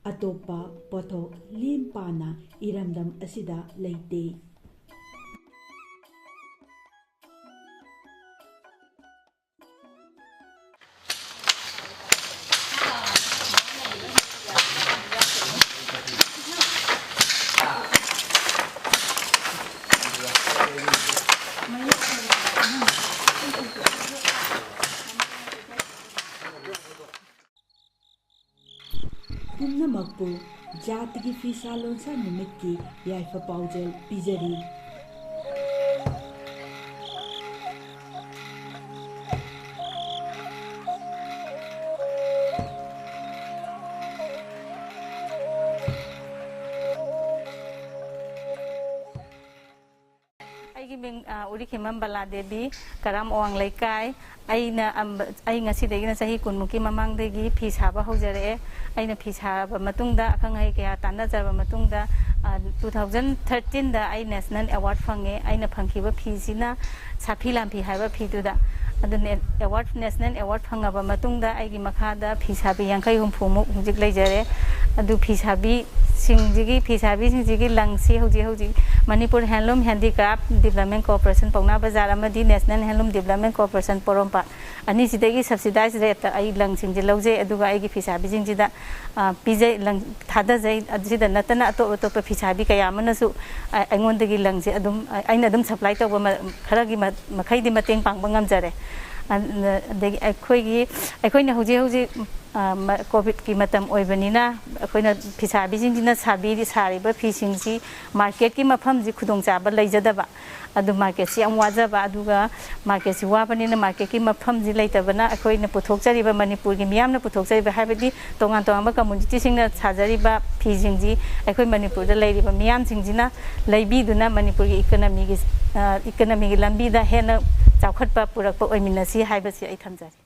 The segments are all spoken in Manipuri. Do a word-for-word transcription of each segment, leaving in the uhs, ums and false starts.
ꯑꯇꯣꯞꯄ ꯄꯣꯠꯊꯣꯛ ꯂꯦꯝ ꯄꯥꯅ ꯏꯔꯝꯗꯝ ꯑꯁꯤꯗ ꯂꯩꯇꯦ꯫ ꯄꯨꯝꯅꯃꯛꯄꯨ ꯖꯥꯠꯒꯤ ꯐꯤꯁꯥ ꯂꯣꯟꯁꯥ ꯅꯨꯃꯤꯠꯀꯤ ꯌꯥꯏꯐ ꯄꯥꯎꯖꯦꯜ ꯄꯤꯖꯔꯤ꯫ ꯑꯩꯒꯤ ꯃꯤꯡ, ꯑ, ꯎꯔꯤꯈꯤꯃꯝ ꯕꯂꯥ ꯗꯦꯕꯤ, ꯀꯔꯥꯝ ꯑꯋꯥꯡ ꯂꯩꯀꯥꯏ꯫ ꯑꯩꯅ ꯑꯝꯕ-, ꯑꯩ ꯉꯁꯤꯗꯒꯤꯅ ꯆꯍꯤ ꯀꯨꯟꯃꯨꯛꯀꯤ ꯃꯃꯥꯡꯗꯒꯤ ꯐꯤ ꯁꯥꯕ ꯍꯧꯖꯔꯛꯑꯦ꯫ ꯑꯩꯅ ꯐꯤ ꯁꯥꯔꯕ ꯃꯇꯨꯡꯗ, ꯑꯈꯪ ꯑꯍꯩ ꯀꯌꯥ ꯇꯥꯟꯅꯖꯔꯕ ꯃꯇꯨꯡꯗ, ꯑ, two thousand thirteen-ꯗ ꯑꯩ National Award ꯐꯪꯉꯦ꯫ ꯑꯩꯅ ꯐꯪꯈꯤꯕ ꯐꯤꯁꯤꯅ ꯁꯥꯐꯤ ꯂꯥꯟꯐꯤ ꯍꯥꯏꯕ ꯐꯤꯗꯨꯗ꯫ ꯑꯗꯨꯅ Award, National Award ꯐꯪꯉꯕ ꯃꯇꯨꯡꯗ ꯑꯩꯒꯤ ꯃꯈꯥꯗ ꯐꯤ ꯁꯥꯕꯤ ꯌꯥꯡꯈꯩ ꯍꯨꯝꯐꯨꯃꯨꯛ ꯍꯧꯖꯤꯛ ꯂꯩꯖꯔꯦ꯫ ꯑꯗꯨ ꯐꯤ ꯁꯥꯕꯤꯁꯤꯡꯁꯤꯒꯤ, ꯐꯤ ꯁꯥꯕꯤꯁꯤꯡꯁꯤꯒꯤ ꯂꯪꯁꯤ ꯍꯧꯖꯤꯛ ꯍꯧꯖꯤꯛ Manipur Handloom Handicraft Development Corporation ꯄꯥꯎꯅꯥ ꯕꯖꯥꯔ ꯑꯃꯗꯤ National Handloom Development Corporation ꯄꯣꯔꯣꯝꯄꯥꯠ ꯑꯅꯤꯁꯤꯗꯒꯤ subsidized rate-ꯇ ꯑꯩ ꯂꯪꯁꯤꯡꯁꯦ ꯂꯧꯖꯩ꯫ ꯑꯗꯨꯒ ꯑꯩꯒꯤ ꯐꯤ ꯁꯥꯕꯤꯁꯤꯡꯁꯤꯗ, ꯑ, ꯄꯤꯖꯩ, ꯂꯪ ꯊꯥꯗꯖꯩ꯫ ꯑꯁꯤꯗ ꯅꯠꯇꯅ ꯑꯇꯣꯞ ꯑꯇꯣꯞꯄ ꯐꯤ ꯁꯥꯕꯤ ꯀꯌꯥ ꯑꯃꯅꯁꯨ, ꯑ, ꯑꯩꯉꯣꯟꯗꯒꯤ ꯂꯪꯁꯦ ꯑꯗꯨꯝ, ꯑ, ꯑꯩꯅ ꯑꯗꯨꯝ supply ꯇꯧꯕ ꯃ-, ꯈꯔꯒꯤ ꯃ-, ꯃꯈꯩꯗꯤ ꯃꯇꯦꯡ ꯄꯥꯡꯕ ꯉꯝꯖꯔꯦ꯫ ꯑ-, ꯑꯗꯒꯤ ꯑꯩꯈꯣꯏꯒꯤ, ꯑꯩꯈꯣꯏꯅ ꯍꯧꯖꯤꯛ ꯍꯧꯖꯤꯛ, ꯑ, ꯃ-, COVID-ꯀꯤ ꯃꯇꯝ ꯑꯣꯏꯕꯅꯤꯅ ꯑꯩꯈꯣꯏꯅ ꯐꯤꯁꯥꯕꯤꯁꯤꯡꯁꯤꯅ ꯁꯥꯕꯤ-, ꯁꯥꯔꯤꯕ ꯐꯤꯁꯤꯡꯁꯤ market-ꯀꯤ ꯃꯐꯝꯁꯤ ꯈꯨꯗꯣꯡꯆꯥꯕ ꯂꯩꯖꯗꯕ꯫ ꯑꯗꯨ market-ꯁꯤ ꯌꯥꯝ ꯋꯥꯖꯕ, ꯑꯗꯨꯒ market-ꯁꯤ ꯋꯥꯕꯅꯤꯅ market-ꯀꯤ ꯃꯐꯝꯁꯤ ꯂꯩꯇꯕꯅ ꯑꯩꯈꯣꯏꯅ ꯄꯨꯊꯣꯛꯆꯔꯤꯕ, ꯃꯅꯤꯄꯨꯔꯒꯤ ꯃꯤꯌꯥꯝꯅ ꯄꯨꯊꯣꯛꯆꯔꯤꯕ, ꯍꯥꯏꯕꯗꯤ ꯇꯣꯉꯥꯟ ꯇꯣꯉꯥꯟꯕ community-ꯁꯤꯡꯅ ꯁꯥꯖꯔꯤꯕ ꯐꯤꯁꯤꯡꯁꯤ ꯑꯩꯈꯣꯏ ꯃꯅꯤꯄꯨꯔꯗ ꯂꯩꯔꯤꯕ ꯃꯤꯌꯥꯝꯁꯤꯡꯁꯤꯅ ꯂꯩꯕꯤꯗꯨꯅ ꯃꯅꯤꯄꯨꯔꯒꯤ economy-ꯒꯤ, ꯑ, economy-ꯒꯤ ꯂꯝꯕꯤꯗ ꯍꯦꯟꯅ ꯆꯥꯎꯈꯠꯄ ꯄꯨꯔꯛꯄ ꯑꯣꯏꯃꯤꯟꯅꯁꯤ ꯍꯥꯏꯕꯁꯤ ꯑꯩ ꯊꯝꯖꯔꯤ꯫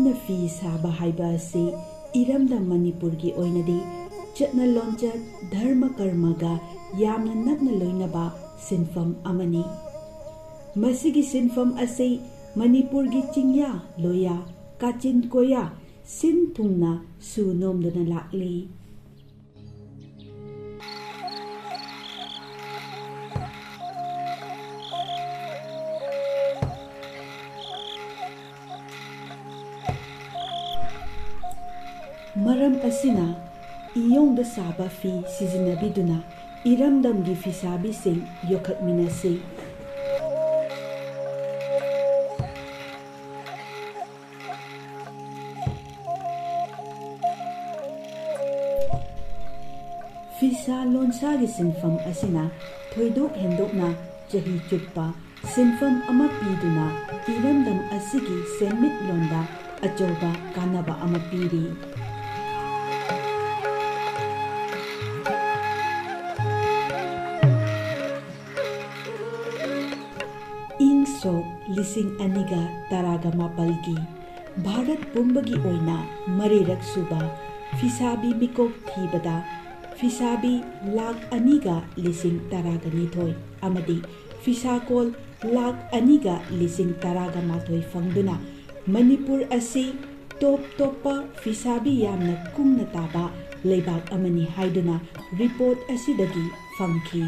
ꯅ ꯐꯤ ꯁꯥꯕ ꯍꯥꯏꯕ ꯑꯁꯤ ꯏꯔꯝꯗꯝ ꯃꯅꯤꯄꯨꯔꯒꯤ ꯑꯣꯏꯅꯗꯤ ꯆꯠꯅ ꯂꯣꯟꯆꯠ, ꯙꯔꯃ ꯀꯔꯃꯒ ꯌꯥꯝꯅ ꯅꯛꯅ ꯂꯣꯏꯅꯕ ꯁꯤꯟꯐꯝ ꯑꯃꯅꯤ꯫ ꯃꯁꯤꯒꯤ ꯁꯤꯟꯐꯝ ꯑꯁꯤ ꯃꯅꯤꯄꯨꯔꯒꯤ ꯆꯤꯡꯌꯥ ꯂꯣꯌꯥ, ꯀꯥꯆꯤꯟ ꯀꯣꯌꯥ ꯁꯤꯟ ꯊꯨꯡꯅ ꯁꯨ ꯅꯣꯝꯗꯨꯅ ꯂꯥꯛꯂꯤ꯫ ꯃꯔꯝ ꯑꯁꯤꯅ, ꯏꯌꯣꯡꯗ ꯁꯥꯕ ꯐꯤ ꯁꯤꯖꯤꯟꯅꯕꯤꯗꯨꯅ ꯏꯔꯝꯗꯝꯒꯤ ꯐꯤꯁꯥꯕꯤꯁꯤꯡ ꯌꯣꯛꯈꯠꯃꯤꯟꯅꯁꯤ꯫ ꯐꯤꯁꯥ ꯂꯣꯟꯁꯥꯒꯤ ꯁꯤꯟꯐꯝ ꯑꯁꯤꯅ ꯊꯣꯏꯗꯣꯛ ꯍꯦꯟꯗꯣꯛꯅ ꯆꯍꯤ ꯆꯨꯞꯄ ꯁꯤꯟꯐꯝ ꯑꯃ ꯄꯤꯗꯨꯅ ꯏꯔꯝꯗꯝ ꯑꯁꯤꯒꯤ ꯁꯦꯟꯃꯤꯠꯂꯣꯟꯗ ꯑꯆꯧꯕ ꯀꯥꯟꯅꯕ ꯑꯃ ꯄꯤꯔꯤ꯫ ꯏꯪ ꯁꯣꯛ ꯂꯤꯁꯤꯡ ꯑꯅꯤꯒ ꯇꯔꯥꯒ ꯃꯥꯄꯜꯒꯤ ꯚꯥꯔꯠ ꯄꯨꯝꯕꯒꯤ ꯑꯣꯏꯅ ꯃꯔꯤꯔꯛ ꯁꯨꯕ ꯐꯤꯁꯥꯕꯤ ꯃꯤꯀꯣꯛ ꯊꯤꯕꯗ ꯐꯤꯁꯥꯕꯤ ꯂꯥꯈ ꯑꯅꯤꯒ ꯂꯤꯁꯤꯡ ꯇꯔꯥꯒ ꯅꯤꯊꯣꯏ ꯑꯃꯗꯤ ꯐꯤꯁꯥꯀꯣꯜ ꯂꯥꯈ ꯑꯅꯤꯒ ꯂꯤꯁꯤꯡ ꯇꯔꯥꯒ ꯃꯥꯊꯣꯏ ꯐꯪꯗꯨꯅ ꯃꯅꯤꯄꯨꯔ ꯑꯁꯤ ꯇꯣꯞ ꯇꯣꯞꯄ ꯐꯤꯁꯥꯕꯤ ꯌꯥꯝꯅ ꯀꯨꯡꯅ ꯇꯥꯕ ꯂꯩꯕꯥꯛ ꯑꯃꯅꯤ ꯍꯥꯏꯗꯨꯅ ꯔꯤꯄꯣꯔꯠ ꯑꯁꯤꯗꯒꯤ ꯐꯪꯈꯤ꯫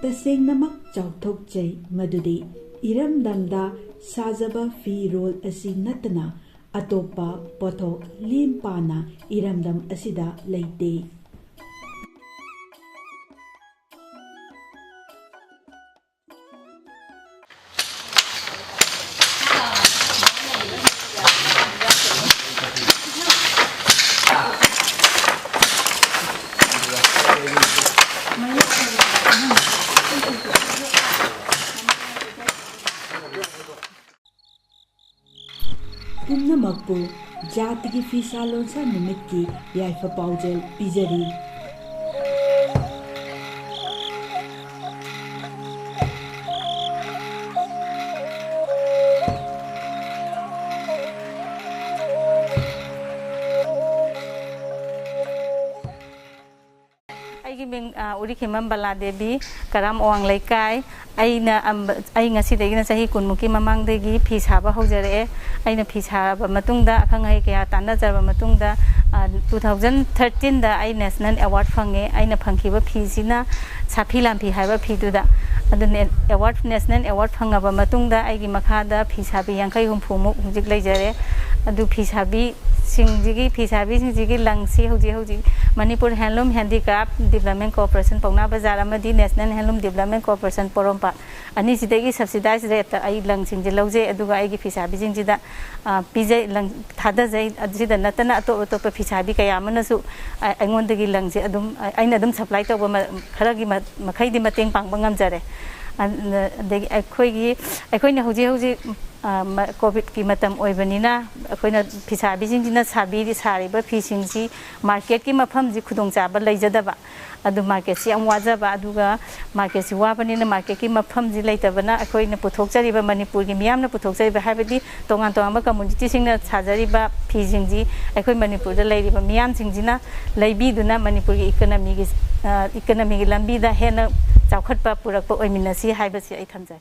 ꯇꯁꯦꯡꯅꯃꯛ ꯆꯥꯎꯊꯣꯛꯆꯩ ꯃꯗꯨꯗꯤ ꯏꯔꯝꯗꯝꯗ ꯁꯥꯖꯕ ꯐꯤꯔꯣꯜ ꯑꯁꯤ ꯅꯠꯇꯅ ꯑꯇꯣꯞꯄ ꯄꯣꯠꯊꯣꯛ ꯂꯦꯝ ꯄꯥꯅ ꯏꯔꯝꯗꯝ ꯑꯁꯤꯗ ꯂꯩꯇꯦ꯫ ꯄꯨꯝꯅꯃꯛꯄꯨ ꯖꯥꯇꯤꯒꯤ ꯐꯤꯁꯥ ꯂꯣꯟꯁꯥ ꯅꯨꯃꯤꯠꯀꯤ ꯌꯥꯏꯐ ꯄꯥꯎꯖꯦꯜ ꯄꯤꯖꯔꯤ꯫ ꯃꯤꯡ, ꯑ, ꯎꯔꯤꯈꯤꯃꯝ ꯕꯂꯥ ꯗꯦꯕꯤ, ꯀꯔꯥꯝ ꯑꯋꯥꯡ ꯂꯩꯀꯥꯏ꯫ ꯑꯩꯅ ꯑꯝꯕ-, ꯑꯩ ꯉꯁꯤꯗꯒꯤꯅ ꯆꯍꯤ ꯀꯨꯟꯃꯨꯛꯀꯤ ꯃꯃꯥꯡꯗꯒꯤ ꯐꯤ ꯁꯥꯕ ꯍꯧꯖꯔꯛꯑꯦ꯫ ꯑꯩꯅ ꯐꯤ ꯁꯥꯔꯕ ꯃꯇꯨꯡꯗ, ꯑꯈꯪ ꯑꯍꯩ ꯀꯌꯥ ꯇꯥꯟꯅꯖꯔꯕ ꯃꯇꯨꯡꯗ, ꯑ, two thousand thirteen-ꯗ ꯑꯩ National Award ꯐꯪꯉꯦ꯫ ꯑꯩꯅ ꯐꯪꯈꯤꯕ ꯐꯤꯁꯤꯅ ꯁꯥꯐꯤ ꯂꯥꯟꯐꯤ ꯍꯥꯏꯕ ꯐꯤꯗꯨꯗ꯫ ꯑꯗꯨꯅꯦ, award, National Award ꯐꯪꯉꯕ ꯃꯇꯨꯡꯗ ꯑꯩꯒꯤ ꯃꯈꯥꯗ ꯐꯤ ꯁꯥꯕꯤ ꯌꯥꯡꯈꯩ ꯍꯨꯝꯐꯨꯃꯨꯛ ꯍꯧꯖꯤꯛ ꯂꯩꯖꯔꯦ꯫ ꯑꯗꯨ ꯐꯤ ꯁꯥꯕꯤꯁꯤꯡꯁꯤꯒꯤ, ꯐꯤ ꯁꯥꯕꯤꯁꯤꯡꯁꯤꯒꯤ ꯂꯪꯁꯤ ꯍꯧꯖꯤꯛ ꯍꯧꯖꯤꯛ Manipur Handloom Handicraft Development Corporation ꯄꯥꯎꯅꯥ ꯕꯖꯥꯔ ꯑꯃꯗꯤ National Handloom Development Corporation ꯄꯣꯔꯣꯝꯄꯥꯠ ꯑꯅꯤꯁꯤꯗꯒꯤ subsidized rate-ꯇ ꯑꯩ ꯂꯪꯁꯤꯡꯁꯦ ꯂꯧꯖꯩ꯫ ꯑꯗꯨꯒ ꯑꯩꯒꯤ ꯐꯤ ꯁꯥꯕꯤꯁꯤꯡꯁꯤꯗ, ꯑ, ꯄꯤꯖꯩ, ꯂꯪ ꯊꯥꯗꯖꯩ꯫ ꯑꯁꯤꯗ ꯅꯠꯇꯅ ꯑꯇꯣꯞ ꯑꯇꯣꯞꯄ ꯐꯤ ꯁꯥꯕꯤ ꯀꯌꯥ ꯑꯃꯅꯁꯨ, ꯑ, ꯑꯩꯉꯣꯟꯗꯒꯤ ꯂꯪꯁꯦ ꯑꯗꯨꯝ, ꯑ, ꯑꯩꯅ ꯑꯗꯨꯝ supply ꯇꯧꯕ ꯃ-, ꯈꯔꯒꯤ ꯃ-, ꯃꯈꯩꯗꯤ ꯃꯇꯦꯡ ꯄꯥꯡꯕ ꯉꯝꯖꯔꯦ꯫ ꯑ-, ꯑꯗꯒꯤ ꯑꯩꯈꯣꯏꯒꯤ, ꯑꯩꯈꯣꯏꯅ ꯍꯧꯖꯤꯛ ꯍꯧꯖꯤꯛ, ꯑ, ꯃ-, COVID-ꯀꯤ ꯃꯇꯝ ꯑꯣꯏꯕꯅꯤꯅ, ꯑꯩꯈꯣꯏꯅ ꯐꯤꯁꯥꯕꯤꯁꯤꯡꯁꯤꯅ ꯁꯥꯕꯤꯔꯤ-, ꯁꯥꯔꯤꯕ ꯐꯤꯁꯤꯡꯁꯤ market-ꯀꯤ ꯃꯐꯝꯁꯤ ꯈꯨꯗꯣꯡꯆꯥꯕ ꯂꯩꯖꯗꯕ꯫ ꯑꯗꯨ market-ꯁꯤ ꯌꯥꯝ ꯋꯥꯖꯕ, ꯑꯗꯨꯒ market-ꯁꯤ ꯋꯥꯕꯅꯤꯅ market-ꯀꯤ ꯃꯐꯝꯁꯤ ꯂꯩꯇꯕꯅ ꯑꯩꯈꯣꯏꯅ ꯄꯨꯊꯣꯛꯆꯔꯤꯕ, ꯃꯅꯤꯄꯨꯔꯒꯤ ꯃꯤꯌꯥꯝꯅ ꯄꯨꯊꯣꯛꯆꯔꯤꯕ, ꯍꯥꯏꯕꯗꯤ ꯇꯣꯉꯥꯟ ꯇꯣꯉꯥꯟꯕ community-ꯁꯤꯡꯅ ꯁꯥꯖꯔꯤꯕ ꯐꯤꯁꯤꯡꯁꯤ ꯑꯩꯈꯣꯏ ꯃꯅꯤꯄꯨꯔꯗ ꯂꯩꯔꯤꯕ ꯃꯤꯌꯥꯝꯁꯤꯡꯁꯤꯅ ꯂꯩꯕꯤꯗꯨꯅ ꯃꯅꯤꯄꯨꯔꯒꯤ economy-ꯒꯤ, ꯑ, economy-ꯒꯤ ꯂꯝꯕꯤꯗ ꯍꯦꯟꯅ ꯆꯥꯎꯈꯠꯄ ꯄꯨꯔꯛꯄ ꯑꯣꯏꯃꯤꯟꯅꯁꯤ ꯍꯥꯏꯕꯁꯤ ꯑꯩ ꯊꯝꯖꯔꯤ꯫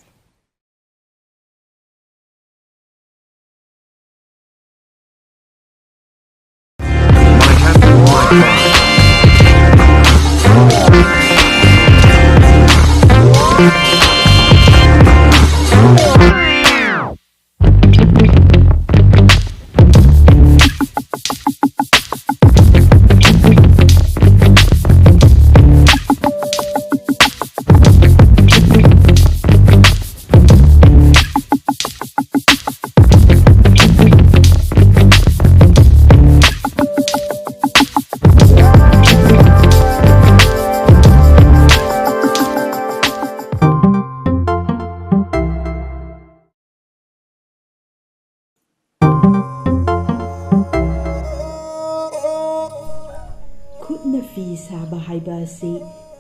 ꯈꯨꯠꯅ ꯐꯤ ꯁꯥꯕ ꯍꯥꯏꯕ ꯑꯁꯤ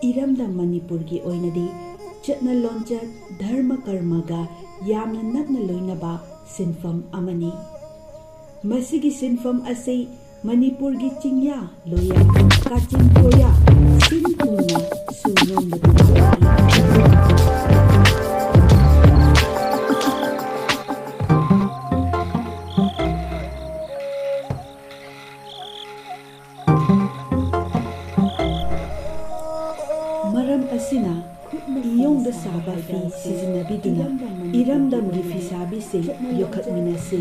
ꯏꯔꯝꯗꯝ ꯃꯅꯤꯄꯨꯔꯒꯤ ꯑꯣꯏꯅꯗꯤ ꯆꯠꯅ ꯂꯣꯟꯆꯠ, ꯙꯔꯃ ꯀꯔꯃꯒ ꯌꯥꯝꯅ ꯅꯛꯅ ꯂꯣꯏꯅꯕ ꯁꯤꯟꯐꯝ ꯑꯃꯅꯤ꯫ ꯃꯁꯤꯒꯤ ꯁꯤꯟꯐꯝ ꯑꯁꯤ ꯃꯅꯤꯄꯨꯔꯒꯤ ꯆꯤꯡꯌꯥ, ꯂꯣꯌꯥ, ꯀꯥꯆꯤꯟ ꯀꯣꯌꯥ, ꯇꯤꯟ ꯊꯨꯡꯅ ꯁꯨ ꯅꯣꯝꯕꯗ ꯆꯠꯈꯤ꯫ ꯃꯔꯝ ꯑꯁꯤꯅ, ꯏꯌꯣꯡꯗ ꯁꯥꯕ ꯐꯤ ꯁꯤꯖꯤꯟꯅꯕꯤꯗꯨꯅ ꯏꯔꯝꯗꯝꯒꯤ ꯐꯤꯁꯥꯕꯤꯁꯤꯡ ꯌꯣꯛꯈꯠꯃꯤꯟꯅꯁꯤ꯫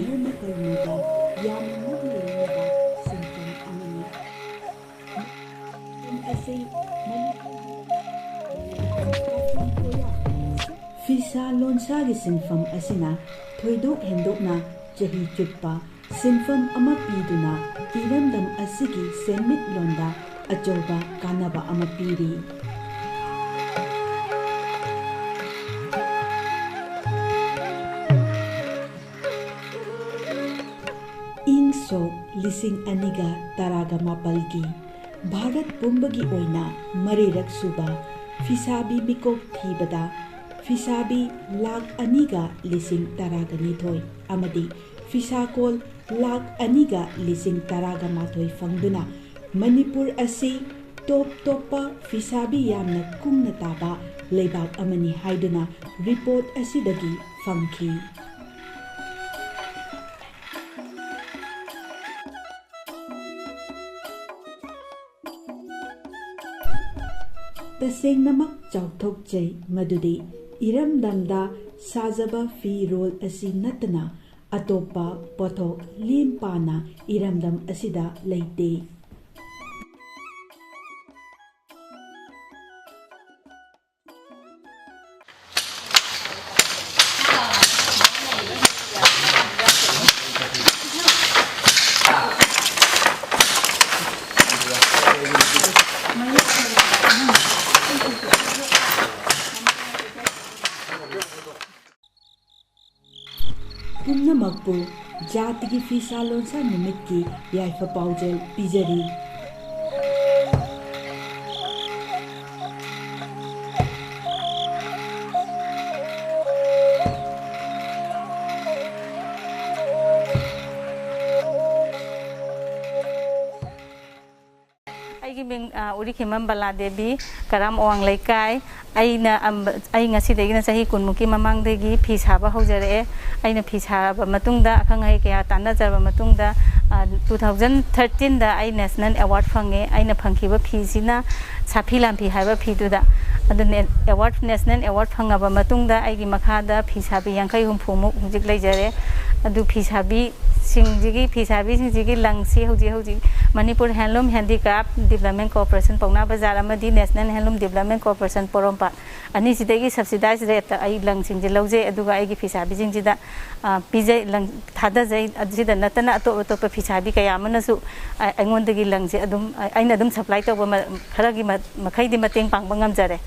ꯐꯤꯁꯥ ꯂꯣꯟꯁꯥꯒꯤ ꯁꯤꯟꯐꯝ ꯑꯁꯤꯅ ꯊꯣꯏꯗꯣꯛ ꯍꯦꯟꯗꯣꯛꯅ ꯆꯍꯤ ꯆꯨꯞꯄ ꯁꯤꯟꯐꯝ ꯑꯃ ꯄꯤꯗꯨꯅ ꯏꯔꯝꯗꯝ ꯑꯁꯤꯒꯤ ꯁꯦꯟꯃꯤꯠꯂꯣꯟꯗ ꯑꯆꯧꯕ ꯀꯥꯟꯅꯕ ꯑꯃ ꯄꯤꯔꯤ꯫ ꯏꯪ ꯁꯣꯛ ꯂꯤꯁꯤꯡ ꯑꯅꯤꯒ ꯇꯔꯥꯒ ꯃꯥꯄꯜꯒꯤ ꯚꯥꯔꯠ ꯄꯨꯝꯕꯒꯤ ꯑꯣꯏꯅ ꯃꯔꯤꯔꯛ ꯁꯨꯕ ꯐꯤꯁꯥꯕꯤ ꯃꯤꯀꯣꯛ ꯊꯤꯕꯗ ꯐꯤꯁꯥꯕꯤ ꯂꯥꯈ ꯑꯅꯤꯒ ꯂꯤꯁꯤꯡ ꯇꯔꯥꯒ ꯅꯤꯊꯣꯏ ꯑꯃꯗꯤ ꯐꯤꯁꯥꯀꯣꯜ ꯂꯥꯈ ꯑꯅꯤꯒ ꯂꯤꯁꯤꯡ ꯇꯔꯥꯒ ꯃꯥꯊꯣꯏ ꯐꯪꯗꯨꯅ ꯃꯅꯤꯄꯨꯔ ꯑꯁꯤ ꯇꯣꯞ ꯇꯣꯞꯄ ꯐꯤꯁꯥꯕꯤ ꯌꯥꯝꯅ ꯀꯨꯡꯅ ꯇꯥꯕ ꯂꯩꯕꯥꯛ ꯑꯃꯅꯤ ꯍꯥꯏꯗꯨꯅ ꯔꯤꯄꯣꯔꯠ ꯑꯁꯤꯗꯒꯤ ꯐꯪꯈꯤ꯫ ꯇꯁꯦꯡꯅꯃꯛ ꯆꯥꯎꯊꯣꯛꯆꯩ ꯃꯗꯨꯗꯤ ꯏꯔꯝꯗꯝꯗ ꯁꯥꯖꯕ ꯐꯤꯔꯣꯜ ꯑꯁꯤ ꯅꯠꯇꯅ ꯑꯇꯣꯞꯄ ꯄꯣꯠꯊꯣꯛ ꯂꯦꯝ ꯄꯥꯅ ꯏꯔꯝꯗꯝ ꯑꯁꯤꯗ ꯂꯩꯇꯦ꯫ ꯄꯨꯝꯅꯃꯛꯄꯨ ꯖꯥꯇꯤꯒꯤ ꯐꯤꯁꯥ ꯂꯣꯟꯁꯥ ꯅꯨꯃꯤꯠꯀꯤ ꯌꯥꯏꯐ ꯄꯥꯎꯖꯦꯜ ꯄꯤꯖꯔꯤ꯫ ꯑꯩꯒꯤ ꯃꯤꯡ, ꯑ, ꯎꯔꯤꯈꯤꯃꯝ ꯕꯂꯥ ꯗꯦꯕꯤ, ꯀꯔꯥꯝ ꯑꯋꯥꯡ ꯂꯩꯀꯥꯏ꯫ ꯑꯩꯅ ꯑꯝꯕ-, ꯑꯩ ꯉꯁꯤꯗꯒꯤꯅ ꯆꯍꯤ ꯀꯨꯟꯃꯨꯛꯀꯤ ꯃꯃꯥꯡꯗꯒꯤ ꯐꯤ ꯁꯥꯕ ꯍꯧꯖꯔꯛꯑꯦ꯫ ꯑꯩꯅ ꯐꯤ ꯁꯥꯔꯕ ꯃꯇꯨꯡꯗ ꯑꯈꯪ ꯑꯍꯩ ꯀꯌꯥ ꯇꯥꯟꯅꯖꯔꯕ ꯃꯇꯨꯡꯗ, ꯑ, two thousand thirteenꯗ ꯑꯩ National Award ꯐꯪꯉꯦ꯫ ꯑꯩꯅ ꯐꯪꯈꯤꯕ ꯐꯤꯁꯤꯅ ꯁꯥꯐꯤ ꯂꯥꯟꯐꯤ ꯍꯥꯏꯕ ꯐꯤꯗꯨꯗ꯫ ꯑꯗꯨꯅꯦ, award, National Award ꯐꯪꯉꯕ ꯃꯇꯨꯡꯗ ꯑꯩꯒꯤ ꯃꯈꯥꯗ ꯐꯤ ꯁꯥꯕꯤ ꯌꯥꯡꯈꯩ ꯍꯨꯝꯐꯨꯃꯨꯛ ꯍꯧꯖꯤꯛ ꯂꯩꯖꯔꯦ꯫ ꯑꯗꯨ ꯐꯤ ꯁꯥꯕꯤꯁꯤꯡꯁꯤꯒꯤ, ꯐꯤ ꯁꯥꯕꯤꯁꯤꯡꯁꯤꯒꯤ ꯂꯪꯁꯤ ꯍꯧꯖꯤꯛ ꯍꯧꯖꯤꯛ Manipur Handloom Handicraft Development Corporation ꯄꯥꯎꯅꯥ ꯕꯖꯥꯔ ꯑꯃꯗꯤ National Handloom Development Corporation ꯄꯣꯔꯣꯝꯄꯥꯠ ꯑꯅꯤꯁꯤꯗꯒꯤ subsidized rateꯇ ꯑꯩ ꯂꯪꯁꯤꯡꯁꯦ ꯂꯧꯖꯩ꯫ ꯑꯗꯨꯒ ꯑꯩꯒꯤ ꯐꯤ ꯁꯥꯕꯤꯁꯤꯡꯁꯤꯗ, ꯑ, ꯄꯤꯖꯩ, ꯂꯪ ꯊꯥꯗꯖꯩ꯫ ꯑꯁꯤꯗ ꯅꯠꯇꯅ ꯑꯇꯣꯞ ꯑꯇꯣꯞꯄ ꯐꯤ ꯁꯥꯕꯤ ꯀꯌꯥ ꯑꯃꯅꯁꯨ, ꯑ, ꯑꯩꯉꯣꯟꯗꯒꯤ ꯂꯪꯁꯦ ꯑꯗꯨꯝ, ꯑ, ꯑꯩꯅ ꯑꯗꯨꯝ supply ꯇꯧꯕ ꯃ-, ꯈꯔꯒꯤ ꯃ-, ꯃꯈꯩꯗꯤ ꯃꯇꯦꯡ ꯄꯥꯡꯕ ꯉꯝꯖꯔꯦ꯫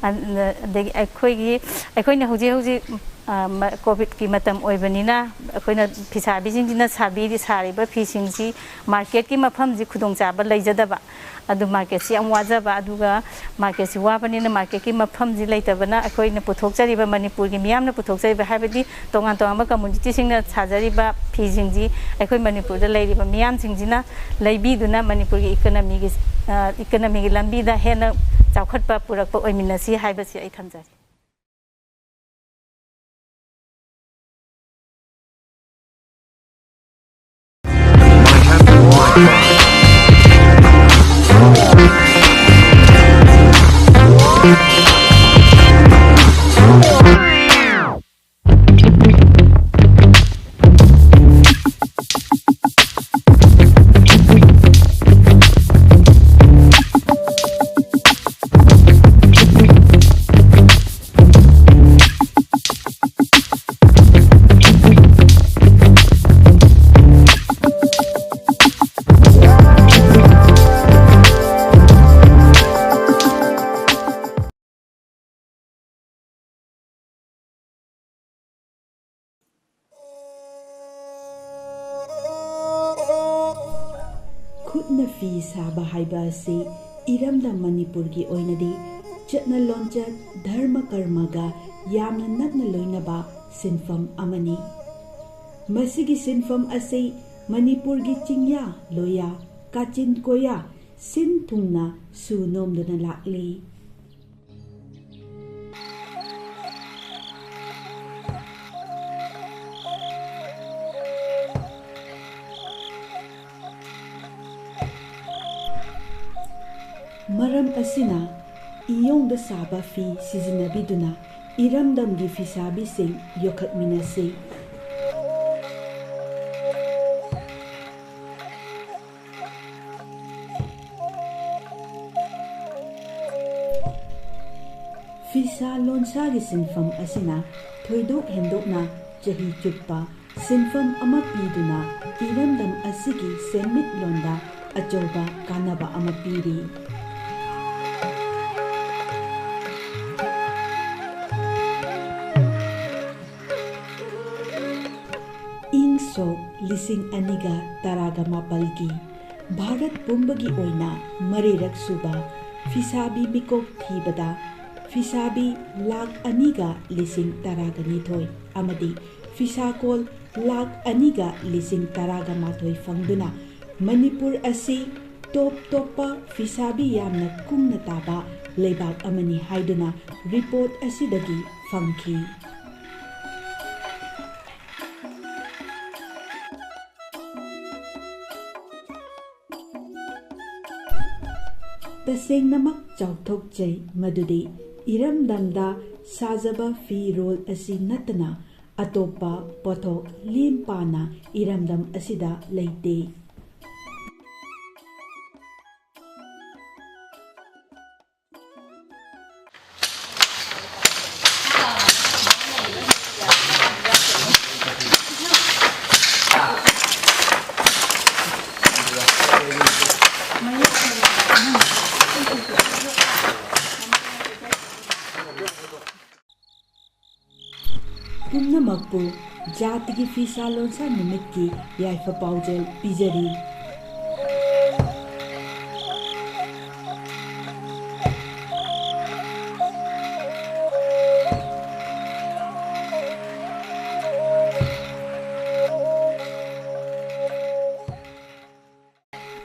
ꯑ-, ꯑꯗꯒꯤ ꯑꯩꯈꯣꯏꯒꯤ, ꯑꯩꯈꯣꯏꯅ ꯍꯧꯖꯤꯛ ꯍꯧꯖꯤꯛ, ꯑ, ꯃ-, COVIDꯀꯤ ꯃꯇꯝ ꯑꯣꯏꯕꯅꯤꯅ ꯑꯩꯈꯣꯏꯅ ꯐꯤꯁꯥꯕꯤꯁꯤꯡꯁꯤꯅ ꯁꯥꯕꯤꯔꯤ-, ꯁꯥꯔꯤꯕ ꯐꯤꯁꯤꯡꯁꯤ marketꯀꯤ ꯃꯐꯝꯁꯤ ꯈꯨꯗꯣꯡꯆꯥꯕ ꯂꯩꯖꯗꯕ꯫ ꯑꯗꯨ marketꯁꯤ ꯌꯥꯝ ꯋꯥꯖꯕ, ꯑꯗꯨꯒ marketꯁꯤ ꯋꯥꯕꯅꯤꯅ marketꯀꯤ ꯃꯐꯝꯁꯤ ꯂꯩꯇꯕꯅ ꯑꯩꯈꯣꯏꯅ ꯄꯨꯊꯣꯛꯆꯔꯤꯕ, ꯃꯅꯤꯄꯨꯔꯒꯤ ꯃꯤꯌꯥꯝꯅ ꯄꯨꯊꯣꯛꯆꯔꯤꯕ, ꯍꯥꯏꯕꯗꯤ ꯇꯣꯉꯥꯟ ꯇꯣꯉꯥꯟꯕ communityꯁꯤꯡꯅ ꯁꯥꯖꯔꯤꯕ ꯐꯤꯁꯤꯡꯁꯤ ꯑꯩꯈꯣꯏ ꯃꯅꯤꯄꯨꯔꯗ ꯂꯩꯔꯤꯕ ꯃꯤꯌꯥꯝꯁꯤꯡꯁꯤꯅ ꯂꯩꯕꯤꯗꯨꯅ ꯃꯅꯤꯄꯨꯔꯒꯤ economyꯒꯤ, ꯑ, economyꯒꯤ ꯂꯝꯕꯤꯗ ꯍꯦꯟꯅ ꯆꯥꯎꯈꯠꯄ ꯄꯨꯔꯛꯄ ꯑꯣꯏꯃꯤꯟꯅꯁꯤ ꯍꯥꯏꯕꯁꯤ ꯑꯩ ꯊꯝꯖꯔꯤ꯫ ꯈꯨꯠꯅ ꯐꯤ ꯁꯥꯕ ꯍꯥꯏꯕ ꯑꯁꯤ ꯏꯔꯝꯗꯝ ꯃꯅꯤꯄꯨꯔꯒꯤ ꯑꯣꯏꯅꯗꯤ ꯆꯠꯅ ꯂꯣꯟꯆꯠ, ꯙꯔꯃ ꯀꯔꯃꯒ ꯌꯥꯝꯅ ꯅꯛꯅ ꯂꯣꯏꯅꯕ ꯁꯤꯟꯐꯝ ꯑꯃꯅꯤ꯫ ꯃꯁꯤꯒꯤ ꯁꯤꯟꯐꯝ ꯑꯁꯤ ꯃꯅꯤꯄꯨꯔꯒꯤ ꯆꯤꯡꯌꯥ ꯂꯣꯌꯥ, ꯀꯥꯆꯤꯟ ꯀꯣꯌꯥ, ꯁꯤꯟ ꯊꯨꯡꯅ ꯁꯨ ꯅꯣꯝꯗꯨꯅ ꯂꯥꯛꯂꯤ꯫ ꯃꯔꯝ ꯑꯁꯤꯅ ꯏꯌꯣꯡꯗ ꯁꯥꯕ ꯐꯤ ꯁꯤꯖꯤꯟꯅꯕꯤꯗꯨꯅ ꯏꯔꯝꯗꯝꯒꯤ ꯐꯤꯁꯥꯕꯤꯁꯤꯡ ꯌꯣꯛꯈꯠꯃꯤꯟꯅꯁꯤ꯫ ꯐꯤꯁꯥ ꯂꯣꯟꯁꯥꯒꯤ ꯁꯤꯟꯐꯝ ꯑꯁꯤꯅ ꯊꯣꯏꯗꯣꯛ ꯍꯦꯟꯗꯣꯛꯅ ꯆꯍꯤ ꯆꯨꯞꯄ ꯁꯤꯟꯐꯝ ꯑꯃ ꯄꯤꯗꯨꯅ ꯏꯔꯝꯗꯝ ꯑꯁꯤꯒꯤ ꯁꯦꯟꯃꯤꯠꯂꯣꯟꯗ ꯑꯆꯧꯕ ꯀꯥꯟꯅꯕ ꯑꯃ ꯄꯤꯔꯤ꯫ ꯏꯪ ꯁꯣꯛ ꯂꯤꯁꯤꯡ ꯑꯅꯤꯒ ꯇꯔꯥꯒ ꯃꯥꯄꯜꯒꯤ ꯚꯥꯔꯠ ꯄꯨꯝꯕꯒꯤ ꯑꯣꯏꯅ ꯃꯔꯤꯔꯛ ꯁꯨꯕ ꯐꯤꯁꯥꯕꯤ ꯃꯤꯀꯣꯛ ꯊꯤꯕꯗ ꯐꯤꯁꯥꯕꯤ ꯂꯥꯈ ꯑꯅꯤꯒ ꯂꯤꯁꯤꯡ ꯇꯔꯥꯒ ꯅꯤꯊꯣꯏ ꯑꯃꯗꯤ ꯐꯤꯁꯥꯀꯣꯜ ꯂꯥꯈ ꯑꯅꯤꯒ ꯂꯤꯁꯤꯡ ꯇꯔꯥꯒ ꯃꯥꯊꯣꯏ ꯐꯪꯗꯨꯅ ꯃꯅꯤꯄꯨꯔ ꯑꯁꯤ ꯇꯣꯞ ꯇꯣꯞꯄ ꯐꯤꯁꯥꯕꯤ ꯌꯥꯝꯅ ꯀꯨꯡꯅ ꯇꯥꯕ ꯂꯩꯕꯥꯛ ꯑꯃꯅꯤ ꯍꯥꯏꯗꯨꯅ ꯔꯤꯄꯣꯔꯠ ꯑꯁꯤꯗꯒꯤ ꯐꯪꯈꯤ꯫ ꯇꯁꯦꯡꯅꯃꯛ ꯆꯥꯎꯊꯣꯛꯆꯩ ꯃꯗꯨꯗꯤ ꯏꯔꯝꯗꯝꯗ ꯁꯥꯖꯕ ꯐꯤꯔꯣꯜ ꯑꯁꯤ ꯅꯠꯇꯅ ꯑꯇꯣꯞꯄ ꯄꯣꯠꯊꯣꯛ ꯂꯦꯝ ꯄꯥꯅ ꯏꯔꯝꯗꯝ ꯑꯁꯤꯗ ꯂꯩꯇꯦ꯫ ꯄꯨꯝꯅꯃꯛꯄꯨ ꯖꯥꯇꯤꯒꯤ ꯐꯤꯁꯥ ꯂꯣꯟꯁꯥ ꯅꯨꯃꯤꯠꯀꯤ ꯌꯥꯏꯐ ꯄꯥꯎꯖꯦꯜ ꯄꯤꯖꯔꯤ꯫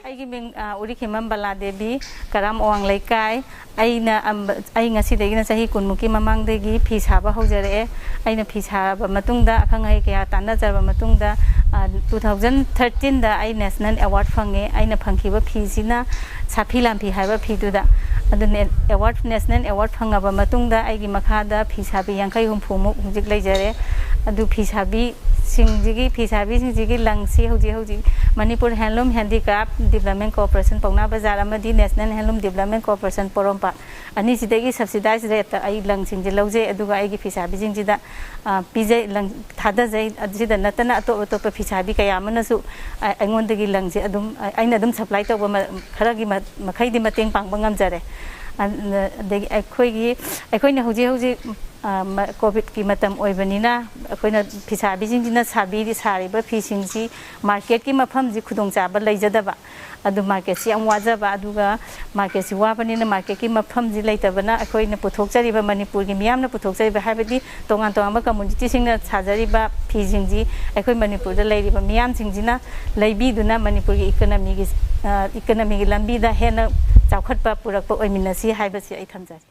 ꯑꯩꯒꯤ ꯃꯤꯡ, ꯑ, ꯎꯔꯤꯈꯦꯝꯕꯝ ꯕꯂꯥ ꯗꯦꯕꯤ, ꯀꯔꯥꯝ ꯑꯋꯥꯡ ꯂꯩꯀꯥꯏ꯫ ꯑꯩꯅ ꯑꯝꯕ-, ꯑꯩ ꯉꯁꯤꯗꯒꯤꯅ ꯆꯍꯤ ꯀꯨꯟꯃꯨꯛꯀꯤ ꯃꯃꯥꯡꯗꯒꯤ ꯐꯤ ꯁꯥꯕ ꯍꯧꯖꯔꯛꯑꯦ꯫ ꯑꯩꯅ ꯐꯤ ꯁꯥꯔꯕ ꯃꯇꯨꯡꯗ, ꯑꯈꯪ ꯑꯍꯩ ꯀꯌꯥ ꯇꯥꯟꯅꯖꯔꯕ ꯃꯇꯨꯡꯗ, ꯑ, two thousand thirteenꯗ ꯑꯩ National Award ꯐꯪꯉꯦ꯫ ꯑꯩꯅ ꯐꯪꯈꯤꯕ ꯐꯤꯁꯤꯅ ꯁꯥꯐꯤ ꯂꯥꯟꯐꯤ ꯍꯥꯏꯕ ꯐꯤꯗꯨꯗ꯫ ꯑꯗꯨꯅꯦ, award, National Award ꯐꯪꯉꯕ ꯃꯇꯨꯡꯗ ꯑꯩꯒꯤ ꯃꯈꯥꯗ ꯐꯤ ꯁꯥꯕꯤ ꯌꯥꯡꯈꯩ ꯍꯨꯝꯐꯨꯃꯨꯛ ꯍꯧꯖꯤꯛ ꯂꯩꯖꯔꯦ꯫ ꯑꯗꯨ ꯐꯤ ꯁꯥꯕꯤ ꯁꯤꯡꯁꯤꯒꯤ, ꯐꯤ ꯁꯥꯕꯤꯁꯤꯡꯁꯤꯒꯤ ꯂꯪꯁꯤ ꯍꯧꯖꯤꯛ ꯍꯧꯖꯤꯛ Manipur Handloom Handicraft Development Corporation ꯄꯥꯎꯅꯥ ꯕꯖꯥꯔ ꯑꯃꯗꯤ National Handloom Development Corporation ꯄꯣꯔꯣꯝꯄꯥꯠ ꯑꯅꯤꯁꯤꯗꯒꯤ subsidized rateꯇ ꯑꯩ ꯂꯪꯁꯤꯡꯁꯦ ꯂꯧꯖꯩ꯫ ꯑꯗꯨꯒ ꯑꯩꯒꯤ ꯐꯤ ꯁꯥꯕꯤꯁꯤꯡꯁꯤꯗ, ꯑ, ꯄꯤꯖꯩ, ꯂꯪ ꯊꯥꯗꯖꯩ꯫ ꯑꯁꯤꯗ ꯅꯠꯇꯅ ꯑꯇꯣꯞ ꯑꯇꯣꯞꯄ ꯐꯤ ꯁꯥꯕꯤ ꯀꯌꯥ ꯑꯃꯅꯁꯨ, ꯑ, ꯑꯩꯉꯣꯟꯗꯒꯤ ꯂꯪꯁꯦ ꯑꯗꯨꯝ, ꯑ, ꯑꯩꯅ ꯑꯗꯨꯝ supply ꯇꯧꯕ ꯃ-, ꯈꯔꯒꯤ ꯃ-, ꯃꯈꯩꯗꯤ ꯃꯇꯦꯡ ꯄꯥꯡꯕ ꯉꯝꯖꯔꯦ꯫ ꯑ-, ꯑꯗꯒꯤ ꯑꯩꯈꯣꯏꯒꯤ, ꯑꯩꯈꯣꯏꯅ ꯍꯧꯖꯤꯛ ꯍꯧꯖꯤꯛ, ꯑ, ꯃ-, COVIDꯀꯤ ꯃꯇꯝ ꯑꯣꯏꯕꯅꯤꯅ ꯑꯩꯈꯣꯏꯅ ꯐꯤꯁꯥꯕꯤꯁꯤꯡꯁꯤꯅ ꯁꯥꯕꯤꯔꯤ-, ꯁꯥꯔꯤꯕ ꯐꯤꯁꯤꯡꯁꯤ marketꯀꯤ ꯃꯐꯝꯁꯤ ꯈꯨꯗꯣꯡꯆꯥꯕ ꯂꯩꯖꯗꯕ, ꯑꯗꯨ marketꯁꯤ ꯌꯥꯝ ꯋꯥꯖꯕ, ꯑꯗꯨꯒ marketꯁꯤ ꯋꯥꯕꯅꯤꯅ marketꯀꯤ ꯃꯐꯝꯁꯤ ꯂꯩꯇꯕꯅ ꯑꯩꯈꯣꯏꯅ ꯄꯨꯊꯣꯛꯆꯔꯤꯕ, ꯃꯅꯤꯄꯨꯔꯒꯤ ꯃꯤꯌꯥꯝꯅ ꯄꯨꯊꯣꯛꯆꯔꯤꯕ, ꯍꯥꯏꯕꯗꯤ ꯇꯣꯉꯥꯟ ꯇꯣꯉꯥꯟꯕ communityꯁꯤꯡꯅ ꯁꯥꯖꯔꯤꯕ ꯐꯤꯁꯤꯡꯁꯤ ꯑꯩꯈꯣꯏ ꯃꯅꯤꯄꯨꯔꯗ ꯂꯩꯔꯤꯕ ꯃꯤꯌꯥꯝꯁꯤꯡꯁꯤꯅ ꯂꯩꯕꯤꯗꯨꯅ ꯃꯅꯤꯄꯨꯔꯒꯤ economyꯒꯤ, ꯑ, economyꯒꯤ ꯂꯝꯕꯤꯗ ꯍꯦꯟꯅ ꯆꯥꯎꯈꯠꯄ ꯄꯨꯔꯛꯄ ꯑꯣꯏꯃꯤꯟꯅꯁꯤ ꯍꯥꯏꯕꯁꯤ ꯑꯩ ꯊꯝꯖꯔꯤ꯫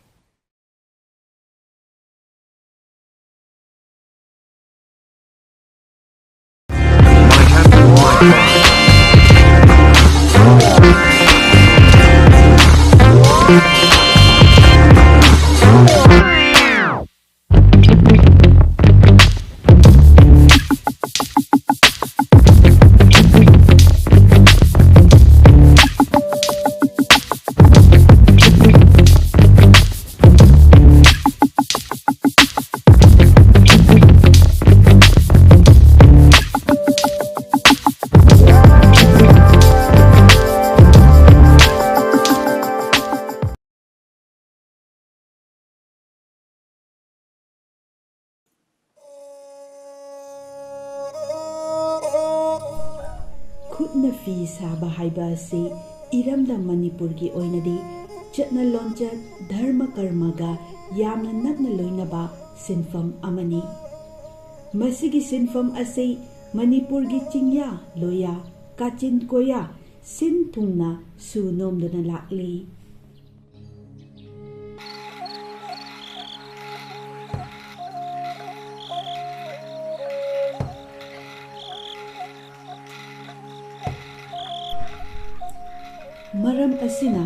ꯈꯨꯠꯅ ꯐꯤ ꯁꯥꯕ ꯍꯥꯏꯕ ꯑꯁꯤ ꯏꯔꯝꯗꯝ ꯃꯅꯤꯄꯨꯔꯒꯤ ꯑꯣꯏꯅꯗꯤ ꯆꯠꯅ ꯂꯣꯟꯆꯠ, ꯙꯔꯃ ꯀꯔꯃꯒ ꯌꯥꯝꯅ ꯅꯛꯅ ꯂꯣꯏꯅꯕ ꯁꯤꯟꯐꯝ ꯑꯃꯅꯤ꯫ ꯃꯁꯤꯒꯤ ꯁꯤꯟꯐꯝ ꯑꯁꯤ ꯃꯅꯤꯄꯨꯔꯒꯤ ꯆꯤꯡꯌꯥ ꯂꯣꯌꯥ, ꯀꯥꯆꯤꯟ ꯀꯣꯌꯥ, ꯁꯤꯟ ꯊꯨꯡꯅ ꯁꯨ ꯅꯣꯝꯗꯨꯅ ꯂꯥꯛꯂꯤ꯫ ꯃꯔꯝ ꯑꯁꯤꯅ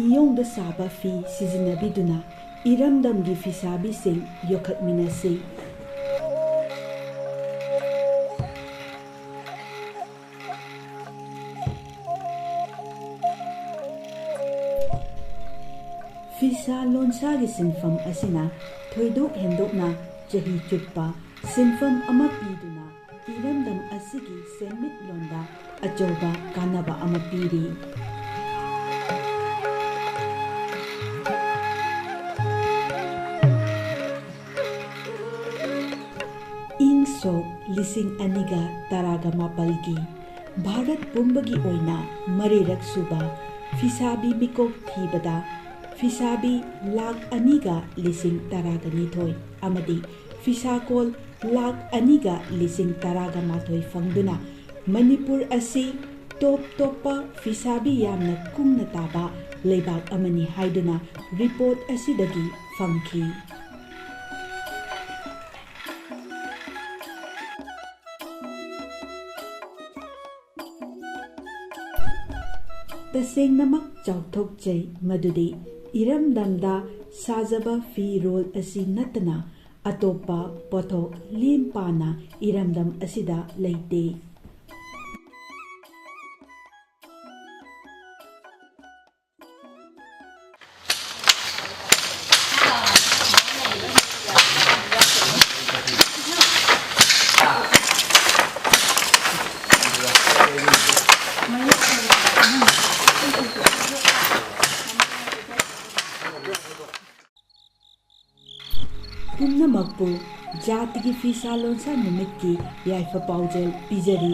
ꯏꯌꯣꯡꯗ ꯁꯥꯕ ꯐꯤ ꯁꯤꯖꯤꯟꯅꯕꯤꯗꯨꯅ ꯏꯔꯝꯗꯝꯒꯤ ꯐꯤꯁꯥꯕꯤꯁꯤꯡ ꯌꯣꯛꯈꯠꯃꯤꯟꯅꯁꯤ꯫ ꯐꯤꯁꯥ ꯂꯣꯟꯁꯥꯒꯤ ꯁꯤꯟꯐꯝ ꯑꯁꯤꯅ ꯊꯣꯏꯗꯣꯛ ꯍꯦꯟꯗꯣꯛꯅ ꯆꯍꯤ ꯆꯨꯞꯄ ꯁꯤꯟꯐꯝ ꯑꯃ ꯄꯤꯗꯨꯅ ꯏꯔꯝꯗꯝ ꯑꯁꯤꯒꯤ ꯁꯦꯟꯃꯤꯠꯂꯣꯟꯗ ꯑꯆꯧꯕ ꯀꯥꯟꯅꯕ ꯑꯃ ꯄꯤꯔꯤ꯫ ꯏꯪ ꯁꯣꯛ ꯂꯤꯁꯤꯡ ꯑꯅꯤꯒ ꯇꯔꯥꯒ ꯃꯥꯄꯜꯒꯤ ꯚꯥꯔꯠ ꯄꯨꯝꯕꯒꯤ ꯑꯣꯏꯅ ꯃꯔꯤꯔꯛ ꯁꯨꯕ ꯐꯤꯁꯥꯕꯤ ꯃꯤꯀꯣꯛ ꯊꯤꯕꯗ ꯐꯤꯁꯥꯕꯤ ꯂꯥꯈ ꯑꯅꯤꯒ ꯂꯤꯁꯤꯡ ꯇꯔꯥꯒ ꯅꯤꯊꯣꯏ ꯑꯃꯗꯤ ꯐꯤꯁꯥꯀꯣꯜ ꯂꯥꯈ ꯑꯅꯤꯒ ꯂꯤꯁꯤꯡ ꯇꯔꯥꯒ ꯃꯥꯊꯣꯏ ꯐꯪꯗꯨꯅ ꯃꯅꯤꯄꯨꯔ ꯑꯁꯤ ꯇꯣꯞ ꯇꯣꯞꯄ ꯐꯤꯁꯥꯕꯤ ꯌꯥꯝꯅ ꯀꯨꯡꯅ ꯇꯥꯕ ꯂꯩꯕꯥꯛ ꯑꯃꯅꯤ ꯍꯥꯏꯗꯨꯅ ꯔꯤꯄꯣꯔꯠ ꯑꯁꯤꯗꯒꯤ ꯐꯪꯈꯤ꯫ ꯇꯁꯦꯡꯅꯃꯛ ꯆꯥꯎꯊꯣꯛꯆꯩ ꯃꯗꯨꯗꯤ ꯏꯔꯝꯗꯝꯗ ꯁꯥꯖꯕ ꯐꯤꯔꯣꯜ ꯑꯁꯤ ꯅꯠꯇꯅ ꯑꯇꯣꯞꯄ ꯄꯣꯠꯊꯣꯛ ꯂꯦꯝ ꯄꯥꯅ ꯏꯔꯝꯗꯝ ꯑꯁꯤꯗ ꯂꯩꯇꯦ꯫ ꯄꯨꯝꯅꯃꯛꯄꯨ ꯖꯥꯇꯤꯒꯤ ꯐꯤꯁꯥ ꯂꯣꯟꯁꯥ ꯅꯨꯃꯤꯠꯀꯤ ꯌꯥꯏꯐ ꯄꯥꯎꯖꯦꯜ ꯄꯤꯖꯔꯤ꯫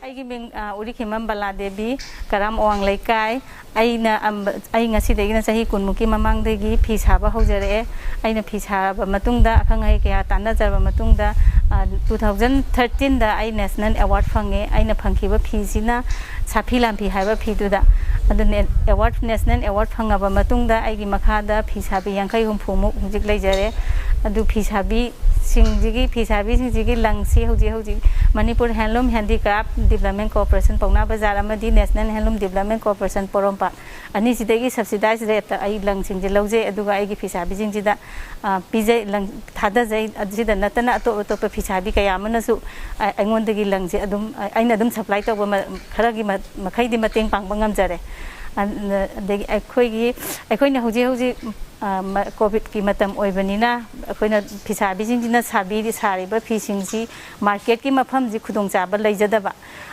ꯑꯩꯒꯤ ꯃꯤꯡ, ꯑ, ꯎꯔꯤ ꯈꯦꯃꯝ ꯕꯂꯥ ꯗꯦꯕꯤ, ꯀꯔꯥꯝ ꯑꯋꯥꯡ ꯂꯩꯀꯥꯏ꯫ ꯑꯩꯅ ꯑꯝꯕ-, ꯑꯩ ꯉꯁꯤꯗꯒꯤꯅ ꯆꯍꯤ ꯀꯨꯟꯃꯨꯛꯀꯤ ꯃꯃꯥꯡꯗꯒꯤ ꯐꯤ ꯁꯥꯕ ꯍꯧꯖꯔꯛꯑꯦ꯫ ꯑꯩꯅ ꯐꯤ ꯁꯥꯔꯕ ꯃꯇꯨꯡꯗ, ꯑꯈꯪ ꯑꯍꯩ ꯀꯌꯥ ꯇꯥꯟꯅꯖꯔꯕ ꯃꯇꯨꯡꯗ, ꯑ, two thousand thirteen ꯗ ꯑꯩ National Award ꯐꯪꯉꯦ꯫ ꯑꯩꯅ ꯐꯪꯈꯤꯕ ꯐꯤꯁꯤꯅ ꯁꯥꯐꯤ ꯂꯥꯟꯐꯤ ꯍꯥꯏꯕ ꯐꯤꯗꯨꯗ꯫ ꯑꯗꯨꯅ award, National Award ꯐꯪꯉꯕ ꯃꯇꯨꯡꯗ ꯑꯩꯒꯤ ꯃꯈꯥꯗ ꯐꯤ ꯁꯥꯕꯤ ꯌꯥꯡꯈꯩ ꯍꯨꯝꯐꯨꯃꯨꯛ ꯍꯧꯖꯤꯛ ꯂꯩꯖꯔꯦ꯫ ꯑꯗꯨ ꯐꯤ ꯁꯥꯕꯤꯁꯤꯡꯁꯤꯒꯤ, ꯐꯤ ꯁꯥꯕꯤꯁꯤꯡꯁꯤꯒꯤ ꯂꯪꯁꯤ ꯍꯧꯖꯤꯛ ꯍꯧꯖꯤꯛ Manipur Handloom Handicraft Development Corporation ꯄꯥꯎꯅꯥ ꯕꯖꯥꯔ ꯑꯃꯗꯤ National Handloom Development Corporation ꯄꯣꯔꯣꯝꯄꯥꯠ ꯑꯅꯤꯁꯤꯗꯒꯤ subsidized rate ꯇ ꯑꯩ ꯂꯪꯁꯤꯡꯁꯦ ꯂꯧꯖꯩ꯫ ꯑꯗꯨꯒ ꯑꯩꯒꯤ ꯐꯤ ꯁꯥꯕꯤꯁꯤꯡꯁꯤꯗ, ꯑ, ꯄꯤꯖꯩ, ꯂꯪ ꯊꯥꯗꯖꯩ꯫ ꯑꯁꯤꯗ ꯅꯠꯇꯅ ꯑꯇꯣꯞ ꯑꯇꯣꯞꯄ ꯐꯤ ꯁꯥꯕꯤ ꯀꯌꯥ ꯑꯃꯅꯁꯨ, ꯑ, ꯑꯩꯉꯣꯟꯗꯒꯤ ꯂꯪꯁꯦ ꯑꯗꯨꯝ, ꯑ, ꯑꯩꯅ ꯑꯗꯨꯝ supply ꯇꯧꯕ ꯃ-, ꯈꯔꯒꯤ ꯃ-, ꯃꯈꯩꯗꯤ ꯃꯇꯦꯡ ꯄꯥꯡꯕ ꯉꯝꯖꯔꯦ꯫ ꯑ-, ꯑꯗꯒꯤ ꯑꯩꯈꯣꯏꯒꯤ, ꯑꯩꯈꯣꯏꯅ ꯍꯧꯖꯤꯛ ꯍꯧꯖꯤꯛ, ꯑ, ꯃ-, COVID ꯀꯤ ꯃꯇꯝ ꯑꯣꯏꯕꯅꯤꯅ, ꯑꯩꯈꯣꯏꯅ ꯐꯤꯁꯥꯕꯤꯁꯤꯡꯁꯤꯅ ꯁꯥꯕꯤ-, ꯁꯥꯔꯤꯕ ꯐꯤꯁꯤꯡꯁꯤ market ꯀꯤ ꯃꯐꯝꯁꯤ ꯈꯨꯗꯣꯡꯆꯥꯕ ꯂꯩꯖꯗꯕ꯫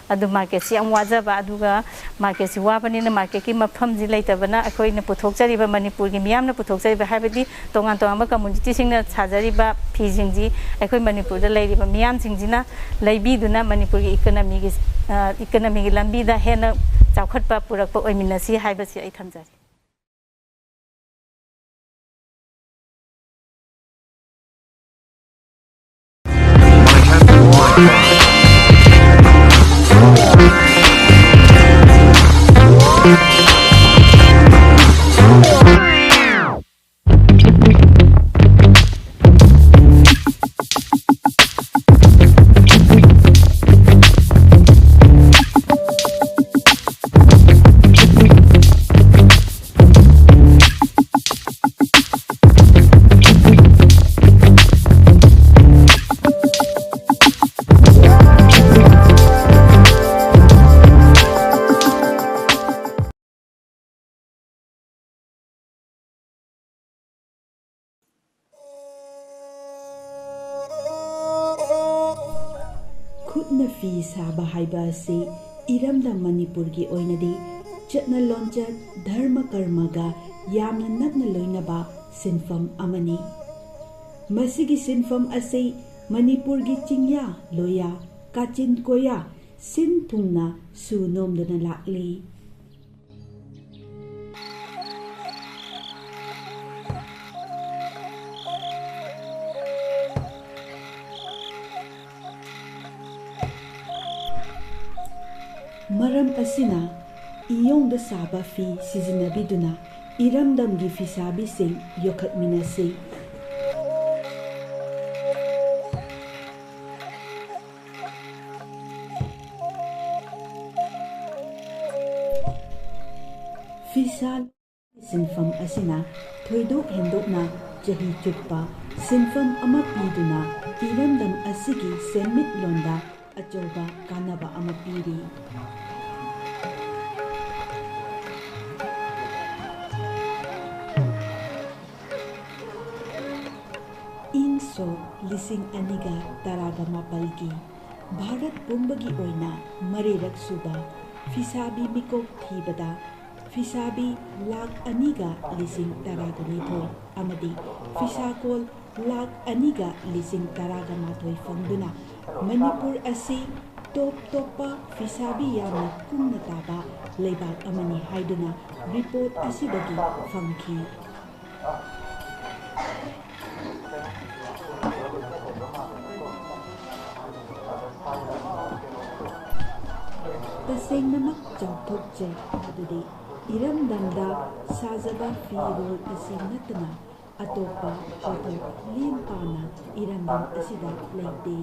ꯑꯗꯨ market ꯁꯤ ꯌꯥꯝ ꯋꯥꯖꯕ, ꯑꯗꯨꯒ market ꯁꯤ ꯋꯥꯕꯅꯤꯅ market ꯀꯤ ꯃꯐꯝꯁꯤ ꯂꯩꯇꯕꯅ ꯑꯩꯈꯣꯏꯅ ꯄꯨꯊꯣꯛꯆꯔꯤꯕ, ꯃꯅꯤꯄꯨꯔꯒꯤ ꯃꯤꯌꯥꯝꯅ ꯄꯨꯊꯣꯛꯆꯔꯤꯕ, ꯍꯥꯏꯕꯗꯤ ꯇꯣꯉꯥꯟ ꯇꯣꯉꯥꯟꯕ community ꯁꯤꯡꯅ ꯁꯥꯖꯔꯤꯕ ꯐꯤꯁꯤꯡꯁꯤ ꯑꯩꯈꯣꯏ ꯃꯅꯤꯄꯨꯔꯗ ꯂꯩꯔꯤꯕ ꯃꯤꯌꯥꯝꯁꯤꯡꯁꯤꯅ ꯂꯩꯕꯤꯗꯨꯅ ꯃꯅꯤꯄꯨꯔꯒꯤ economy ꯒꯤ, ꯑ, economy ꯒꯤ ꯂꯝꯕꯤꯗ ꯍꯦꯟꯅ ꯆꯥꯎꯈꯠꯄ ꯄꯨꯔꯛꯄ ꯑꯣꯏꯃꯤꯟꯅꯁꯤ ꯍꯥꯏꯕꯁꯤ ꯑꯩ ꯊꯝꯖꯔꯤ꯫ ꯈꯨꯠꯅ ꯐꯤ ꯁꯥꯕ ꯍꯥꯏꯕ ꯑꯁꯤ ꯏꯔꯝꯗꯝ ꯃꯅꯤꯄꯨꯔꯒꯤ ꯑꯣꯏꯅꯗꯤ ꯆꯠꯅ ꯂꯣꯟꯆꯠ, ꯙꯔꯃ ꯀꯔꯃꯒ ꯌꯥꯝꯅ ꯅꯛꯅ ꯂꯣꯏꯅꯕ ꯁꯤꯟꯐꯝ ꯑꯃꯅꯤ꯫ ꯃꯁꯤꯒꯤ ꯁꯤꯟꯐꯝ ꯑꯁꯤ ꯃꯅꯤꯄꯨꯔꯒꯤ ꯆꯤꯡꯌꯥ ꯂꯣꯌꯥ, ꯀꯥꯆꯤꯟ ꯀꯣꯌꯥ, ꯁꯤꯟ ꯊꯨꯡꯅ ꯁꯨ ꯅꯣꯝꯗꯨꯅ ꯂꯥꯛꯂꯤ꯫ ꯃꯔꯝ ꯑꯁꯤꯅ ꯏꯌꯣꯡꯗ ꯁꯥꯕ ꯐꯤ ꯁꯤꯖꯤꯟꯅꯕꯤꯗꯨꯅ ꯏꯔꯝꯗꯝꯒꯤ ꯐꯤꯁꯥꯕꯤꯁꯤꯡ ꯌꯣꯛꯈꯠꯃꯤꯟꯅꯁꯤ꯫ ꯐꯤꯁꯥ ꯁꯤꯟꯐꯝ ꯑꯁꯤꯅ ꯊꯣꯏꯗꯣꯛ ꯍꯦꯟꯗꯣꯛꯅ ꯆꯍꯤ ꯆꯨꯞꯄ ꯁꯤꯟꯐꯝ ꯑꯃ ꯄꯤꯗꯨꯅ ꯏꯔꯝꯗꯝ ꯑꯁꯤꯒꯤ ꯁꯦꯟꯃꯤꯠꯂꯣꯟꯗ ꯑꯆꯧꯕ ꯀꯥꯟꯅꯕ ꯑꯃ ꯄꯤꯔꯤ꯫ ꯏꯪ ꯁꯣꯛ ꯂꯤꯁꯤꯡ ꯑꯅꯤꯒ ꯇꯔꯥꯒ ꯃꯥꯄꯜꯒꯤ ꯚꯥꯔꯠ ꯄꯨꯝꯕꯒꯤ ꯑꯣꯏꯅ ꯃꯔꯤꯔꯛ ꯁꯨꯕ ꯐꯤꯁꯥꯕꯤ ꯃꯤꯀꯣꯛ ꯊꯤꯕꯗ ꯐꯤꯁꯥꯕꯤ ꯂꯥꯈ ꯑꯅꯤꯒ ꯂꯤꯁꯤꯡ ꯇꯔꯥꯒ ꯅꯤꯊꯣꯏ ꯑꯃꯗꯤ ꯐꯤꯁꯥꯀꯣꯜ ꯂꯥꯈ ꯑꯅꯤꯒ ꯂꯤꯁꯤꯡ ꯇꯔꯥꯒ ꯃꯥꯊꯣꯏ ꯐꯪꯗꯨꯅ ꯃꯅꯤꯄꯨꯔ ꯑꯁꯤ ꯇꯣꯞ ꯇꯣꯞꯄ ꯐꯤꯁꯥꯕꯤ ꯌꯥꯝꯅ ꯀꯨꯡꯅ ꯇꯥꯕ ꯂꯩꯕꯥꯛ ꯑꯃꯅꯤ ꯍꯥꯏꯗꯨꯅ ꯔꯤꯄꯣꯔꯠ ꯑꯁꯤꯗꯒꯤ ꯐꯪꯈꯤ꯫ ꯇꯁꯦꯡꯅꯃꯛ ꯆꯥꯎꯊꯣꯛꯆꯩ꯫ ꯑꯗꯨꯗꯤ ꯏꯔꯝꯗꯝꯗ ꯁꯥꯖꯕ ꯐꯤꯔꯣꯜ ꯑꯁꯤ ꯅꯠꯇꯅ ꯑꯇꯣꯞꯄ ꯄꯣꯠꯊꯣꯛ ꯂꯦꯝ ꯄꯥꯅ ꯏꯔꯝꯗꯝ ꯑꯁꯤꯗ ꯂꯩꯇꯦ꯫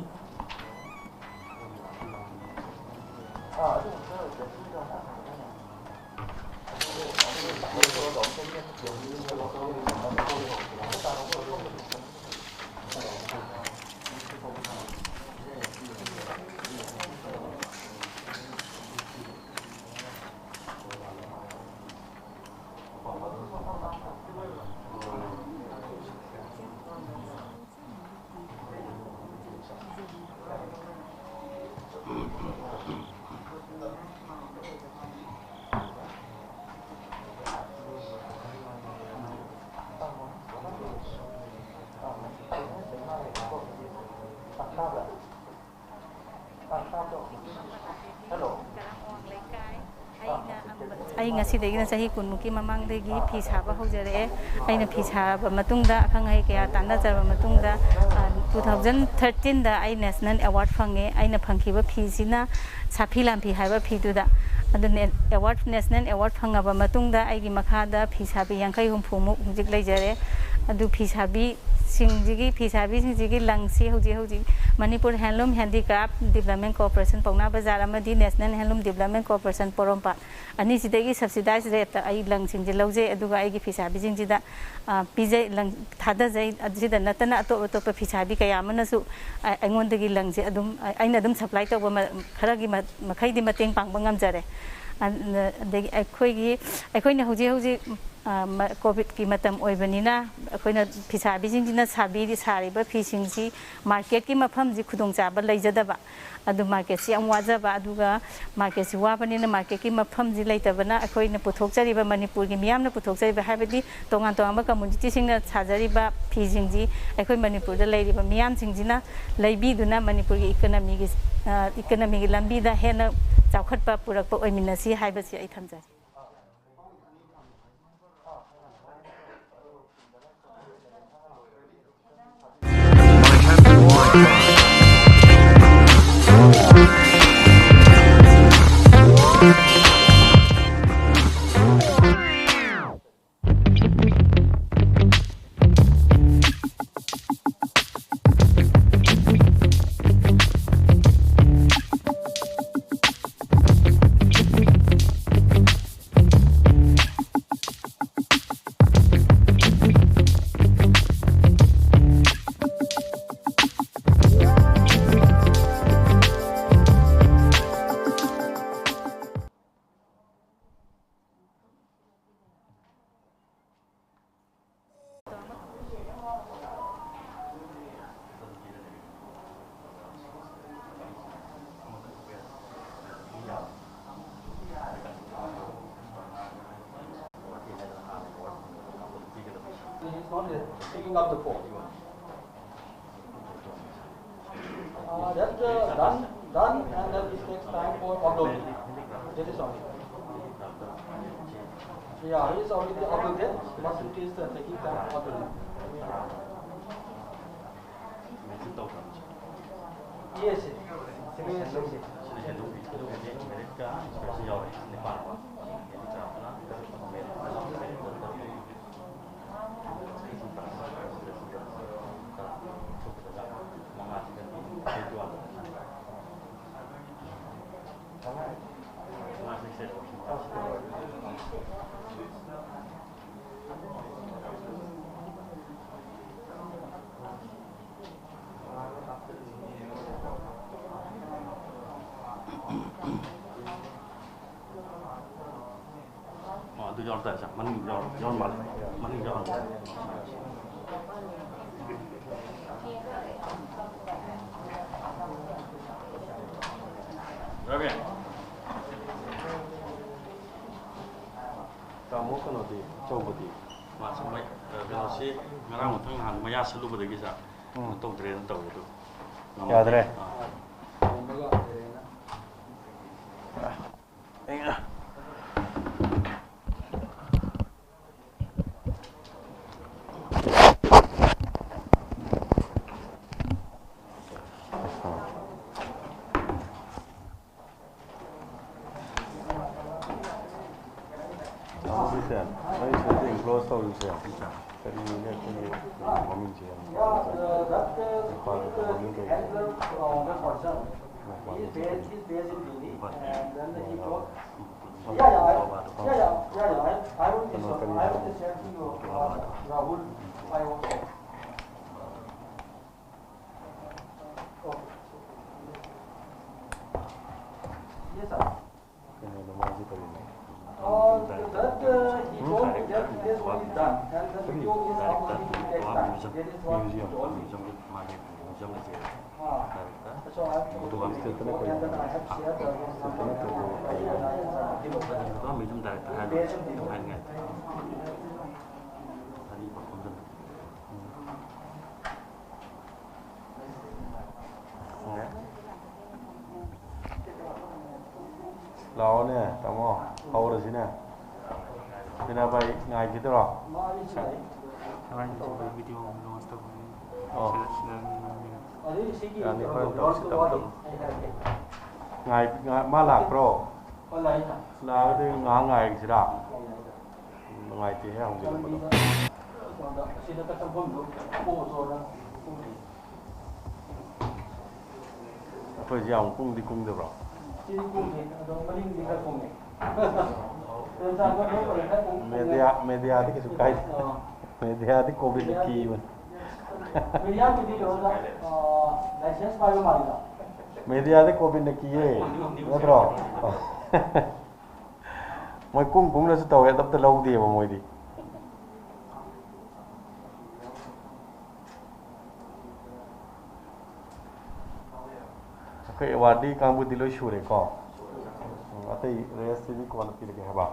ꯑꯩ ꯉꯁꯤꯗꯒꯤꯅ ꯆꯍꯤ ꯀꯨꯟꯃꯨꯛꯀꯤ ꯃꯃꯥꯡꯗꯒꯤ ꯐꯤ ꯁꯥꯕ ꯍꯧꯖꯔꯛꯑꯦ꯫ ꯑꯩꯅ ꯐꯤ ꯁꯥꯕ ꯃꯇꯨꯡꯗ, ꯑꯈꯪ ꯑꯍꯩ ꯀꯌꯥ ꯇꯥꯟꯅꯖꯔꯕ ꯃꯇꯨꯡꯗ, ꯑ, two thousand thirteen-ꯗ ꯑꯩ National Award ꯐꯪꯉꯦ꯫ ꯑꯩꯅ ꯐꯪꯈꯤꯕ ꯐꯤꯁꯤꯅ ꯁꯥꯐꯤ ꯂꯥꯟꯐꯤ ꯍꯥꯏꯕ ꯐꯤꯗꯨꯗ꯫ ꯑꯗꯨꯅ award, National Award ꯐꯪꯉꯕ ꯃꯇꯨꯡꯗ ꯑꯩꯒꯤ ꯃꯈꯥꯗ ꯐꯤ ꯁꯥꯕꯤ ꯌꯥꯡꯈꯩ ꯍꯨꯝꯐꯨꯃꯨꯛ ꯍꯧꯖꯤꯛ ꯂꯩꯖꯔꯦ꯫ ꯑꯗꯨ ꯐꯤ ꯁꯥꯕꯤꯁꯤꯡꯁꯤꯒꯤ, ꯐꯤ ꯁꯥꯕꯤꯁꯤꯡꯁꯤꯒꯤ ꯂꯪꯁꯤ ꯍꯧꯖꯤꯛ ꯍꯧꯖꯤꯛ Manipur Handloom Handicraft Development Corporation ꯄꯥꯎꯅꯥ ꯕꯖꯥꯔ ꯑꯃꯗꯤ National Handloom Development Corporation ꯄꯣꯔꯣꯝꯄꯥꯠ ꯑꯅꯤꯁꯤꯗꯒꯤ subsidized rate-ꯇ ꯑꯩ ꯂꯪꯁꯤꯡꯁꯦ ꯂꯧꯖꯩ꯫ ꯑꯗꯨꯒ ꯑꯩꯒꯤ ꯐꯤꯁꯥꯕꯤꯁꯤꯡꯁꯤꯗ, ꯑ, ꯄꯤꯖꯩ, ꯂꯪ ꯊꯥꯗꯖꯩ꯫ ꯑꯁꯤꯗ ꯅꯠꯇꯅ ꯑꯇꯣꯞ ꯑꯇꯣꯞꯄ ꯐꯤꯁꯥꯕꯤ ꯀꯌꯥ ꯑꯃꯅꯁꯨ, ꯑ, ꯑꯩꯉꯣꯟꯗꯒꯤ ꯂꯪꯁꯦ ꯑꯗꯨꯝ, ꯑ, ꯑꯩꯅ ꯑꯗꯨꯝ supply ꯇꯧꯕ ꯃ-, ꯈꯔꯒꯤ ꯃ-, ꯃꯈꯩꯗꯤ ꯃꯇꯦꯡ ꯄꯥꯡꯕ ꯉꯝꯖꯔꯦ꯫ ꯑ-, ꯑꯗꯒꯤ ꯑꯩꯈꯣꯏꯒꯤ, ꯑꯩꯈꯣꯏꯅ ꯍꯧꯖꯤꯛ ꯍꯧꯖꯤꯛ, ꯑ, ꯃ-, COVID-ꯀꯤ ꯃꯇꯝ ꯑꯣꯏꯕꯅꯤꯅ ꯑꯩꯈꯣꯏꯅ ꯐꯤꯁꯥꯕꯤꯁꯤꯡꯁꯤꯅ ꯁꯥꯕꯤꯔꯤ-, ꯁꯥꯔꯤꯕ ꯐꯤꯁꯤꯡꯁꯤ market-ꯀꯤ ꯃꯐꯝꯁꯤ ꯈꯨꯗꯣꯡꯆꯥꯕ ꯂꯩꯖꯗꯕ꯫ ꯑꯗꯨ market-ꯁꯤ ꯌꯥꯝ ꯋꯥꯖꯕ, ꯑꯗꯨꯒ market-ꯁꯤ ꯋꯥꯕꯅꯤꯅ market-ꯀꯤ ꯃꯐꯝꯁꯤ ꯂꯩꯇꯕꯅ ꯑꯩꯈꯣꯏꯅ ꯄꯨꯊꯣꯛꯆꯔꯤꯕ, ꯃꯅꯤꯄꯨꯔꯒꯤ ꯃꯤꯌꯥꯝꯅ ꯄꯨꯊꯣꯛꯆꯔꯤꯕ, ꯍꯥꯏꯕꯗꯤ ꯇꯣꯉꯥꯟ ꯇꯣꯉꯥꯟꯕ community-ꯁꯤꯡꯅ ꯁꯥꯖꯔꯤꯕ ꯐꯤꯁꯤꯡꯁꯤ ꯑꯩꯈꯣꯏ ꯃꯅꯤꯄꯨꯔꯗ ꯂꯩꯔꯤꯕ ꯃꯤꯌꯥꯝꯁꯤꯡꯁꯤꯅ ꯂꯩꯕꯤꯗꯨꯅ ꯃꯅꯤꯄꯨꯔꯒꯤ economy-ꯒꯤ, ꯑ, economy-ꯒꯤ ꯂꯝꯕꯤꯗ ꯍꯦꯟꯅ ꯆꯥꯎꯈꯠꯄ ꯄꯨꯔꯛꯄ ꯑꯣꯏꯃꯤꯟꯅꯁꯤ ꯍꯥꯏꯕꯁꯤ ꯑꯩ ꯊꯝꯖꯔꯤ꯫ He's not picking up the phone. Uh, that, uh, done, done, and that it takes time for uploading. That is all. Yeah, it's already updated, but it is uh, taking time for the. Yes, yes, yes. ꯑꯣ, ꯑꯗꯨ ꯌꯥꯎꯔꯝꯗꯥꯏ, ꯁꯥꯔ, ꯃꯅꯤꯡ ꯌꯥꯎꯔ-, ꯌꯥꯎꯔ ꯃꯥꯜꯂꯦ꯫ ꯃꯅꯤꯡ ꯌꯥꯎꯔ ꯃꯥꯜꯂꯦ꯫ ꯔꯕꯤ꯫ ꯇꯥꯃꯣ, ꯀꯩꯅꯣꯗꯤ, ꯑꯆꯧꯕꯗꯤ? ꯃꯥꯁꯨ ꯃꯩ-, ꯑ, ꯀꯩꯅꯣꯁꯤ ꯉꯔꯥꯡ ꯃꯊꯪ ꯅꯍꯥꯟ ꯃꯌꯥ ꯁꯠꯂꯨꯕꯗꯒꯤ, ꯁꯥꯔ, ꯎꯝ꯫ ꯀꯩꯅꯣ ꯇꯧꯗ꯭ꯔꯦꯅ ꯇꯧꯋꯦ ꯑꯗꯨ꯫ ꯌꯥꯗ꯭ꯔꯦ? ꯑꯥ꯫ ꯑꯗꯨꯗꯤꯁꯦ, ꯑꯩ ꯁꯤꯗ enclose ꯇꯧꯔꯤꯁꯦ, ꯀꯔꯤꯅꯦ ꯑꯩꯈꯣꯏꯒꯤ ꯃꯃꯤꯡꯁꯦ? ꯃꯃꯤꯡ ꯀꯩ? ꯀꯩꯅꯣ ꯀꯔꯤ ꯍꯥꯏꯕ? ꯀꯩꯅꯣꯗꯣ ꯃꯥꯁꯦ ꯀꯔꯤꯅꯣ? ꯎꯝ? ꯀꯔꯤ? Museum. Museum ꯒꯤ ꯃꯥꯒꯤ museum ꯒꯤ ꯗꯥꯏꯔꯦꯛꯇꯔ꯫ ꯑꯗꯨꯒ state ꯇꯅ ꯀꯔꯤ ꯍꯥꯏꯕ? State ꯇꯅ ꯀꯔꯤ ꯍꯥꯏꯕ? ꯑꯗꯨꯒ museum director ꯍꯥꯏꯔ ꯂꯣꯏꯔꯦ꯫ ꯑꯗꯨꯝ ꯍꯥꯏꯅꯤꯡꯉꯥꯏ ꯂꯩꯇꯦ꯫ ꯑꯅꯤ ꯄꯨꯂꯞ ꯈꯣꯝꯖꯤꯜꯂꯒ꯫ ꯎꯝ꯫ ꯈꯪꯉꯦ꯫ ꯂꯥꯛꯑꯣꯅꯦ, ꯇꯥꯃꯣ, ꯍꯧꯔꯁꯤꯅꯦ꯫ ꯃꯤꯅꯥꯕꯥꯏ ꯉꯥꯏꯈꯤꯗ꯭ꯔꯣ? ꯉꯔꯥꯡꯒꯤ ꯚꯤꯗꯤꯑꯣ ꯑꯃꯨꯛ ꯂꯣꯟꯁ ꯇꯧꯕꯅꯤ꯫ ꯑꯣ꯫ ꯁꯤꯗ, ꯁꯤꯗ ꯑꯗꯨꯝ ꯌꯦꯡꯉꯦ꯫ ꯌꯥꯅꯤ, ꯍꯣꯔꯦꯟ ꯇꯧꯁꯤ, ꯇꯞ ꯇꯞꯅ꯫ ꯉꯥꯏ-, ꯉꯥꯏ-, ꯃꯥ ꯂꯥꯛꯄ꯭ꯔꯣ? ꯂꯥꯛꯑꯒꯗꯤ ꯉꯥꯏꯍꯥꯛ ꯉꯥꯏꯔꯁꯤꯔꯥ? ꯅꯨꯡꯉꯥꯏꯇꯦꯍꯦ, ꯍꯧꯖꯤꯛ꯫ ꯑꯩꯈꯣꯏꯁꯦ ꯌꯥꯝ ꯀꯨꯡꯗꯤ ꯀꯨꯡꯗꯕ꯭ꯔꯣ? ꯃꯦꯗꯤꯌꯥ, ꯃꯦꯗꯤꯌꯥꯗꯤ ꯀꯩꯁꯨ ꯀꯥꯏꯗꯦ꯫ ꯃꯦꯗꯤꯌꯥꯗꯤ ꯀꯣꯚꯤꯗꯅ ꯀꯤꯕꯅꯤ꯫ ꯃꯦꯗꯤꯌꯥꯗꯤ ꯀꯣꯚꯤꯗꯅ ꯀꯤꯌꯦ, ꯅꯠꯇ꯭ꯔꯣ? ꯃꯣꯏ ꯀꯨꯝ ꯀꯨꯝꯅꯁꯨ ꯇꯧꯋꯦ, ꯑꯗꯨ ꯑꯝꯇ ꯂꯧꯗꯦꯕ ꯃꯣꯏꯗꯤ꯫ ꯑꯩꯈꯣꯏ ꯑꯦꯋꯥꯔꯗꯤ ꯀꯥꯡꯕꯨꯗꯤ ꯂꯣꯏ ꯁꯨꯔꯦꯀꯣ꯫ ꯎꯝ, ꯑꯇꯩ ꯔꯦꯁꯁꯤꯗꯤ ꯀꯣꯟꯅ ꯄꯤꯔꯒꯦ ꯍꯥꯏꯕ꯫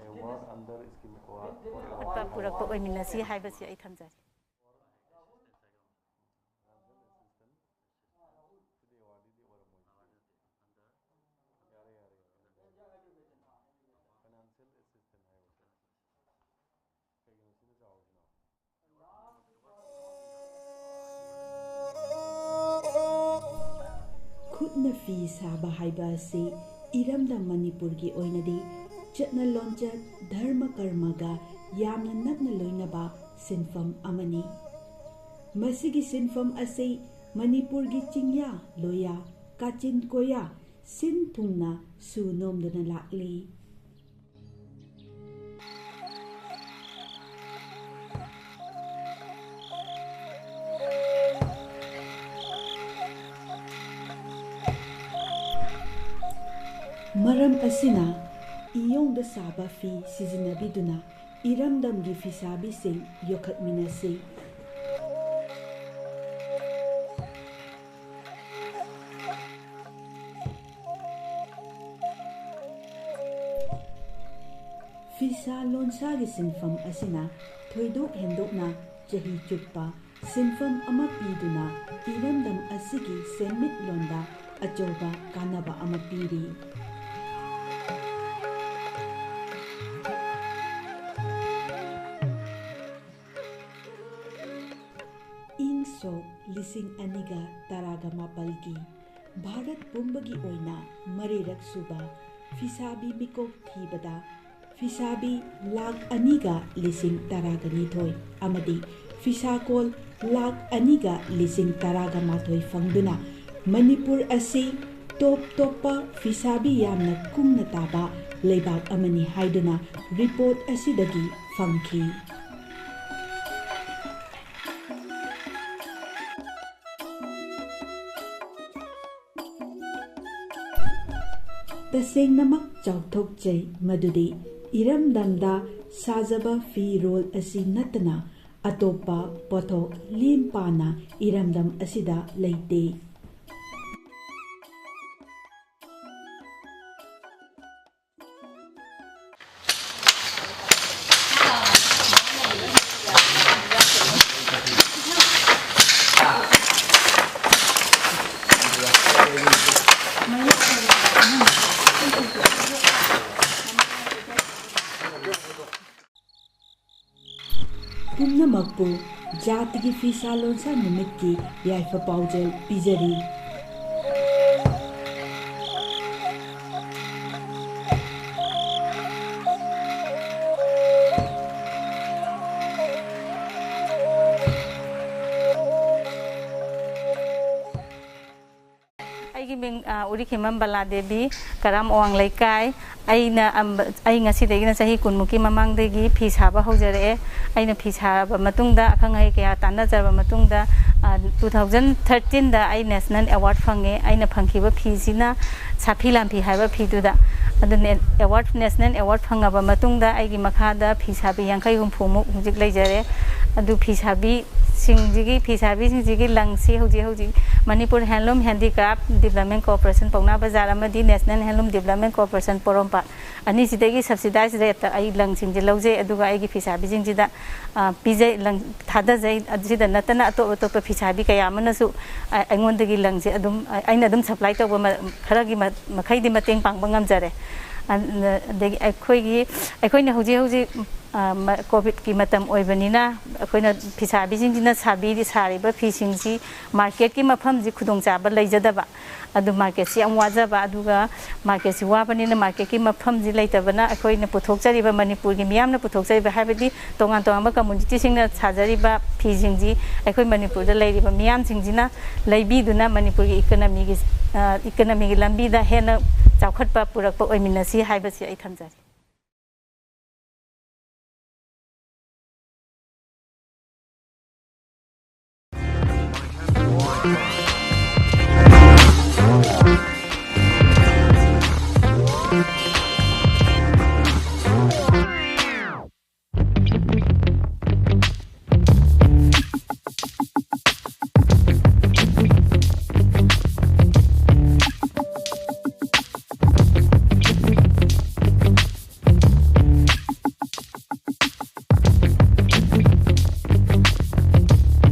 Award under scheme award for award. ꯄꯨꯔꯛꯄ ꯑꯣꯏꯃꯤꯟꯅꯁꯤ ꯍꯥꯏꯕꯁꯤ ꯑꯩ ꯊꯝꯖꯔꯤ꯫ ꯐꯥꯏꯅꯥꯟꯁꯤꯌꯦꯜ ꯑꯦꯁꯤꯁꯇꯦꯟ ꯍꯥꯏꯕ꯫ ꯀꯩꯒꯤꯅꯣ ꯁꯤꯅ ꯆꯥꯎꯔꯤꯁꯤꯅ? ꯈꯨꯠꯅ ꯐꯤ ꯁꯥꯕ ꯍꯥꯏꯕ ꯑꯁꯤ ꯏꯔꯝꯗꯝ ꯃꯅꯤꯄꯨꯔꯒꯤ ꯑꯣꯏꯅꯗꯤ ꯆꯠꯅ ꯂꯣꯟꯆꯠ, ꯙꯔꯃ ꯀꯔꯃꯒ ꯌꯥꯝꯅ ꯅꯛꯅ ꯂꯣꯏꯅꯕ ꯁꯤꯟꯐꯝ ꯑꯃꯅꯤ꯫ ꯃꯁꯤꯒꯤ ꯁꯤꯟꯐꯝ ꯑꯁꯤ ꯃꯅꯤꯄꯨꯔꯒꯤ ꯆꯤꯡꯌꯥ, ꯂꯣꯌꯥ, ꯀꯥꯆꯤꯟ ꯀꯣꯌꯥ ꯁꯤꯟ ꯊꯨꯡꯅ ꯁꯨ ꯅꯣꯝꯗꯨꯅ ꯂꯥꯛꯂꯤ꯫ ꯃꯔꯝ ꯑꯁꯤꯅ, ꯏꯌꯣꯡꯗ ꯁꯥꯕ ꯐꯤ ꯁꯤꯖꯤꯟꯅꯕꯤꯗꯨꯅ ꯏꯔꯝꯗꯝꯒꯤ ꯐꯤꯁꯥꯕꯤꯁꯤꯡ ꯌꯣꯛꯈꯠꯃꯤꯟꯅꯁꯤ꯫ ꯐꯤꯁꯥ ꯂꯣꯟꯁꯥꯒꯤ ꯁꯤꯟꯐꯝ ꯑꯁꯤꯅ ꯊꯣꯏꯗꯣꯛ ꯍꯦꯟꯗꯣꯛꯅ ꯆꯍꯤ ꯆꯨꯞꯄ ꯁꯤꯟꯐꯝ ꯑꯃ ꯄꯤꯗꯨꯅ ꯏꯔꯝꯗꯝ ꯑꯁꯤꯒꯤ ꯁꯦꯟꯃꯤꯠꯂꯣꯟꯗ ꯑꯆꯧꯕ ꯀꯥꯟꯅꯕ ꯑꯃ ꯄꯤꯔꯤ꯫ ꯏꯪ ꯁꯣꯛ ꯂꯤꯁꯤꯡ ꯑꯅꯤꯒ ꯇꯔꯥꯒ ꯃꯥꯄꯜꯒꯤ ꯚꯥꯔꯠ ꯄꯨꯝꯕꯒꯤ ꯑꯣꯏꯅ ꯃꯔꯤꯔꯛ ꯁꯨꯕ ꯐꯤꯁꯥꯕꯤ ꯃꯤꯀꯣꯛ ꯊꯤꯕꯗ ꯐꯤꯁꯥꯕꯤ ꯂꯥꯈ ꯑꯅꯤꯒ ꯂꯤꯁꯤꯡ ꯇꯔꯥꯒ ꯅꯤꯊꯣꯏ ꯑꯃꯗꯤ ꯐꯤꯁꯥꯀꯣꯜ ꯂꯥꯈ ꯑꯅꯤꯒ ꯂꯤꯁꯤꯡ ꯇꯔꯥꯒ ꯃꯥꯊꯣꯏ ꯐꯪꯗꯨꯅ ꯃꯅꯤꯄꯨꯔ ꯑꯁꯤ ꯇꯣꯞ ꯇꯣꯞꯄ ꯐꯤꯁꯥꯕꯤ ꯌꯥꯝꯅ ꯀꯨꯡꯅ ꯇꯥꯕ ꯂꯩꯕꯥꯛ ꯑꯃꯅꯤ ꯍꯥꯏꯗꯨꯅ ꯔꯤꯄꯣꯔꯠ ꯑꯁꯤꯗꯒꯤ ꯐꯪꯈꯤ꯫ ꯇꯁꯦꯡꯅꯃꯛ ꯆꯥꯎꯊꯣꯛꯆꯩ ꯃꯗꯨꯗꯤ ꯏꯔꯝꯗꯝꯗ ꯁꯥꯖꯕ ꯐꯤꯔꯣꯜ ꯑꯁꯤ ꯅꯠꯇꯅ ꯑꯇꯣꯞꯄ ꯄꯣꯠꯊꯣꯛ ꯂꯦꯝ ꯄꯥꯅ ꯏꯔꯝꯗꯝ ꯑꯁꯤꯗ ꯂꯩꯇꯦ꯫ ꯄꯨꯝꯅꯃꯛꯄꯨ ꯖꯥꯇꯤꯒꯤ ꯐꯤꯁꯥ ꯂꯣꯟꯁꯥ ꯅꯨꯃꯤꯠꯀꯤ ꯌꯥꯏꯐ ꯄꯥꯎꯖꯦꯜ ꯄꯤꯖꯔꯤ꯫ ꯑꯩꯒꯤ ꯃꯤꯡ, ꯑ, ꯎꯔꯤꯈꯦꯝꯕꯝ ꯕꯂꯥ ꯗꯦꯕꯤ, ꯀꯔꯥꯝ ꯑꯋꯥꯡ ꯂꯩꯀꯥꯏ꯫ ꯑꯩꯅ ꯑꯝꯕ-, ꯑꯩ ꯉꯁꯤꯗꯒꯤꯅ ꯆꯍꯤ ꯀꯨꯟꯃꯨꯛꯀꯤ ꯃꯃꯥꯡꯗꯒꯤ ꯐꯤ ꯁꯥꯕ ꯍꯧꯖꯔꯛꯑꯦ꯫ ꯑꯩꯅ ꯐꯤ ꯁꯥꯔꯕ ꯃꯇꯨꯡꯗ, ꯑꯈꯪ ꯑꯍꯩ ꯀꯌꯥ ꯇꯥꯟꯅꯖꯔꯕ ꯃꯇꯨꯡꯗ, ꯑ, two thousand thirteen ꯗ ꯑꯩ National Award ꯐꯪꯉꯦ꯫ ꯑꯩꯅ ꯐꯪꯈꯤꯕ ꯐꯤꯁꯤꯅ ꯁꯥꯐꯤ ꯂꯥꯟꯐꯤ ꯍꯥꯏꯕ ꯐꯤꯗꯨꯗ꯫ ꯑꯗꯨꯅꯦ, award, National Award ꯐꯪꯉꯕ ꯃꯇꯨꯡꯗ ꯑꯩꯒꯤ ꯃꯈꯥꯗ ꯐꯤ ꯁꯥꯕꯤ ꯌꯥꯡꯈꯩ ꯍꯨꯝꯐꯨꯃꯨꯛ ꯍꯧꯖꯤꯛ ꯂꯩꯖꯔꯦ꯫ ꯑꯗꯨ ꯐꯤ ꯁꯥꯕꯤ ꯁꯤꯡꯁꯤꯒꯤ, ꯐꯤ ꯁꯥꯕꯤꯁꯤꯡꯁꯤꯒꯤ ꯂꯪꯁꯤ ꯍꯧꯖꯤꯛ ꯍꯧꯖꯤꯛ ꯃꯅꯤꯄꯨꯔ ꯍꯦꯟꯂꯨꯝ ꯍꯦꯟꯗꯤꯀ꯭ꯔꯥꯐ ꯗꯤꯕ꯭ꯂꯞꯃꯦꯟ ꯀꯣꯔꯄꯣꯔꯦꯁꯟ ꯄꯥꯎꯅꯥ ꯕꯖꯥꯔ ꯑꯃꯗꯤ ꯅꯦꯁꯅꯦꯜ ꯍꯦꯟꯂꯨꯝ ꯗꯤꯕ꯭ꯂꯞꯃꯦꯟ ꯀꯣꯔꯄꯣꯔꯦꯁꯟ ꯄꯣꯔꯣꯝꯄꯥꯠ ꯑꯅꯤꯁꯤꯗꯒꯤ ꯁꯕꯁꯤꯗꯥꯏꯁ ꯔꯦꯠꯇ ꯑꯩ ꯂꯪꯁꯤꯡꯁꯦ ꯂꯧꯖꯩ꯫ ꯑꯗꯨꯒ ꯑꯩꯒꯤ ꯐꯤ ꯁꯥꯕꯤꯁꯤꯡꯁꯤꯗ, ꯑ, ꯄꯤꯖꯩ, ꯂꯪ ꯊꯥꯗꯖꯩ꯫ ꯑꯁꯤꯗ ꯅꯠꯇꯅ ꯑꯇꯣꯞ ꯑꯇꯣꯞꯄ ꯐꯤ ꯁꯥꯕꯤ ꯀꯌꯥ ꯑꯃꯅꯁꯨ, ꯑ, ꯑꯩꯉꯣꯟꯗꯒꯤ ꯂꯪꯁꯦ ꯑꯗꯨꯝ, ꯑ, ꯑꯩꯅ ꯑꯗꯨꯝ ꯁꯄ꯭ꯂꯥꯏ ꯇꯧꯕ ꯃ-, ꯈꯔꯒꯤ ꯃ-, ꯃꯈꯩꯗꯤ ꯃꯇꯦꯡ ꯄꯥꯡꯕ ꯉꯝꯖꯔꯦ꯫ ꯑ-, ꯑꯗꯒꯤ ꯑꯩꯈꯣꯏꯒꯤ, ꯑꯩꯈꯣꯏꯅ ꯍꯧꯖꯤꯛ ꯍꯧꯖꯤꯛ, ꯑ, ꯃ-, ꯀꯣꯚꯤꯗꯀꯤ ꯃꯇꯝ ꯑꯣꯏꯕꯅꯤꯅ ꯑꯩꯈꯣꯏꯅ ꯐꯤ ꯁꯥꯕꯤꯁꯤꯡꯁꯤꯅ ꯁꯥꯕꯤꯔꯤ-, ꯁꯥꯔꯤꯕ ꯐꯤꯁꯤꯡꯁꯤ ꯃꯥꯔꯀꯦꯠꯀꯤ ꯃꯐꯝꯁꯤ ꯈꯨꯗꯣꯡꯆꯥꯕ ꯂꯩꯖꯗꯕ꯫ ꯑꯗꯨ ꯃꯥꯔꯀꯦꯠꯁꯤ ꯌꯥꯝ ꯋꯥꯖꯕ, ꯑꯗꯨꯒ ꯃꯥꯔꯀꯦꯠꯁꯤ ꯋꯥꯕꯅꯤꯅ ꯃꯥꯔꯀꯦꯠꯀꯤ ꯃꯐꯝꯁꯤ ꯂꯩꯇꯕꯅ ꯑꯩꯈꯣꯏꯅ ꯄꯨꯊꯣꯛꯆꯔꯤꯕ, ꯃꯅꯤꯄꯨꯔꯒꯤ ꯃꯤꯌꯥꯝꯅ ꯄꯨꯊꯣꯛꯆꯔꯤꯕ, ꯍꯥꯏꯕꯗꯤ ꯇꯣꯉꯥꯟ ꯇꯣꯉꯥꯟꯕ ꯀꯝꯃꯨꯅꯤꯇꯤꯁꯤꯡꯅ ꯁꯥꯖꯔꯤꯕ ꯐꯤꯁꯤꯡꯁꯤ ꯑꯩꯈꯣꯏ ꯃꯅꯤꯄꯨꯔꯗ ꯂꯩꯔꯤꯕ ꯃꯤꯌꯥꯝꯁꯤꯡꯁꯤꯅ ꯂꯩꯕꯤꯗꯨꯅ ꯃꯅꯤꯄꯨꯔꯒꯤ ꯏꯀꯅꯃꯤꯒꯤ, ꯑ, ꯏꯀꯅꯃꯤꯒꯤ ꯂꯝꯕꯤꯗ ꯍꯦꯟꯅ ꯆꯥꯎꯈꯠꯄ ꯄꯨꯔꯛꯄ ꯑꯣꯏꯃꯤꯟꯅꯁꯤ ꯍꯥꯏꯕꯁꯤ ꯑꯩ ꯊꯝꯖꯔꯤ꯫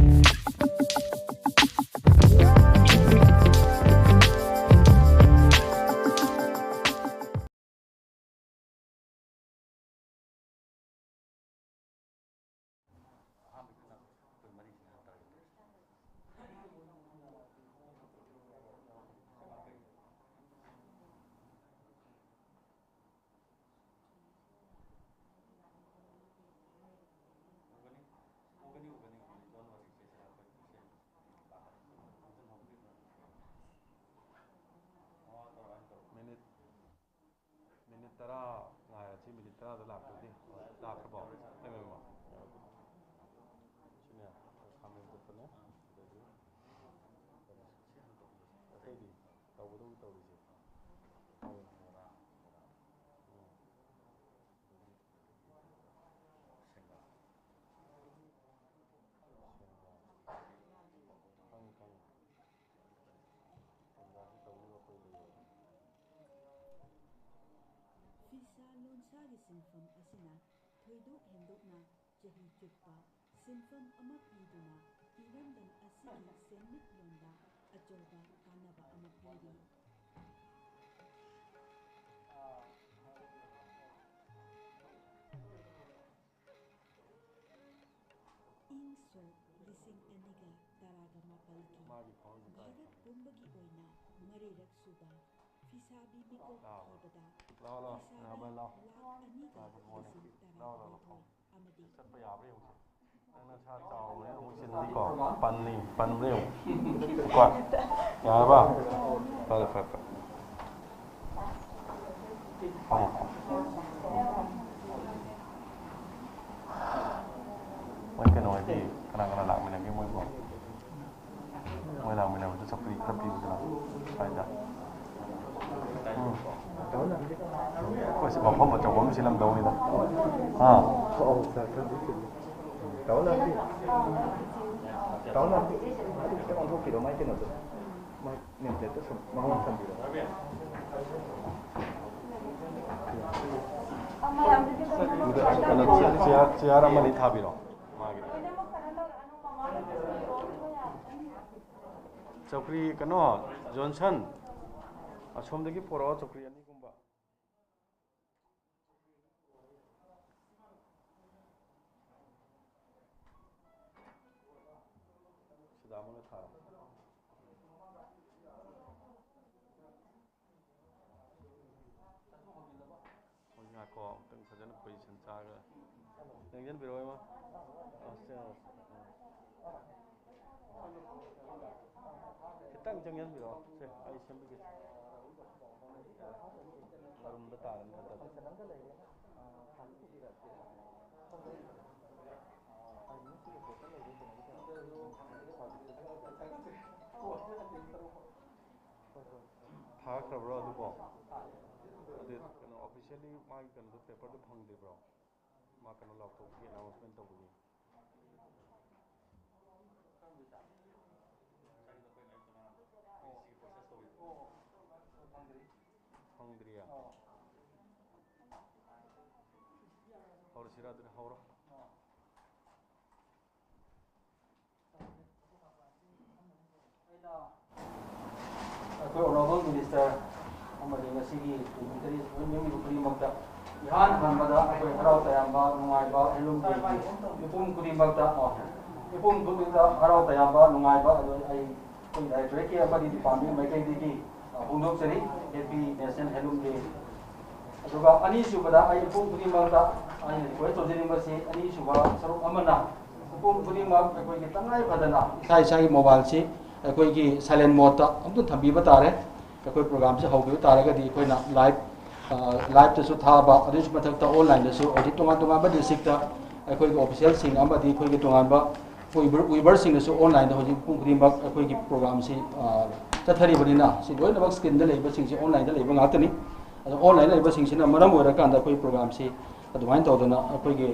ꯃꯤꯅꯤꯠ ꯃꯤꯅꯤꯠ ꯇꯔꯥ ꯉꯥꯏꯔꯁꯤ, ꯃꯤꯅꯤꯠ ꯇꯔꯥꯗ ꯂꯥꯛꯇ꯭ꯔꯗꯤ꯫ ꯂꯥꯛꯈ꯭ꯔꯕꯣ? M M O. ꯁꯤꯅꯦ, ꯈꯥꯃꯦꯟ ꯐꯨꯠꯄꯅꯦ, ꯑꯗꯒꯤ ꯑꯇꯩꯗꯤ ꯇꯧꯒꯗꯧꯒꯤ ꯇꯧꯔꯤꯁꯦ꯫ ꯎꯝ꯫ ꯁꯦꯡꯕ꯫ ꯁꯦꯡꯕ꯫ ꯏꯁꯥꯒꯤ ꯁꯤꯟꯐꯝ ꯑꯁꯤꯅ ꯊꯣꯏꯗꯣꯛ ꯍꯦꯟꯗꯣꯛꯅ ꯆꯍꯤ ꯆꯨꯞꯄ ꯁꯤꯟꯐꯝ ꯑꯃ ꯄꯤꯗꯨꯅ ꯏꯔꯝꯗꯝ ꯑꯁꯤꯒꯤ ꯁꯦꯟꯃꯤꯠꯂꯣꯟꯗ ꯑꯆꯧꯕ ꯀꯥꯟꯅꯕ ꯑꯃ ꯄꯤꯔꯤ꯫ ꯏꯪ ꯁꯣꯛ ꯂꯤꯁꯤꯡ ꯑꯅꯤꯒ ꯇꯔꯥꯒ ꯃꯥꯄꯜꯒꯤ ꯃꯥꯒꯤ ꯐꯥꯎꯔꯤꯕ ꯀꯥꯏ ꯚꯥꯔꯠ ꯄꯨꯝꯕꯒꯤ ꯑꯣꯏꯅ ꯃꯔꯤꯔꯛ ꯁꯨꯕ ꯐꯤꯁꯥꯕꯤ ꯃꯤꯀꯣꯛ ꯂꯥꯎ꯫ ꯊꯤꯕꯗ ꯂꯥꯎ, ꯂꯥꯎ, ꯐꯤꯁꯥꯕꯤ ꯅꯍꯥꯃꯜ ꯂꯥꯎ꯫ ꯂꯥꯈ ꯑꯅꯤꯒ ꯂꯥꯎ, ꯂꯥꯎ, ꯂꯥꯎ꯫ ꯂꯤꯁꯤꯡ ꯂꯥꯎ, ꯂꯥꯎ, ꯂꯥꯎ꯫ ꯇꯔꯥꯅꯤꯊꯣꯏ ꯑꯃꯗꯤ ꯆꯠꯄ ꯌꯥꯕ꯭ꯔꯥ ꯌꯦꯡꯉꯨꯁꯦ꯫ ꯅꯪ ꯅꯁꯥ ꯆꯥꯎꯕꯅꯤꯅ ꯑꯃꯨꯛ ꯆꯤꯟꯅꯤꯀꯣ꯫ ꯄꯟꯅꯤ, ꯄꯟꯕ꯭ꯔꯥ ꯌꯦꯡꯉꯨ꯫ ꯀꯣ꯫ ꯌꯥꯔꯕ? ꯐꯔꯦ, ꯐꯔꯦ, ꯐꯔꯦ꯫ ꯐꯝꯃꯣ꯫ ꯃꯣꯏ ꯀꯩꯅꯣ ꯍꯣꯏꯗꯤ ꯀꯅꯥ ꯀꯅꯥ ꯂꯥꯛꯃꯤꯟꯅꯒꯦ ꯃꯣꯏꯕꯣ? ꯃꯣꯏ ꯂꯥꯛꯃꯤꯟꯅꯕꯗ ꯆꯧꯀ꯭ꯔꯤ ꯈꯔ ꯄꯤꯌꯨꯗꯅ ꯁ꯭ꯋꯥꯏꯗ꯫ ꯎꯝ꯫ ꯑꯩꯈꯣꯏ ꯁꯤ ꯃꯐꯝ ꯑꯆꯧꯕ ꯑꯃ ꯁꯤꯜꯂꯝꯗꯧꯅꯤꯗ꯫ ꯍꯥ? ꯇꯥꯃꯣ ꯂꯥꯛꯄꯤ꯫ ꯇꯥꯃꯣ ꯂꯥꯛꯄꯤ꯫ ꯑꯗꯨ ꯈꯤꯇꯪ ꯑꯣꯟꯊꯣꯛꯄꯤꯔꯣ, ꯃꯥꯏ ꯀꯩꯅꯣꯗꯣ꯫ ꯃꯥꯏ ꯅꯦꯝ ꯄ꯭ꯂꯦꯠꯇꯣ ꯁꯨꯝ ꯃꯉꯣꯟꯗ ꯊꯝꯕꯤꯔꯣ꯫ ꯑꯗꯨꯗ ꯀꯩꯅꯣ, ꯆꯤꯌꯥꯔ, ꯆꯤꯌꯥꯔ ꯑꯃꯅꯤ ꯊꯥꯕꯤꯔꯣ ꯃꯥꯒꯤ꯫ ꯆꯧꯀ꯭ꯔꯤ ꯀꯩꯅꯣ, ꯖꯣꯟꯁꯟ, ꯑꯁꯣꯝꯗꯒꯤ ꯄꯣꯔꯛꯑꯣ ꯆꯧꯀ꯭ꯔꯤ ꯑꯅꯤꯒꯨꯝꯕ꯫ ꯁꯤꯗ ꯑꯃꯒ ꯊꯥꯔꯣ꯫ ꯍꯣꯏ, ꯉꯥꯏꯈꯣ, ꯑꯃꯨꯛꯇꯪ ꯐꯖꯅ ꯄꯣꯖꯤꯁꯟ ꯆꯥꯔꯒ ꯌꯦꯡꯁꯤꯟꯕꯤꯔꯛꯑꯣ, ꯏꯃꯥ꯫ ꯑꯁ, ꯑꯁ, ꯑꯁ꯫ ꯈꯤꯇꯪ ꯆꯪꯁꯤꯟꯕꯤꯔꯛꯑꯣ꯫ ꯁꯦ, ꯑꯩ ꯁꯦꯝꯕꯤꯒꯦ꯫ ꯃꯔꯨꯝꯗ ꯇꯥꯔꯅꯤ ꯅꯠꯇ꯭ꯔꯗꯤ꯫ ꯊꯥꯈ꯭ꯔꯕ꯭ꯔꯣ ꯑꯗꯨꯕꯣ? ꯑꯗꯨ ꯀꯩꯅꯣ, ꯑꯣꯐꯤꯁꯤꯌꯦꯜꯂꯤ ꯃꯥꯒꯤ ꯀꯩꯅꯣꯗꯣ, ꯄꯦꯄꯔꯗꯣ ꯐꯪꯗ꯭ꯔꯤꯕ꯭ꯔꯣ? ꯃꯥ ꯀꯩꯅꯣ ꯂꯥꯎꯊꯣꯛꯄꯒꯤ, ꯑꯦꯅꯥꯎꯟꯁꯃꯦꯟ ꯇꯧꯕꯒꯤ꯫ ꯐꯪꯗ꯭ꯔꯤꯌꯦ? ꯍꯧꯔꯁꯤꯔꯥ? ꯑꯗꯨꯗꯤ ꯍꯧꯔꯣ꯫ ꯑꯩꯈꯣꯏ Honourable Minister ꯑꯃꯗꯤ ꯉꯁꯤꯒꯤ dignitaries ꯂꯣꯏ ꯃꯤꯑꯣꯏꯕ ꯈꯨꯗꯤꯡꯃꯛꯇ ꯏꯍꯥꯟ ꯍꯥꯟꯕꯗ ꯑꯩꯈꯣꯏ ꯍꯔꯥꯎ ꯇꯌꯥꯝꯕ ꯅꯨꯡꯉꯥꯏꯕ ꯍꯦꯟꯂꯨꯝ ꯗꯦꯒꯤ ꯃꯤꯄꯨꯝ ꯈꯨꯗꯤꯡꯃꯛꯇ, ꯑꯣ, ꯃꯤꯄꯨꯝ ꯈꯨꯗꯤꯡꯃꯛꯇ ꯍꯔꯥꯎ ꯇꯌꯥꯝꯕ ꯅꯨꯡꯉꯥꯏꯕ ꯑꯗꯨ ꯑꯩ ꯑꯩꯈꯣꯏ directorate ꯀꯤ ꯑꯃꯗꯤ department ꯃꯥꯏꯀꯩꯗꯒꯤ, ꯑ, ꯐꯣꯡꯗꯣꯛꯆꯔꯤ꯫ Happy National Handloom Day꯫ ꯑꯗꯨꯒ ꯑꯅꯤꯁꯨꯕꯗ ꯑꯩ ꯃꯤꯄꯨꯝ ꯈꯨꯗꯤꯡꯃꯛꯇ ꯑꯩꯅ request ꯇꯧꯖꯅꯤꯡꯕꯁꯤ, ꯑꯅꯤꯁꯨꯕ ꯁꯔꯨꯛ ꯑꯃꯅ ꯃꯤꯄꯨꯝ ꯈꯨꯗꯤꯡꯃꯛ ꯑꯩꯈꯣꯏꯒꯤ ꯇꯉꯥꯏ ꯐꯗꯅ ꯏꯁꯥ ꯏꯁꯥꯒꯤ mobile ꯁꯤ ꯑꯩꯈꯣꯏꯒꯤ silent mode ꯇ ꯑꯃꯨꯛꯇ ꯊꯝꯕꯤꯕ ꯇꯥꯔꯦ꯫ ꯑꯩꯈꯣꯏ program ꯁꯦ ꯍꯧꯈꯤꯕ ꯇꯥꯔꯒꯗꯤ ꯑꯩꯈꯣꯏꯅ live, ꯑ, live ꯇꯁꯨ ꯊꯥꯕ, ꯑꯗꯨꯒꯤꯁꯨ ꯃꯊꯛꯇ online ꯗꯁꯨ ꯍꯧꯖꯤꯛ ꯇꯣꯉꯥꯟ ꯇꯣꯉꯥꯟꯕ district ꯇ ꯑꯩꯈꯣꯏꯒꯤ official ꯁꯤꯡ ꯑꯃꯗꯤ ꯑꯩꯈꯣꯏꯒꯤ ꯇꯣꯉꯥꯟꯕ Weaver, Weaver ꯁꯤꯡꯅꯁꯨ online ꯗ ꯍꯧꯖꯤꯛ ꯄꯨꯡ ꯈꯨꯗꯤꯡꯃꯛ ꯑꯩꯈꯣꯏꯒꯤ program ꯁꯤ, ꯑ, ꯆꯠꯊꯔꯤꯕꯅꯤꯅ, ꯁꯤ ꯂꯣꯏꯅꯃꯛ screen ꯗ ꯂꯩꯕꯁꯤꯡꯁꯤ online ꯗ ꯂꯩꯕ ꯉꯥꯛꯇꯅꯤ꯫ ꯑꯗꯣ online ꯂꯩꯕꯁꯤꯡꯁꯤꯅ ꯃꯔꯝ ꯑꯣꯏꯔꯀꯥꯟꯗ ꯑꯩꯈꯣꯏ program ꯁꯤ ꯑꯗꯨꯃꯥꯏꯅ ꯇꯧꯗꯅ ꯑꯩꯈꯣꯏꯒꯤ,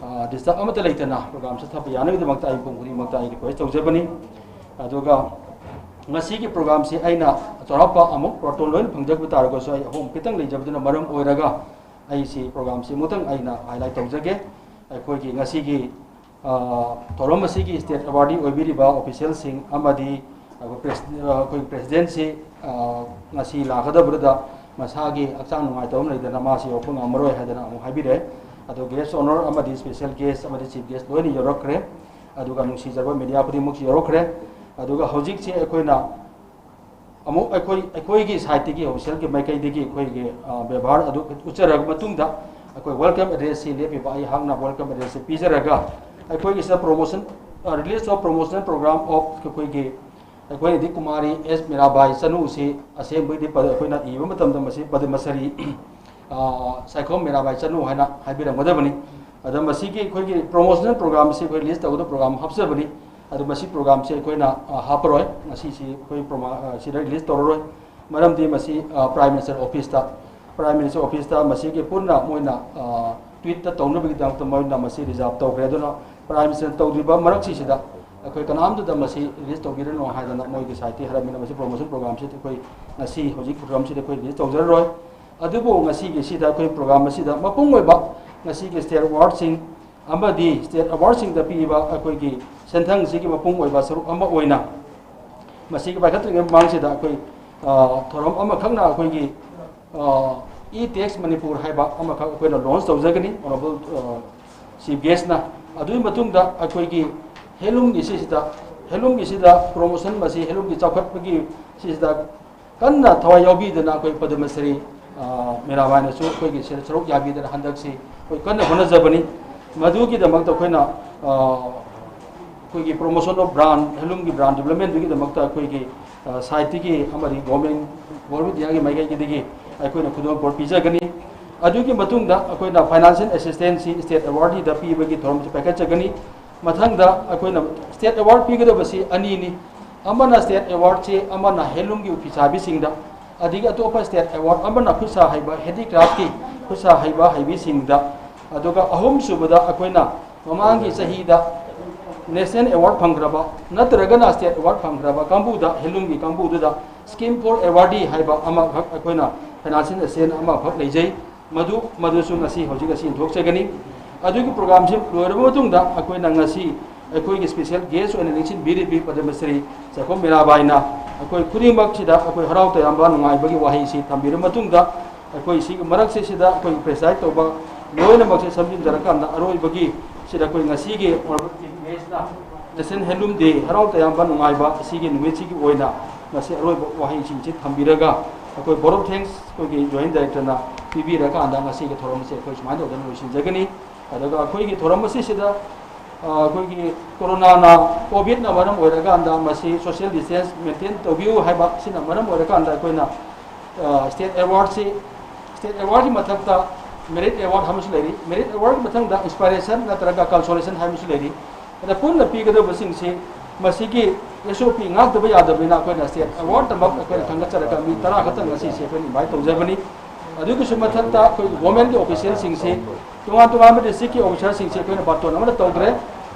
ꯑ, disturb ꯑꯃꯠꯇ ꯂꯩꯇꯅ program ꯆꯠꯊꯕ ꯌꯥꯅꯕꯒꯤꯗꯃꯛꯇ ꯑꯩ ꯄꯨꯡ ꯈꯨꯗꯤꯡꯃꯛꯇ ꯑꯩ request ꯇꯧꯖꯕꯅꯤ꯫ ꯑꯗꯨꯒ ꯉꯁꯤꯒꯤ program ꯁꯤ ꯑꯩꯅ ꯆꯥꯎꯔꯥꯛꯄ ꯑꯃꯨꯛ ꯄ꯭ꯔꯣꯇꯣꯟ ꯂꯣꯏꯅ ꯐꯪꯖꯕ ꯇꯥꯔꯒꯁꯨ ꯑꯩ ꯑꯍꯣꯡꯕ ꯈꯤꯇꯪ ꯂꯩꯖꯕꯗꯨꯅ ꯃꯔꯝ ꯑꯣꯏꯔꯒ ꯑꯩ ꯁꯤ program ꯁꯤ ꯑꯃꯨꯛꯇꯪ ꯑꯩꯅ highlight ꯇꯧꯖꯒꯦ꯫ ꯑꯩꯈꯣꯏꯒꯤ ꯉꯁꯤꯒꯤ, ꯑ, ꯊꯧꯔꯝ ꯑꯁꯤꯒꯤ state awardee ꯑꯣꯏꯕꯤꯔꯤꯕ official ꯁꯤꯡ ꯑꯃꯗꯤ ꯑꯩꯈꯣꯏ pres-, ꯑ, ꯑꯩꯈꯣꯏ president ꯁꯤ, ꯑ, ꯉꯁꯤ ꯂꯥꯛꯀꯗꯕꯗꯨꯗ ꯃꯁꯥꯒꯤ ꯍꯛꯆꯥꯡ ꯅꯨꯡꯉꯥꯏꯇꯕ ꯑꯃ ꯂꯩꯗꯅ ꯃꯥꯁꯤ ꯌꯧꯔꯛꯄ ꯉꯝꯃꯔꯣꯏ ꯍꯥꯏꯗꯅ ꯑꯃꯨꯛ ꯍꯥꯏꯕꯤꯔꯦ꯫ ꯑꯗꯣ guest honour ꯑꯃꯗꯤ special guest ꯑꯃꯗꯤ chief guest ꯂꯣꯏꯅ ꯌꯧꯔꯛꯈ꯭ꯔꯦ꯫ ꯑꯗꯨꯒ ꯅꯨꯡꯁꯤꯖꯔꯕ media ꯈꯨꯗꯤꯡꯃꯛꯁꯨ ꯌꯧꯔꯛꯈ꯭ꯔꯦ꯫ ꯑꯗꯨꯒ ꯍꯧꯖꯤꯛꯁꯦ ꯑꯩꯈꯣꯏꯅ ꯑꯃꯨꯛ ꯑꯩꯈꯣꯏ, ꯑꯩꯈꯣꯏꯒꯤ side ꯇꯒꯤ, official ꯒꯤ ꯃꯥꯏꯀꯩꯗꯒꯤ ꯑꯩꯈꯣꯏꯒꯤ, ꯑ, ꯕꯦꯕꯥꯔ ꯑꯗꯨ ꯎꯠꯆꯔꯕ ꯃꯇꯨꯡꯗ ꯑꯩꯈꯣꯏ welcome address ꯁꯤ ꯂꯦꯞꯄꯤꯕ ꯑꯩꯍꯥꯛꯅ welcome address ꯁꯤ ꯄꯤꯖꯔꯒ ꯑꯩꯈꯣꯏꯒꯤ ꯁꯤꯗ promotion, ꯑ, release of promotional program of ꯑꯩꯈꯣꯏꯒꯤ, ꯑꯩꯈꯣꯏꯅꯗꯤ ꯀꯨꯃꯥꯔꯤ ꯑꯦꯁ ꯃꯤꯔꯥꯕꯥꯏ ꯆꯅꯨꯁꯤ ꯑꯁꯦꯡꯕꯒꯤꯗꯤ ꯄꯗ-, ꯑꯩꯈꯣꯏꯅ ꯏꯕ ꯃꯇꯝꯗ ꯃꯁꯤ ꯄꯗꯃꯁꯔꯤ, ꯑ, ꯁꯥꯏꯈꯣꯝ ꯃꯤꯔꯥꯕꯥꯏ ꯆꯅꯨ ꯍꯥꯏꯅ ꯍꯥꯏꯕꯤꯔꯝꯒꯗꯕꯅꯤ꯫ ꯑꯗ ꯃꯁꯤꯒꯤ ꯑꯩꯈꯣꯏꯒꯤ promotional program ꯑꯁꯤ ꯑꯩꯈꯣꯏ release ꯇꯧꯒꯗꯕ program ꯍꯥꯞꯆꯕꯅꯤ꯫ ꯑꯗꯣ ꯃꯁꯤ program ꯁꯦ ꯑꯩꯈꯣꯏꯅ, ꯑ, ꯍꯥꯞꯄꯔꯣꯏ, ꯉꯁꯤꯁꯤ ꯑꯩꯈꯣꯏ ꯄ꯭ꯔꯣꯃꯥ-, ꯑ, ꯁꯤꯗ release ꯇꯧꯔꯔꯣꯏ꯫ ꯃꯔꯝꯗꯤ ꯃꯁꯤ, ꯑ, Prime Minister office ꯇ, Prime Minister office ꯇ ꯃꯁꯤꯒꯤ ꯄꯨꯟꯅ ꯃꯣꯏꯅ, ꯑ, tweet ꯇ ꯇꯧꯅꯕꯒꯤꯗꯃꯛꯇ ꯃꯣꯏꯅ ꯃꯁꯤ reserve ꯇꯧꯈ꯭ꯔꯦ꯫ ꯑꯗꯨꯅ Prime Minister ꯇꯧꯗ꯭ꯔꯤꯕ ꯃꯔꯛꯁꯤꯁꯤꯗ ꯑꯩꯈꯣꯏ ꯀꯅꯥꯝꯇꯗ ꯃꯁꯤ release ꯇꯧꯕꯤꯔꯅꯨ ꯍꯥꯏꯗꯅ ꯃꯣꯏꯒꯤ side ꯇꯒꯤ ꯍꯥꯏꯔꯕꯅꯤꯅ ꯃꯁꯤ promotion program ꯁꯤꯗꯤ ꯑꯩꯈꯣꯏ ꯉꯁꯤ ꯍꯧꯖꯤꯛ program ꯁꯤꯗꯤ ꯑꯩꯈꯣꯏ release ꯇꯧꯖꯔꯔꯣꯏ꯫ ꯑꯗꯨꯕꯨ ꯉꯁꯤꯒꯤ ꯁꯤꯗ ꯑꯩꯈꯣꯏ program ꯑꯁꯤꯗ ꯃꯄꯨꯡ ꯑꯣꯏꯕ ꯉꯁꯤꯒꯤ ꯁ꯭ꯇꯦꯠ ꯑꯦꯋꯥꯔꯗꯁꯤꯡ ꯑꯃꯗꯤ ꯁ꯭ꯇꯦꯠ ꯑꯦꯋꯥꯔꯗꯁꯤꯡꯗ ꯄꯤꯔꯤꯕ ꯑꯩꯈꯣꯏꯒꯤ ꯁꯦꯟꯊꯪꯁꯤꯒꯤ ꯃꯄꯨꯡ ꯑꯣꯏꯕ ꯁꯔꯨꯛ ꯑꯃ ꯑꯣꯏꯅ ꯃꯁꯤꯒꯤ ꯄꯥꯏꯈꯠꯇ꯭ꯔꯤꯉꯩ ꯃꯃꯥꯡꯁꯤꯗ ꯑꯩꯈꯣꯏ, ꯑ, ꯊꯧꯔꯝ ꯑꯃꯈꯛꯅ ꯑꯩꯈꯣꯏꯒꯤ, ꯑ, E-Tax Manipur ꯍꯥꯏꯕ ꯑꯃꯈꯛ ꯑꯩꯈꯣꯏꯅ ꯂꯣꯟꯁ ꯇꯧꯖꯒꯅꯤ, ꯑꯣꯅꯔꯦꯕꯜ, ꯑ, ꯆꯤꯐ ꯒꯦꯁꯅ꯫ ꯑꯗꯨꯒꯤ ꯃꯇꯨꯡꯗ ꯑꯩꯈꯣꯏꯒꯤ ꯍꯦꯟꯂꯨꯝꯒꯤ ꯁꯤꯁꯤꯗ, ꯍꯦꯟꯂꯨꯝꯒꯤꯁꯤꯗ ꯄ꯭ꯔꯣꯃꯣꯁꯟ, ꯃꯁꯤ ꯍꯦꯟꯂꯨꯝꯒꯤ ꯆꯥꯎꯈꯠꯄꯒꯤ ꯁꯤꯁꯤꯗ ꯀꯟꯅ ꯊꯋꯥꯏ ꯌꯥꯎꯕꯤꯗꯨꯅ ꯑꯩꯈꯣꯏ ꯄꯗꯃꯁ꯭ꯔꯤ, ꯑ, ꯃꯤꯔꯥꯕꯥꯏꯅꯁꯨ ꯑꯩꯈꯣꯏꯒꯤ ꯁꯤꯗ ꯁꯔꯨꯛ ꯌꯥꯕꯤꯗꯅ ꯍꯟꯗꯛꯁꯤ ꯑꯩꯈꯣꯏ ꯀꯟꯅ ꯍꯣꯠꯅꯖꯕꯅꯤ꯫ ꯃꯗꯨꯒꯤꯗꯃꯛꯇ ꯑꯩꯈꯣꯏꯅ, ꯑ, ꯑꯩꯈꯣꯏꯒꯤ promotion of brand, ꯍꯦꯟꯂꯨꯝꯒꯤ ꯕ꯭ꯔꯥꯟ ꯗꯤꯕ꯭ꯂꯞꯃꯦꯟꯗꯨꯒꯤꯗꯃꯛꯇ ꯑꯩꯈꯣꯏꯒꯤ, ꯑ, ꯁꯥꯏꯠꯇꯒꯤ ꯑꯃꯗꯤ ꯒꯣꯔꯃꯦꯟ, ꯒꯣꯔꯃꯦꯟ ꯏꯟꯗꯤꯌꯥꯒꯤ ꯃꯥꯏꯀꯩꯗꯒꯤ ꯑꯩꯈꯣꯏꯅ ꯈꯨꯗꯣꯜꯄꯣꯠ ꯄꯤꯖꯒꯅꯤ꯫ ꯑꯗꯨꯒꯤ ꯃꯇꯨꯡꯗ ꯑꯩꯈꯣꯏꯅ ꯐꯥꯏꯅꯥꯟꯁꯤꯌꯦꯜ ꯑꯦꯁꯤꯁꯇꯦꯟꯁꯁꯤ ꯁ꯭ꯇꯦꯠ ꯑꯦꯋꯥꯔꯗꯤꯗ ꯄꯤꯕꯒꯤ ꯊꯧꯔꯝꯁꯨ ꯄꯥꯏꯈꯠꯆꯒꯅꯤ꯫ ꯃꯊꯪꯗ ꯑꯩꯈꯣꯏꯅ ꯁ꯭ꯇꯦꯠ ꯑꯦꯋꯥꯔꯗ ꯄꯤꯒꯗꯕꯁꯤ ꯑꯅꯤꯅꯤ꯫ ꯑꯃꯅ ꯁ꯭ꯇꯦꯠ ꯑꯦꯋꯥꯔꯗꯁꯤ ꯑꯃꯅ ꯍꯦꯟꯂꯨꯝꯒꯤ ꯐꯤꯁꯥꯕꯤꯁꯤꯡꯗ, ꯑꯗꯒꯤ ꯑꯇꯣꯞꯄ ꯁ꯭ꯇꯦꯠ ꯑꯦꯋꯥꯔꯗ ꯑꯃꯅ ꯈꯨꯠ ꯁꯥ ꯍꯩꯕ, ꯍꯦꯟꯗꯤꯀ꯭ꯔꯥꯐꯀꯤ ꯈꯨꯠ ꯁꯥ ꯍꯩꯕ ꯍꯩꯕꯤꯁꯤꯡꯗ, ꯑꯗꯨꯒ ꯑꯍꯨꯝꯁꯨꯕꯗ ꯑꯩꯈꯣꯏꯅ ꯃꯃꯥꯡꯒꯤ ꯆꯍꯤꯗ ꯅꯦꯁꯅꯦꯜ ꯑꯦꯋꯥꯔꯗ ꯐꯪꯈ꯭ꯔꯕ ꯅꯠꯇ꯭ꯔꯒꯅ ꯁ꯭ꯇꯦꯠ ꯑꯦꯋꯥꯔꯗ ꯐꯪꯈ꯭ꯔꯕ ꯀꯥꯡꯕꯨꯗ, ꯍꯦꯟꯂꯨꯝꯒꯤ ꯀꯥꯡꯕꯨꯗꯨꯗ Scheme for Awardee ꯍꯥꯏꯕ ꯑꯃꯈꯛ ꯑꯩꯈꯣꯏꯅ ꯐꯥꯏꯅꯥꯟꯁꯤꯌꯦꯜ ꯑꯦꯁꯤꯁꯇꯦꯟꯁ ꯑꯃꯈꯛ ꯂꯩꯖꯩ꯫ ꯃꯗꯨ, ꯃꯗꯨꯁꯨ ꯉꯁꯤ ꯍꯧꯖꯤꯛ ꯑꯁꯤ ꯌꯦꯟꯊꯣꯛꯆꯒꯅꯤ꯫ ꯑꯗꯨꯒꯤ ꯄ꯭ꯔꯣꯒ꯭ꯔꯥꯝꯁꯤ ꯂꯣꯏꯔꯕ ꯃꯇꯨꯡꯗ ꯑꯩꯈꯣꯏꯅ ꯉꯁꯤ ꯑꯩꯈꯣꯏꯒꯤ ꯁ꯭ꯄꯦꯁꯦꯜ ꯒꯦꯁ ꯑꯣꯏꯅ ꯅꯤꯡꯁꯤꯡꯕꯤꯔꯤꯕꯤ ꯄꯗꯃꯁ꯭ꯔꯤ ꯆꯥꯛꯈꯨꯝ ꯃꯤꯔꯥꯕꯥꯏꯅ ꯑꯩꯈꯣꯏ ꯈꯨꯗꯤꯡꯃꯛꯁꯤꯗ ꯑꯩꯈꯣꯏ ꯍꯔꯥꯎ ꯇꯌꯥꯝꯕ ꯅꯨꯡꯉꯥꯏꯕꯒꯤ ꯋꯥꯍꯩꯁꯤ ꯊꯝꯕꯤꯔꯕ ꯃꯇꯨꯡꯗ, ꯑꯩꯈꯣꯏ ꯁꯤꯒꯤ ꯃꯔꯛꯁꯤꯗ ꯑꯩꯈꯣꯏ ꯄ꯭ꯔꯦꯁꯥꯏꯗ ꯇꯧꯕ ꯂꯣꯏꯅꯃꯛꯁꯦ ꯁꯝꯖꯤꯟꯖꯔꯀꯥꯟꯗ ꯑꯔꯣꯏꯕꯒꯤ ꯁꯤꯗ ꯑꯩꯈꯣꯏ ꯉꯁꯤꯒꯤ ꯅꯦꯁꯅꯦꯜ ꯍꯦꯟꯂꯨꯝ ꯗꯦ, ꯍꯔꯥꯎ ꯇꯌꯥꯝꯕ ꯅꯨꯡꯉꯥꯏꯕ ꯑꯁꯤꯒꯤ ꯅꯨꯃꯤꯠꯁꯤꯒꯤ ꯑꯣꯏꯅ ꯉꯁꯤ ꯑꯔꯣꯏꯕ ꯋꯥꯍꯩꯁꯤꯡꯁꯤ ꯊꯝꯕꯤꯔꯒ ꯑꯩꯈꯣꯏ vote of thanks ꯑꯩꯈꯣꯏꯒꯤ ꯖꯣꯏꯟ ꯗꯥꯏꯔꯦꯛꯇꯔꯅ ꯄꯤꯕꯤꯔꯀꯥꯟꯗ ꯉꯁꯤꯒꯤ ꯊꯧꯔꯝ ꯑꯁꯤ ꯑꯩꯈꯣꯏ ꯁꯨꯃꯥꯏꯅ ꯇꯧꯗꯅ ꯂꯣꯏꯁꯤꯟꯖꯒꯅꯤ꯫ ꯑꯗꯨꯒ ꯑꯩꯈꯣꯏꯒꯤ ꯊꯧꯔꯝ ꯑꯁꯤꯁꯤꯗ, ꯑ, ꯑꯩꯈꯣꯏꯒꯤ ꯀꯣꯔꯣꯅꯥꯅ, ꯀꯣꯚꯤꯗꯅ ꯃꯔꯝ ꯑꯣꯏꯔꯀꯥꯟꯗ ꯃꯁꯤ social distance maintain ꯇꯧꯕꯤꯌꯨ ꯍꯥꯏꯕ ꯁꯤꯅ ꯃꯔꯝ ꯑꯣꯏꯔꯀꯥꯟꯗ ꯑꯩꯈꯣꯏꯅ, ꯑ, ꯁ꯭ꯇꯦꯠ ꯑꯦꯋꯥꯔꯗꯁꯤ, ꯁ꯭ꯇꯦꯠ ꯑꯦꯋꯥꯔꯗꯀꯤ ꯃꯊꯛꯇ ꯃꯦꯔꯤꯠ ꯑꯦꯋꯥꯔꯗ ꯑꯃꯁꯨ ꯂꯩꯔꯤ꯫ ꯃꯦꯔꯤꯠ ꯑꯦꯋꯥꯔꯗꯀꯤ ꯃꯊꯪꯗ ꯏꯟꯁꯄꯥꯏꯔꯦꯁꯟ ꯅꯠꯇ꯭ꯔꯒ ꯀꯟꯁꯣꯂꯦꯁꯟ ꯍꯥꯏꯕꯁꯨ ꯂꯩꯔꯤ꯫ ꯑꯗ ꯄꯨꯟꯅ ꯄꯤꯒꯗꯕꯁꯤꯡꯁꯤ ꯃꯁꯤꯒꯤ ꯑꯦꯁ ꯑꯣ ꯄꯤ ꯉꯥꯛꯇꯕ ꯌꯥꯗꯕꯅꯤꯅ ꯑꯩꯈꯣꯏꯅ ꯁ꯭ꯇꯦꯠ ꯑꯦꯋꯥꯔꯗꯇꯃꯛ ꯑꯩꯈꯣꯏꯅ ꯈꯟꯒꯠꯆꯔꯒ ꯃꯤ ꯇꯔꯥ ꯈꯛꯇꯪ ꯉꯁꯤꯁꯦ ꯑꯩꯈꯣꯏꯅ ꯏꯟꯚꯥꯏꯠ ꯇꯧꯖꯕꯅꯤ꯫ ꯑꯗꯨꯒꯤꯁꯨ ꯃꯊꯛꯇ ꯑꯩꯈꯣꯏꯒꯤ ꯒꯣꯔꯃꯦꯟꯒꯤ ꯑꯣꯐꯤꯁꯤꯌꯦꯜꯁꯤꯡꯁꯤ, ꯇꯣꯉꯥꯟ ꯇꯣꯉꯥꯟꯕ ꯗꯤꯁꯇ꯭ꯔꯤꯛꯀꯤ ꯑꯣꯐꯤꯁꯥꯔꯁꯤꯡꯁꯤ ꯑꯩꯈꯣꯏꯅ ꯕꯥꯇꯣꯟ ꯑꯃꯠꯇ ꯇꯧꯗ꯭ꯔꯦ꯫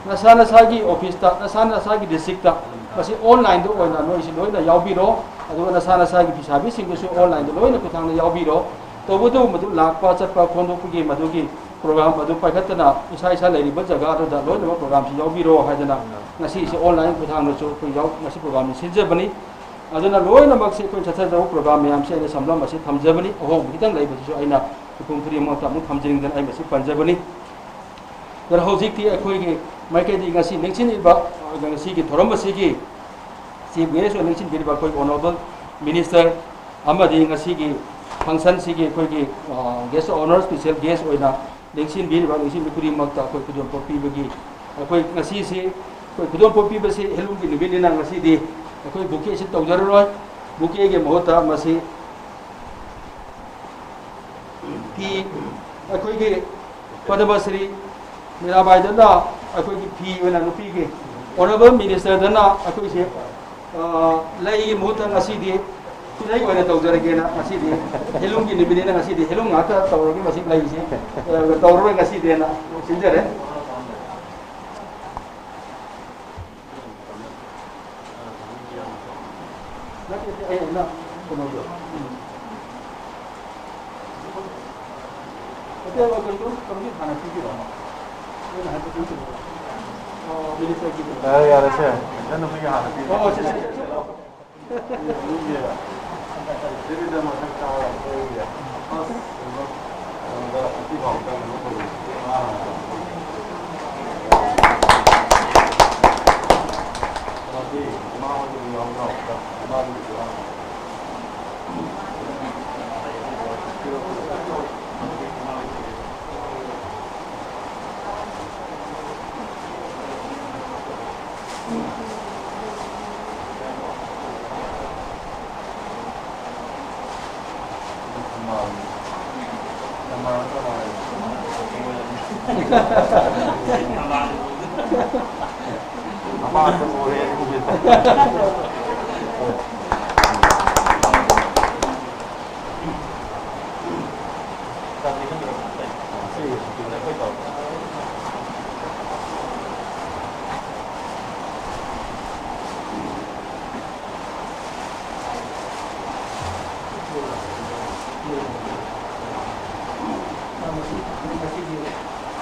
ꯅꯁꯥ ꯅꯁꯥꯒꯤ ꯑꯣꯐꯤꯁꯇ, ꯅꯁꯥ ꯅꯁꯥꯒꯤ ꯗꯤꯁꯇ꯭ꯔꯤꯛꯇ ꯃꯁꯤ ꯑꯣꯟꯂꯥꯏꯟꯗ ꯑꯣꯏꯅ ꯅꯣꯏꯁꯤ ꯂꯣꯏꯅ ꯌꯥꯎꯕꯤꯔꯣ꯫ ꯑꯗꯨꯒ ꯅꯁꯥ ꯅꯁꯥꯒꯤ ꯐꯤꯁꯥꯕꯤꯁꯤꯡꯗꯨꯁꯨ ꯑꯣꯟꯂꯥꯏꯟꯗ ꯂꯣꯏꯅ ꯈꯨꯠꯊꯥꯡꯗ ꯌꯥꯎꯕꯤꯔꯣ꯫ ꯇꯧꯕꯇꯕꯨ ꯃꯗꯨ ꯂꯥꯛꯄ ꯆꯠꯄ ꯈꯣꯝꯗꯣꯛꯄꯒꯤ ꯃꯗꯨꯒꯤ ꯄ꯭ꯔꯣꯒ꯭ꯔꯥꯝ ꯑꯗꯨ ꯄꯥꯏꯈꯠꯇꯅ ꯏꯁꯥ ꯏꯁꯥ ꯂꯩꯔꯤꯕ ꯖꯒꯥ ꯑꯗꯨꯗ ꯂꯣꯏꯅꯃꯛ ꯄ꯭ꯔꯣꯒ꯭ꯔꯥꯝꯁꯤ ꯌꯥꯎꯕꯤꯔꯣ ꯍꯥꯏꯗꯅ ꯉꯁꯤꯁꯦ ꯑꯣꯟꯂꯥꯏꯟ ꯈꯨꯠꯊꯥꯡꯗꯁꯨ ꯑꯩꯈꯣꯏ ꯌꯥꯎ-, ꯉꯁꯤ ꯄ꯭ꯔꯣꯒ꯭ꯔꯥꯝꯁꯤ ꯁꯤꯟꯖꯕꯅꯤ꯫ ꯑꯗꯨꯅ ꯂꯣꯏꯅꯃꯛꯁꯦ ꯑꯩꯈꯣꯏ ꯆꯠꯊꯖꯔꯛꯄ ꯄ꯭ꯔꯣꯒ꯭ꯔꯥꯝ ꯃꯌꯥꯝꯁꯦ ꯑꯩꯅ ꯁꯝꯂꯞꯅ ꯑꯁꯤ ꯊꯝꯖꯕꯅꯤ꯫ ꯑꯍꯣꯡꯕ ꯈꯤꯇꯪ ꯂꯩꯕꯁꯤꯁꯨ ꯑꯩꯅ ꯃꯤꯄꯨꯝ ꯈꯨꯗꯤꯡꯃꯛꯇ ꯑꯃꯨꯛ ꯊꯝꯖꯅꯤꯡꯗꯅ ꯑꯩ ꯃꯁꯤ ꯄꯟꯖꯕꯅꯤ꯫ ꯑꯗꯨꯅ ꯍꯧꯖꯤꯛꯇꯤ ꯑꯩꯈꯣꯏꯒꯤ ꯃꯥꯏꯀꯩꯗꯒꯤ ꯉꯁꯤ ꯅꯤꯡꯁꯤꯡꯉꯤꯕ, ꯉꯁꯤꯒꯤ ꯊꯧꯔꯝ ꯑꯁꯤꯒꯤ ꯆꯤꯐ ꯒꯦꯁ ꯑꯣꯏꯅ ꯅꯤꯡꯁꯤꯡꯕꯤꯔꯤꯕ ꯑꯩꯈꯣꯏ ꯑꯣꯅꯔꯦꯕꯜ ꯃꯤꯅꯤꯁꯇꯔ ꯑꯃꯗꯤ ꯉꯁꯤꯒꯤ ꯐꯪꯁꯟꯁꯤꯒꯤ ꯑꯩꯈꯣꯏꯒꯤ, ꯑ, ꯒꯦꯁ ꯑꯣꯅꯔ, ꯏꯁꯄꯤꯁꯦꯜ ꯒꯦꯁ ꯑꯣꯏꯅ ꯅꯤꯡꯁꯤꯡꯕꯤꯔꯤꯕ ꯅꯤꯡꯁꯤꯡꯕꯤ ꯈꯨꯗꯤꯡꯃꯛꯇ ꯑꯩꯈꯣꯏ ꯈꯨꯗꯣꯜꯄꯣꯠ ꯄꯤꯕꯒꯤ, ꯑꯩꯈꯣꯏ ꯉꯁꯤꯁꯤ ꯑꯩꯈꯣꯏ ꯈꯨꯗꯣꯜꯄꯣꯠ ꯄꯤꯕꯁꯤ ꯍꯦꯟꯂꯨꯝꯒꯤ ꯅꯨꯃꯤꯠꯅꯤꯅ ꯉꯁꯤꯗꯤ ꯑꯩꯈꯣꯏ ꯕꯨꯀꯦꯁꯤ ꯇꯧꯖꯔꯔꯣꯏ꯫ ꯕꯨꯀꯦꯒꯤ ꯃꯍꯨꯠꯇ ꯃꯁꯤ ꯐꯤ, ꯑꯩꯈꯣꯏꯒꯤ ꯄꯗꯃꯁ꯭ꯔꯤ ꯃꯤꯔꯥꯕꯥꯏꯗꯅ ꯑꯩꯈꯣꯏꯒꯤ ꯐꯤ ꯑꯣꯏꯅ ꯅꯨꯄꯤꯒꯤ, ꯑꯣꯅꯔꯦꯕꯜ ꯃꯤꯅꯤꯁꯇꯔꯗꯅ ꯑꯩꯈꯣꯏꯁꯦ, ꯑ, ꯂꯩꯒꯤ ꯃꯍꯨꯠꯇ ꯉꯁꯤꯗꯤ ꯈꯨꯗꯩ ꯑꯣꯏꯅ ꯇꯧꯖꯔꯒꯦꯅ, ꯉꯁꯤꯗꯤ ꯍꯦꯟꯂꯨꯝꯒꯤ ꯅꯨꯃꯤꯠꯅꯤꯅ ꯉꯁꯤꯗꯤ ꯍꯦꯟꯂꯨꯝ ꯉꯥꯛꯇ ꯇꯧꯔꯒꯦ, ꯃꯁꯤ ꯂꯩꯁꯦ, ꯑ, ꯇꯧꯔꯔꯣꯏ ꯉꯁꯤꯗꯤꯅ ꯁꯤꯟꯖꯔꯦ꯫ ꯅꯠꯇꯦ, ꯅꯠꯇꯦ, ꯑꯩ, ꯑꯩꯅ ꯀꯩꯅꯣꯗꯣ, ꯎꯝ꯫ ꯅꯠꯇꯦ, ꯀꯩꯅꯣ, ꯀꯩꯅꯣꯒꯤ ꯍꯥꯟꯅ ꯄꯤꯕꯤꯔꯛꯑꯣ꯫ ꯑꯩꯅ ꯍꯥꯏꯕꯗꯤ ꯀꯩꯅꯣ, ꯑ, ꯃꯤꯅꯤꯁꯇꯔꯒꯤ ꯀꯩꯅꯣ꯫ ꯌꯥꯔꯦ, ꯌꯥꯔꯦ, ꯁꯦ꯫ ꯏꯆꯟꯅꯨꯄꯤꯒꯤ ꯍꯥꯟꯅ ꯄꯤꯕꯤꯔꯛꯑꯣ꯫ ꯑꯣ, ꯁꯦ, ꯁꯦ, ꯁꯦ, ꯁꯦ꯫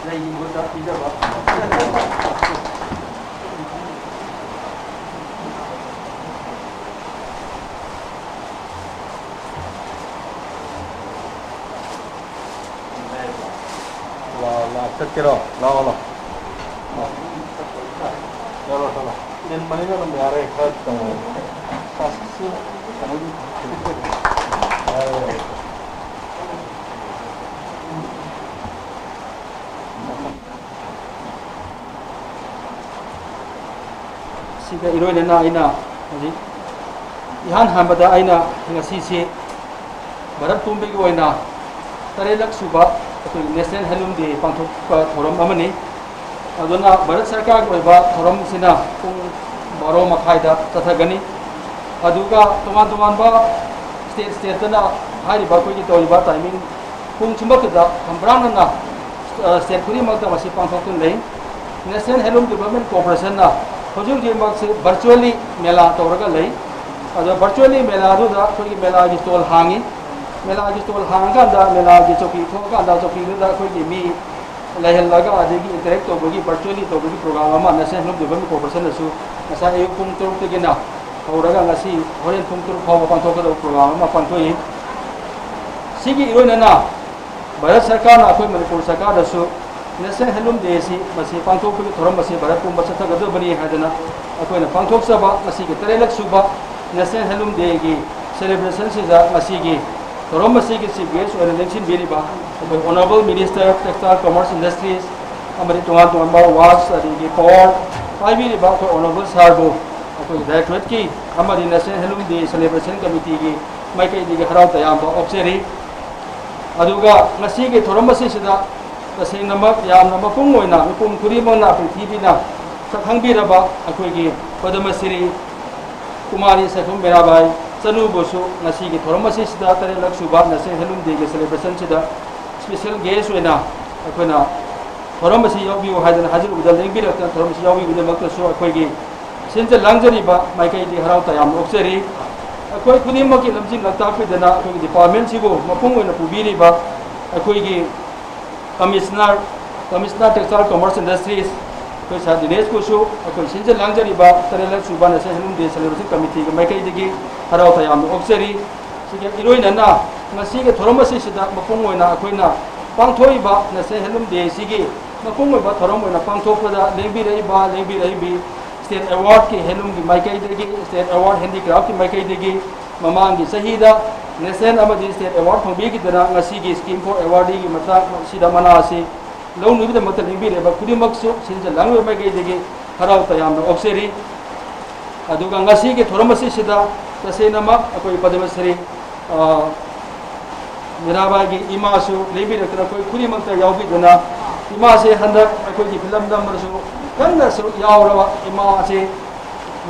ꯂꯩꯒꯤ ꯃꯍꯨꯠꯇ ꯄꯤꯖꯕ꯫ ꯂꯥꯛꯑꯣ, ꯂꯥꯛꯑꯣ, ꯆꯠꯀꯦꯔꯣ? ꯂꯥꯛꯑꯣ, ꯂꯥꯛꯑꯣ꯫ ꯆꯠꯂꯣ, ꯆꯠꯂꯣ꯫ ꯅꯤꯟꯕꯅꯤꯅ ꯑꯗꯨꯝ ꯌꯥꯔꯦ, ꯈꯔ ꯇꯧꯔꯣ꯫ ꯆꯥꯁꯤꯁꯨ ꯀꯩꯅꯣꯒꯤ ꯁꯤꯒ ꯏꯔꯣꯏꯅꯅ ꯑꯩꯅ ꯍꯧꯖꯤꯛ ꯏꯍꯥꯟ ꯍꯥꯟꯕꯗ ꯑꯩꯅ ꯉꯁꯤꯁꯤ ꯚꯥꯔꯠ ꯄꯨꯝꯕꯒꯤ ꯑꯣꯏꯅ ꯇꯔꯦꯠꯂꯛ ꯁꯨꯕ ꯑꯩꯈꯣꯏ National Handloom Day ꯄꯥꯡꯊꯣꯛꯄ ꯊꯧꯔꯝ ꯑꯃꯅꯤ꯫ ꯑꯗꯨꯅ ꯚꯥꯔꯠ ꯁꯔꯀꯥꯔꯒꯤ ꯑꯣꯏꯕ ꯊꯧꯔꯝꯁꯤꯅ ꯄꯨꯡ ꯕꯥꯔꯣ ꯃꯈꯥꯏꯗ ꯆꯠꯊꯒꯅꯤ꯫ ꯑꯗꯨꯒ ꯇꯣꯉꯥꯟ ꯇꯣꯉꯥꯟꯕ state state ꯇꯅ ꯍꯥꯏꯔꯤꯕ ꯑꯩꯈꯣꯏꯒꯤ ꯇꯧꯔꯤꯕ timing ꯄꯨꯡ ꯁꯨꯝꯕꯁꯤꯗ ꯈꯝꯕ꯭ꯔꯥꯡꯅꯅ, ꯑ, state ꯈꯨꯗꯤꯡꯃꯛꯇ ꯃꯁꯤ ꯄꯥꯡꯊꯣꯛꯇꯨꯅ ꯂꯩ꯫ National Handloom Development Corporation ꯅ ꯍꯧꯖꯤꯛ ꯍꯧꯖꯤꯛꯃꯛꯁꯤ virtually ꯃꯦꯂꯥ ꯇꯧꯔꯒ ꯂꯩ꯫ ꯑꯗꯣ virtually ꯃꯦꯂꯥꯗꯨꯗ ꯑꯩꯈꯣꯏꯒꯤ ꯃꯦꯂꯥꯒꯤ stall ꯍꯥꯡꯉꯤ꯫ ꯃꯦꯂꯥꯒꯤ stall ꯍꯥꯡꯉꯀꯥꯟꯗ ꯃꯦꯂꯥꯒꯤ ꯆꯧꯀꯤ ꯊꯣꯛꯑꯀꯥꯟꯗ ꯆꯧꯀꯤꯗꯨꯗ ꯑꯩꯈꯣꯏꯒꯤ ꯃꯤ ꯂꯩꯍꯜꯂꯒ ꯑꯗꯒꯤ interact ꯇꯧꯕꯒꯤ, virtually ꯇꯧꯕꯒꯤ program ꯑꯃ National Handloom Development Corporation ꯅꯁꯨ ꯉꯁꯥꯏ ꯑꯌꯨꯛ ꯄꯨꯡ ꯇꯔꯨꯛꯇꯒꯤꯅ ꯍꯧꯔꯒ ꯉꯁꯤ ꯍꯣꯔꯦꯟ ꯄꯨꯡ ꯇꯔꯨꯛ ꯐꯥꯎꯕ ꯄꯥꯡꯊꯣꯛꯀꯗꯕ program ꯑꯃ ꯄꯥꯡꯊꯣꯛꯏ꯫ ꯁꯤꯒꯤ ꯏꯔꯣꯏꯅꯅ ꯚꯥꯔꯠ ꯁꯔꯀꯥꯔꯅ ꯑꯩꯈꯣꯏ ꯃꯅꯤꯄꯨꯔ ꯁꯔꯀꯥꯔꯗꯁꯨ National Handloom Day ꯑꯁꯤ ꯃꯁꯤ ꯄꯥꯡꯊꯣꯛꯄꯒꯤ ꯊꯧꯔꯝ ꯑꯁꯤ ꯚꯥꯔꯠ ꯄꯨꯝꯕ ꯆꯠꯊꯒꯗꯕꯅꯤ ꯍꯥꯏꯗꯅ ꯑꯩꯈꯣꯏꯅ ꯄꯥꯡꯊꯣꯛꯆꯕ ꯉꯁꯤꯒꯤ ꯇꯔꯦꯠꯂꯛ ꯁꯨꯕ National Handloom Day ꯒꯤ celebration ꯁꯤꯗ ꯉꯁꯤꯒꯤ ꯊꯧꯔꯝ ꯑꯁꯤꯒꯤ chief guest ꯑꯣꯏꯅ ꯂꯦꯡꯁꯤꯟꯕꯤꯔꯤꯕ ꯑꯩꯈꯣꯏ Honourable Minister Textile Commerce Industries ꯑꯃꯗꯤ ꯇꯣꯉꯥꯟ ꯇꯣꯉꯥꯟꯕ works ꯑꯗꯒꯤ power ꯄꯥꯏꯕꯤꯔꯤꯕ ꯑꯩꯈꯣꯏ Honourable sir ꯕꯨ ꯑꯩꯈꯣꯏ directorate ꯀꯤ ꯑꯃꯗꯤ National Handloom Day Celebration Committee ꯒꯤ ꯃꯥꯏꯀꯩꯗꯒꯤ ꯍꯔꯥꯎ ꯇꯌꯥꯝꯕ ꯑꯣꯛꯆꯔꯤ꯫ ꯑꯗꯨꯒ ꯉꯁꯤꯒꯤ ꯊꯧꯔꯝ ꯑꯁꯤꯁꯤꯗ ꯇꯁꯦꯡꯅꯃꯛ ꯌꯥꯝꯅ ꯃꯄꯨꯡ ꯑꯣꯏꯅ ꯃꯤꯄꯨꯝ ꯈꯨꯗꯤꯡꯃꯛꯅ, ꯄ꯭ꯔꯤꯊꯤꯕꯤꯅ ꯁꯛꯈꯪꯕꯤꯔꯕ ꯑꯩꯈꯣꯏꯒꯤ ꯄꯗꯃ ꯁ꯭ꯔꯤ ꯀꯨꯃꯥꯔꯤ ꯁꯥꯏꯈꯨꯝ ꯃꯤꯔꯥꯕꯥꯏ ꯆꯅꯨꯕꯨꯁꯨ ꯉꯁꯤꯒꯤ ꯊꯧꯔꯝ ꯑꯁꯤꯁꯤꯗ ꯇꯔꯦꯠꯂꯛ ꯁꯨꯕ National Handloom Day ꯒꯤ celebration ꯁꯤꯗ special guest ꯑꯣꯏꯅ ꯑꯩꯈꯣꯏꯅ ꯊꯧꯔꯝ ꯑꯁꯤ ꯌꯥꯎꯕꯤꯌꯨ ꯍꯥꯏꯗꯅ ꯍꯥꯏꯖꯔꯨꯕꯗ ꯂꯦꯡꯕꯤꯔꯛꯇꯅ ꯊꯧꯔꯝ ꯑꯁꯤ ꯌꯥꯎꯕꯤꯕꯒꯤꯗꯃꯛꯇꯁꯨ ꯑꯩꯈꯣꯏꯒꯤ ꯁꯤꯟꯖ ꯂꯥꯡꯖꯔꯤꯕ ꯃꯥꯏꯀꯩꯗꯤ ꯍꯔꯥꯎ ꯇꯌꯥꯝꯅ ꯑꯣꯛꯆꯔꯤ꯫ ꯑꯩꯈꯣꯏ ꯈꯨꯗꯤꯡꯃꯛꯀꯤ ꯂꯝꯖꯤꯡ ꯂꯝꯇꯥꯛꯄꯤꯗꯅ ꯑꯩꯈꯣꯏꯒꯤ department ꯁꯤꯕꯨ ꯃꯄꯨꯡ ꯑꯣꯏꯅ ꯄꯨꯕꯤꯔꯤꯕ ꯑꯩꯈꯣꯏꯒꯤ Commissioner Commissioner Textile Commerce Industries, ꯑꯩꯈꯣꯏ ꯁꯥꯔ ꯗꯤꯅꯦꯁꯄꯨꯁꯨ ꯑꯩꯈꯣꯏ ꯁꯤꯟꯖ ꯂꯥꯡꯖꯔꯤꯕ ꯇꯔꯦꯠꯂꯛ ꯁꯨꯕ National Helium Day Celebration Committeeꯒꯤ ꯃꯥꯏꯀꯩꯗꯒꯤ ꯍꯔꯥꯎ ꯇꯌꯥꯝꯅ ꯑꯣꯛꯆꯔꯤ꯫ ꯁꯤꯒ ꯏꯔꯣꯏꯅꯅ ꯉꯁꯤꯒꯤ ꯊꯧꯔꯝ ꯑꯁꯤꯁꯤꯗ ꯃꯄꯨꯡ ꯑꯣꯏꯅ ꯑꯩꯈꯣꯏꯅ ꯄꯥꯡꯊꯣꯛꯏꯕ National Helium Day ꯑꯁꯤꯒꯤ ꯃꯄꯨꯡ ꯑꯣꯏꯕ ꯊꯧꯔꯝ ꯑꯣꯏꯅ ꯄꯥꯡꯊꯣꯛꯄꯗ ꯂꯦꯡꯕꯤꯔꯛꯏꯕ, ꯂꯦꯡꯕꯤꯔꯛꯏꯕꯤ State Awardꯀꯤ handloomꯒꯤ ꯃꯥꯏꯀꯩꯗꯒꯤ, State Award handicraftꯀꯤ ꯃꯥꯏꯀꯩꯗꯒꯤ ꯃꯃꯥꯡꯒꯤ ꯆꯍꯤꯗ National ꯑꯃꯗꯤ State Award ꯐꯪꯕꯤꯈꯤꯗꯅ ꯉꯁꯤꯒꯤ Scheme for Awardꯒꯤ ꯃꯇꯥꯡ ꯑꯁꯤꯗ ꯃꯅꯥ ꯑꯁꯤ ꯂꯧꯅꯕꯒꯤꯗꯃꯛꯇ ꯂꯦꯡꯕꯤꯔꯛꯏꯕ ꯈꯨꯗꯤꯡꯃꯛꯁꯨ ꯁꯤꯟꯖ ꯂꯥꯡꯂꯤꯕ ꯃꯥꯏꯀꯩꯗꯒꯤ ꯍꯔꯥꯎ ꯇꯌꯥꯝꯅ ꯑꯣꯛꯆꯔꯤ꯫ ꯑꯗꯨꯒ ꯉꯁꯤꯒꯤ ꯊꯧꯔꯝ ꯑꯁꯤꯁꯤꯗ ꯇꯁꯦꯡꯅꯃꯛ ꯑꯩꯈꯣꯏ ꯄꯗꯃꯁ꯭ꯔꯤ, ꯑ, ꯃꯤꯔꯥꯕꯥꯏꯒꯤ ꯏꯃꯥꯁꯨ ꯂꯦꯡꯕꯤꯔꯛꯇꯅ ꯑꯩꯈꯣꯏ ꯈꯨꯗꯤꯡꯃꯛꯇ ꯌꯥꯎꯕꯤꯗꯨꯅ, ꯏꯃꯥꯁꯦ ꯍꯟꯗꯛ ꯑꯩꯈꯣꯏꯒꯤ ꯐꯤꯂꯝ ꯅꯝꯕꯗꯁꯨ ꯀꯟꯅꯁꯨ ꯌꯥꯎꯔꯕ ꯏꯃꯥꯁꯦ,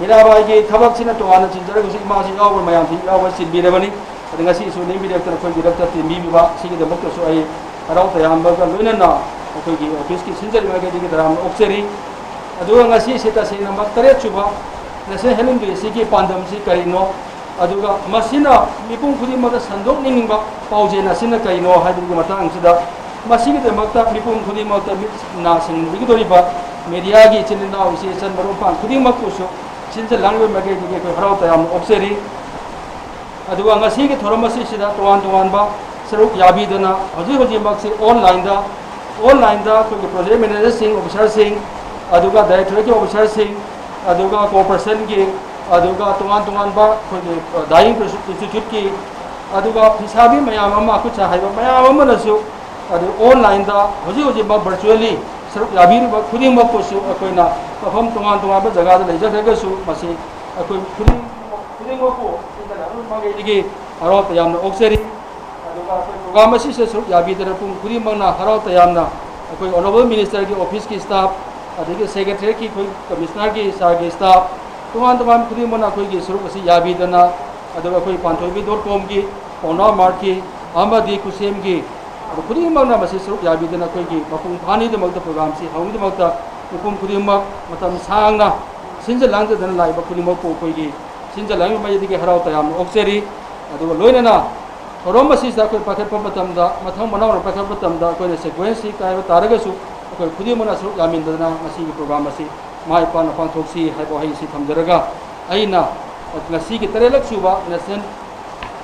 ꯃꯤꯔꯥꯕꯥꯏꯒꯤ ꯊꯕꯛꯁꯤꯅ ꯇꯣꯉꯥꯟꯅ ꯆꯤꯟꯖꯔꯒꯁꯨ ꯏꯃꯥꯁꯤ ꯌꯥꯎꯕ ꯃꯌꯥꯝꯁꯤ ꯌꯥꯎꯕ ꯆꯤꯟꯕꯤꯔꯕꯅꯤ꯫ ꯑꯗ ꯉꯁꯤꯁꯨ ꯂꯦꯡꯕꯤꯔꯛꯇꯅ ꯑꯩꯈꯣꯏꯒꯤ ꯔꯛꯇ ꯇꯤꯟꯕꯤꯕ ꯁꯤꯒꯤꯗꯃꯛꯇꯁꯨ ꯑꯩ ꯍꯔꯥꯎ ꯇꯌꯥꯝꯕꯒ ꯂꯣꯏꯅꯅ ꯑꯩꯈꯣꯏꯒꯤ officeꯀꯤ ꯁꯤꯟꯖꯔꯤꯕ ꯃꯥꯏꯀꯩꯗꯒꯤ ꯇꯔꯥꯝꯅ ꯑꯣꯛꯆꯔꯤ꯫ ꯑꯗꯨꯒ ꯉꯁꯤꯁꯦ ꯇꯁꯦꯡꯅꯃꯛ ꯇꯔꯦꯠ ꯁꯨꯕ National Helium Day ꯑꯁꯤꯒꯤ ꯄꯥꯟꯗꯝꯁꯤ ꯀꯔꯤꯅꯣ? ꯑꯗꯨꯒ ꯃꯁꯤꯅ ꯃꯤꯄꯨꯝ ꯈꯨꯗꯤꯡꯃꯛꯇ ꯁꯟꯗꯣꯛꯅꯤꯡꯕ ꯄꯥꯎꯖꯦꯜ ꯑꯁꯤꯅ ꯀꯔꯤꯅꯣ ꯍꯥꯏꯕꯒꯤ ꯃꯇꯥꯡꯁꯤꯗ, ꯃꯁꯤꯒꯤꯗꯃꯛꯇ ꯃꯤꯄꯨꯝ ꯈꯨꯗꯤꯡꯃꯛꯇ ꯃꯤꯠ ꯅꯥ ꯁꯤꯡꯍꯟꯕꯤꯒꯗꯧꯔꯤꯕ mediaꯒꯤ ꯏꯆꯤꯜ ꯏꯅꯥꯎ, ꯏꯆꯦ ꯏꯆꯟ, ꯃꯔꯨꯞ ꯃꯄꯥꯡ ꯈꯨꯗꯤꯡꯃꯛꯄꯨꯁꯨ ꯁꯤꯟꯖ ꯂꯥꯡꯂꯤꯕ ꯃꯥꯏꯀꯩꯗꯒꯤ ꯑꯩꯈꯣꯏ ꯍꯔꯥꯎ ꯇꯌꯥꯝꯅ ꯑꯣꯛꯆꯔꯤ꯫ ꯑꯗꯨꯒ ꯉꯁꯤꯒꯤ ꯊꯧꯔꯝ ꯑꯁꯤꯁꯤꯗ ꯇꯣꯉꯥꯟ ꯇꯣꯉꯥꯟꯕ ꯁꯔꯨꯛ ꯌꯥꯕꯤꯗꯅ ꯍꯧꯖꯤꯛ ꯍꯧꯖꯤꯛꯃꯛꯁꯤ onlineꯗ, onlineꯗ ꯑꯩꯈꯣꯏꯒꯤ project managerꯁꯤꯡ, officerꯁꯤꯡ, ꯑꯗꯨꯒ directorateꯀꯤ officerꯁꯤꯡ, ꯑꯗꯨꯒ corporationꯒꯤ, ꯑꯗꯨꯒ ꯇꯣꯉꯥꯟ ꯇꯣꯉꯥꯟꯕ ꯑꯩꯈꯣꯏꯒꯤ, ꯑ, dyeing instituteꯀꯤ, ꯑꯗꯨꯒ ꯐꯤꯁꯥꯕꯤ ꯃꯌꯥꯝ ꯑꯃ, ꯈꯨꯠ ꯁꯥ ꯍꯩꯕ ꯃꯌꯥꯝ ꯑꯃꯅꯁꯨ, ꯑꯗꯨ onlineꯗ ꯍꯧꯖꯤꯛ ꯍꯧꯖꯤꯛꯃꯛ virtually ꯁꯔꯨꯛ ꯌꯥꯕꯤꯔꯤꯕ ꯈꯨꯗꯤꯡꯃꯛꯄꯨꯁꯨ ꯑꯩꯈꯣꯏꯅ ꯃꯐꯝ ꯇꯣꯉꯥꯟ ꯇꯣꯉꯥꯟꯕ ꯖꯒꯥꯗ ꯂꯩꯖꯈ꯭ꯔꯒꯁꯨ ꯃꯁꯤ ꯑꯩꯈꯣꯏ ꯈꯨꯗꯤꯡꯃꯛ, ꯈꯨꯗꯤꯡꯃꯛꯄꯨ ꯁꯤꯟꯖ ꯂꯥꯡꯕꯒꯤ ꯃꯥꯏꯀꯩꯗꯒꯤ ꯍꯔꯥꯎ ꯇꯌꯥꯝꯅ ꯑꯣꯛꯆꯔꯤ꯫ ꯑꯗꯨꯒ ꯑꯩꯈꯣꯏ program ꯑꯁꯤꯁꯨ ꯁꯔꯨꯛ ꯌꯥꯕꯤꯗꯅ ꯄꯨꯡ ꯈꯨꯗꯤꯡꯃꯛꯅ ꯍꯔꯥꯎ ꯇꯌꯥꯝꯅ ꯑꯩꯈꯣꯏ honourable ministerꯒꯤ officeꯀꯤ staff, ꯑꯗꯒꯤ secretariatꯀꯤ ꯑꯩꯈꯣꯏ commissionerꯒꯤ sirꯒꯤ staff, ꯇꯣꯉꯥꯟ ꯇꯣꯉꯥꯟꯕ ꯈꯨꯗꯤꯡꯃꯛꯅ ꯑꯩꯈꯣꯏꯒꯤ ꯁꯔꯨꯛ ꯑꯁꯤ ꯌꯥꯕꯤꯗꯅ, ꯑꯗꯨꯒ ꯑꯩꯈꯣꯏ ꯄꯥꯟꯊꯣꯏꯕꯤ dot comꯒꯤ ꯄꯥꯎꯅꯥ martꯀꯤ ꯑꯃꯗꯤ ꯈꯨꯠꯁꯦꯝꯒꯤ, ꯑꯗꯨ ꯈꯨꯗꯤꯡꯃꯛꯅ ꯃꯁꯤ ꯁꯔꯨꯛ ꯌꯥꯕꯤꯗꯅ ꯑꯩꯈꯣꯏꯒꯤ ꯃꯄꯨꯡ ꯐꯥꯅꯤꯡꯗꯃꯛꯇ programꯁꯤ ꯍꯧꯅꯤꯡꯗꯃꯛꯇ ꯃꯤꯄꯨꯝ ꯈꯨꯗꯤꯡꯃꯛ ꯃꯇꯝ ꯁꯥꯡꯅ ꯁꯤꯟꯖ ꯂꯥꯡꯖꯗꯅ ꯂꯥꯛꯏꯕ ꯈꯨꯗꯤꯡꯃꯛꯄꯨ ꯑꯩꯈꯣꯏꯒꯤ ꯁꯤꯟꯖ ꯂꯥꯡꯕꯒꯤ ꯃꯥꯏꯀꯩꯗꯒꯤ ꯍꯔꯥꯎ ꯇꯌꯥꯝꯅ ꯑꯣꯛꯆꯔꯤ꯫ ꯑꯗꯨꯒ ꯂꯣꯏꯅꯅ ꯊꯧꯔꯝ ꯑꯁꯤꯗ ꯑꯩꯈꯣꯏ ꯄꯥꯏꯈꯠꯄ ꯃꯇꯝꯗ, ꯃꯊꯪ ꯃꯅꯥꯎꯅ ꯄꯥꯏꯈꯠꯄ ꯃꯇꯝꯗ ꯑꯩꯈꯣꯏꯅ sequence ꯁꯤ ꯀꯥꯏꯕ ꯇꯥꯔꯒꯁꯨ, ꯑꯩꯈꯣꯏ ꯈꯨꯗꯤꯡꯃꯛꯅ ꯁꯔꯨꯛ ꯌꯥꯃꯤꯟꯅꯗꯅ ꯉꯁꯤꯒꯤ program ꯑꯁꯤ ꯃꯥꯏ ꯄꯥꯛꯅ ꯄꯥꯡꯊꯣꯛꯁꯤ ꯍꯥꯏꯕ ꯋꯥꯍꯩ ꯑꯁꯤ ꯊꯝꯖꯔꯒ, ꯑꯩꯅ ꯉꯁꯤꯒꯤ ꯇꯔꯦꯠꯂꯛ ꯁꯨꯕ National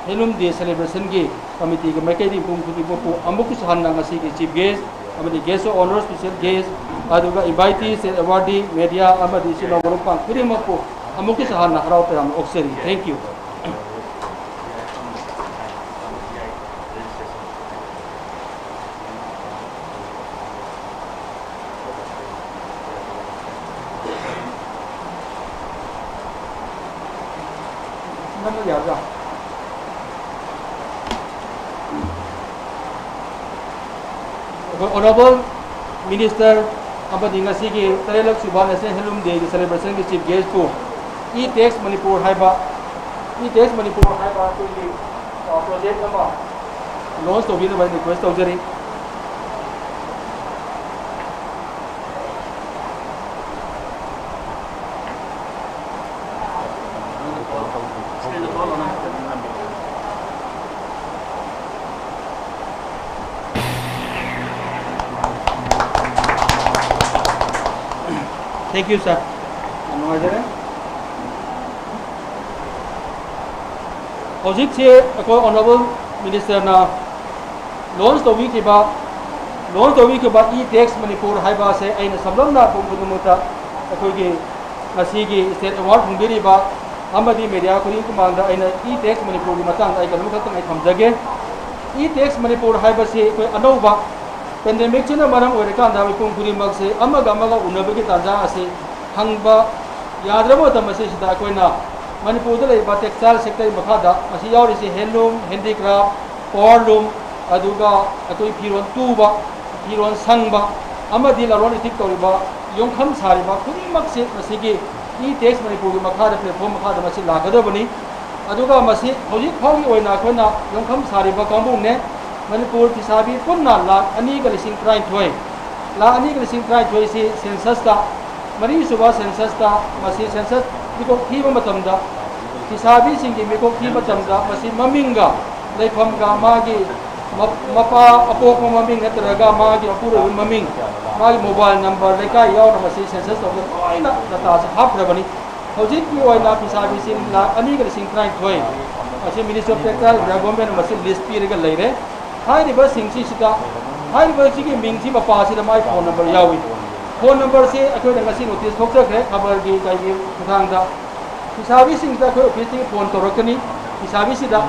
Handloom Day Celebration ꯒꯤ committee ꯒꯤ ꯃꯥꯏꯀꯩꯗꯒꯤ ꯃꯤꯄꯨꯝ ꯈꯨꯗꯤꯡꯃꯛꯄꯨ ꯑꯃꯨꯛꯀꯁꯨ ꯍꯟꯅ ꯉꯁꯤꯒꯤ chief guest ꯑꯃꯗꯤ guest of honour, special guest, ꯑꯗꯨꯒ invitees, awardee, media ꯑꯃꯗꯤ ꯏꯆꯤꯜ ꯏꯅꯥꯎ ꯃꯔꯨꯞ ꯃꯄꯥꯡ ꯈꯨꯗꯤꯡꯃꯛꯄꯨ ꯑꯃꯨꯛꯀꯁꯨ ꯍꯟꯅ ꯍꯔꯥꯎ ꯇꯌꯥꯝꯅ ꯑꯣꯛꯆꯔꯤ꯫ Thank you꯫ Honourable Minister ꯑꯃꯗꯤ ꯉꯁꯤꯒꯤ ꯇꯔꯦꯠꯂꯛ ꯁꯨꯕ National Handloom Day ꯒꯤ celebration ꯒꯤ chief guest ꯄꯨ E-Tax Manipur ꯍꯥꯏꯕ, E-Tax Manipur ꯍꯥꯏꯕ ꯑꯩꯈꯣꯏꯒꯤ, ꯑ, project ꯑꯃ launch ꯇꯧꯕꯤꯅꯕ request ꯇꯧꯖꯔꯤ꯫ Thank you, sir. ꯌꯥꯝ ꯅꯨꯡꯉꯥꯏꯖꯔꯦ꯫ ꯍꯧꯖꯤꯛꯁꯦ ꯑꯩꯈꯣꯏ Honourable Minister ꯅ launch ꯇꯧꯕꯤꯈꯤꯕ, launch ꯇꯧꯕꯤꯈꯤꯕ E-Tax Manipur ꯍꯥꯏꯕ ꯑꯁꯦ ꯑꯩꯅ ꯁꯝꯂꯞꯅ ꯃꯤꯄꯨꯝ ꯈꯨꯗꯤꯡꯃꯛꯇ ꯑꯩꯈꯣꯏꯒꯤ ꯉꯁꯤꯒꯤ state award ꯐꯪꯕꯤꯔꯤꯕ ꯑꯃꯗꯤ media ꯈꯨꯗꯤꯡ ꯃꯃꯥꯡꯗ ꯑꯩꯅ E-Tax Manipur ꯒꯤ ꯃꯇꯥꯡꯗ ꯑꯩ ꯀꯩꯅꯣꯝꯈꯛꯇꯪ ꯑꯩ ꯊꯝꯖꯒꯦ꯫ E-Tax Manipur ꯍꯥꯏꯕꯁꯤ ꯑꯩꯈꯣꯏ ꯑꯅꯧꯕ pandemic ꯁꯤꯅ ꯃꯔꯝ ꯑꯣꯏꯔꯀꯥꯟꯗ ꯃꯤꯄꯨꯝ ꯈꯨꯗꯤꯡꯃꯛꯁꯦ ꯑꯃꯒ ꯑꯃꯒ ꯎꯅꯕꯒꯤ ꯇꯥꯟꯖꯥ ꯑꯁꯤ ꯐꯪꯕ ꯌꯥꯗ꯭ꯔꯕ ꯃꯇꯝ ꯑꯁꯤꯁꯤꯗ ꯑꯩꯈꯣꯏꯅ ꯃꯅꯤꯄꯨꯔꯗ ꯂꯩꯔꯤꯕ textile sector ꯒꯤ ꯃꯈꯥꯗ ꯃꯁꯤ ꯌꯥꯎꯔꯤꯁꯤ handloom, handicraft, power loom, ꯑꯗꯨꯒ ꯑꯩꯈꯣꯏ ꯐꯤꯔꯣꯜ ꯇꯨꯕ, ꯐꯤꯔꯣꯜ ꯁꯪꯕ ꯑꯃꯗꯤ ꯂꯂꯣꯟ ꯏꯇꯤꯛ ꯇꯧꯔꯤꯕ, ꯌꯣꯡꯈꯝ ꯁꯥꯔꯤꯕ ꯈꯨꯗꯤꯡꯃꯛꯁꯤ ꯃꯁꯤꯒꯤ E-Tax Manipur ꯒꯤ ꯃꯈꯥꯗ, platform ꯃꯈꯥꯗ ꯃꯁꯤ ꯂꯥꯛꯀꯗꯕꯅꯤ꯫ ꯑꯗꯨꯒ ꯃꯁꯤ ꯍꯧꯖꯤꯛ ꯐꯥꯎꯒꯤ ꯑꯣꯏꯅ ꯑꯩꯈꯣꯏꯅ ꯌꯣꯡꯈꯝ ꯁꯥꯔꯤꯕ ꯀꯥꯡꯕꯨꯅꯦ, ꯃꯅꯤꯄꯨꯔ ꯐꯤꯁꯥꯕꯤ ꯄꯨꯟꯅ ꯂꯥꯈ ꯑꯅꯤꯒ ꯂꯤꯁꯤꯡ ꯇꯔꯥꯅꯤꯊꯣꯏ, ꯂꯥꯈ ꯑꯅꯤꯒ ꯂꯤꯁꯤꯡ ꯇꯔꯥꯅꯤꯊꯣꯏꯁꯤ census ꯇ, ꯃꯔꯤꯁꯨꯕ census ꯇ, ꯃꯁꯤ census ꯃꯤꯀꯣꯛ ꯊꯤꯕ ꯃꯇꯝꯗ, ꯐꯤꯁꯥꯕꯤꯁꯤꯡꯒꯤ ꯃꯤꯀꯣꯛ ꯊꯤꯕ ꯃꯇꯝꯗ ꯃꯁꯤ ꯃꯃꯤꯡꯒ ꯂꯩꯐꯝꯒ ꯃꯥꯒꯤ ꯃ-, ꯃꯄꯥ ꯑꯄꯣꯛꯄ ꯃꯃꯤꯡ ꯅꯠꯇ꯭ꯔꯒ ꯃꯥꯒꯤ ꯃꯄꯨꯔꯣꯏꯕ ꯃꯃꯤꯡ, ꯃꯥꯒꯤ mobile number, ꯂꯩꯀꯥꯏ ꯌꯥꯎꯅ ꯃꯁꯤ census ꯇꯧꯕꯗ ꯂꯣꯏꯅ data ꯁꯦ ꯍꯥꯞꯈ꯭ꯔꯕꯅꯤ꯫ ꯍꯧꯖꯤꯛꯀꯤ ꯑꯣꯏꯅ ꯐꯤꯁꯥꯕꯤꯁꯤꯡ ꯂꯥꯈ ꯑꯅꯤꯒ ꯂꯤꯁꯤꯡ ꯇꯔꯥꯅꯤꯊꯣꯏ ꯑꯁꯤ Ministry of Textile India Government ꯅ ꯃꯁꯤ list ꯄꯤꯔꯒ ꯂꯩꯔꯦ꯫ ꯍꯥꯏꯔꯤꯕꯁꯤꯡꯁꯤꯗ, ꯍꯥꯏꯔꯤꯕꯁꯤꯒꯤ ꯃꯤꯡꯁꯤ ꯃꯄꯥꯁꯤꯗ ꯃꯥꯒꯤ phone number ꯌꯥꯎꯏ꯫ Phone number ꯁꯤ ꯑꯩꯈꯣꯏꯅ ꯉꯁꯤ notice ꯊꯣꯛꯆꯈ꯭ꯔꯦ ꯈꯕꯔꯒꯤ ꯀꯩꯒꯤ ꯈꯨꯠꯊꯥꯡꯗ꯫ ꯐꯤꯁꯥꯕꯤꯁꯤꯡꯁꯤꯗ ꯑꯩꯈꯣꯏ office ꯇꯒꯤ phone ꯇꯧꯔꯛꯀꯅꯤ꯫ ꯐꯤꯁꯥꯕꯤꯁꯤꯗ,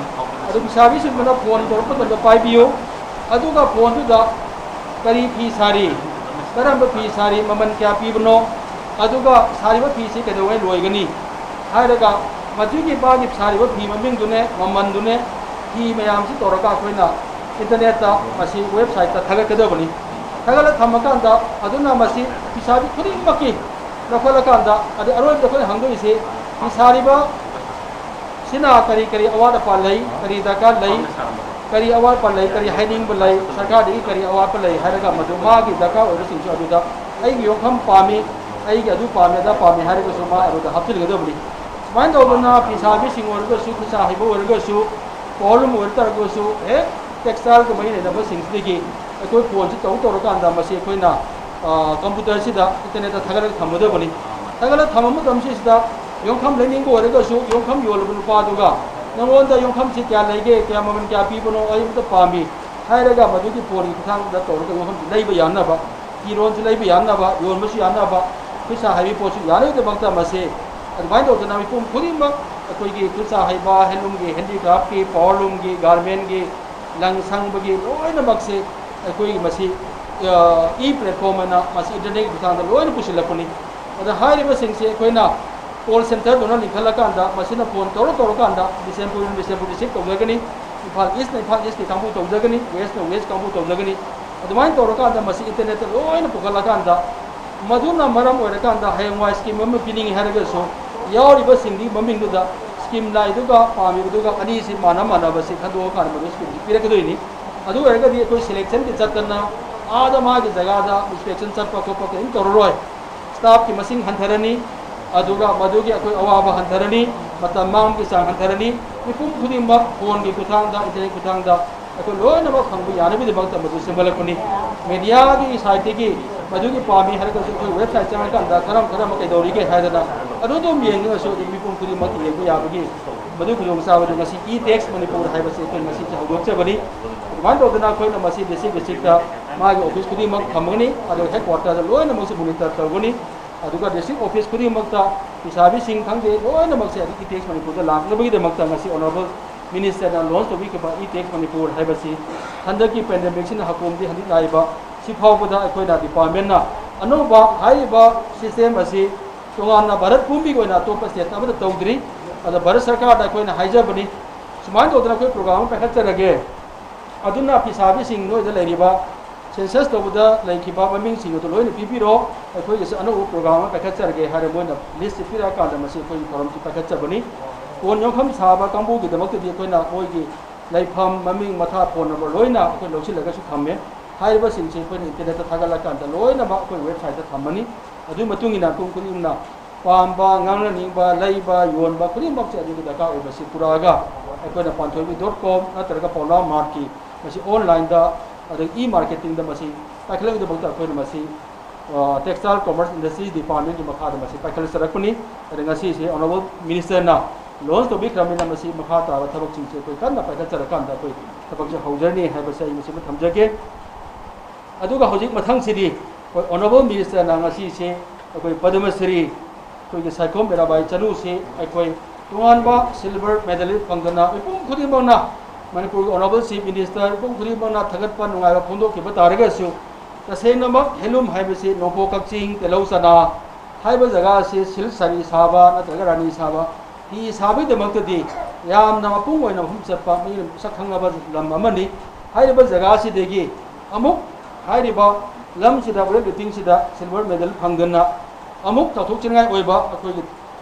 ꯑꯗꯨ ꯐꯤꯁꯥꯕꯤꯁꯤꯡꯗꯨꯅ phone ꯇꯧꯔꯛꯄ ꯃꯇꯝꯗ ꯄꯥꯏꯕꯤꯌꯨ꯫ ꯑꯗꯨꯒ phone ꯗꯨꯗ ꯀꯔꯤ ꯐꯤ ꯁꯥꯔꯤ, ꯀꯔꯝꯕ ꯐꯤ ꯁꯥꯔꯤ, ꯃꯃꯜ ꯀꯌꯥ ꯄꯤꯕꯅꯣ, ꯑꯗꯨꯒ ꯁꯥꯔꯤꯕ ꯐꯤꯁꯤ ꯀꯩꯗꯧꯉꯩ ꯂꯣꯏꯒꯅꯤ ꯍꯥꯏꯔꯒ, ꯃꯗꯨꯒꯤ ꯃꯥꯒꯤ ꯁꯥꯔꯤꯕ ꯐꯤ ꯃꯃꯤꯡꯗꯨꯅꯦ, ꯃꯃꯜꯗꯨꯅꯦ, ꯐꯤ ꯃꯌꯥꯝꯁꯤ ꯇꯧꯔꯒ ꯑꯩꯈꯣꯏꯅ internet ꯇ ꯃꯁꯤ website ꯇ ꯊꯥꯒꯠꯀꯗꯕꯅꯤ꯫ ꯊꯥꯒꯠꯂ ꯊꯝꯃꯀꯥꯟꯗ ꯑꯗꯨꯅ ꯃꯁꯤ ꯐꯤꯁꯥꯕꯤ ꯈꯨꯗꯤꯡꯃꯛꯀꯤ ꯂꯧꯈꯠꯂꯀꯥꯟꯗ, ꯑꯗꯩ ꯑꯔꯣꯏꯕꯗ ꯑꯩꯈꯣꯏꯅ ꯍꯪꯗꯣꯏꯁꯦ, ꯐꯤꯁꯥꯔꯤꯕ ꯁꯤꯅ ꯀꯔꯤ ꯀꯔꯤ ꯑꯋꯥꯠ ꯑꯄꯥ ꯂꯩ, ꯀꯔꯤ ꯗꯔꯀꯥꯔ ꯂꯩ, ꯀꯔꯤ ꯑꯋꯥꯠꯄ ꯂꯩ, ꯀꯔꯤ ꯍꯥꯏꯅꯤꯡꯕ ꯂꯩ, ꯁꯔꯀꯥꯔꯗꯒꯤ ꯀꯔꯤ ꯑꯋꯥꯠꯄ ꯂꯩ ꯍꯥꯏꯔꯒ, ꯃꯗꯨ ꯃꯥꯒꯤ ꯗꯔꯀꯥꯔ ꯑꯣꯏꯕꯁꯤꯡꯁꯨ ꯑꯗꯨꯗ, "ꯑꯩꯒꯤ ꯌꯣꯡꯐꯝ ꯄꯥꯝꯃꯤ, ꯑꯩꯒꯤ ꯑꯗꯨ ꯄꯥꯝꯃꯤ, ꯑꯗꯥ ꯄꯥꯝꯃꯤ" ꯍꯥꯏꯔꯒꯁꯨ ꯃꯥ ꯑꯗꯨꯗ ꯍꯥꯞꯆꯤꯟꯒꯗꯕꯅꯤ꯫ ꯁꯨꯃꯥꯏꯅ ꯇꯧꯗꯅ ꯐꯤꯁꯥꯕꯤꯁꯤꯡ ꯑꯣꯏꯔꯒꯁꯨ, ꯈꯨꯠꯁꯥ ꯍꯩꯕ ꯑꯣꯏꯔꯒꯁꯨ, ꯄꯣꯠꯂꯨꯝ ꯑꯣꯏꯕ ꯇꯥꯔꯒꯁꯨ, ꯍꯦꯛ textile ꯒ ꯃꯔꯤ ꯂꯩꯅꯕꯁꯤꯡꯁꯤꯗꯒꯤ ꯑꯩꯈꯣꯏ phone ꯁꯤ ꯇꯧ ꯇꯧꯔꯀꯥꯟꯗ ꯃꯁꯤ ꯑꯩꯈꯣꯏꯅ, ꯑ, computer ꯁꯤꯗ internet ꯇ ꯊꯥꯒꯠꯂꯒ ꯊꯝꯒꯗꯕꯅꯤ꯫ ꯊꯥꯒꯠꯂꯒ ꯊꯝꯕ ꯃꯇꯝꯁꯤꯗ ꯌꯣꯡꯐꯝ ꯂꯩꯅꯤꯡꯕ ꯑꯣꯏꯔꯒꯁꯨ, ꯌꯣꯡꯐꯝ ꯌꯣꯜꯂꯤꯕ ꯅꯨꯄꯥꯗꯨꯒ, "ꯅꯉꯣꯟꯗ ꯌꯣꯡꯐꯝꯁꯤ ꯀꯌꯥ ꯂꯩꯒꯦ, ꯀꯌꯥ, ꯃꯃꯜ ꯀꯌꯥ ꯄꯤꯕꯅꯣ, ꯑꯩ ꯑꯃꯇ ꯄꯥꯝꯃꯤ" ꯍꯥꯏꯔꯒ, ꯃꯗꯨꯒꯤ phone ꯒꯤ ꯈꯨꯠꯊꯥꯡꯗ ꯇꯧꯔꯒ ꯌꯣꯡꯐꯝꯁꯤ ꯂꯩꯕ ꯌꯥꯅꯕ, ꯐꯤꯔꯣꯜꯁꯨ ꯂꯩꯕ ꯌꯥꯅꯕ, ꯌꯣꯟꯕꯁꯨ ꯌꯥꯅꯕ, ꯈꯨꯠꯁꯥ ꯍꯩꯕꯤ ꯄꯣꯠꯁꯨ ꯌꯥꯅꯕꯒꯤꯗꯃꯛꯇ ꯃꯁꯤ ꯑꯗꯨꯃꯥꯏꯅ ꯇꯧꯗꯅ ꯃꯤꯄꯨꯝ ꯈꯨꯗꯤꯡꯃꯛ, ꯑꯩꯈꯣꯏꯒꯤ ꯈꯨꯠꯁꯥ ꯍꯩꯕ, handloom ꯒꯤ, handicraft ꯀꯤ, powerloom ꯒꯤ, garment ꯀꯤ, ꯂꯪ ꯁꯪꯕꯒꯤ ꯂꯣꯏꯅꯃꯛꯁꯦ ꯑꯩꯈꯣꯏꯒꯤ ꯃꯁꯤ, ꯑ, e platform ꯍꯥꯏꯅ ꯃꯁꯤ internet ꯀꯤ ꯈꯨꯠꯊꯥꯡꯗ ꯂꯣꯏꯅ ꯄꯨꯁꯤꯜꯂꯛꯄꯅꯤ꯫ ꯑꯗ ꯍꯥꯏꯔꯤꯕꯁꯤꯡꯁꯦ ꯑꯩꯈꯣꯏꯅ call center ꯗꯧꯅ ꯂꯤꯡꯈꯠꯂꯀꯥꯟꯗ, ꯃꯁꯤꯅ phone ꯇꯧꯔ ꯇꯧꯔꯀꯥꯟꯗ ꯕꯤꯁꯦꯝꯄꯨꯔ, ꯕꯤꯁꯦꯝꯄꯨꯔ district ꯇꯧꯖꯒꯅꯤ, ꯏꯝꯐꯥꯜ East ꯅ ꯏꯝꯐꯥꯜ East ꯀꯤ ꯀꯥꯡꯕꯨ ꯇꯧꯖꯒꯅꯤ, West ꯅ West ꯀꯥꯡꯕꯨ ꯇꯧꯖꯒꯅꯤ꯫ ꯑꯗꯨꯃꯥꯏꯅ ꯇꯧꯔꯀꯥꯟꯗ ꯃꯁꯤ internet ꯇ ꯂꯣꯏꯅ ꯄꯨꯈꯠꯂꯀꯥꯟꯗ, ꯃꯗꯨꯅ ꯃꯔꯝ ꯑꯣꯏꯔꯀꯥꯟꯗ ꯍꯌꯦꯡꯋꯥꯏ scheme ꯑꯃ ꯄꯤꯅꯤꯡꯉꯤ ꯍꯥꯏꯔꯒꯁꯨ, ꯌꯥꯎꯔꯤꯕꯁꯤꯡꯗꯨꯒꯤ ꯃꯃꯤꯡꯗꯨꯗ scheme ꯂꯥꯏꯗꯨꯒ ꯄꯥꯝꯃꯤꯕꯗꯨꯒ ꯑꯅꯤꯁꯤ ꯃꯥꯟꯅ ꯃꯥꯟꯅꯕꯁꯤ ꯈꯟꯗꯣꯛꯑꯀꯥꯟꯗ ꯃꯗꯨ scheme ꯁꯤ ꯄꯤꯔꯛꯀꯗꯣꯏꯅꯤ꯫ ꯑꯗꯨ ꯑꯣꯏꯔꯒꯗꯤ ꯑꯩꯈꯣꯏ selection ꯒꯤ ꯆꯠꯇꯅ ꯑꯥꯗ ꯃꯥꯒꯤ ꯖꯒꯥꯗ inspection ꯆꯠꯄ ꯈꯣꯠꯄ ꯀꯔꯤꯝ ꯇꯧꯔꯔꯣꯏ꯫ Staff ꯀꯤ ꯃꯁꯤꯡ ꯍꯟꯊꯔꯅꯤ, ꯑꯗꯨꯒ ꯃꯗꯨꯒꯤ ꯑꯩꯈꯣꯏ ꯑꯋꯥꯕ ꯍꯟꯊꯔꯅꯤ, ꯃꯇꯝ ꯃꯥꯡꯕꯒꯤ ꯆꯥꯡ ꯍꯟꯊꯔꯅꯤ꯫ ꯃꯤꯄꯨꯝ ꯈꯨꯗꯤꯡꯃꯛ ꯐꯣꯟꯒꯤ ꯈꯨꯠꯊꯥꯡꯗ, ꯏꯟꯇꯔꯅꯦꯠ ꯈꯨꯠꯊꯥꯡꯗ ꯑꯩꯈꯣꯏ ꯂꯣꯏꯅꯃꯛ ꯐꯪꯕ ꯌꯥꯅꯕꯒꯤꯗꯃꯛꯇ ꯃꯗꯨ ꯁꯦꯝꯒꯠꯂꯛꯄꯅꯤ꯫ ꯃꯦꯗꯤꯌꯥꯒꯤ ꯁꯥꯏꯠꯇꯒꯤ ꯃꯗꯨꯒꯤ ꯄꯥꯝꯃꯤ ꯍꯥꯏꯔꯒꯁꯨ ꯑꯩꯈꯣꯏ ꯋꯦꯕꯁꯥꯏꯠ ꯆꯪꯉꯀꯥꯟꯗ ꯀꯔꯝ ꯀꯔꯝꯕ ꯀꯩꯗꯧꯔꯤꯒꯦ ꯍꯥꯏꯗꯅ ꯑꯗꯨ ꯑꯗꯨꯝ ꯌꯦꯡꯉꯒꯁꯨ ꯑꯗꯨꯝ ꯃꯤꯄꯨꯝ ꯈꯨꯗꯤꯡꯃꯛ ꯌꯦꯡꯕ ꯌꯥꯕꯒꯤ ꯃꯗꯨ ꯈꯨꯗꯣꯡꯆꯥꯕꯗꯨ ꯉꯁꯤ ꯏ ꯇꯦꯛꯁ ꯃꯅꯤꯄꯨꯔ ꯍꯥꯏꯕꯁꯤ ꯑꯩꯈꯣꯏ ꯉꯁꯤꯁꯦ ꯍꯧꯗꯣꯛꯆꯕꯅꯤ꯫ ꯑꯗꯨꯃꯥꯏꯅ ꯇꯧꯗꯅ ꯑꯩꯈꯣꯏꯅ ꯃꯁꯤ ꯗꯤꯁꯇ꯭ꯔꯤꯛ ꯗꯤꯁꯇ꯭ꯔꯤꯛꯇ ꯃꯥꯒꯤ ꯑꯣꯐꯤꯁ ꯈꯨꯗꯤꯡꯃꯛ ꯊꯝꯒꯅꯤ, ꯑꯗꯨꯒ ꯍꯦꯗ ꯀ꯭ꯋꯥꯇꯔꯗ ꯂꯣꯏꯅꯃꯛꯁꯨ ꯃꯣꯅꯤꯇꯔ ꯇꯧꯒꯅꯤ꯫ ꯑꯗꯨꯒ ꯗꯤꯁꯇ꯭ꯔꯤꯛ ꯑꯣꯐꯤꯁ ꯈꯨꯗꯤꯡꯃꯛꯇ ꯐꯤꯁꯥꯕꯤꯁꯤꯡ ꯈꯪꯗꯦ, ꯂꯣꯏꯅꯃꯛꯁꯦ ꯑꯗꯨꯒꯤ ꯇꯦꯛꯁ ꯃꯅꯤꯄꯨꯔꯗ ꯂꯥꯛꯅꯕꯒꯤꯗꯃꯛꯇ ꯉꯁꯤ honourable ꯃꯤꯅꯤꯁꯇꯔꯅ loans ꯇꯧꯕꯤꯈꯤꯕ E tax Manipur ꯍꯥꯏꯕꯁꯤ ꯍꯟꯗꯛꯀꯤ ꯄꯦꯟꯗꯦꯃꯤꯛꯁꯤꯅ ꯍꯥꯀꯣꯝꯗꯤ ꯍꯧꯖꯤꯛ ꯂꯥꯛꯏꯕ ꯁꯤ ꯐꯥꯎꯕꯗ ꯑꯩꯈꯣꯏꯅ ꯗꯤꯄꯥꯔꯠꯃꯦꯟꯅ ꯑꯅꯧꯕ ꯍꯥꯏꯔꯤꯕ ꯁꯤꯁꯇꯦꯝ ꯑꯁꯤ ꯇꯣꯉꯥꯟꯅ ꯚꯥꯔꯠ ꯄꯨꯝꯕꯤꯒꯤ ꯑꯣꯏꯅ ꯑꯇꯣꯞꯄ ꯁ꯭ꯇꯦꯠ ꯑꯃꯗ ꯇꯧꯗ꯭ꯔꯤ꯫ ꯑꯗ ꯚꯥꯔꯠ ꯁꯔꯀꯥꯔꯗ ꯑꯩꯈꯣꯏꯅ ꯍꯥꯏꯖꯕꯅꯤ, ꯁꯨꯃꯥꯏꯅ ꯇꯧꯗꯅ ꯑꯩꯈꯣꯏ ꯄ꯭ꯔꯣꯒ꯭ꯔꯥꯝ ꯑꯃ ꯄꯥꯏꯈꯠꯆꯔꯒꯦ, ꯑꯗꯨꯅ ꯐꯤꯁꯥꯕꯤꯁꯤꯡ ꯅꯣꯏꯗ ꯂꯩꯔꯤꯕ ꯁꯦꯟꯁꯁ ꯇꯧꯕꯗ ꯂꯩꯈꯤꯕ ꯃꯃꯤꯡꯁꯤꯡ ꯑꯗꯨ ꯂꯣꯏꯅ ꯄꯤꯕꯤꯔꯣ, ꯑꯩꯈꯣꯏꯒꯤꯁꯨ ꯑꯅꯧꯕ ꯄ꯭ꯔꯣꯒ꯭ꯔꯥꯝ ꯑꯃ ꯄꯥꯏꯈꯠꯆꯔꯒꯦ ꯍꯥꯏꯔ ꯃꯣꯏꯅ ꯂꯤꯁꯁꯤ ꯄꯤꯔꯛꯑꯀꯥꯟꯗ ꯃꯁꯤ ꯑꯩꯈꯣꯏꯒꯤ ꯊꯧꯔꯝꯁꯤ ꯄꯥꯏꯈꯠꯆꯕꯅꯤ꯫ ꯀꯣꯟ ꯌꯣꯟꯐꯝ ꯁꯥꯕ ꯀꯥꯡꯕꯨꯒꯤꯗꯃꯛꯇꯗꯤ ꯑꯩꯈꯣꯏꯅ ꯃꯣꯏꯒꯤ ꯂꯩꯐꯝ, ꯃꯃꯤꯡ, ꯃꯊꯥ, ꯐꯣꯟ ꯅꯝꯕꯔ ꯂꯣꯏꯅ ꯑꯩꯈꯣꯏ ꯂꯧꯁꯤꯜꯂꯒꯁꯨ ꯊꯝꯃꯦ꯫ ꯍꯥꯏꯔꯤꯕꯁꯤꯡꯁꯤ ꯑꯩꯈꯣꯏꯅ ꯏꯟꯇꯔꯅꯦꯠꯇ ꯊꯥꯒꯠꯂꯀꯥꯟꯗ ꯂꯣꯏꯅꯃꯛ ꯑꯩꯈꯣꯏ ꯋꯦꯕꯁꯥꯏꯠꯇ ꯊꯝꯃꯅꯤ꯫ ꯑꯗꯨꯒꯤ ꯃꯇꯨꯡ ꯏꯟꯅ ꯃꯤꯄꯨꯝ ꯈꯨꯗꯤꯡꯃꯛꯅ ꯄꯥꯝꯕ, ꯉꯥꯡꯅꯅꯤꯡꯕ, ꯂꯩꯕ, ꯌꯣꯟꯕ ꯈꯨꯗꯤꯡꯃꯛꯁꯦ ꯑꯗꯨꯒꯤ ꯗꯔꯀꯥꯔ ꯑꯣꯏꯕꯁꯤ ꯄꯨꯔꯛꯑꯒ ꯑꯩꯈꯣꯏꯅ ꯄꯥꯟꯊꯣꯏꯕꯤ ꯗꯣꯠ ꯀꯣꯝ ꯅꯠꯇ꯭ꯔꯒ ꯄꯥꯎꯅꯥ ꯃꯥꯔꯠꯀꯤ ꯃꯁꯤ ꯑꯣꯟꯂꯥꯏꯟꯗ, ꯑꯗꯒꯤ ꯏ ꯃꯥꯔꯀꯦꯇꯤꯡꯗ ꯃꯁꯤ ꯄꯥꯏꯈꯠꯂꯛꯄꯒꯤꯗꯃꯛꯇ ꯑꯩꯈꯣꯏꯅ ꯃꯁꯤ ꯇꯦꯛꯁꯇꯥꯏꯜ ꯀꯣꯃꯔꯁ ꯏꯟꯗꯁꯇ꯭ꯔꯤꯁ ꯗꯤꯄꯥꯔꯠꯃꯦꯟꯒꯤ ꯃꯈꯥꯗ ꯃꯁꯤ ꯄꯥꯏꯈꯠꯆꯔꯛꯄꯅꯤ꯫ ꯑꯗ ꯉꯁꯤꯁꯦ ꯑꯣꯅꯔꯦꯕꯜ ꯃꯤꯅꯤꯁꯇꯔꯅ ꯂꯣꯟꯁ ꯇꯧꯕꯤꯈ꯭ꯔꯕꯅꯤꯅ ꯃꯁꯤ ꯃꯈꯥ ꯇꯥꯕ ꯊꯕꯛꯁꯤꯡꯁꯦ ꯑꯩꯈꯣꯏ ꯀꯟꯅ ꯄꯥꯏꯈꯠꯆꯔꯀꯥꯟꯗ ꯑꯩꯈꯣꯏ ꯊꯕꯛꯁꯦ ꯍꯧꯖꯔꯅꯤ ꯍꯥꯏꯕꯁꯦ ꯑꯩ ꯃꯁꯤꯃ ꯊꯝꯖꯒꯦ꯫ ꯑꯗꯨꯒ ꯍꯧꯖꯤꯛ ꯃꯊꯪꯁꯤꯗꯤ ꯑꯩꯈꯣꯏ ꯑꯣꯅꯔꯦꯕꯜ ꯃꯤꯅꯤꯁꯇꯔꯅ ꯉꯁꯤꯁꯦ ꯑꯩꯈꯣꯏ ꯄꯗꯃ ꯁ꯭ꯔꯤ ꯑꯩꯈꯣꯏꯒꯤ ꯁꯥꯏꯈꯣꯝ ꯃꯤꯔꯥꯕꯥꯏ ꯆꯅꯨꯁꯤ ꯑꯩꯈꯣꯏ ꯇꯣꯉꯥꯟꯕ ꯁꯤꯜꯚꯔ ꯃꯦꯗꯥꯂꯤꯁ ꯐꯪꯗꯅ ꯃꯤꯄꯨꯝ ꯈꯨꯗꯤꯡꯃꯛꯅ, ꯃꯅꯤꯄꯨꯔꯒꯤ ꯑꯣꯅꯔꯦꯕꯜ ꯆꯤꯐ ꯃꯤꯅꯤꯁꯇꯔ ꯃꯤꯄꯨꯝ ꯈꯨꯗꯤꯡꯃꯛꯅ ꯊꯥꯒꯠꯄ ꯅꯨꯡꯉꯥꯏꯕ ꯐꯣꯡꯗꯣꯛꯈꯤꯕ ꯇꯥꯔꯒꯁꯨ, ꯇꯁꯦꯡꯅꯃꯛ ꯍꯦꯟꯂꯨꯝ ꯍꯥꯏꯕꯁꯤ ꯅꯣꯡꯄꯣꯛ ꯀꯛꯆꯤꯡ, ꯇꯦꯂꯧ ꯆꯅꯥ ꯍꯥꯏꯕ ꯖꯒꯥ ꯑꯁꯤ ꯁꯤꯜꯛ ꯁꯥꯔꯤ ꯁꯥꯕ ꯅꯠꯇ꯭ꯔꯒ ꯔꯥꯅꯤ ꯁꯥꯕ, ꯐꯤ ꯁꯥꯕꯒꯤꯗꯃꯛꯇꯗꯤ ꯌꯥꯝꯅ ꯃꯄꯨꯡ ꯑꯣꯏꯅ ꯃꯐꯝ ꯆꯠꯄ, ꯃꯤꯅ ꯃꯁꯛ ꯈꯪꯅꯕ ꯂꯝ ꯑꯃꯅꯤ꯫ ꯍꯥꯏꯔꯤꯕ ꯖꯒꯥ ꯑꯁꯤꯗꯒꯤ ꯑꯃꯨꯛ ꯍꯥꯏꯔꯤꯕ ꯂꯝꯁꯤꯗ ꯋꯦꯠ ꯂꯤꯐꯇꯤꯡꯁꯤꯗ ꯁꯤꯜꯚꯔ ꯃꯦꯗꯜ ꯐꯪꯗꯅ ꯑꯃꯨꯛ ꯆꯥꯎꯊꯣꯛꯆꯅꯤꯡꯉꯥꯏ ꯑꯣꯏꯕ ꯑꯩꯈꯣꯏꯒꯤ,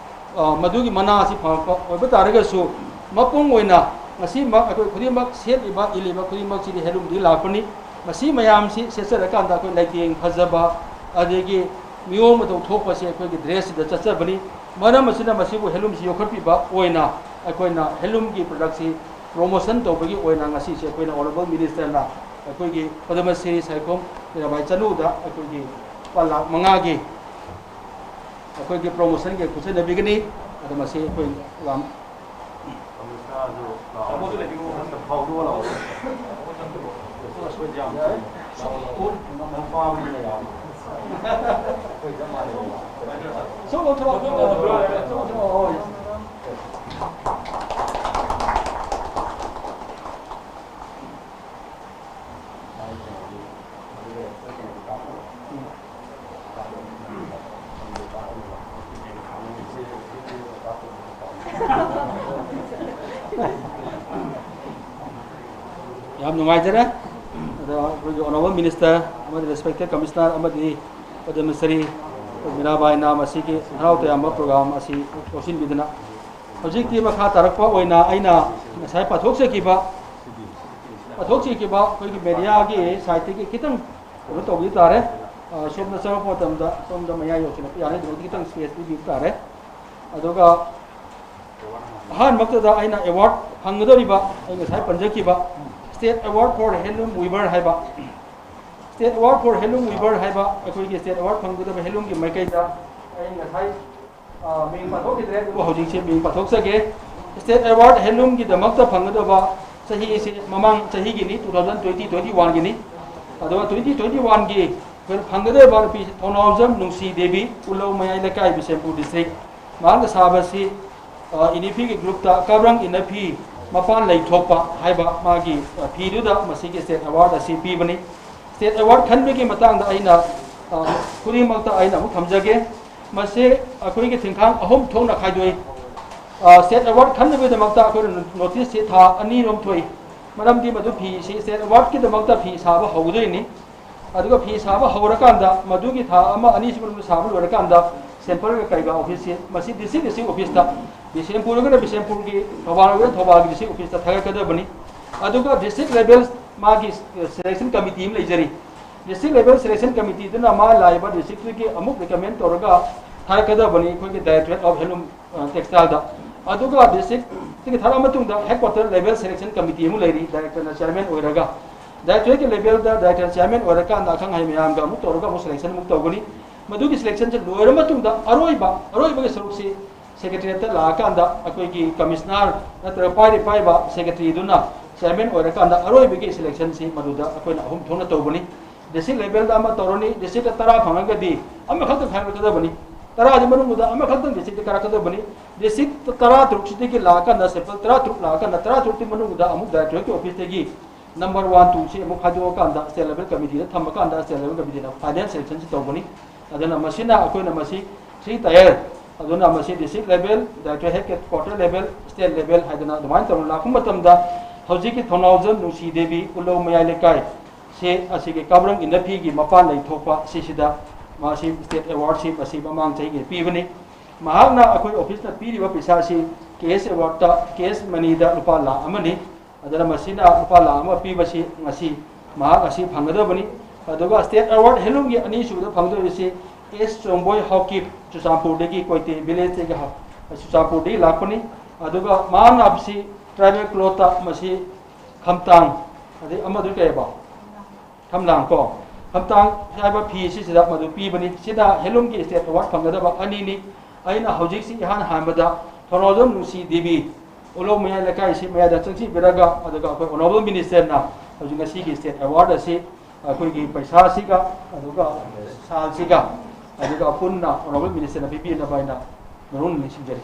ꯑ, ꯃꯗꯨꯒꯤ ꯃꯅꯥ ꯑꯁꯤ ꯐꯪꯉꯛꯄ ꯑꯣꯏꯕ ꯇꯥꯔꯒꯁꯨ, ꯃꯄꯨꯡ ꯑꯣꯏꯅ ꯉꯁꯤꯃꯛ ꯑꯩꯈꯣꯏ ꯈꯨꯗꯤꯡꯃꯛ ꯁꯦꯠꯂꯤꯕ, ꯏꯜꯂꯤꯕ ꯈꯨꯗꯤꯡꯃꯛꯁꯤꯗꯤ ꯍꯦꯟꯂꯨꯝꯗꯒꯤ ꯂꯥꯛꯄꯅꯤ꯫ ꯃꯁꯤ ꯃꯌꯥꯝꯁꯤ ꯁꯦꯠꯆꯔꯀꯥꯟꯗ ꯑꯩꯈꯣꯏ ꯂꯩꯇꯦꯡ ꯐꯖꯕ, ꯑꯗꯒꯤ ꯃꯤꯑꯣꯡ ꯃꯇꯧ ꯊꯣꯛꯄꯁꯦ ꯑꯩꯈꯣꯏꯒꯤ ꯗ꯭ꯔꯦꯁꯁꯤꯗ ꯆꯠꯆꯕꯅꯤ꯫ ꯃꯔꯝ ꯑꯁꯤꯅ ꯃꯁꯤꯕꯨ ꯍꯦꯟꯂꯨꯝꯁꯤ ꯌꯣꯛꯈꯠꯄꯤꯕ ꯑꯣꯏꯅ ꯑꯩꯈꯣꯏꯅ ꯍꯦꯟꯂꯨꯝꯒꯤ ꯄ꯭ꯔꯗꯛꯁꯤ ꯄ꯭ꯔꯣꯃꯣꯁꯟ ꯇꯧꯕꯒꯤ ꯑꯣꯏꯅ ꯉꯁꯤꯁꯦ ꯑꯩꯈꯣꯏꯅ ꯑꯣꯅꯔꯦꯕꯜ ꯃꯤꯅꯤꯁꯇꯔꯅ ꯑꯩꯈꯣꯏꯒꯤ ꯄꯗꯃ ꯁꯤꯔꯤ ꯁꯥꯏꯈꯣꯝ ꯃꯤꯔꯥꯕꯥꯏ ꯆꯅꯨꯗ ꯑꯩꯈꯣꯏꯒꯤ ꯂꯨꯄꯥ ꯂꯥꯈ ꯃꯉꯥꯒꯤ ꯑꯩꯈꯣꯏꯒꯤ ꯄ꯭ꯔꯣꯃꯣꯁꯟꯒꯤ ꯈꯨꯠꯁꯤꯟꯅꯕꯤꯒꯅꯤ꯫ ꯑꯗꯣ ꯃꯁꯤ ꯑꯩꯈꯣꯏ ꯄ꯭ꯔꯣꯒ꯭ꯔꯥꯝ ꯌꯥꯝ ꯅꯨꯡꯉꯥꯏꯖꯔꯦ꯫ ꯑꯗꯣ ꯑꯩꯈꯣꯏꯒꯤ ꯑꯣꯅꯔꯦꯕꯜ ꯃꯤꯅꯤꯁꯇꯔ ꯑꯃꯗꯤ ꯔꯦꯁꯄꯦꯛꯇꯦꯠ ꯀꯃꯤꯁꯅꯔ ꯑꯃꯗꯤ ꯄꯗꯃ ꯁꯤꯔꯤ ꯃꯤꯔꯥꯕꯥꯏꯅ ꯃꯁꯤꯒꯤ ꯍꯔꯥꯎ ꯇꯌꯥꯝꯕ ꯄ꯭ꯔꯣꯒ꯭ꯔꯥꯝ ꯑꯁꯤ ꯂꯧꯁꯤꯟꯕꯤꯗꯨꯅ ꯍꯧꯖꯤꯛꯇꯤ ꯃꯈꯥ ꯇꯥꯔꯛꯄ ꯑꯣꯏꯅ ꯑꯩꯅ ꯉꯁꯥꯏ ꯄꯥꯊꯣꯛꯆꯈꯤꯕ ꯄꯥꯊꯣꯛꯆꯈꯤꯕ ꯑꯩꯈꯣꯏꯒꯤ ꯃꯦꯗꯤꯌꯥꯒꯤ ꯁꯥꯏꯠꯇꯒꯤ ꯈꯤꯇꯪ ꯀꯩꯅꯣ ꯇꯧꯕꯤ ꯇꯥꯔꯦ꯫ ꯑ, ꯁꯣꯝꯗ ꯆꯪꯉꯛꯄ ꯃꯇꯝꯗ ꯁꯣꯝꯗ ꯃꯌꯥꯏ ꯌꯧꯁꯤꯜꯂꯛꯄ ꯌꯥꯅꯤ꯫ ꯑꯗꯨꯃꯛꯇ ꯈꯤꯇꯪ ꯁ꯭ꯄꯦꯁ ꯄꯤꯕꯤꯕ ꯇꯥꯔꯦ꯫ ꯑꯗꯨꯒ ꯑꯍꯥꯟꯕꯃꯛꯇꯗ ꯑꯩꯅ ꯑꯦꯋꯥꯔꯗ ꯐꯪꯒꯗꯧꯔꯤꯕ ꯑꯩ ꯉꯁꯥꯏ ꯄꯟꯖꯈꯤꯕ State Award for Handloom Weaver ꯍꯥꯏꯕ, State Award for Handloom Weaver ꯍꯥꯏꯕ ꯑꯩꯈꯣꯏꯒꯤ ꯁ꯭ꯇꯦꯠ ꯑꯦꯋꯥꯔꯗ ꯐꯪꯒꯗꯕ ꯍꯦꯟꯂꯨꯝꯒꯤ ꯃꯥꯏꯀꯩꯗ ꯑꯩ ꯉꯁꯥꯏ ꯑ, ꯃꯤꯡ ꯄꯥꯊꯣꯛꯈꯤꯗ꯭ꯔꯦ, ꯑꯗꯨꯕꯨ ꯍꯧꯖꯤꯛꯁꯦ ꯃꯤꯡ ꯄꯥꯊꯣꯛꯆꯒꯦ꯫ ꯁ꯭ꯇꯦꯠ ꯑꯦꯋꯥꯔꯗ ꯍꯦꯟꯂꯨꯝꯒꯤꯗꯃꯛꯇ ꯐꯪꯒꯗꯕ ꯆꯍꯤꯁꯦ ꯃꯃꯥꯡ ꯆꯍꯤꯒꯤꯅꯤ, ꯇꯨ ꯊꯥꯎꯖꯟ ꯇ꯭ꯋꯦꯟꯇꯤ ꯇ꯭ꯋꯦꯟꯇꯤ ꯋꯥꯟꯒꯤꯅꯤ꯫ ꯑꯗꯨꯒ ꯇ꯭ꯋꯦꯟꯇꯤ ꯇ꯭ꯋꯦꯟꯇꯤ ꯋꯥꯟꯒꯤ ꯑꯩꯈꯣꯏꯅ ꯐꯪꯒꯗꯧꯔꯤꯕ ꯅꯨꯄꯤ ꯊꯧꯅꯥꯎꯖꯝ ꯅꯨꯡꯁꯤ ꯗꯦꯕꯤ, ꯎꯂꯧ ꯃꯌꯥꯏ ꯂꯩꯀꯥꯏ, ꯕꯤꯁꯦꯝꯄꯨꯔ ꯗꯤꯁꯇ꯭ꯔꯤꯛ꯫ ꯃꯍꯥꯛꯅ ꯁꯥꯕꯁꯤ, ꯑ, ꯏꯅꯐꯤꯒꯤ ꯒ꯭ꯔꯨꯞꯇ ꯀꯕ꯭ꯔꯪ ꯏꯅꯐꯤ ꯃꯄꯥꯟ ꯂꯩꯊꯣꯛꯄ ꯍꯥꯏꯕ ꯃꯥꯒꯤ, ꯑ, ꯐꯤꯗꯨꯗ ꯃꯁꯤꯒꯤ ꯁ꯭ꯇꯦꯠ ꯑꯦꯋꯥꯔꯗ ꯑꯁꯤ ꯄꯤꯕꯅꯤ꯫ ꯁ꯭ꯇꯦꯠ ꯑꯦꯋꯥꯔꯗ ꯈꯟꯕꯒꯤ ꯃꯇꯥꯡꯗ ꯑꯩꯅ, ꯑ, ꯈꯨꯗꯤꯡꯃꯛꯇ ꯑꯩꯅ ꯑꯃꯨꯛ ꯊꯝꯖꯒꯦ꯫ ꯃꯁꯤ ꯑꯩꯈꯣꯏꯒꯤ ꯊꯤꯡꯈꯥꯡ ꯑꯍꯨꯝ ꯊꯣꯛꯅ ꯈꯥꯏꯗꯣꯛꯏ꯫ ꯑ, ꯁ꯭ꯇꯦꯠ ꯑꯦꯋꯥꯔꯗ ꯈꯟꯅꯕꯒꯤꯗꯃꯛꯇ ꯑꯩꯈꯣꯏꯅ ꯅꯣꯇꯤꯁꯁꯤ ꯊꯥ ꯑꯅꯤꯔꯣꯝ ꯊꯣꯛꯏ꯫ ꯃꯔꯝꯗꯤ ꯃꯗꯨ ꯐꯤꯁꯤ ꯁ꯭ꯇꯦꯠ ꯑꯦꯋꯥꯔꯗꯀꯤꯗꯃꯛꯇ ꯐꯤ ꯁꯥꯕ ꯍꯧꯒꯗꯣꯏꯅꯤ꯫ ꯑꯗꯨꯒ ꯐꯤ ꯁꯥꯕ ꯍꯧꯔꯀꯥꯟꯗ ꯃꯗꯨꯒꯤ ꯊꯥ ꯑꯃ ꯑꯅꯤꯁꯤ ꯃꯅꯨꯡꯗ ꯁꯥꯕ ꯂꯣꯏꯔꯀꯥꯟꯗ ꯁꯦꯝꯄꯜꯒ ꯀꯩꯒ ꯑꯣꯐꯤꯁꯁꯤ ꯃꯁꯤ ꯗꯤꯁꯇ꯭ꯔꯤꯛ ꯗꯤꯁꯇ꯭ꯔꯤꯛ ꯑꯣꯐꯤꯁꯇ, ꯕꯤꯁꯦꯝꯄꯨꯔ ꯑꯣꯏꯔꯒꯅ ꯕꯤꯁꯦꯝꯄꯨꯔꯒꯤ, ꯊꯧꯕꯥꯜ ꯑꯣꯏꯔꯒꯅ ꯊꯧꯕꯥꯜꯒꯤ ꯗꯤꯁꯇ꯭ꯔꯤꯛ ꯑꯣꯐꯤꯁꯇ ꯊꯥꯒꯠꯀꯗꯕꯅꯤ꯫ ꯑꯗꯨꯒ ꯗꯤꯁꯇ꯭ꯔꯤꯛ ꯂꯦꯚꯦꯜ ꯃꯥꯒꯤ ꯁꯦꯂꯦꯛꯁꯟ ꯀꯃꯤꯇꯤ ꯑꯃ ꯂꯩꯖꯔꯤ꯫ ꯗꯤꯁꯇ꯭ꯔꯤꯛ ꯂꯦꯚꯦꯜ ꯁꯦꯂꯦꯛꯁꯟ ꯀꯃꯤꯇꯤꯗꯨꯅ ꯃꯥ ꯂꯥꯛꯏꯕ ꯗꯤꯁꯇ꯭ꯔꯤꯛꯇꯨꯒꯤ ꯑꯃꯨꯛ ꯔꯤꯀꯃꯦꯟ ꯇꯧꯔꯒ ꯊꯥꯔꯛꯀꯗꯕꯅꯤ ꯑꯩꯈꯣꯏꯒꯤ Directorate of Handloom, ꯑ, Textileꯗ꯫ ꯑꯗꯨꯒ ꯗꯤꯁꯇ꯭ꯔꯤꯛꯇꯒꯤ ꯊꯥꯔꯛꯑ ꯃꯇꯨꯡꯗ head quarter level selection committee ꯑꯃꯨꯛ ꯂꯩꯔꯤ, ꯗꯥꯏꯔꯦꯛꯇꯔꯅ ꯆꯤꯌꯥꯔꯃꯦꯟ ꯑꯣꯏꯔꯒ꯫ ꯗꯥꯏꯔꯦꯛꯇꯔꯒꯤ ꯂꯦꯚꯦꯜꯗ ꯗꯥꯏꯔꯦꯛꯇꯔ ꯆꯤꯌꯥꯔꯃꯦꯟ ꯑꯣꯏꯔꯀꯥꯟꯗ ꯑꯈꯪ ꯑꯍꯩ ꯃꯌꯥꯝꯒ ꯑꯃꯨꯛ ꯇꯧꯔꯒ ꯑꯃꯨꯛ ꯁꯦꯂꯦꯛꯁꯟ ꯑꯃꯨꯛ ꯇꯧꯒꯅꯤ꯫ ꯃꯗꯨꯒꯤ ꯁꯦꯂꯦꯛꯁꯟꯁꯦ ꯂꯣꯏꯔ ꯃꯇꯨꯡꯗ ꯑꯔꯣꯏꯕ ꯑꯔꯣꯏꯕꯒꯤ ꯁꯔꯨꯛꯁꯤ ꯁꯦꯀ꯭ꯔꯦꯇꯔꯤꯌꯦꯠꯇ ꯂꯥꯛꯑꯀꯥꯟꯗ ꯑꯩꯈꯣꯏꯒꯤ ꯀꯃꯤꯁꯅꯔ ꯅꯠꯇ꯭ꯔꯒ ꯄꯥꯏꯔꯤ ꯄꯥꯏꯕ ꯁꯦꯀ꯭ꯔꯦꯇꯔꯤꯗꯨꯅ ꯆꯤꯌꯥꯔꯃꯦꯟ ꯑꯣꯏꯔꯀꯥꯟꯗ ꯑꯔꯣꯏꯕꯒꯤ ꯁꯦꯂꯦꯛꯁꯟꯁꯤ ꯃꯗꯨꯗ ꯑꯩꯈꯣꯏꯅ ꯑꯍꯨꯝ ꯊꯣꯛꯅ ꯇꯧꯕꯅꯤ꯫ ꯗꯤꯁꯇ꯭ꯔꯤꯛ ꯂꯦꯚꯦꯜꯗ ꯑꯃ ꯇꯧꯔꯅꯤ, ꯗꯤꯁꯇ꯭ꯔꯤꯛꯇ ꯇꯔꯥ ꯐꯪꯉꯒꯗꯤ ꯑꯃꯈꯛꯇꯪ ꯈꯥꯏꯗꯣꯛꯀꯗꯕꯅꯤ꯫ ꯇꯔꯥꯒꯤ ꯃꯅꯨꯡꯗ ꯑꯃꯈꯛꯇꯪ ꯗꯤꯁꯇ꯭ꯔꯤꯛꯇ ꯀꯥꯔꯛꯀꯗꯕꯅꯤ꯫ ꯗꯤꯁꯇ꯭ꯔꯤꯛ ꯇꯔꯥ ꯇꯔꯨꯛꯁꯤꯗꯒꯤ ꯂꯥꯛꯑꯀꯥꯟꯗ, ꯁꯦꯝꯄꯜ ꯇꯔꯥ ꯇꯔꯨꯛ ꯂꯥꯛꯑꯀꯥꯟꯗ, ꯇꯔꯥ ꯇꯔꯨꯛꯀꯤ ꯃꯅꯨꯡꯗ ꯑꯃꯨꯛ ꯗꯥꯏꯔꯦꯛꯇꯣꯔꯦꯠꯀꯤ ꯑꯣꯐꯤꯁꯇꯒꯤ ꯅꯝꯕꯔ ꯋꯥꯟ, ꯇꯨꯁꯤ ꯑꯃꯨꯛ ꯈꯥꯏꯗꯣꯛꯑꯀꯥꯟꯗ ꯁ꯭ꯇꯦꯠ ꯂꯦꯚꯦꯜ ꯀꯃꯤꯇꯤꯗ ꯊꯝꯃꯀꯥꯟꯗ ꯁ꯭ꯇꯦꯠ ꯂꯦꯚꯦꯜ ꯀꯃꯤꯇꯤꯅ ꯐꯥꯏꯅꯦꯜ ꯁꯦꯂꯦꯛꯁꯟꯁꯤ ꯇꯧꯒꯅꯤ꯫ ꯑꯗꯨꯅ ꯃꯁꯤꯅ ꯑꯩꯈꯣꯏꯅ ꯃꯁꯤ ꯊ꯭ꯔꯤ ꯇꯥꯌꯔ, ꯑꯗꯨꯅ ꯃꯁꯤ district level, directorate head quarter level, state level ꯍꯥꯏꯗꯅ ꯑꯗꯨꯃꯥꯏꯅ ꯇꯧꯅ ꯂꯥꯛꯄ ꯃꯇꯝꯗ ꯍꯧꯖꯤꯛꯀꯤ ꯊꯧꯅꯥꯎꯖꯝ ꯅꯨꯡꯁꯤ ꯗꯦꯕꯤ ꯎꯂꯧ ꯃꯌꯥꯏ ꯂꯩꯀꯥꯏ ꯁꯤ ꯑꯁꯤꯒꯤ ꯀꯥꯕ꯭ꯔꯪ ꯏꯟꯅꯐꯤꯒꯤ ꯃꯄꯥꯟ ꯂꯩꯊꯣꯛꯄ ꯁꯤꯁꯤꯗ ꯃꯁꯤ ꯁ꯭ꯇꯦꯠ ꯑꯦꯋꯥꯔꯗꯁꯤ ꯃꯁꯤ ꯃꯃꯥꯡ ꯆꯍꯤꯒꯤ ꯄꯤꯕꯅꯤ꯫ ꯃꯍꯥꯛꯅ ꯑꯩꯈꯣꯏ ꯑꯣꯐꯤꯁꯅ ꯄꯤꯔꯤꯕ ꯄꯩꯁꯥꯁꯤ ꯀꯦꯁ ꯑꯦꯋꯥꯔꯗꯇ, ꯀꯦꯁ ꯃꯅꯤꯗ ꯂꯨꯄꯥ ꯂꯥꯈ ꯑꯃꯅꯤ꯫ ꯑꯗꯨꯅ ꯃꯁꯤꯅ ꯂꯨꯄꯥ ꯂꯥꯈ ꯑꯃ ꯄꯤꯕꯁꯤ ꯉꯁꯤ ꯃꯍꯥꯛ ꯑꯁꯤ ꯐꯪꯒꯗꯕꯅꯤ꯫ ꯑꯗꯨꯒ ꯁ꯭ꯇꯦꯠ ꯑꯦꯋꯥꯔꯗ ꯍꯦꯟꯂꯨꯝꯒꯤ ꯑꯅꯤꯁꯨꯕꯗ ꯐꯪꯒꯗꯧꯔꯤꯁꯤ ꯑꯦꯁ ꯆꯣꯡꯕꯣꯏ ꯍꯥꯎꯀꯤꯞ, ꯆꯨꯔꯆꯥꯟꯄꯨꯔꯗꯒꯤ, ꯀꯣꯏꯇꯦ ꯚꯤꯂꯦꯖꯇꯒꯤ ꯍ-, ꯆꯨꯔꯆꯥꯟꯄꯨꯔꯗꯒꯤ ꯂꯥꯛꯄꯅꯤ꯫ ꯑꯗꯨꯒ ꯃꯍꯥꯛꯅ ꯁꯤ ꯇ꯭ꯔꯥꯏꯕꯦꯜ ꯀ꯭ꯂꯣꯠꯇ ꯃꯁꯤ ꯈꯝꯇꯥꯡ, ꯑꯗꯩ ꯑꯃꯗꯨ ꯀꯩꯕ? ꯈꯝꯂꯥꯡ ꯀꯣ, ꯈꯝꯇꯥꯡ ꯍꯥꯏꯕ ꯐꯤ ꯑꯁꯤꯁꯤꯗ ꯃꯗꯨ ꯄꯤꯕꯅꯤ꯫ ꯁꯤꯅ ꯍꯦꯟꯂꯨꯝꯒꯤ ꯁ꯭ꯇꯦꯠ ꯑꯦꯋꯥꯔꯗ ꯐꯪꯒꯗꯕ ꯑꯅꯤꯅꯤ꯫ ꯑꯩꯅ ꯍꯧꯖꯤꯛꯁꯤ ꯏꯍꯥꯟ ꯍꯥꯟꯕꯗ ꯊꯧꯅꯥꯎꯖꯝ ꯅꯨꯡꯁꯤ ꯗꯦꯕꯤ ꯎꯂꯧ ꯃꯌꯥꯏ ꯂꯩꯀꯥꯏꯁꯤ ꯃꯌꯥꯏꯗ ꯆꯪꯁꯤꯟꯕꯤꯔꯒ, ꯑꯗꯨꯒ ꯑꯩꯈꯣꯏ ꯑꯣꯅꯔꯦꯕꯜ ꯃꯤꯅꯤꯁꯇꯔꯅ ꯍꯧꯖꯤꯛ ꯉꯁꯤꯒꯤ ꯁ꯭ꯇꯦꯠ ꯑꯦꯋꯥꯔꯗ ꯑꯁꯤ ꯑꯩꯈꯣꯏꯒꯤ ꯄꯩꯁꯥꯁꯤꯒ, ꯑꯗꯨꯒ ꯁꯥꯜꯁꯤꯒ, ꯑꯗꯨꯒ ꯄꯨꯟꯅ ꯑꯣꯅꯔꯦꯕꯜ ꯃꯤꯅꯤꯁꯇꯔꯅ ꯄꯤꯕꯤꯅꯕ ꯑꯩꯅ ꯃꯔꯨ ꯑꯣꯏꯅ ꯅꯤꯡꯁꯤꯡꯖꯔꯤ꯫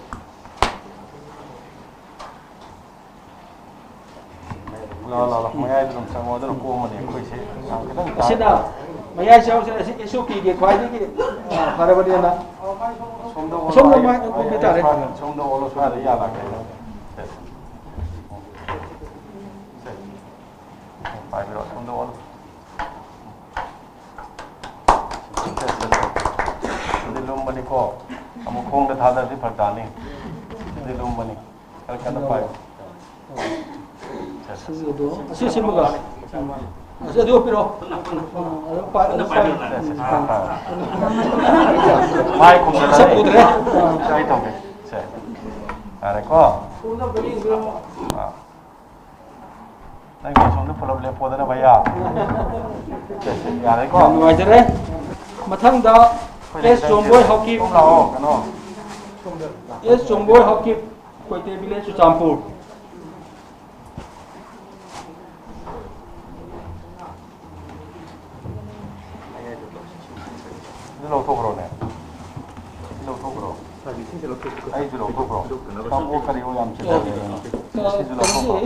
ꯂꯥꯎ, ꯂꯥꯎ, ꯂꯥꯎ꯫ ꯃꯌꯥꯏꯗ ꯑꯗꯨꯝ ꯆꯪꯉꯣ, ꯑꯗꯨꯅ ꯀꯣꯝꯕꯅꯦ꯫ ꯑꯩꯈꯣꯏꯁꯦ ꯌꯥꯝ ꯈꯤꯇꯪ ꯑꯁꯤꯅ ꯃꯌꯥꯏ ꯆꯪꯉꯛꯁꯤꯅ ꯑꯁꯤ ꯑꯦꯁ ꯑꯣ ꯄꯤꯒꯤ ꯈ꯭ꯋꯥꯏꯗꯒꯤ, ꯑ, ꯐꯔꯕꯅꯦꯅ꯫ ꯁꯣꯝꯗ ꯑꯣꯜꯂꯣ, ꯁꯣꯝꯗ ꯑꯩ, ꯃꯥꯏ ꯑꯩ, ꯑꯣꯟꯕꯤ ꯑꯩ ꯇꯥꯔꯦ꯫ ꯁ꯭ꯋꯥꯏꯗ, ꯁꯣꯝꯗ ꯑꯣꯜꯂꯣ, ꯁ꯭ꯋꯥꯏꯗ ꯌꯥꯜꯂꯛꯀꯦ꯫ ꯁꯦ, ꯁꯦ꯫ ꯄꯥꯏꯕꯤꯔꯣ, ꯁꯣꯝꯗ ꯑꯣꯜꯂꯣ꯫ ꯁꯤꯗꯤ ꯂꯨꯝꯕꯅꯤꯀꯣ꯫ ꯑꯃꯨꯛ ꯈꯣꯡꯗ ꯊꯥꯗꯔꯗꯤ ꯐꯔꯛ ꯇꯥꯅꯤ꯫ ꯁꯤꯗꯤ ꯂꯨꯝꯕꯅꯤ꯫ ꯈꯔ ꯀꯟꯅ ꯄꯥꯏꯌꯨ꯫ ꯁꯤ ꯑꯗꯣ, ꯑꯁꯤ ꯁꯤꯃꯒ꯫ ꯑꯁꯤ ꯑꯗꯨ ꯄꯤꯔꯛꯑꯣ꯫ ꯑꯗꯨ ꯄꯥꯏ-, ꯑꯗꯨ ꯄꯥꯏ-, ꯁꯦ, ꯁꯦ, ꯁꯦ, ꯄꯥꯏꯌꯨ꯫ ꯃꯥꯏ ꯈꯨꯝꯖꯤꯜꯂꯅꯤ꯫ ꯁꯛ ꯎꯗ꯭ꯔꯦ꯫ ꯁꯦ, ꯑꯩ ꯇꯧꯒꯦ꯫ ꯁꯦ꯫ ꯌꯥꯔꯦꯀꯣ? ꯑꯥ꯫ ꯅꯪꯒꯤ ꯑꯁꯣꯝꯗ ꯄꯨꯂꯞ ꯂꯦꯞꯄꯣꯗꯅ, ꯚꯩꯌꯥ꯫ ꯌꯥꯔꯦꯀꯣ? ꯌꯥꯝ ꯅꯨꯡꯉꯥꯏꯖꯔꯦ꯫ ꯃꯊꯪꯗ ꯑꯩꯈꯣꯏ ꯑꯦꯁ ꯆꯣꯝꯕꯣꯏ ꯍꯥꯎꯀꯤꯞ꯫ ꯁꯣꯝ ꯂꯥꯛꯑꯣ, ꯀꯩꯅꯣ꯫ ꯑꯦꯁ ꯆꯣꯝꯕꯣꯏ ꯍꯥꯎꯀꯤꯞ, ꯀꯣꯏꯇꯦ ꯚꯤꯂꯦꯖ, ꯆꯨꯔꯆꯥꯟꯄꯨꯔ꯫ ꯑꯗꯨ ꯂꯧꯊꯣꯛꯈ꯭ꯔꯣꯅꯦ꯫ ꯁꯤ ꯂꯧꯊꯣꯛꯈ꯭ꯔꯣ꯫ ꯑꯩꯁꯨ ꯂꯧꯊꯣꯛꯈ꯭ꯔꯣ꯫ ꯀꯥꯡꯕꯨ ꯀꯔꯤ ꯌꯥꯝ ꯆꯤꯜꯍꯜꯂꯦ꯫ ꯁꯤꯁꯨ ꯂꯧꯊꯣꯛꯈ꯭ꯔꯣ꯫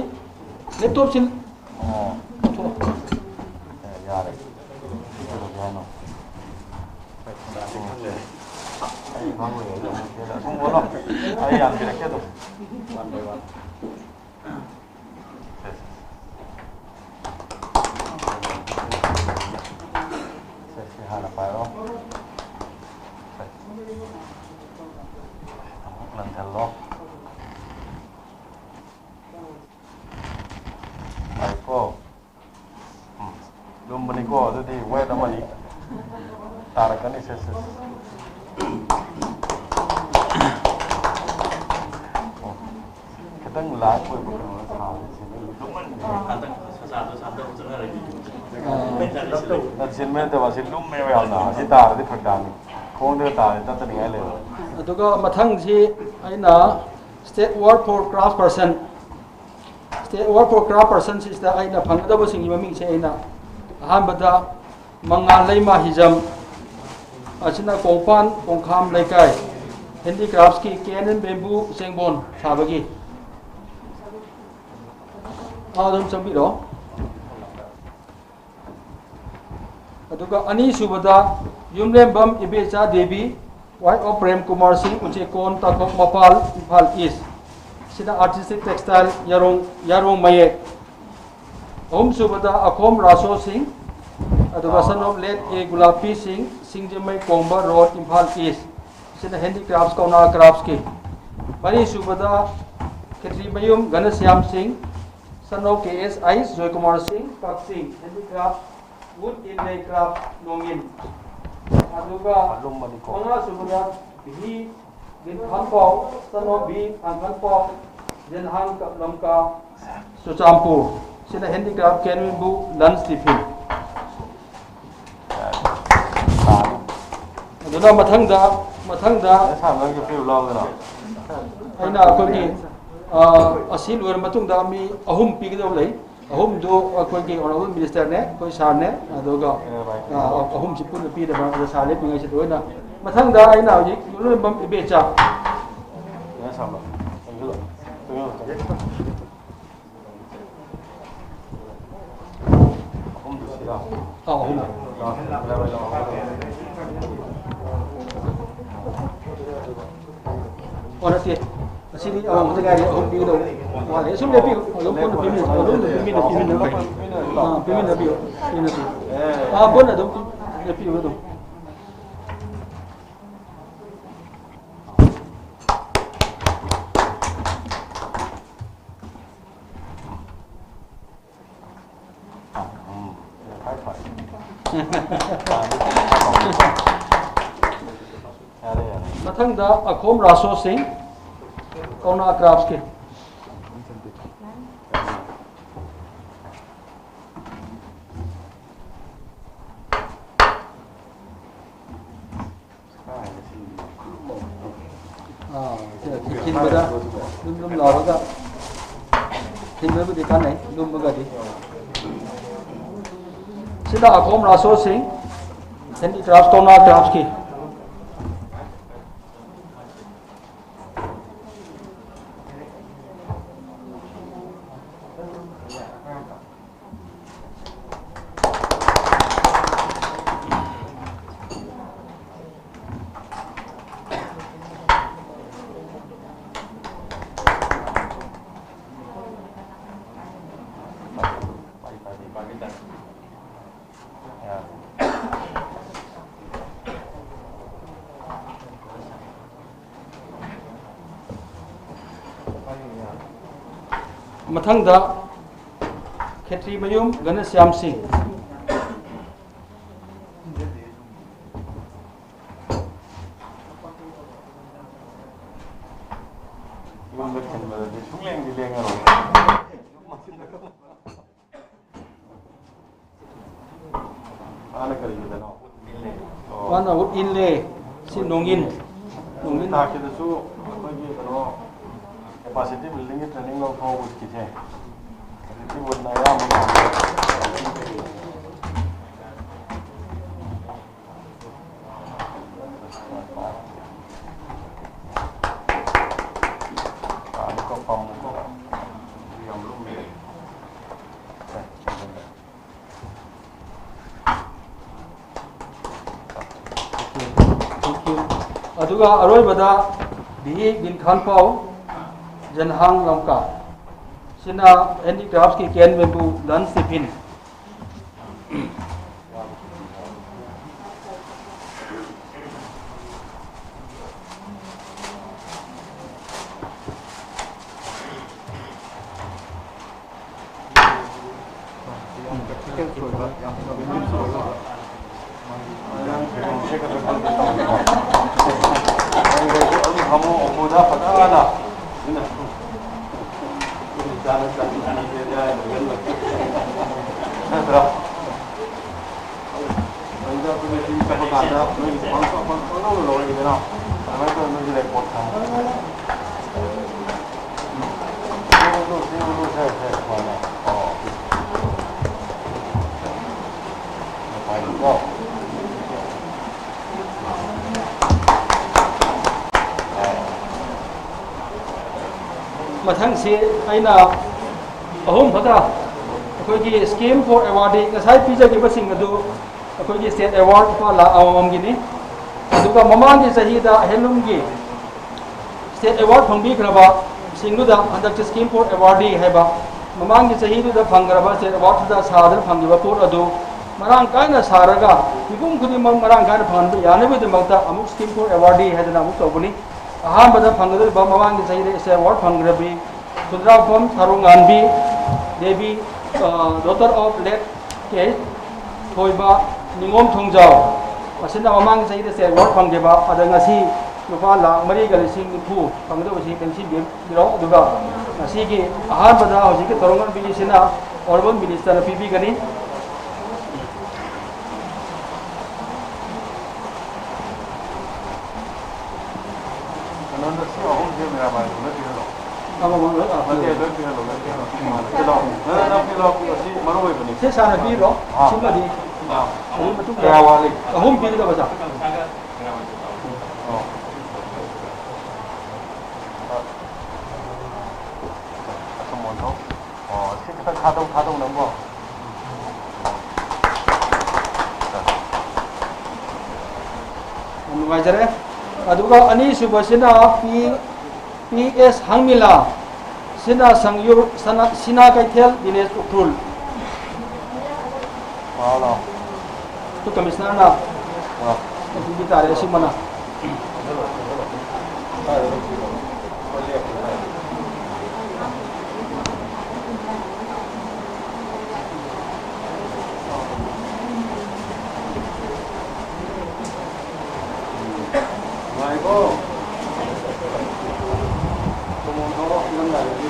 ꯂꯦꯞꯇꯣꯞꯁꯤ ꯑꯣ꯫ ꯂꯧꯊꯣꯛꯑꯣ꯫ ꯑꯦ, ꯌꯥꯔꯦ꯫ ꯁꯤ ꯀꯩꯗꯧꯒꯦ ꯍꯥꯏꯅꯣ? ꯑꯩ ꯈꯪꯉꯣꯏ, ꯑꯩ ꯑꯃꯨꯛ ꯆꯦꯜꯂꯦ꯫ ꯑꯗꯨꯝ ꯑꯣꯜꯂꯣ꯫ ꯑꯩ ꯌꯥꯟꯕꯤꯔꯛꯀꯦ ꯑꯗꯨꯝ꯫ ꯁꯦ, ꯁꯤ ꯍꯥꯟꯅ ꯄꯥꯏꯔꯣ꯫ ꯁꯦ꯫ ꯑꯃꯨꯛ ꯂꯪꯁꯤꯜꯂꯣ꯫ ꯄꯥꯏꯀꯣ꯫ ꯎꯝ꯫ ꯂꯨꯝꯕꯅꯤꯀꯣ, ꯑꯗꯨꯗꯤ ꯋꯦꯠ ꯑꯃꯅꯤ꯫ ꯇꯥꯔꯛꯀꯅꯤ, ꯁꯦ, ꯁꯦ꯫ ꯎꯝ꯫ ꯈꯤꯇꯪ ꯂꯥꯏꯠ ꯑꯣꯏꯕ ꯀꯩꯅꯣꯗ ꯊꯥꯕꯁꯦ ꯂꯨꯝꯃꯟꯈ꯭ꯔꯦ꯫ ꯅꯠꯇꯦ, ꯁꯤꯟꯕ ꯅꯠꯇꯕ, ꯑꯁꯤ ꯂꯨꯝꯃꯦꯕ ꯌꯥꯝꯅ꯫ ꯑꯁꯤ ꯇꯥꯔꯗꯤ ꯐꯔꯛ ꯇꯥꯅꯤ꯫ ꯈꯣꯡꯗꯒ ꯇꯥꯔꯗꯤ ꯇꯠꯇꯅꯤꯡꯉꯥꯏ ꯂꯩꯔꯣꯏ꯫ ꯑꯗꯨꯒ ꯃꯊꯪꯁꯤ ꯑꯩꯅ State Award for Craft Person, State Award for Craft Person ꯁꯤꯁꯤꯗ ꯑꯩꯅ ꯐꯪꯒꯗꯕꯁꯤꯡꯒꯤ ꯃꯃꯤꯡꯁꯦ ꯑꯩꯅ ꯑꯍꯥꯟꯕꯗ ꯃꯉꯥꯜ ꯂꯩꯃ ꯍꯤꯖꯝ, ꯑꯁꯤꯅ ꯀꯣꯡꯄꯥꯟ ꯀꯣꯡꯈꯥꯝ ꯂꯩꯀꯥꯏ, ꯍꯦꯟꯗꯤꯀ꯭ꯔꯥꯐꯀꯤ ꯀꯦ ꯑꯦꯟ ꯑꯦꯟ ꯕꯦꯝꯕꯨ ꯆꯦꯡꯕꯣꯟ ꯁꯥꯕꯒꯤ꯫ ꯑꯥ, ꯑꯗꯨꯝ ꯆꯪꯕꯤꯔꯣ꯫ ꯑꯗꯨꯒ ꯑꯅꯤꯁꯨꯕꯗ ꯌꯨꯝꯂꯦꯝꯕꯝ ꯏꯕꯦꯆꯥ ꯗꯦꯕꯤ, wife of ꯄ꯭ꯔꯦꯝ ꯀꯨꯃꯥꯔ ꯁꯤꯡ, ꯎꯆꯦꯛꯀꯣꯟ, ꯇꯥꯈꯣꯛ ꯃꯄꯥꯜ, ꯏꯝꯐꯥꯜ ꯏꯁ꯫ ꯁꯤꯅ Artistic Textile, ꯌꯥꯔꯣꯡ, ꯌꯥꯔꯣꯡ ꯃꯌꯦꯛ꯫ ꯑꯍꯨꯝꯁꯨꯕꯗ ꯑꯈꯣꯝ ꯔꯥꯁꯣ ꯁꯤꯡ, ꯑꯗꯨꯒ son of late ꯑꯦ ꯒꯨꯂꯥꯄꯤ ꯁꯤꯡ, ꯁꯤꯡꯖꯃꯩ ꯀꯣꯡꯕ ꯔꯣꯗ, ꯏꯝꯐꯥꯜ ꯏꯁ꯫ ꯁꯤꯅ Handicrafts, ꯀꯧꯅꯥ ꯀ꯭ꯔꯥꯐꯁꯀꯤ꯫ ꯃꯔꯤꯁꯨꯕꯗ ꯈꯦꯇ꯭ꯔꯤꯃꯌꯨꯝ ꯘꯅꯁ꯭ꯌꯥꯝ Singh, son of K S ꯑꯥꯏꯁ ꯖꯣꯏꯀꯨꯃꯥꯔ ꯁꯤꯡ, ꯀꯛꯆꯤꯡ, Handicraft, Wood Inlay Craft, ꯅꯣꯡꯏꯟ꯫ ꯑꯗꯨꯒ ꯑꯂꯨꯝꯕꯅꯤꯀꯣ꯫ ꯃꯉꯥꯁꯨꯕꯗ ꯚꯤ ꯂꯤꯟꯊꯥꯟꯄꯥꯎ, ꯆꯅꯣꯝꯕꯤ ꯊꯥꯡꯈꯥꯟꯄꯥꯎ, ꯌꯦꯟꯍꯥꯡ ꯀꯞꯂꯝꯀꯥ, ꯆꯨꯔꯆꯥꯟꯄꯨꯔ꯫ ꯁꯤꯅ handicraft ꯀꯦꯟꯕꯨ lunch tiffin꯫ ꯑꯗꯨꯅ ꯃꯊꯪꯗ, ꯃꯊꯪꯗ ꯑꯩꯅ ꯑꯩꯈꯣꯏꯒꯤ, ꯑ, ꯑꯁꯤ ꯂꯣꯏꯔ ꯃꯇꯨꯡꯗ ꯃꯤ ꯑꯍꯨꯝ ꯄꯤꯒꯗꯕ ꯂꯩ꯫ ꯑꯍꯨꯝꯗꯨ ꯑꯩꯈꯣꯏꯒꯤ honourable minister ꯅꯦ, ꯑꯩꯈꯣꯏ sir ꯅꯦ, ꯑꯗꯨꯒ, ꯑ, ꯑꯍꯨꯝꯁꯤ ꯄꯨꯟꯅ ꯄꯤꯗꯕ꯫ ꯑꯗꯨ sir ꯂꯦꯞꯄꯤꯉꯩꯁꯤꯗ ꯑꯣꯏꯅ ꯃꯊꯪꯗ ꯑꯩꯅ ꯍꯧꯖꯤꯛ ꯂꯣꯏꯔꯝꯕꯝ ꯏꯕꯦꯆꯥ꯫ ꯑꯍꯨꯝꯗꯨ ꯁꯤꯔ? ꯑꯥ, ꯑꯍꯨꯝꯗ꯫ ꯑꯣ, ꯅꯠꯇꯦ꯫ ꯑꯁꯤꯗꯤ ꯑꯃꯃꯝꯗ ꯉꯥꯏꯔꯦ, ꯑꯍꯨꯝ ꯄꯤꯒꯗꯧꯕ ꯋꯥꯠꯂꯦ꯫ ꯁꯨꯝ ꯂꯦꯞꯄꯤꯌꯨ꯫ ꯑꯗꯨꯝ ꯄꯨꯟꯅ ꯄꯤꯃꯤꯟꯅ-, ꯑꯗꯨꯝ ꯄꯤꯃꯤꯟꯅ-, ꯄꯤꯃꯤꯟꯅ-, ꯑꯥ, ꯄꯤꯃꯤꯟꯅꯕꯤꯌꯨ꯫ ꯄꯤꯃꯤꯟꯅꯕꯤꯌꯨ꯫ ꯑꯥ, ꯄꯨꯟꯅ ꯑꯗꯨꯝ ꯂꯦꯞꯄꯤꯌꯨ ꯑꯗꯨꯝ꯫ ꯃꯊꯪꯗ ꯑꯈꯣꯝ ꯔꯥꯁꯣ ꯁꯤꯡ, ꯀꯧꯅꯥ craft ꯀꯤ꯫ ꯑꯥ, ꯁꯤ ꯊꯤꯟꯕꯗ ꯂꯨꯝ ꯂꯨꯝ ꯂꯥꯎꯔꯒ ꯊꯤꯟꯕꯕꯨꯗꯤ ꯀꯥꯟꯅꯩ, ꯂꯨꯝꯃꯒꯗꯤ꯫ ꯁꯤꯅ ꯑꯈꯣꯝ ꯔꯥꯁꯣ ꯁꯤꯡ, handicraft, ꯀꯧꯅꯥ craft ꯀꯤ꯫ ꯃꯊꯪꯗ ꯈꯦꯇ꯭ꯔꯤꯃꯌꯨꯝ ꯘꯅꯁ꯭ꯌꯥꯝ ꯁꯤꯡ꯫ ꯃꯥꯅ ꯀꯔꯤꯒꯤꯗꯅꯣ? ꯑꯣ꯫ ꯃꯥꯅ ꯋꯨꯠ ꯏꯟꯂꯦ꯫ ꯁꯤ ꯅꯣꯡꯏꯟ꯫ ꯅꯣꯡꯏꯟ꯫ ꯊꯥꯛꯁꯤꯗꯁꯨ ꯑꯩꯈꯣꯏꯒꯤ ꯀꯩꯅꯣ, capacity buildingꯒꯤ training ꯂꯧꯊꯣꯛꯑꯣ ꯋꯨꯠꯀꯤꯁꯦ꯫ ꯍꯧꯖꯤꯛꯇꯤ ꯋꯨꯠꯅ ꯑꯌꯥꯝꯕ ꯄꯥꯝꯅꯔꯦ꯫ ꯄꯥꯝꯃꯤꯀꯣ, ꯄꯥꯝꯃꯤꯀꯣ꯫ ꯌꯥꯝ ꯂꯨꯝꯃꯦ꯫ Thank you꯫ ꯑꯗꯨꯒ ꯑꯔꯣꯏꯕꯗ ꯚꯤ ꯕꯤꯟꯈꯥꯟ ꯄꯥꯎ, ꯖꯟꯍꯥꯡ ꯂꯝꯀꯥ꯫ ꯁꯤꯅ handicraftsꯀꯤ can bamboo lunch tiffin꯫ ꯅꯠꯇ꯭ꯔꯣ? ꯑꯗꯨꯗ ꯑꯩꯈꯣꯏꯅ ꯁꯤ ꯆꯠꯄ ꯀꯥꯟꯗ ꯅꯣꯏꯒꯤ ꯄꯪ-, ꯄꯪ-, ꯄꯪꯂꯧꯗ ꯂꯧꯔꯒꯦꯗꯅ꯫ ꯑꯗꯨꯃꯥꯏꯅ ꯇꯧꯔꯒ ꯅꯣꯏꯒꯤ record ꯊꯝꯃꯣ꯫ ꯁꯤ ꯎꯔꯨ, ꯁꯤ ꯎꯔꯨ, ꯁꯦ, ꯁꯦ, ꯁꯨꯃꯥꯏꯅ꯫ ꯑꯣ꯫ ꯃꯊꯪꯁꯤ ꯑꯩꯅ ꯑꯍꯨꯝ ꯈꯛꯇ ꯑꯩꯈꯣꯏꯒꯤ scheme for awardee ꯉꯁꯥꯏ ꯄꯤꯖꯈꯤꯕꯁꯤꯡ ꯑꯗꯨ ꯑꯩꯈꯣꯏꯒꯤ state award ꯂꯨꯄꯥ ꯂꯥꯈ ꯑꯃꯃꯝꯒꯤꯅꯤ꯫ ꯑꯗꯨꯒ ꯃꯃꯥꯡꯒꯤ ꯆꯍꯤꯗ handloomꯒꯤ state award ꯐꯪꯕꯤꯈ꯭ꯔꯕ ꯁꯤꯡꯗꯨꯗ ꯍꯟꯗꯛꯁꯦ scheme for awardee ꯍꯥꯏꯕ ꯃꯃꯥꯡꯒꯤ ꯆꯍꯤꯗꯨꯗ ꯐꯪꯈ꯭ꯔꯕ state awardꯗꯨꯗ ꯁꯥꯗꯨꯅ ꯐꯪꯈꯤꯕ ꯄꯣꯠ ꯑꯗꯨ ꯃꯔꯥꯡ ꯀꯥꯏꯅ ꯁꯥꯔꯒ ꯃꯤꯄꯨꯝ ꯈꯨꯗꯤꯡꯃꯛ ꯃꯔꯥꯡ ꯀꯥꯏꯅ ꯐꯪꯍꯟꯕ ꯌꯥꯅꯕꯒꯤꯗꯃꯛꯇ ꯑꯃꯨꯛ scheme for awardee ꯍꯥꯏꯗꯅ ꯑꯃꯨꯛ ꯇꯧꯕꯅꯤ꯫ ꯑꯍꯥꯟꯕꯗ ꯐꯪꯒꯗꯧꯔꯤꯕ ꯃꯃꯥꯡꯒꯤ ꯆꯍꯤꯗ state award ꯐꯪꯈ꯭ꯔꯕꯤ ꯈꯨꯟꯗ꯭ꯔꯥꯎꯐꯝ ꯊꯥꯔꯨꯉꯥꯟꯕꯤ ꯗꯦꯕꯤ, ꯑ, daughter of late ꯀꯦ ꯊꯣꯏꯕ ꯅꯤꯉꯣꯝ ꯊꯣꯡꯖꯥꯎ, ꯑꯁꯤꯅ ꯃꯃꯥꯡ ꯆꯍꯤꯗ state award ꯐꯪꯈꯤꯕ, ꯑꯗ ꯉꯁꯤ ꯂꯨꯄꯥ ꯂꯥꯈ ꯃꯔꯤꯒ ꯂꯤꯁꯤꯡ ꯅꯤꯐꯨ ꯐꯪꯒꯗꯧꯕꯁꯤ ꯂꯦꯡꯁꯤꯟꯕꯤꯔꯣ꯫ ꯑꯗꯨꯒ ꯉꯁꯤꯒꯤ ꯑꯍꯥꯟꯕꯗ ꯍꯧꯖꯤꯛꯀꯤ ꯊꯧꯔꯝ ꯂꯝꯕꯤꯁꯤꯅ honourable ministerꯅ ꯄꯤꯕꯤꯒꯅꯤ꯫ ꯑꯃꯃꯝ ꯂꯣꯏ ꯂꯥꯛꯄꯤꯌꯨ꯫ ꯅꯠꯇꯦ, ꯂꯣꯏ ꯄꯤꯍꯜꯂꯣ, ꯂꯣꯏ ꯄꯤꯍꯜꯂꯣ꯫ ꯄꯤꯍꯜꯂꯣ꯫ ꯅꯪ, ꯅꯪ ꯄꯤꯍꯜꯂꯣ, ꯑꯁꯤ ꯃꯔꯨ ꯑꯣꯏꯕꯅꯤ꯫ ꯁꯤ ꯁꯥꯟꯅꯕꯤꯔꯣ꯫ ꯑꯥ꯫ ꯁꯤꯃꯗꯤ꯫ ꯑꯥ꯫ ꯑꯗꯨꯒꯤ ꯃꯇꯨꯡꯗ ꯀꯌꯥ ꯋꯥꯠꯂꯤ? ꯑꯍꯨꯝ ꯄꯤꯒꯗꯕ, ꯁꯥꯔ꯫ ꯑꯣ꯫ ꯑꯣ, ꯁꯤ ꯈꯤꯇꯪ ꯊꯥꯗꯧ, ꯊꯥꯗꯧ ꯅꯪꯕꯣ꯫ ꯌꯥꯝ ꯅꯨꯡꯉꯥꯏꯖꯔꯦ꯫ ꯑꯗꯨꯒ ꯑꯅꯤꯁꯨꯕꯁꯤꯅ ꯄꯤ, ꯄꯤ ꯑꯦꯁ ꯍꯪꯃꯤꯂꯥ, ꯁꯤꯅ ꯁꯪꯌꯨ-, ꯁꯅꯥ-, ꯁꯤꯅꯥ ꯀꯩꯊꯦꯜ, ꯚꯤꯂꯦꯖ ꯎꯈ꯭ꯔꯨꯜ꯫ ꯂꯥꯛꯑꯣ, ꯂꯥꯛꯑꯣ꯫ ꯑꯗꯨ ꯀꯃꯤꯁꯅꯔꯅ ꯑꯥ꯫ ꯄꯤꯕꯤ ꯇꯥꯔꯦ, ꯑꯁꯤꯃꯅ꯫ ꯅꯨꯡꯉꯥꯏꯀꯣ? ꯇꯣꯃꯣ ꯊꯧꯔꯣ, ꯅꯪ ꯂꯥꯛꯑꯗꯤ꯫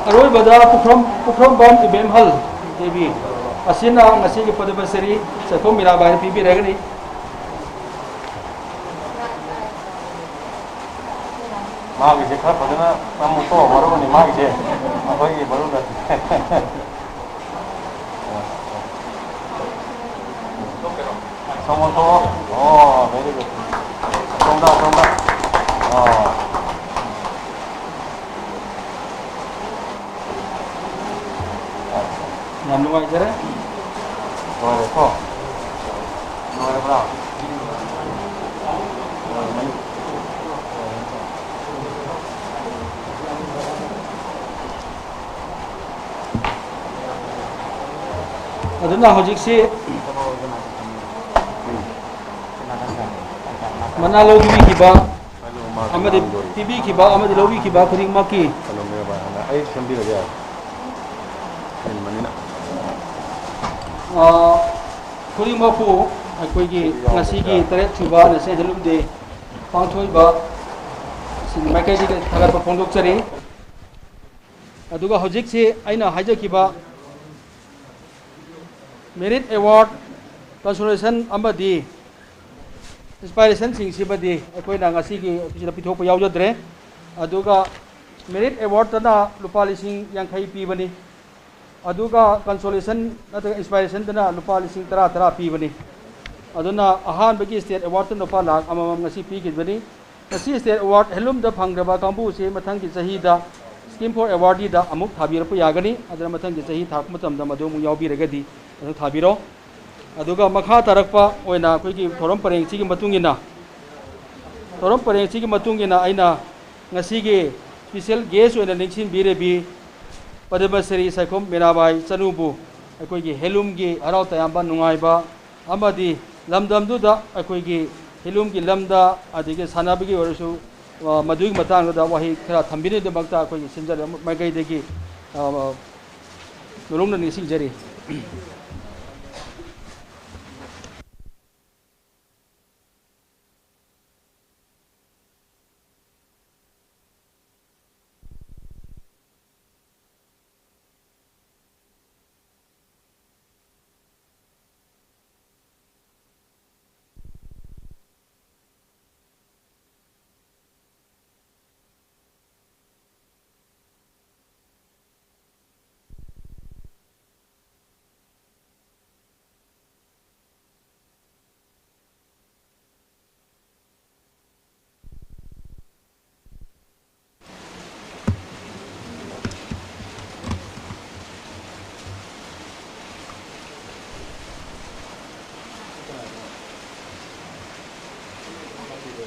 ꯑꯔꯣꯏꯕꯗ ꯄꯨꯈ꯭ꯔꯝ-, ꯄꯨꯈ꯭ꯔꯝꯕꯝ ꯏꯕꯦꯝꯍꯜ ꯗꯦꯕꯤ ꯑꯁꯤꯅ ꯉꯁꯤꯒꯤ ꯄꯗꯃꯁ꯭ꯔꯤ ꯆꯠꯊꯣꯛ ꯃꯤꯔꯥꯕꯥꯏꯗ ꯄꯤꯕꯤꯔꯒꯅꯤ꯫ ꯃꯥꯒꯤꯁꯦ ꯈꯔ ꯐꯖꯅ ꯅꯝꯃꯨꯀꯣ, ꯃꯔꯨꯅꯤ ꯃꯥꯒꯤꯁꯦ꯫ ꯑꯩꯈꯣꯏꯒꯤ ꯃꯔꯨ ꯅꯠꯇꯦ꯫ ꯁꯣꯝꯗ ꯊꯣꯛꯑꯣ꯫ ꯑꯣ, very good. ꯁꯣꯝꯗ, ꯁꯣꯝꯗ꯫ ꯑꯣ꯫ ꯌꯥꯝ ꯅꯨꯡꯉꯥꯏꯖꯔꯦ꯫ ꯂꯣꯏꯔꯦꯀꯣ? ꯂꯣꯏꯔꯕ꯭ꯔꯥ? ꯑꯗꯨꯅ ꯍꯧꯖꯤꯛꯁꯤ ꯃꯅꯥ ꯂꯧꯕꯤꯈꯤꯕ ꯑꯃꯗꯤ ꯄꯤꯕꯤꯈꯤꯕ ꯑꯃꯗꯤ ꯂꯧꯕꯤꯈꯤꯕ ꯈꯨꯗꯤꯡꯃꯛꯀꯤ ꯑꯩ ꯁꯦꯝꯕꯤꯔꯒꯦ꯫ ꯍꯦꯟꯕꯅꯤꯅ꯫ ꯑ, ꯈꯨꯗꯤꯡꯃꯛꯄꯨ ꯑꯩꯈꯣꯏꯒꯤ ꯉꯁꯤꯒꯤ ꯇꯔꯦꯠ ꯁꯨꯕ National Handloom Day ꯄꯥꯡꯊꯣꯛꯏꯕ ꯁꯤꯒꯤ ꯃꯥꯏꯀꯩꯗꯒꯤ ꯊꯥꯒꯠꯄ ꯐꯣꯡꯗꯣꯛꯆꯔꯤ꯫ ꯑꯗꯨꯒ ꯍꯧꯖꯤꯛꯁꯤ ꯑꯩꯅ ꯍꯥꯏꯖꯈꯤꯕ merit award, consolation ꯑꯃꯗꯤ ꯏꯟꯁꯄꯥꯏꯔꯦꯁꯟꯁꯤꯡꯁꯤꯃꯗꯤ ꯑꯩꯈꯣꯏꯅ ꯉꯁꯤꯒꯤ ꯁꯤꯗ ꯄꯤꯊꯣꯛꯄ ꯌꯥꯎꯖꯗ꯭ꯔꯦ꯫ ꯑꯗꯨꯒ ꯃꯦꯔꯤꯠ ꯑꯦꯋꯥꯔꯗꯇꯅ ꯂꯨꯄꯥ ꯂꯤꯁꯤꯡ ꯌꯥꯡꯈꯩ ꯄꯤꯕꯅꯤ꯫ ꯑꯗꯨꯒ ꯀꯟꯁꯣꯂꯦꯁꯟ ꯅꯠꯇ꯭ꯔꯒ ꯏꯟꯁꯄꯥꯏꯔꯦꯁꯟꯗꯅ ꯂꯨꯄꯥ ꯂꯤꯁꯤꯡ ꯇꯔꯥ ꯇꯔꯥ ꯄꯤꯕꯅꯤ꯫ ꯑꯗꯨꯅ ꯑꯍꯥꯟꯕꯒꯤ ꯁ꯭ꯇꯦꯠ ꯑꯦꯋꯥꯔꯗꯇ ꯂꯨꯄꯥ ꯂꯥꯈ ꯑꯃꯃꯝ ꯉꯁꯤ ꯄꯤꯈꯤꯕꯅꯤ꯫ ꯉꯁꯤ ꯁ꯭ꯇꯦꯠ ꯑꯦꯋꯥꯔꯗ ꯍꯦꯟꯂꯨꯝꯗ ꯐꯪꯈ꯭ꯔꯕ ꯀꯥꯡꯕꯨꯁꯤ ꯃꯊꯪꯒꯤ ꯆꯍꯤꯗ Scheme for Awardee-ꯗ ꯑꯃꯨꯛ ꯊꯥꯕꯤꯔꯛꯄ ꯌꯥꯒꯅꯤ꯫ ꯑꯗꯨꯅ ꯃꯊꯪꯒꯤ ꯆꯍꯤ ꯊꯥꯔꯛꯄ ꯃꯇꯝꯗ ꯃꯗꯨ ꯑꯃꯨꯛ ꯌꯥꯎꯕꯤꯔꯒꯗꯤ ꯑꯗꯨꯝ ꯊꯥꯕꯤꯔꯣ꯫ ꯑꯗꯨꯒ ꯃꯈꯥ ꯇꯥꯔꯛꯄ ꯑꯣꯏꯅ ꯑꯩꯈꯣꯏꯒꯤ ꯊꯧꯔꯝ ꯄꯔꯦꯡꯁꯤꯒꯤ ꯃꯇꯨꯡ ꯏꯟꯅ, ꯊꯧꯔꯝ ꯄꯔꯦꯡꯁꯤꯒꯤ ꯃꯇꯨꯡ ꯏꯟꯅ ꯑꯩꯅ ꯉꯁꯤꯒꯤ special guest ꯑꯣꯏꯅ ꯅꯤꯡꯁꯤꯡꯕꯤꯔꯕꯤ ꯄꯗꯃꯁ꯭ꯔꯤ ꯁꯥꯏꯈꯣꯝ ꯃꯤꯔꯥꯕꯥꯏ ꯆꯅꯨꯕꯨ ꯑꯩꯈꯣꯏꯒꯤ ꯍꯦꯟꯂꯨꯝꯒꯤ ꯍꯔꯥꯎ ꯇꯌꯥꯝꯕ ꯅꯨꯡꯉꯥꯏꯕ ꯑꯃꯗꯤ ꯂꯝꯗꯝꯗꯨꯗ ꯑꯩꯈꯣꯏꯒꯤ ꯍꯦꯟꯂꯨꯝꯒꯤ ꯂꯝꯗ ꯑꯗꯒꯤ ꯁꯥꯟꯅꯕꯒꯤ ꯑꯣꯏꯔꯁꯨ, ꯑ, ꯃꯗꯨꯒꯤ ꯃꯇꯥꯡꯗꯨꯗ ꯋꯥꯍꯩ ꯈꯔ ꯊꯝꯕꯤꯅꯕꯒꯤꯗꯃꯛꯇ ꯑꯩꯈꯣꯏꯒꯤ ꯁꯤꯟꯖꯔꯕ ꯃꯥꯏꯀꯩꯗꯒꯤ, ꯑ, ꯅꯣꯂꯨꯛꯅ ꯅꯤꯡꯁꯤꯡꯖꯔꯤ꯫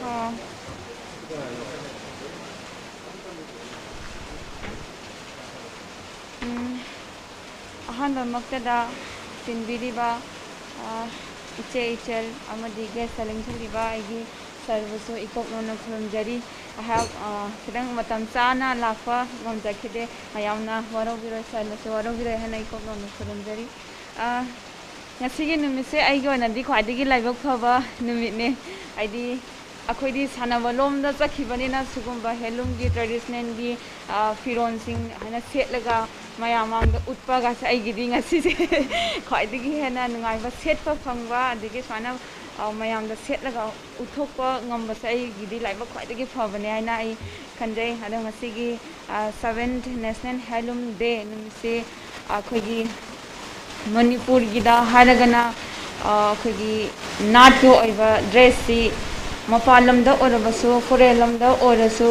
ꯑꯣ꯫ ꯎꯝ, ꯑꯍꯥꯟꯕꯃꯛꯇꯗ ꯇꯤꯟꯕꯤꯔꯤꯕ, ꯑ, ꯏꯆꯦ ꯏꯆꯜ ꯑꯃꯗꯤ guest-ꯇ ꯂꯦꯡꯁꯤꯜꯂꯤꯕ ꯑꯩꯒꯤ sir-ꯕꯨꯁꯨ ꯏꯀꯣꯛ ꯅꯧꯅ ꯈꯨꯔꯨꯝꯖꯔꯤ꯫ ꯑꯩꯍꯥꯛ, ꯑ, ꯈꯤꯇꯪ ꯃꯇꯝ ꯆꯥꯅ ꯂꯥꯛꯄ ꯉꯝꯖꯈꯤꯗꯦ꯫ ꯃꯌꯥꯝꯅ ꯋꯥꯔꯧꯕꯤꯔꯣꯏ, sir-ꯅꯁꯨ ꯋꯥꯔꯧꯕꯤꯔꯣꯏ ꯍꯥꯏꯅ ꯏꯀꯣꯛ ꯅꯧꯅ ꯈꯨꯔꯨꯝꯖꯔꯤ꯫ ꯑ, ꯉꯁꯤꯒꯤ ꯅꯨꯃꯤꯠꯁꯦ ꯑꯩꯒꯤ ꯑꯣꯏꯅꯗꯤ ꯈ꯭ꯋꯥꯏꯗꯒꯤ ꯂꯥꯏꯕꯛ ꯐꯕ ꯅꯨꯃꯤꯠꯅꯦ꯫ ꯍꯥꯏꯗꯤ, ꯑꯩꯈꯣꯏꯗꯤ ꯁꯥꯟꯅꯕ ꯂꯣꯝꯗ ꯆꯠꯈꯤꯕꯅꯤꯅ ꯁꯤꯒꯨꯝꯕ ꯍꯦꯟꯂꯨꯝꯒꯤ traditional-ꯒꯤ, ꯑ, ꯐꯤꯔꯣꯜꯁꯤꯡ ꯍꯥꯏꯅ ꯁꯦꯠꯂꯒ ꯃꯌꯥꯝ ꯃꯥꯡꯗ ꯎꯠꯄꯒꯁꯦ ꯑꯩꯒꯤꯗꯤ ꯉꯁꯤꯁꯦ ꯈ꯭ꯋꯥꯏꯗꯒꯤ ꯍꯦꯟꯅ ꯅꯨꯡꯉꯥꯏꯕ, ꯁꯦꯠꯄ ꯐꯪꯕ, ꯑꯗꯒꯤ ꯁꯨꯃꯥꯏꯅ, ꯑ, ꯃꯌꯥꯝꯗ ꯁꯦꯠꯂꯒ ꯎꯠꯊꯣꯛꯄ ꯉꯝꯕꯁꯦ ꯑꯩꯒꯤꯗꯤ ꯂꯥꯏꯕꯛ ꯈ꯭ꯋꯥꯏꯗꯒꯤ ꯐꯕꯅꯦ ꯍꯥꯏꯅ ꯑꯩ ꯈꯟꯖꯩ꯫ ꯑꯗꯣ ꯉꯁꯤꯒꯤ, ꯑ, Seventh National Handloom Day ꯅꯨꯃꯤꯠꯁꯤ ꯑꯩꯈꯣꯏꯒꯤ ꯃꯅꯤꯄꯨꯔꯒꯤꯗ ꯍꯥꯏꯔꯒꯅ, ꯑ, ꯑꯩꯈꯣꯏꯒꯤ ꯅꯥꯠꯀꯤ ꯑꯣꯏꯕ ꯗ꯭ꯔꯦꯁꯁꯤ ꯃꯄꯥꯟ ꯂꯝꯗ ꯑꯣꯏꯔꯕꯁꯨ, ꯐꯣꯔꯦꯟ ꯂꯝꯗ ꯑꯣꯏꯔꯁꯨ,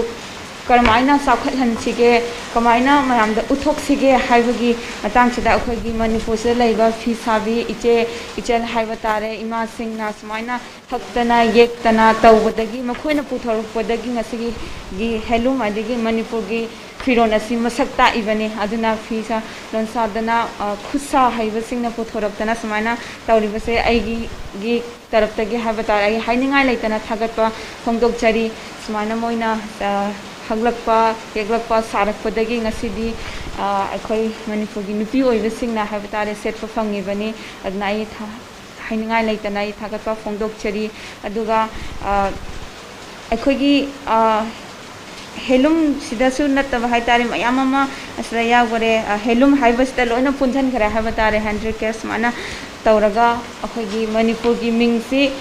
ꯀꯔꯝꯍꯥꯏꯅ ꯆꯥꯎꯈꯠꯍꯟꯁꯤꯒꯦ, ꯀꯃꯥꯏꯅ ꯃꯌꯥꯝꯗ ꯎꯠꯊꯣꯛꯁꯤꯒꯦ ꯍꯥꯏꯕꯒꯤ ꯃꯇꯥꯡꯁꯤꯗ ꯑꯩꯈꯣꯏꯒꯤ ꯃꯅꯤꯄꯨꯔꯁꯤꯗ ꯂꯩꯕ ꯐꯤ ꯁꯥꯕꯤ ꯏꯆꯦ ꯏꯆꯜ ꯍꯥꯏꯕ ꯇꯥꯔꯦ, ꯏꯃꯥꯁꯤꯡꯅ ꯁꯨꯃꯥꯏꯅ ꯍꯛꯇꯅ ꯌꯦꯛꯇꯅ ꯇꯧꯕꯗꯒꯤ, ꯃꯈꯣꯏꯅ ꯄꯨꯊꯣꯔꯛꯄꯗꯒꯤ ꯉꯁꯤꯒꯤ ꯍꯦꯟꯂꯨꯝ ꯑꯗꯒꯤ ꯃꯅꯤꯄꯨꯔꯒꯤ ꯐꯤꯔꯣꯜ ꯑꯁꯤ ꯃꯁꯛ ꯇꯥꯛꯏꯕꯅꯤ꯫ ꯑꯗꯨꯅ ꯐꯤ ꯁꯥ ꯂꯣꯟꯁꯥꯗꯅ, ꯑ, ꯈꯨꯠꯁꯥ ꯍꯩꯕꯁꯤꯡꯅ ꯄꯨꯊꯣꯔꯛꯇꯅ ꯁꯨꯃꯥꯏꯅ ꯇꯧꯔꯤꯕꯁꯦ ꯑꯩꯒꯤ ꯒꯤ ꯇꯔꯞꯇꯒꯤ ꯍꯥꯏꯕ ꯇꯥꯔꯦ, ꯑꯩ ꯍꯥꯏꯅꯤꯡꯉꯥꯏ ꯂꯩꯇꯅ ꯊꯥꯒꯠꯄ ꯐꯣꯡꯗꯣꯛꯆꯔꯤ꯫ ꯁꯨꯃꯥꯏꯅ ꯃꯣꯏꯅ, ꯑ, ꯍꯛꯂꯛꯄ, ꯌꯦꯛꯂꯛꯄ, ꯁꯥꯔꯛꯄꯗꯒꯤ ꯉꯁꯤꯗꯤ, ꯑ, ꯑꯩꯈꯣꯏ ꯃꯅꯤꯄꯨꯔꯒꯤ ꯅꯨꯄꯤ ꯑꯣꯏꯕꯁꯤꯡꯅ ꯍꯥꯏꯕ ꯇꯥꯔꯦ ꯁꯦꯠꯄ ꯐꯪꯉꯤꯕꯅꯤ꯫ ꯑꯗꯨꯅ ꯑꯩ ꯊꯥ-, ꯍꯥꯏꯅꯤꯡꯉꯥꯏ ꯂꯩꯇꯅ ꯑꯩ ꯊꯥꯒꯠꯄ ꯐꯣꯡꯗꯣꯛꯆꯔꯤ꯫ ꯑꯗꯨꯒ, ꯑ, ꯑꯩꯈꯣꯏꯒꯤ, ꯑ, ꯍꯦꯟꯂꯨꯝꯁꯤꯗꯁꯨ ꯅꯠꯇꯕ ꯍꯥꯏ ꯇꯥꯔꯦ, ꯃꯌꯥꯝ ꯑꯃ ꯑꯁꯤꯗ ꯌꯥꯎꯈꯔꯦ꯫ ꯑ, ꯍꯦꯟꯂꯨꯝ ꯍꯥꯏꯕꯁꯤꯗ ꯂꯣꯏꯅ ꯄꯨꯟꯁꯤꯟꯈ꯭ꯔꯦ ꯍꯥꯏꯕ ꯇꯥꯔꯦ, ꯍꯟꯗ꯭ꯔꯦꯠ ꯀꯦ ꯁꯨꯃꯥꯏꯅ ꯇꯧꯔꯒ ꯑꯩꯈꯣꯏꯒꯤ ꯃꯅꯤꯄꯨꯔꯒꯤ ꯃꯤꯡꯁꯤ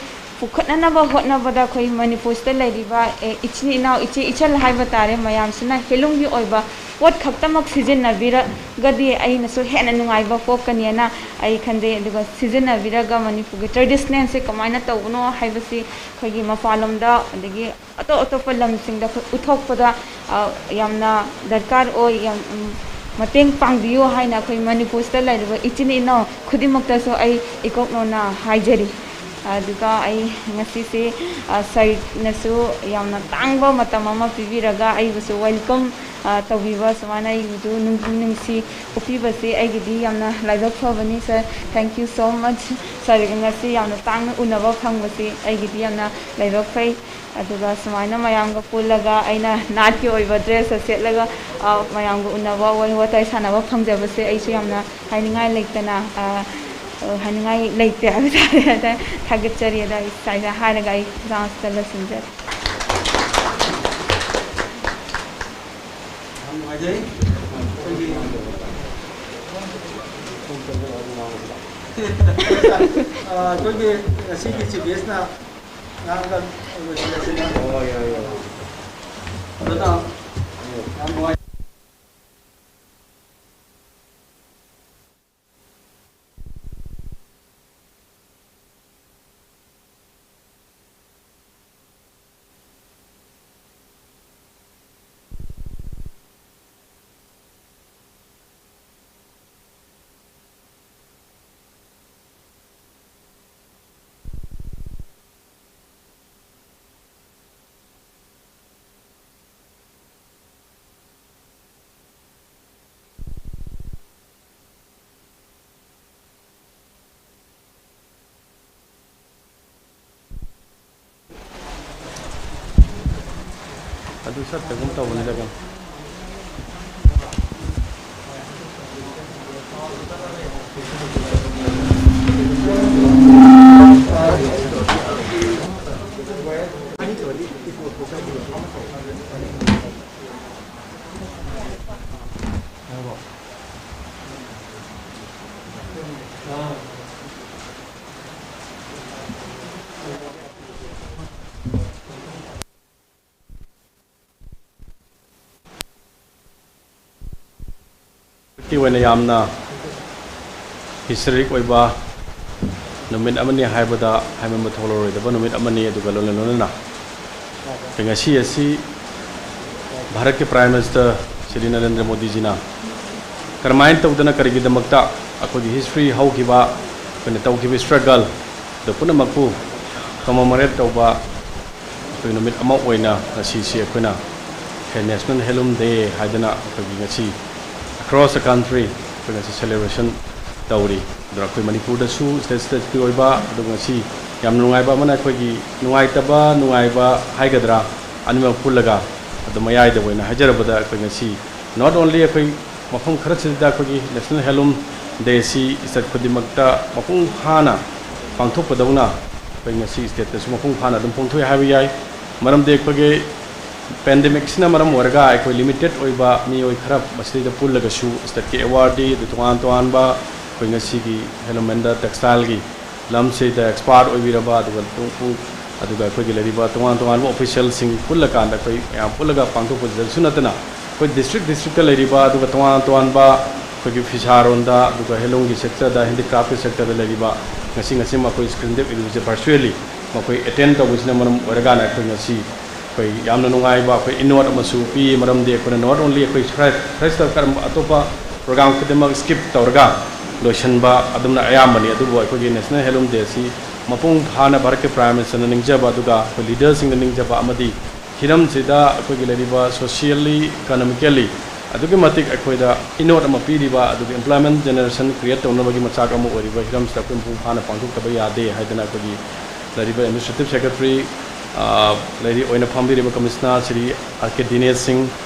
ꯄꯨꯈꯠꯅꯅꯕ ꯍꯣꯠꯅꯕꯗ ꯑꯩꯈꯣꯏ ꯃꯅꯤꯄꯨꯔꯁꯤꯗ ꯂꯩꯔꯤꯕ, ꯑꯦ, ꯏꯆꯤꯟ ꯏꯅꯥꯎ, ꯏꯆꯦ ꯏꯆꯜ ꯍꯥꯏꯕ ꯇꯥꯔꯦ, ꯃꯌꯥꯝꯁꯤꯅ ꯍꯦꯟꯂꯨꯝꯒꯤ ꯑꯣꯏꯕ ꯄꯣꯠ ꯈꯛꯇꯃꯛ ꯁꯤꯖꯤꯟꯅꯕꯤꯔꯒꯗꯤ ꯑꯩꯅꯁꯨ ꯍꯦꯟꯅ ꯅꯨꯡꯉꯥꯏꯕ ꯄꯣꯛꯀꯅꯤꯅ ꯑꯩ ꯈꯟꯖꯩ꯫ ꯑꯗꯨꯒ ꯁꯤꯖꯤꯟꯅꯕꯤꯔꯒ ꯃꯅꯤꯄꯨꯔꯒꯤ ꯇ꯭ꯔꯦꯗꯤꯁꯅꯦꯜꯁꯦ ꯀꯃꯥꯏꯅ ꯇꯧꯕꯅꯣ ꯍꯥꯏꯕꯁꯤ ꯑꯩꯈꯣꯏꯒꯤ ꯃꯄꯥꯟꯂꯣꯝꯗ ꯑꯗꯒꯤ ꯑꯇꯣꯞ ꯑꯇꯣꯞꯄ ꯂꯝꯁꯤꯡꯗ ꯑꯩꯈꯣꯏ ꯎꯠꯊꯣꯛꯄꯗ, ꯑ, ꯌꯥꯝꯅ ꯗꯔꯀꯥꯔ ꯑꯣꯏ, ꯌꯥꯝ, ꯎꯝ, ꯃꯇꯦꯡ ꯄꯥꯡꯕꯤꯌꯨ ꯍꯥꯏꯅ ꯑꯩꯈꯣꯏ ꯃꯅꯤꯄꯨꯔꯁꯤꯗ ꯂꯩꯔꯤꯕ ꯏꯆꯤꯟ ꯏꯅꯥꯎ ꯈꯨꯗꯤꯡꯃꯛꯇꯁꯨ ꯑꯩ ꯏꯀꯣꯛꯅꯣꯅ ꯍꯥꯏꯖꯔꯤ꯫ ꯑꯗꯨꯒ ꯑꯩ ꯉꯁꯤꯁꯦ, ꯑ, ꯁꯥꯔꯅꯁꯨ ꯌꯥꯝꯅ ꯇꯥꯡꯕ ꯃꯇꯝ ꯑꯃ ꯄꯤꯕꯤꯔꯒ ꯑꯩꯕꯨꯁꯨ ꯋꯦꯜꯀꯝ, ꯑ, ꯇꯧꯕꯤꯕ, ꯁꯨꯃꯥꯏꯅ ꯑꯩꯕꯨꯁꯨ ꯅꯨꯡꯕꯨ ꯅꯨꯡꯁꯤ ꯎꯠꯄꯤꯕꯁꯦ ꯑꯩꯒꯤꯗꯤ ꯌꯥꯝꯅ ꯂꯥꯏꯕꯛ ꯐꯕꯅꯤ꯫ ꯁꯥꯔ, thank you so much꯫ ꯁꯥꯔꯒ ꯉꯁꯤ ꯌꯥꯝꯅ ꯇꯥꯡꯅ ꯎꯅꯕ ꯐꯪꯕꯁꯦ ꯑꯩꯒꯤꯗꯤ ꯌꯥꯝꯅ ꯂꯥꯏꯕꯛ ꯐꯩ꯫ ꯑꯗꯨꯒ ꯁꯨꯃꯥꯏꯅ ꯃꯌꯥꯝꯒ ꯄꯨꯜꯂꯒ ꯑꯩꯅ ꯅꯥꯠꯀꯤ ꯑꯣꯏꯕ ꯗ꯭ꯔꯦꯁꯇ ꯁꯦꯠꯂꯒ, ꯑ, ꯃꯌꯥꯝꯒ ꯎꯅꯕ, ꯋꯥꯔꯤ ꯋꯥꯇꯥꯏ ꯁꯥꯟꯅꯕ ꯐꯪꯖꯕꯁꯦ ꯑꯩꯁꯨ ꯌꯥꯝꯅ ꯍꯥꯏꯅꯤꯡꯉꯥꯏ ꯂꯩꯇꯅ, ꯑ, ꯑ, ꯍꯥꯏꯅꯤꯡꯉꯥꯏ ꯂꯩꯇꯦ ꯍꯥꯏꯕ ꯇꯥꯔꯦ꯫ ꯊꯥꯒꯠꯆꯔꯤ꯫ ꯑꯗ ꯑꯩ ꯁ꯭ꯋꯥꯏꯗ ꯍꯥꯏꯔꯒ ꯑꯩ ꯆꯥꯟꯁꯇ ꯂꯣꯏꯁꯤꯟꯖꯔꯦ꯫ ꯌꯥꯝ ꯅꯨꯡꯉꯥꯏꯖꯩ꯫ ꯑꯩꯈꯣꯏꯒꯤ ꯑ, ꯑꯩꯈꯣꯏꯒꯤ ꯉꯁꯤꯒꯤ ꯆꯤꯐ ꯒꯦꯁꯅ ꯉꯥꯡꯉꯒ ꯂꯣꯏꯁꯤꯜꯂꯁꯤꯅ꯫ ꯑꯗꯨꯅ ꯌꯥꯝ ꯅꯨꯡꯉꯥꯏ꯫ ꯑꯗꯨ ꯆꯠꯇꯒꯨꯝ ꯇꯧꯕꯅꯤꯗ ꯀꯩꯅꯣ꯫ ꯀꯤ ꯑꯣꯏꯅ ꯌꯥꯝꯅ ꯍꯤꯁꯇꯣꯔꯤꯛ ꯑꯣꯏꯕ ꯅꯨꯃꯤꯠ ꯑꯃꯅꯤ ꯍꯥꯏꯕꯗ ꯍꯥꯏꯃꯟꯕ ꯊꯣꯛꯂꯔꯣꯏꯗꯕ ꯅꯨꯃꯤꯠ ꯑꯃꯅꯤ꯫ ꯑꯗꯨꯒ ꯂꯣꯏꯅ ꯂꯣꯏꯅꯅ ꯉꯁꯤ ꯑꯁꯤ ꯚꯥꯔꯠꯀꯤ ꯄ꯭ꯔꯥꯏꯝ ꯃꯤꯅꯤꯁꯇꯔ ꯁ꯭ꯔꯤ ꯅꯔꯦꯟꯗ꯭ꯔ ꯃꯣꯗꯤꯖꯤꯅ ꯀꯔꯝꯍꯥꯏꯅ ꯇꯧꯗꯅ ꯀꯔꯤꯒꯤꯗꯃꯛꯇ ꯑꯩꯈꯣꯏꯒꯤ ꯍꯤꯁꯇ꯭ꯔꯤ ꯍꯧꯈꯤꯕ, ꯑꯩꯈꯣꯏꯅ ꯇꯧꯈꯤꯕ ꯏꯁꯇ꯭ꯔꯒꯜ ꯑꯗꯨ ꯄꯨꯝꯅꯃꯛꯄꯨ ꯀꯃꯃꯣꯔꯦꯠ ꯇꯧꯕ ꯑꯩꯈꯣꯏ ꯅꯨꯃꯤꯠ ꯑꯃ ꯑꯣꯏꯅ ꯉꯁꯤꯁꯤ ꯑꯩꯈꯣꯏꯅ ꯍꯦ-, National Handloom Day ꯍꯥꯏꯗꯅ ꯑꯩꯈꯣꯏꯒꯤ ꯉꯁꯤ across the country ꯑꯩꯈꯣꯏ ꯉꯁꯤ celebration ꯇꯧꯔꯤ꯫ ꯑꯗꯨꯅ ꯑꯩꯈꯣꯏ ꯃꯅꯤꯄꯨꯔꯗꯁꯨ state state ꯀꯤ ꯑꯣꯏꯕ, ꯑꯗꯨꯒ ꯉꯁꯤ ꯌꯥꯝ ꯅꯨꯡꯉꯥꯏꯕ ꯑꯃꯅ ꯑꯩꯈꯣꯏꯒꯤ ꯅꯨꯡꯉꯥꯏꯇꯕ ꯅꯨꯡꯉꯥꯏꯕ ꯍꯥꯏꯒꯗ꯭ꯔꯥ, ꯑꯅꯤꯃꯛ ꯄꯨꯜꯂꯒ ꯑꯗꯨ ꯃꯌꯥꯏꯗ ꯑꯣꯏꯅ ꯍꯥꯏꯖꯔꯕꯗ ꯑꯩꯈꯣꯏ ꯉꯁꯤ not only ꯑꯩꯈꯣꯏ ꯃꯐꯝ ꯈꯔꯁꯤꯗ ꯑꯩꯈꯣꯏꯒꯤ National Handloom Day ꯁꯤ state ꯈꯨꯗꯤꯡꯃꯛꯇ ꯃꯄꯨꯡ ꯐꯥꯅ ꯄꯥꯡꯊꯣꯛꯄꯗꯧꯅ ꯑꯩꯈꯣꯏ ꯉꯁꯤ state ꯇꯁꯨ ꯃꯄꯨꯡ ꯐꯥꯅ ꯑꯗꯨꯝ ꯄꯥꯡꯊꯣꯛꯑꯦ ꯍꯥꯏꯕ ꯌꯥꯏ꯫ ꯃꯔꯝꯗꯤ ꯑꯩꯈꯣꯏꯒꯤ pandemic ꯁꯤꯅ ꯃꯔꯝ ꯑꯣꯏꯔꯒ ꯑꯩꯈꯣꯏ limited ꯑꯣꯏꯕ ꯃꯤꯑꯣꯏ ꯈꯔ ꯃꯁꯤꯗꯩꯗ ꯄꯨꯜꯂꯒꯁꯨ state ꯀꯤ award ꯑꯗꯨ ꯇꯣꯉꯥꯟ ꯇꯣꯉꯥꯟꯕ ꯑꯩꯈꯣꯏ ꯉꯁꯤꯒꯤ ꯍꯦꯂꯨꯃꯦꯟꯗ ꯇꯦꯛꯁꯇꯥꯏꯜꯒꯤ ꯂꯝꯁꯤꯗ ꯑꯦꯛꯁꯄꯥꯔꯠ ꯑꯣꯏꯕꯤꯔꯕ, ꯑꯗꯨꯒ ꯇꯨ-, ꯄꯨ-, ꯑꯗꯨꯒ ꯑꯩꯈꯣꯏꯒꯤ ꯂꯩꯔꯤꯕ ꯇꯣꯉꯥꯟ ꯇꯣꯉꯥꯟꯕ ꯑꯣꯐꯤꯁꯤꯌꯦꯜꯁꯤꯡ ꯄꯨꯜꯂꯀꯥꯟꯗ ꯑꯩꯈꯣꯏ ꯃꯌꯥꯝ ꯄꯨꯜꯂꯒ ꯄꯥꯡꯊꯣꯛꯄꯁꯤꯗꯁꯨ ꯅꯠꯇꯅ, ꯑꯩꯈꯣꯏ ꯗꯤꯁꯇ꯭ꯔꯤꯛ ꯗꯤꯁꯇ꯭ꯔꯤꯛꯇ ꯂꯩꯔꯤꯕ, ꯑꯗꯨꯒ ꯇꯣꯉꯥꯟ ꯇꯣꯉꯥꯟꯕ ꯑꯩꯈꯣꯏꯒꯤ ꯐꯤꯁꯥꯔꯣꯟꯗ, ꯑꯗꯨꯒ ꯍꯦꯟꯂꯨꯝꯒꯤ ꯁꯦꯛꯇꯔꯗ, ꯍꯦꯟꯗꯤꯀ꯭ꯔꯥꯐꯀꯤ ꯁꯦꯛꯇꯔꯗ ꯂꯩꯔꯤꯕ, ꯉꯁꯤ ꯉꯁꯤ ꯃꯈꯣꯏ ꯁ꯭ꯀ꯭ꯔꯤꯟꯗꯦꯞ ꯏꯗꯨꯁꯦ ꯚꯔꯆꯨꯋꯦꯜꯂꯤ ꯃꯈꯣꯏ ꯑꯦꯇꯦꯟ ꯇꯧꯕꯁꯤꯅ ꯃꯔꯝ ꯑꯣꯏꯔꯀꯥꯟꯗ ꯑꯩꯈꯣꯏ ꯉꯁꯤ ꯑꯩꯈꯣꯏ ꯌꯥꯝꯅ ꯅꯨꯡꯉꯥꯏꯕ ꯑꯩꯈꯣꯏ ꯏꯅꯣꯠ ꯑꯃꯁꯨ ꯄꯤ꯫ ꯃꯔꯝꯗꯤ ꯑꯩꯈꯣꯏꯅ not only ꯑꯩꯈꯣꯏ ꯈꯔ, ꯈꯔꯁꯤꯗ ꯀꯔꯝꯕ ꯑꯇꯣꯞꯄ ꯄ꯭ꯔꯣꯒ꯭ꯔꯥꯝ ꯈꯨꯗꯤꯡꯃꯛ ꯁ꯭ꯀꯤꯞ ꯇꯧꯔꯒ ꯂꯣꯏꯁꯤꯟꯕ ꯑꯗꯨꯝꯅ ꯑꯌꯥꯝꯕꯅꯤ, ꯑꯗꯨꯕꯨ ꯑꯩꯈꯣꯏꯒꯤ ꯅꯦꯁꯅꯦꯜ ꯍꯦꯟꯂꯨꯝ ꯗꯦ ꯑꯁꯤ ꯃꯄꯨꯡ ꯐꯥꯅ ꯚꯥꯔꯠꯀꯤ ꯄ꯭ꯔꯥꯏꯝ ꯃꯤꯅꯤꯁꯇꯔꯅ ꯅꯤꯡꯖꯕ, ꯑꯗꯨꯒ ꯑꯩꯈꯣꯏ ꯂꯤꯗꯔꯁꯤꯡꯅ ꯅꯤꯡꯖꯕ ꯑꯃꯗꯤ ꯍꯤꯔꯝꯁꯤꯗ ꯑꯩꯈꯣꯏꯒꯤ ꯂꯩꯔꯤꯕ ꯁꯣꯁꯤꯌꯦꯜꯂꯤ, ꯏꯀꯣꯅꯣꯃꯤꯀꯦꯜꯂꯤ ꯑꯗꯨꯛꯀꯤ ꯃꯇꯤꯛ ꯑꯩꯈꯣꯏꯗ ꯏꯅꯣꯠ ꯑꯃ ꯄꯤꯔꯤꯕ, ꯑꯗꯨꯒ employment generation create ꯇꯧꯅꯕꯒꯤ ꯃꯆꯥꯛ ꯑꯃ ꯑꯣꯏꯔꯤꯕ ꯍꯤꯔꯝꯁꯤꯗ ꯑꯩꯈꯣꯏ ꯃꯄꯨꯡ ꯐꯥꯅ ꯄꯥꯡꯊꯣꯛꯇꯕ ꯌꯥꯗꯦ ꯍꯥꯏꯗꯅ ꯑꯩꯈꯣꯏꯒꯤ ꯂꯩꯔꯤꯕ ꯑꯦꯗꯃꯤꯅꯤꯁꯇ꯭ꯔꯦꯇꯤꯞ ꯁꯦꯀ꯭ꯔꯦꯇꯔꯤ, ꯑ, ꯂꯩꯔꯤ ꯑꯣꯏꯅ ꯐꯝꯕꯤꯔꯤꯕ ꯀꯃꯤꯁꯅꯔ ꯁ꯭ꯔꯤ ꯑꯥꯔ ꯀꯦ ꯗꯤꯅꯦꯁ ꯁꯤꯡ,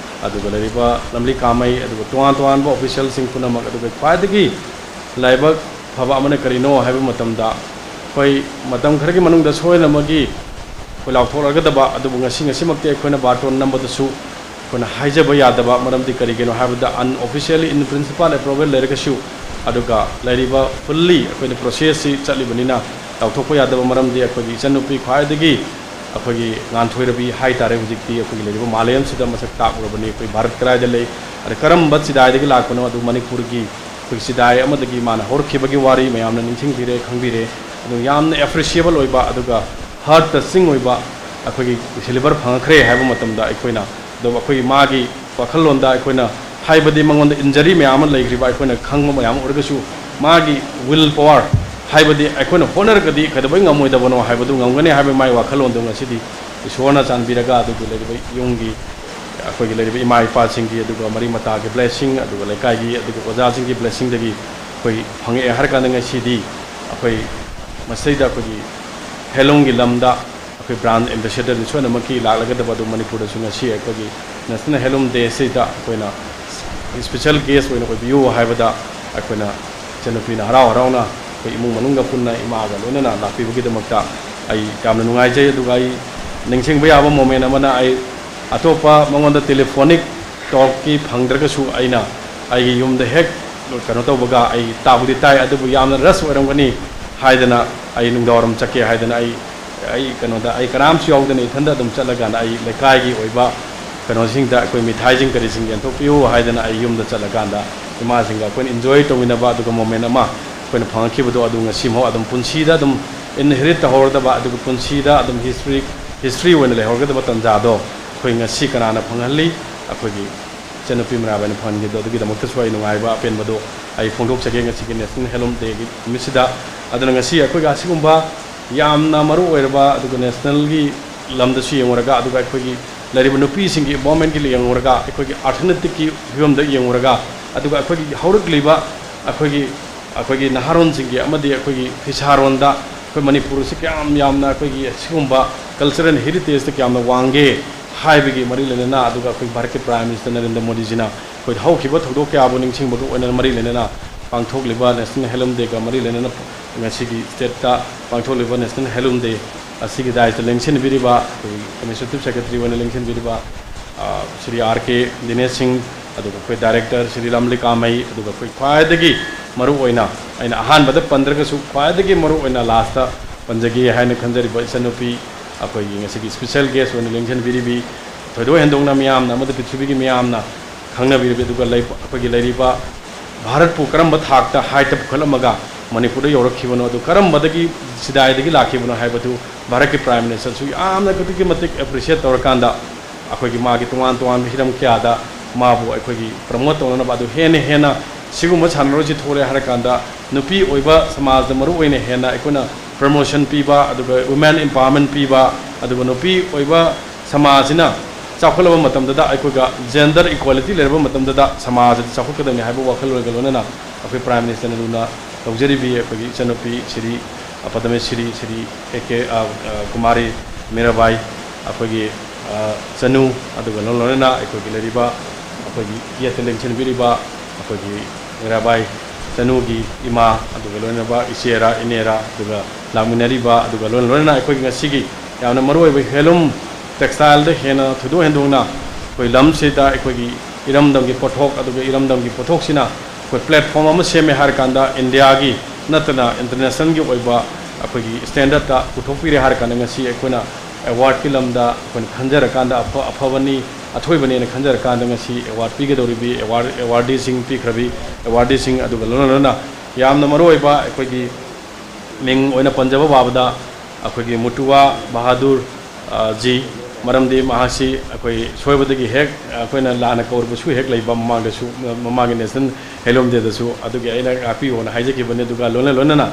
ꯑꯗꯨꯒ ꯂꯩꯔꯤꯕ ꯂꯝꯂꯤ ꯀꯥꯃꯩ, ꯑꯗꯨꯒ ꯇꯣꯉꯥꯟ ꯇꯣꯉꯥꯟꯕ ꯑꯣꯐꯤꯁꯤꯌꯦꯜꯁꯤꯡ ꯄꯨꯝꯅꯃꯛ, ꯑꯗꯨꯒ ꯈ꯭ꯋꯥꯏꯗꯒꯤ ꯂꯥꯏꯕꯛ ꯐꯕ ꯑꯃꯅ ꯀꯔꯤꯅꯣ ꯍꯥꯏꯕ ꯃꯇꯝꯗ, ꯑꯩꯈꯣꯏ ꯃꯇꯝ ꯈꯔꯒꯤ ꯃꯅꯨꯡꯗ ꯁꯣꯏꯗꯅꯃꯛꯀꯤ ꯑꯩꯈꯣꯏ ꯂꯥꯎꯊꯣꯛꯂꯒꯗꯕ, ꯑꯗꯨꯕꯨ ꯉꯁꯤ ꯉꯁꯤꯃꯛꯇꯤ ꯑꯩꯈꯣꯏꯅ ꯕꯥꯔꯇꯣꯟ ꯅꯝꯕꯗꯁꯨ ꯑꯩꯈꯣꯏꯅ ꯍꯥꯏꯖꯕ ꯌꯥꯗꯕ, ꯃꯔꯝꯗꯤ ꯀꯔꯤꯒꯤꯅꯣ ꯍꯥꯏꯕꯗ unofficially in principle approval ꯂꯩꯔꯒꯁꯨ, ꯑꯗꯨꯒ ꯂꯩꯔꯤꯕ fully ꯑꯩꯈꯣꯏꯅ ꯄ꯭ꯔꯣꯁꯦꯁꯁꯤ ꯆꯠꯂꯤꯕꯅꯤꯅ ꯂꯥꯎꯊꯣꯛꯄ ꯌꯥꯗꯕ, ꯃꯔꯝꯗꯤ ꯑꯩꯈꯣꯏꯒꯤ ꯏꯆꯟꯅꯨꯄꯤ ꯈ꯭ꯋꯥꯏꯗꯒꯤ ꯑꯩꯈꯣꯏꯒꯤ ꯉꯥꯟꯊꯣꯏꯔꯕꯤ ꯍꯥꯏ ꯇꯥꯔꯦ, ꯍꯧꯖꯤꯛꯇꯤ ꯑꯩꯈꯣꯏꯒꯤ ꯂꯩꯔꯤꯕ ꯃꯥꯂꯦꯝꯁꯤꯗ ꯃꯁꯛ ꯇꯥꯛꯂꯕꯅꯤ꯫ ꯑꯩꯈꯣꯏ ꯚꯥꯔꯠ ꯀꯗꯥꯏꯗ ꯂꯩ, ꯑꯗ ꯀꯔꯝꯕ ꯆꯤꯗꯥꯏꯗꯒꯤ ꯂꯥꯛꯄꯅꯣ, ꯑꯗꯨ ꯃꯅꯤꯄꯨꯔꯒꯤ ꯑꯩꯈꯣꯏꯒꯤ ꯆꯤꯗꯥꯏ ꯑꯃꯗꯒꯤ ꯃꯥꯅ ꯍꯧꯔꯛꯈꯤꯕꯒꯤ ꯋꯥꯔꯤ ꯃꯌꯥꯝꯅ ꯅꯤꯡꯁꯤꯡꯕꯤꯔꯦ, ꯈꯪꯕꯤꯔꯦ꯫ ꯑꯗꯨ ꯌꯥꯝꯅ appreciable ꯑꯣꯏꯕ, ꯑꯗꯨꯒ heart touching ꯑꯣꯏꯕ ꯑꯩꯈꯣꯏꯒꯤ ꯁꯤꯜꯚꯔ ꯐꯪꯉꯛꯈ꯭ꯔꯦ ꯍꯥꯏꯕ ꯃꯇꯝꯗ ꯑꯩꯈꯣꯏꯅ, ꯑꯗꯨꯝ ꯑꯩꯈꯣꯏꯒꯤ ꯃꯥꯒꯤ ꯋꯥꯈꯜꯂꯣꯟꯗ ꯑꯩꯈꯣꯏꯅ, ꯍꯥꯏꯕꯗꯤ ꯃꯉꯣꯟꯗ injury ꯃꯌꯥꯝ ꯑꯃ ꯂꯩꯈ꯭ꯔꯤꯕ ꯑꯩꯈꯣꯏꯅ ꯈꯪꯕ ꯃꯌꯥꯝ ꯑꯣꯏꯔꯒꯁꯨ, ꯃꯥꯒꯤ will power, ꯍꯥꯏꯕꯗꯤ ꯑꯩꯈꯣꯏꯅ ꯍꯣꯠꯅꯔꯒꯗꯤ ꯀꯩꯗꯧꯕꯩ ꯉꯝꯃꯣꯏꯗꯕꯅꯣ ꯍꯥꯏꯕꯗꯨ ꯉꯝꯒꯅꯤ ꯍꯥꯏꯕ ꯃꯥꯒꯤ ꯋꯥꯈꯜꯂꯣꯟꯗꯣ ꯉꯁꯤꯗꯤ ꯏꯁꯣꯔꯅ ꯆꯥꯟꯕꯤꯔꯒ, ꯑꯗꯨꯒ ꯂꯩꯔꯤꯕ ꯌꯨꯝꯒꯤ, ꯑꯩꯈꯣꯏꯒꯤ ꯂꯩꯔꯤꯕ ꯏꯃꯥ ꯏꯄꯥꯁꯤꯡꯒꯤ, ꯑꯗꯨꯒ ꯃꯔꯤ ꯃꯇꯥꯒꯤ blessing, ꯑꯗꯨꯒ ꯂꯩꯀꯥꯏꯒꯤ, ꯑꯗꯨꯒ ꯑꯣꯖꯥꯁꯤꯡꯒꯤ blessingꯗꯒꯤ ꯑꯩꯈꯣꯏ ꯐꯪꯉꯛꯑꯦ ꯍꯥꯏꯔ ꯀꯥꯟꯗ, ꯉꯁꯤꯗꯤ ꯑꯩꯈꯣꯏ ꯃꯁꯤꯗ ꯑꯩꯈꯣꯏꯒꯤ ꯍꯦꯟꯂꯨꯝꯒꯤ ꯂꯝꯗ ꯑꯩꯈꯣꯏ brand ambassadorꯅꯤ ꯁꯣꯏꯗꯅꯃꯛꯀꯤ ꯂꯥꯛꯂꯒꯗꯕ ꯑꯗꯨ ꯃꯅꯤꯄꯨꯔꯗꯁꯨ ꯉꯁꯤ ꯑꯩꯈꯣꯏꯒꯤ National Helium Dayꯁꯤꯗ ꯑꯩꯈꯣꯏꯅ special guest ꯑꯣꯏꯅ ꯑꯣꯏꯕꯤꯌꯨ ꯍꯥꯏꯕꯗ, ꯑꯩꯈꯣꯏꯅ ꯏꯆꯟꯅꯨꯄꯤꯅ ꯍꯔꯥꯎ ꯍꯔꯥꯎꯅ ꯑꯩꯈꯣꯏ ꯏꯃꯨꯡ ꯃꯅꯨꯡꯒ ꯄꯨꯟꯅ ꯏꯃꯥꯒ ꯂꯣꯏꯅꯅ ꯂꯥꯛꯄꯤꯕꯒꯤꯗꯃꯛꯇ ꯑꯩ ꯌꯥꯝꯅ ꯅꯨꯡꯉꯥꯏꯖꯩ꯫ ꯑꯗꯨꯒ ꯑꯩ ꯅꯤꯡꯁꯤꯡꯕ ꯌꯥꯕ moment ꯑꯃꯅ, ꯑꯩ ꯑꯇꯣꯞꯄ ꯃꯉꯣꯟꯗ telephonic talkꯀꯤ ꯐꯪꯗ꯭ꯔꯒꯁꯨ, ꯑꯩꯅ ꯑꯩꯒꯤ ꯌꯨꯝꯗ ꯍꯦꯛ ꯀꯩꯅꯣ ꯇꯧꯕꯒ ꯑꯩ ꯇꯥꯕꯨꯗꯤ ꯇꯥꯏ, ꯑꯗꯨꯕꯨ ꯌꯥꯝꯅ ꯔꯁ ꯑꯣꯏꯔꯝꯒꯅꯤ ꯍꯥꯏꯗꯅ, ꯑꯩ ꯅꯨꯡꯗꯥꯡꯋꯥꯏꯔꯝ ꯆꯠꯀꯦ ꯍꯥꯏꯗꯅ ꯑꯩ, ꯑꯩ ꯀꯩꯅꯣꯗ, ꯑꯩ ꯀꯅꯥꯝꯁꯨ ꯌꯥꯎꯗꯅ ꯏꯊꯟꯗ ꯑꯗꯨꯝ ꯆꯠꯂꯀꯥꯟꯗ ꯑꯩ ꯂꯩꯀꯥꯏꯒꯤ ꯑꯣꯏꯕ ꯀꯩꯅꯣꯁꯤꯡꯗ ꯑꯩꯈꯣꯏ ꯃꯤꯊꯥꯏꯁꯤꯡ ꯀꯔꯤꯁꯤꯡ ꯌꯦꯟꯊꯣꯛꯄꯤꯌꯨ ꯍꯥꯏꯗꯅ ꯑꯩ ꯌꯨꯝꯗ ꯆꯠꯂꯀꯥꯟꯗ ꯏꯃꯥꯁꯤꯡꯒ ꯑꯩꯈꯣꯏꯅ ꯏꯟꯖꯣꯏ ꯇꯧꯃꯤꯟꯅꯕ ꯑꯗꯨꯒ ꯃꯣꯃꯦꯟ ꯑꯃ ꯑꯩꯈꯣꯏꯅ ꯐꯪꯉꯛꯈꯤꯕꯗꯣ, ꯑꯗꯨ ꯉꯁꯤꯃꯛ ꯑꯗꯨꯝ ꯄꯨꯟꯁꯤꯗ ꯑꯗꯨꯝ ꯏꯟꯍꯦꯔꯤꯠ ꯇꯧꯍꯧꯔꯗꯕ, ꯑꯗꯨꯒ ꯄꯨꯟꯁꯤꯗ ꯑꯗꯨꯝ ꯍꯤꯁꯇ꯭ꯔꯤ, ꯍꯤꯁꯇ꯭ꯔꯤ ꯑꯣꯏꯅ ꯂꯩꯍꯧꯔꯒꯗꯕ ꯇꯥꯟꯖꯥꯗꯣ ꯑꯩꯈꯣꯏ ꯉꯁꯤ ꯀꯅꯥꯅ ꯐꯪꯍꯜꯂꯤ? ꯑꯩꯈꯣꯏꯒꯤ ꯏꯆꯟꯅꯨꯄꯤ ꯃꯤꯔꯥꯕꯥꯏꯅ ꯐꯪꯍꯟꯈꯤꯕꯗꯣ, ꯑꯗꯨꯒꯤꯗꯃꯛꯇꯁꯨ ꯑꯩ ꯅꯨꯡꯉꯥꯏꯕ ꯑꯄꯦꯟꯕꯗꯣ ꯑꯩ ꯐꯣꯡꯗꯣꯛꯆꯒꯦ ꯉꯁꯤꯒꯤ ꯅꯦꯁꯅꯦꯜ ꯍꯦꯟꯂꯨꯝ ꯗꯦꯒꯤ ꯅꯨꯃꯤꯠꯁꯤꯗ꯫ ꯑꯗꯨꯅ ꯉꯁꯤ ꯑꯩꯈꯣꯏꯒꯤ ꯑꯁꯤꯒꯨꯝꯕ ꯌꯥꯝꯅ ꯃꯔꯨ ꯑꯣꯏꯔꯕ, ꯑꯗꯨꯒ ꯅꯦꯁꯅꯦꯜꯒꯤ ꯂꯝꯗꯁꯨ ꯌꯦꯡꯉꯨꯔꯒ, ꯑꯗꯨꯒ ꯑꯩꯈꯣꯏꯒꯤ ꯂꯩꯔꯤꯕ ꯅꯨꯄꯤꯁꯤꯡꯒꯤ ꯏꯝꯄꯥꯋꯔꯃꯦꯟꯒꯤ ꯌꯦꯡꯉꯨꯔꯒ, ꯑꯩꯈꯣꯏꯒꯤ ꯑꯥꯔꯊꯅꯦꯇꯤꯛꯀꯤ ꯐꯤꯕꯝꯗ ꯌꯦꯡꯉꯨꯔꯒ, ꯑꯗꯨꯒ ꯑꯩꯈꯣꯏꯒꯤ ꯍꯧꯔꯛꯂꯤꯕ ꯑꯩꯈꯣꯏꯒꯤ, ꯑꯩꯈꯣꯏꯒꯤ ꯅꯍꯥꯔꯣꯟꯁꯤꯡꯒꯤ ꯑꯃꯗꯤ ꯑꯩꯈꯣꯏꯒꯤ ꯐꯤꯁꯥꯔꯣꯟꯗ ꯑꯩꯈꯣꯏ ꯃꯅꯤꯄꯨꯔꯁꯤ ꯀꯌꯥꯝ ꯌꯥꯝꯅ ꯑꯩꯈꯣꯏꯒꯤ ꯑꯁꯤꯒꯨꯝꯕ ꯀꯜꯆꯔꯦꯜ ꯍꯦꯔꯤꯇꯦꯖꯇ ꯀꯌꯥꯝꯅ ꯋꯥꯡꯒꯦ ꯍꯥꯏꯕꯒꯤ ꯃꯔꯤ ꯂꯩꯅꯅ, ꯑꯗꯨꯒ ꯑꯩꯈꯣꯏ ꯚꯥꯔꯠꯀꯤ ꯄ꯭ꯔꯥꯏꯝ ꯃꯤꯅꯤꯁꯇꯔ ꯅꯔꯦꯟꯗ꯭ꯔ ꯃꯣꯗꯤꯖꯤꯅ ꯑꯩꯈꯣꯏ ꯍꯧꯈꯤꯕ ꯊꯧꯗꯣꯛ ꯀꯌꯥꯕꯨ ꯅꯤꯡꯁꯤꯡꯕꯒ ꯑꯣꯏꯅ ꯃꯔꯤ ꯂꯩꯅꯅ ꯄꯥꯡꯊꯣꯛꯂꯤꯕ ꯅꯦꯁꯅꯦꯜ ꯍꯦꯟꯂꯨꯝ ꯗꯦꯒ ꯃꯔꯤ ꯂꯩꯅꯅ ꯉꯁꯤꯒꯤ ꯁ꯭ꯇꯦꯠꯇ ꯄꯥꯡꯊꯣꯛꯂꯤꯕ ꯅꯦꯁꯅꯦꯜ ꯍꯦꯟꯂꯨꯝ ꯗꯦ ꯑꯁꯤꯒꯤ ꯗꯥꯏꯁꯇ ꯂꯦꯡꯁꯤꯟꯕꯤꯔꯤꯕ ꯑꯩꯈꯣꯏꯒꯤ ꯑꯦꯗꯃꯤꯅꯤꯁꯇ꯭ꯔꯦꯇꯤꯚ ꯁꯦꯀ꯭ꯔꯦꯇꯔꯤ ꯑꯣꯏꯅ ꯂꯦꯡꯁꯤꯟꯕꯤꯔꯤꯕ, ꯑ, ꯁ꯭ꯔꯤ ꯑꯥꯔ ꯀꯦ ꯗꯤꯅꯦꯁ ꯁꯤꯡ, ꯑꯗꯨꯒ ꯑꯩꯈꯣꯏ ꯗꯥꯏꯔꯦꯛꯇꯔ ꯁ꯭ꯔꯤ ꯔꯥꯝꯂꯤꯀꯥ ꯃꯩ, ꯑꯗꯨꯒ ꯑꯩꯈꯣꯏ ꯈ꯭ꯋꯥꯏꯗꯒꯤ ꯃꯔꯨ ꯑꯣꯏꯅ, ꯑꯩꯅ ꯑꯍꯥꯟꯕꯗ ꯄꯟꯗ꯭ꯔꯒꯁꯨ ꯈ꯭ꯋꯥꯏꯗꯒꯤ ꯃꯔꯨ ꯑꯣꯏꯅ ꯂꯥꯁꯇ ꯄꯟꯖꯒꯦ ꯍꯥꯏꯅ ꯈꯟꯖꯔꯤꯕ ꯏꯆꯟꯅꯨꯄꯤ, ꯑꯩꯈꯣꯏꯒꯤ ꯉꯁꯤꯒꯤ ꯏꯁꯄꯤꯁꯦꯜ ꯒꯦꯁ ꯑꯣꯏꯅ ꯂꯦꯡꯁꯤꯟꯕꯤꯔꯤꯕꯤ, ꯊꯣꯏꯗꯣꯛ ꯍꯦꯟꯗꯣꯛꯅ ꯃꯤꯌꯥꯝꯅ ꯑꯃꯗꯤ ꯄ꯭ꯔꯤꯊꯤꯕꯤꯒꯤ ꯃꯤꯌꯥꯝꯅ ꯈꯪꯅꯕꯤꯔꯕꯤ, ꯑꯗꯨꯒ ꯂꯩ-, ꯑꯩꯈꯣꯏꯒꯤ ꯂꯩꯔꯤꯕ ꯚꯥꯔꯠꯄꯨ ꯀꯔꯝꯕ ꯊꯥꯛꯇ ꯍꯥꯏꯠꯇ ꯄꯨꯈꯠꯂꯝꯃꯒ ꯃꯅꯤꯄꯨꯔꯗ ꯌꯧꯔꯛꯈꯤꯕꯅꯣ, ꯑꯗꯨ ꯀꯔꯝꯕꯗꯒꯤ ꯁꯤꯗꯥꯏꯗꯒꯤ ꯂꯥꯛꯈꯤꯕꯅꯣ ꯍꯥꯏꯕꯗꯨ ꯚꯥꯔꯠꯀꯤ ꯄ꯭ꯔꯥꯏꯝ ꯃꯤꯅꯤꯁꯇꯔꯁꯨ ꯌꯥꯝꯅ ꯑꯗꯨꯛꯀꯤ ꯃꯇꯤꯛ ꯑꯦꯄ꯭ꯔꯤꯁꯤꯌꯦꯠ ꯇꯧꯔꯀꯥꯟꯗ, ꯑꯩꯈꯣꯏꯒꯤ ꯃꯥꯒꯤ ꯇꯣꯉꯥꯟ ꯇꯣꯉꯥꯟꯕ ꯍꯤꯔꯝ ꯀꯌꯥꯗ ꯃꯥꯕꯨ ꯑꯩꯈꯣꯏꯒꯤ ꯄ꯭ꯔꯃꯣꯠ ꯇꯧꯅꯅꯕ, ꯑꯗꯨ ꯍꯦꯟꯅ ꯍꯦꯟꯅ ꯁꯤꯒꯨꯝꯕ ꯁꯥꯟꯅꯔꯣꯏꯁꯤ ꯊꯣꯛꯂꯦ ꯍꯥꯏꯔꯀꯥꯟꯗ ꯅꯨꯄꯤ ꯑꯣꯏꯕ ꯁꯃꯥꯖꯗ ꯃꯔꯨ ꯑꯣꯏꯅ ꯍꯦꯟꯅ ꯑꯩꯈꯣꯏꯅ ꯄ꯭ꯔꯃꯣꯁꯟ ꯄꯤꯕ, ꯑꯗꯨꯒ ꯋꯨꯃꯦꯟ ꯏꯝꯄꯥꯋꯔꯃꯦꯟ ꯄꯤꯕ, ꯑꯗꯨꯒ ꯅꯨꯄꯤ ꯑꯣꯏꯕ ꯁꯃꯥꯖꯁꯤꯅ ꯆꯥꯎꯈꯠꯂꯕ ꯃꯇꯝꯗꯗ ꯑꯩꯈꯣꯏꯒ ꯖꯦꯟꯗꯔ ꯏꯀ꯭ꯋꯥꯂꯤꯇꯤ ꯂꯩꯔꯕ ꯃꯇꯝꯗꯗ ꯁꯃꯥꯖ ꯑꯁꯤ ꯆꯥꯎꯈꯠꯀꯗꯕꯅꯤ ꯍꯥꯏꯕ ꯋꯥꯈꯜꯂꯣꯟꯒ ꯂꯣꯏꯅꯅ ꯑꯩꯈꯣꯏ ꯄ꯭ꯔꯥꯏꯝ ꯃꯤꯅꯤꯁꯇꯔꯅ ꯂꯨꯅ ꯂꯧꯖꯔꯤꯕꯤ ꯑꯩꯈꯣꯏꯒꯤ ꯏꯆꯟꯅꯨꯄꯤ ꯁꯤꯔꯤ, ꯑ, ꯄꯗꯃꯦꯁꯤꯔꯤ ꯁꯤꯔꯤ ꯑꯦ ꯀꯦ, ꯑ, ꯑ, ꯀꯨꯃꯥꯔꯤ ꯃꯤꯔꯥꯕꯥꯏ, ꯑꯩꯈꯣꯏꯒꯤ, ꯑ, ꯆꯅꯨ, ꯑꯗꯨꯒ ꯂꯣꯏ-, ꯂꯣꯏꯅꯅ ꯑꯩꯈꯣꯏꯒꯤ ꯂꯩꯔꯤꯕ ꯑꯩꯈꯣꯏꯒꯤ ꯌꯦꯠꯇ ꯂꯦꯡꯁꯤꯟꯕꯤꯔꯤꯕ ꯑꯩꯈꯣꯏꯒꯤ ꯃꯤꯔꯥꯕꯥꯏ ꯆꯅꯨꯒꯤ ꯏꯃꯥ, ꯑꯗꯨꯒ ꯂꯣꯏꯅꯕ ꯏꯆꯦꯔꯥ ꯏꯅꯦꯔꯥ, ꯑꯗꯨꯒ ꯂꯥꯛꯃꯤꯟꯅꯔꯤꯕ, ꯑꯗꯨꯒ ꯂꯣꯏꯅ ꯂꯣꯏꯅꯅ ꯑꯩꯈꯣꯏꯒꯤ ꯉꯁꯤꯒꯤ ꯌꯥꯝꯅ ꯃꯔꯨꯑꯣꯏꯕ ꯍꯦꯟꯂꯨꯝ ꯇꯦꯛꯁꯇꯥꯏꯜꯗ ꯍꯦꯟꯅ ꯊꯣꯏꯗꯣꯛ ꯍꯦꯟꯗꯣꯛꯅ ꯑꯩꯈꯣꯏ ꯂꯝꯁꯤꯗ ꯑꯩꯈꯣꯏꯒꯤ ꯏꯔꯝꯗꯝꯒꯤ ꯄꯣꯠꯊꯣꯛ, ꯑꯗꯨꯒ ꯏꯔꯝꯗꯝꯒꯤ ꯄꯣꯠꯊꯣꯛꯁꯤꯅ ꯑꯩꯈꯣꯏ platform ꯑꯃ ꯁꯦꯝꯃꯦ ꯍꯥꯏꯔꯀꯥꯟꯗ, ꯏꯟꯗꯤꯌꯥꯒꯤ ꯅꯠꯇꯅ internationalꯒꯤ ꯑꯣꯏꯕ ꯑꯩꯈꯣꯏꯒꯤ standardꯇ ꯄꯨꯊꯣꯛꯄꯤꯔꯦ ꯍꯥꯏꯔꯀꯥꯟꯗ, ꯉꯁꯤ ꯑꯩꯈꯣꯏꯅ awardꯀꯤ ꯂꯝꯗ ꯑꯩꯈꯣꯏꯅ ꯈꯟꯖꯔꯀꯥꯟꯗ ꯑꯐ-, ꯑꯐꯕꯅꯤ, ꯑꯊꯣꯏꯕꯅꯦꯅ ꯈꯟꯖꯔꯀꯥꯟꯗ ꯉꯁꯤ award ꯄꯤꯒꯗꯧꯔꯤꯕꯤ award, awardeeꯁꯤꯡ ꯄꯤꯈ꯭ꯔꯕꯤ awardeeꯁꯤꯡ ꯑꯗꯨꯒ ꯂꯣꯏꯅ ꯂꯣꯏꯅꯅ ꯌꯥꯝꯅ ꯃꯔꯨꯑꯣꯏꯕ ꯑꯩꯈꯣꯏꯒꯤ ꯃꯤꯡ ꯑꯣꯏꯅ ꯄꯟꯖꯕ ꯋꯥꯕꯗ, ꯑꯩꯈꯣꯏꯒꯤ ꯃꯨꯇꯨꯋꯥ ꯕꯍꯥꯗꯨꯔ, ꯑ, ꯖꯤ, ꯃꯔꯝꯗꯤ ꯃꯍꯥꯛꯁꯤ ꯑꯩꯈꯣꯏ ꯁꯣꯏꯕꯗꯒꯤ ꯍꯦꯛ ꯑꯩꯈꯣꯏꯅ ꯂꯥꯟꯅ ꯀꯧꯔꯕꯁꯨ ꯍꯦꯛ ꯂꯩꯕ, ꯃꯃꯥꯡꯗꯁꯨ, ꯃꯃꯥꯡꯒꯤ National Handloom Dayꯗꯁꯨ ꯑꯗꯨꯒꯤ ꯑꯩꯅ ꯉꯥꯛꯄꯤꯌꯣꯅ ꯍꯥꯏꯖꯈꯤꯕꯅꯤ꯫ ꯑꯗꯨꯒ ꯂꯣꯏꯅ ꯂꯣꯏꯅꯅ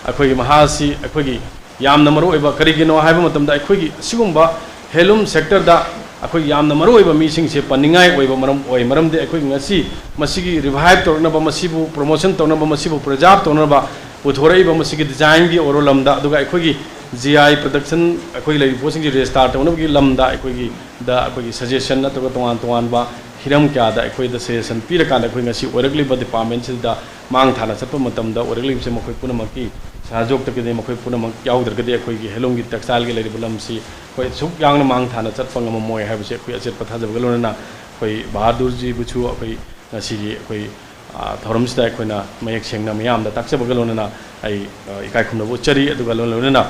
ꯑꯩꯈꯣꯏꯒꯤ ꯃꯍꯥꯛꯁꯤ ꯑꯩꯈꯣꯏꯒꯤ ꯌꯥꯝꯅ ꯃꯔꯨ ꯑꯣꯏꯕ, ꯀꯔꯤꯒꯤꯅꯣ ꯍꯥꯏꯕ ꯃꯇꯝꯗ, ꯑꯩꯈꯣꯏꯒꯤ ꯑꯁꯤꯒꯨꯝꯕ handloom sectorꯗ ꯑꯩꯈꯣꯏ ꯌꯥꯝꯅ ꯃꯔꯨ ꯑꯣꯏꯕ ꯃꯤꯁꯤꯡꯁꯦ ꯄꯟꯅꯤꯡꯉꯥꯏ ꯑꯣꯏꯕ ꯃꯔꯝ ꯑꯣꯏ꯫ ꯃꯔꯝꯗꯤ ꯑꯩꯈꯣꯏ ꯉꯁꯤ ꯃꯁꯤꯒꯤ revive ꯇꯧꯔꯛꯅꯕ, ꯃꯁꯤꯕꯨ promotion ꯇꯧꯅꯕ, ꯃꯁꯤꯕꯨ preserve ꯇꯧꯅꯕ ꯄꯨꯊꯣꯔꯛꯏꯕ ꯃꯁꯤꯒꯤ designꯒꯤ ꯑꯣꯏꯔꯣ ꯂꯝꯗ, ꯑꯗꯨꯒ ꯑꯩꯈꯣꯏꯒꯤ G I production, ꯑꯩꯈꯣꯏꯒꯤ ꯂꯩꯔꯤꯕ ꯄꯣꯠꯁꯤꯡꯁꯤ register ꯇꯧꯅꯕꯒꯤ ꯂꯝꯗ ꯑꯩꯈꯣꯏꯒꯤ, ꯗ ꯑꯩꯈꯣꯏꯒꯤ suggestion ꯅꯠꯇ꯭ꯔꯒ ꯇꯣꯉꯥꯟ ꯇꯣꯉꯥꯟꯕ ꯍꯤꯔꯝ ꯀꯌꯥꯗ ꯑꯩꯈꯣꯏꯗ suggestion ꯄꯤꯔꯀꯥꯟꯗ, ꯑꯩꯈꯣꯏ ꯉꯁꯤ ꯑꯣꯏꯔꯛꯂꯤꯕ departmentꯁꯤꯗ ꯃꯥꯡ ꯊꯥꯅ ꯆꯠꯄ ꯃꯇꯝꯗ ꯑꯣꯏꯔꯛꯂꯤꯕꯁꯦ ꯃꯈꯣꯏ ꯄꯨꯝꯅꯃꯛꯀꯤ ꯁꯍꯌꯣꯒꯇꯒꯤꯗꯤ, ꯃꯈꯣꯏ ꯄꯨꯝꯅꯃꯛ ꯌꯥꯎꯗ꯭ꯔꯒꯗꯤ ꯑꯩꯈꯣꯏꯒꯤ handloomꯒꯤ textileꯒꯤ ꯂꯩꯔꯤꯕ ꯂꯝꯁꯤ ꯑꯩꯈꯣꯏ ꯑꯁꯨꯛ ꯌꯥꯡꯅ ꯃꯥꯡ ꯊꯥꯅ ꯆꯠꯄ ꯉꯝꯃꯝꯃꯣꯏ ꯍꯥꯏꯕꯁꯤ ꯑꯩꯈꯣꯏ ꯑꯆꯦꯠꯄ ꯊꯥꯖꯕꯒ ꯂꯣꯏꯅꯅ ꯑꯩꯈꯣꯏ ꯕꯍꯥꯗꯨꯔꯖꯤꯕꯨꯁꯨ ꯑꯩꯈꯣꯏ ꯉꯁꯤꯒꯤ ꯑꯩꯈꯣꯏ, ꯑ, ꯊꯧꯔꯝꯁꯤꯗ ꯑꯩꯈꯣꯏꯅ ꯃꯌꯦꯛ ꯁꯦꯡꯅ ꯃꯤꯌꯥꯝꯗ ꯇꯥꯛꯆꯕꯒ ꯂꯣꯏꯅꯅ ꯑꯩ, ꯑ, ꯏꯀꯥꯏ ꯈꯨꯝꯅꯕ ꯎꯠꯆꯔꯤ꯫ ꯑꯗꯨꯒ ꯂꯣꯏꯅ ꯂꯣꯏꯅꯅ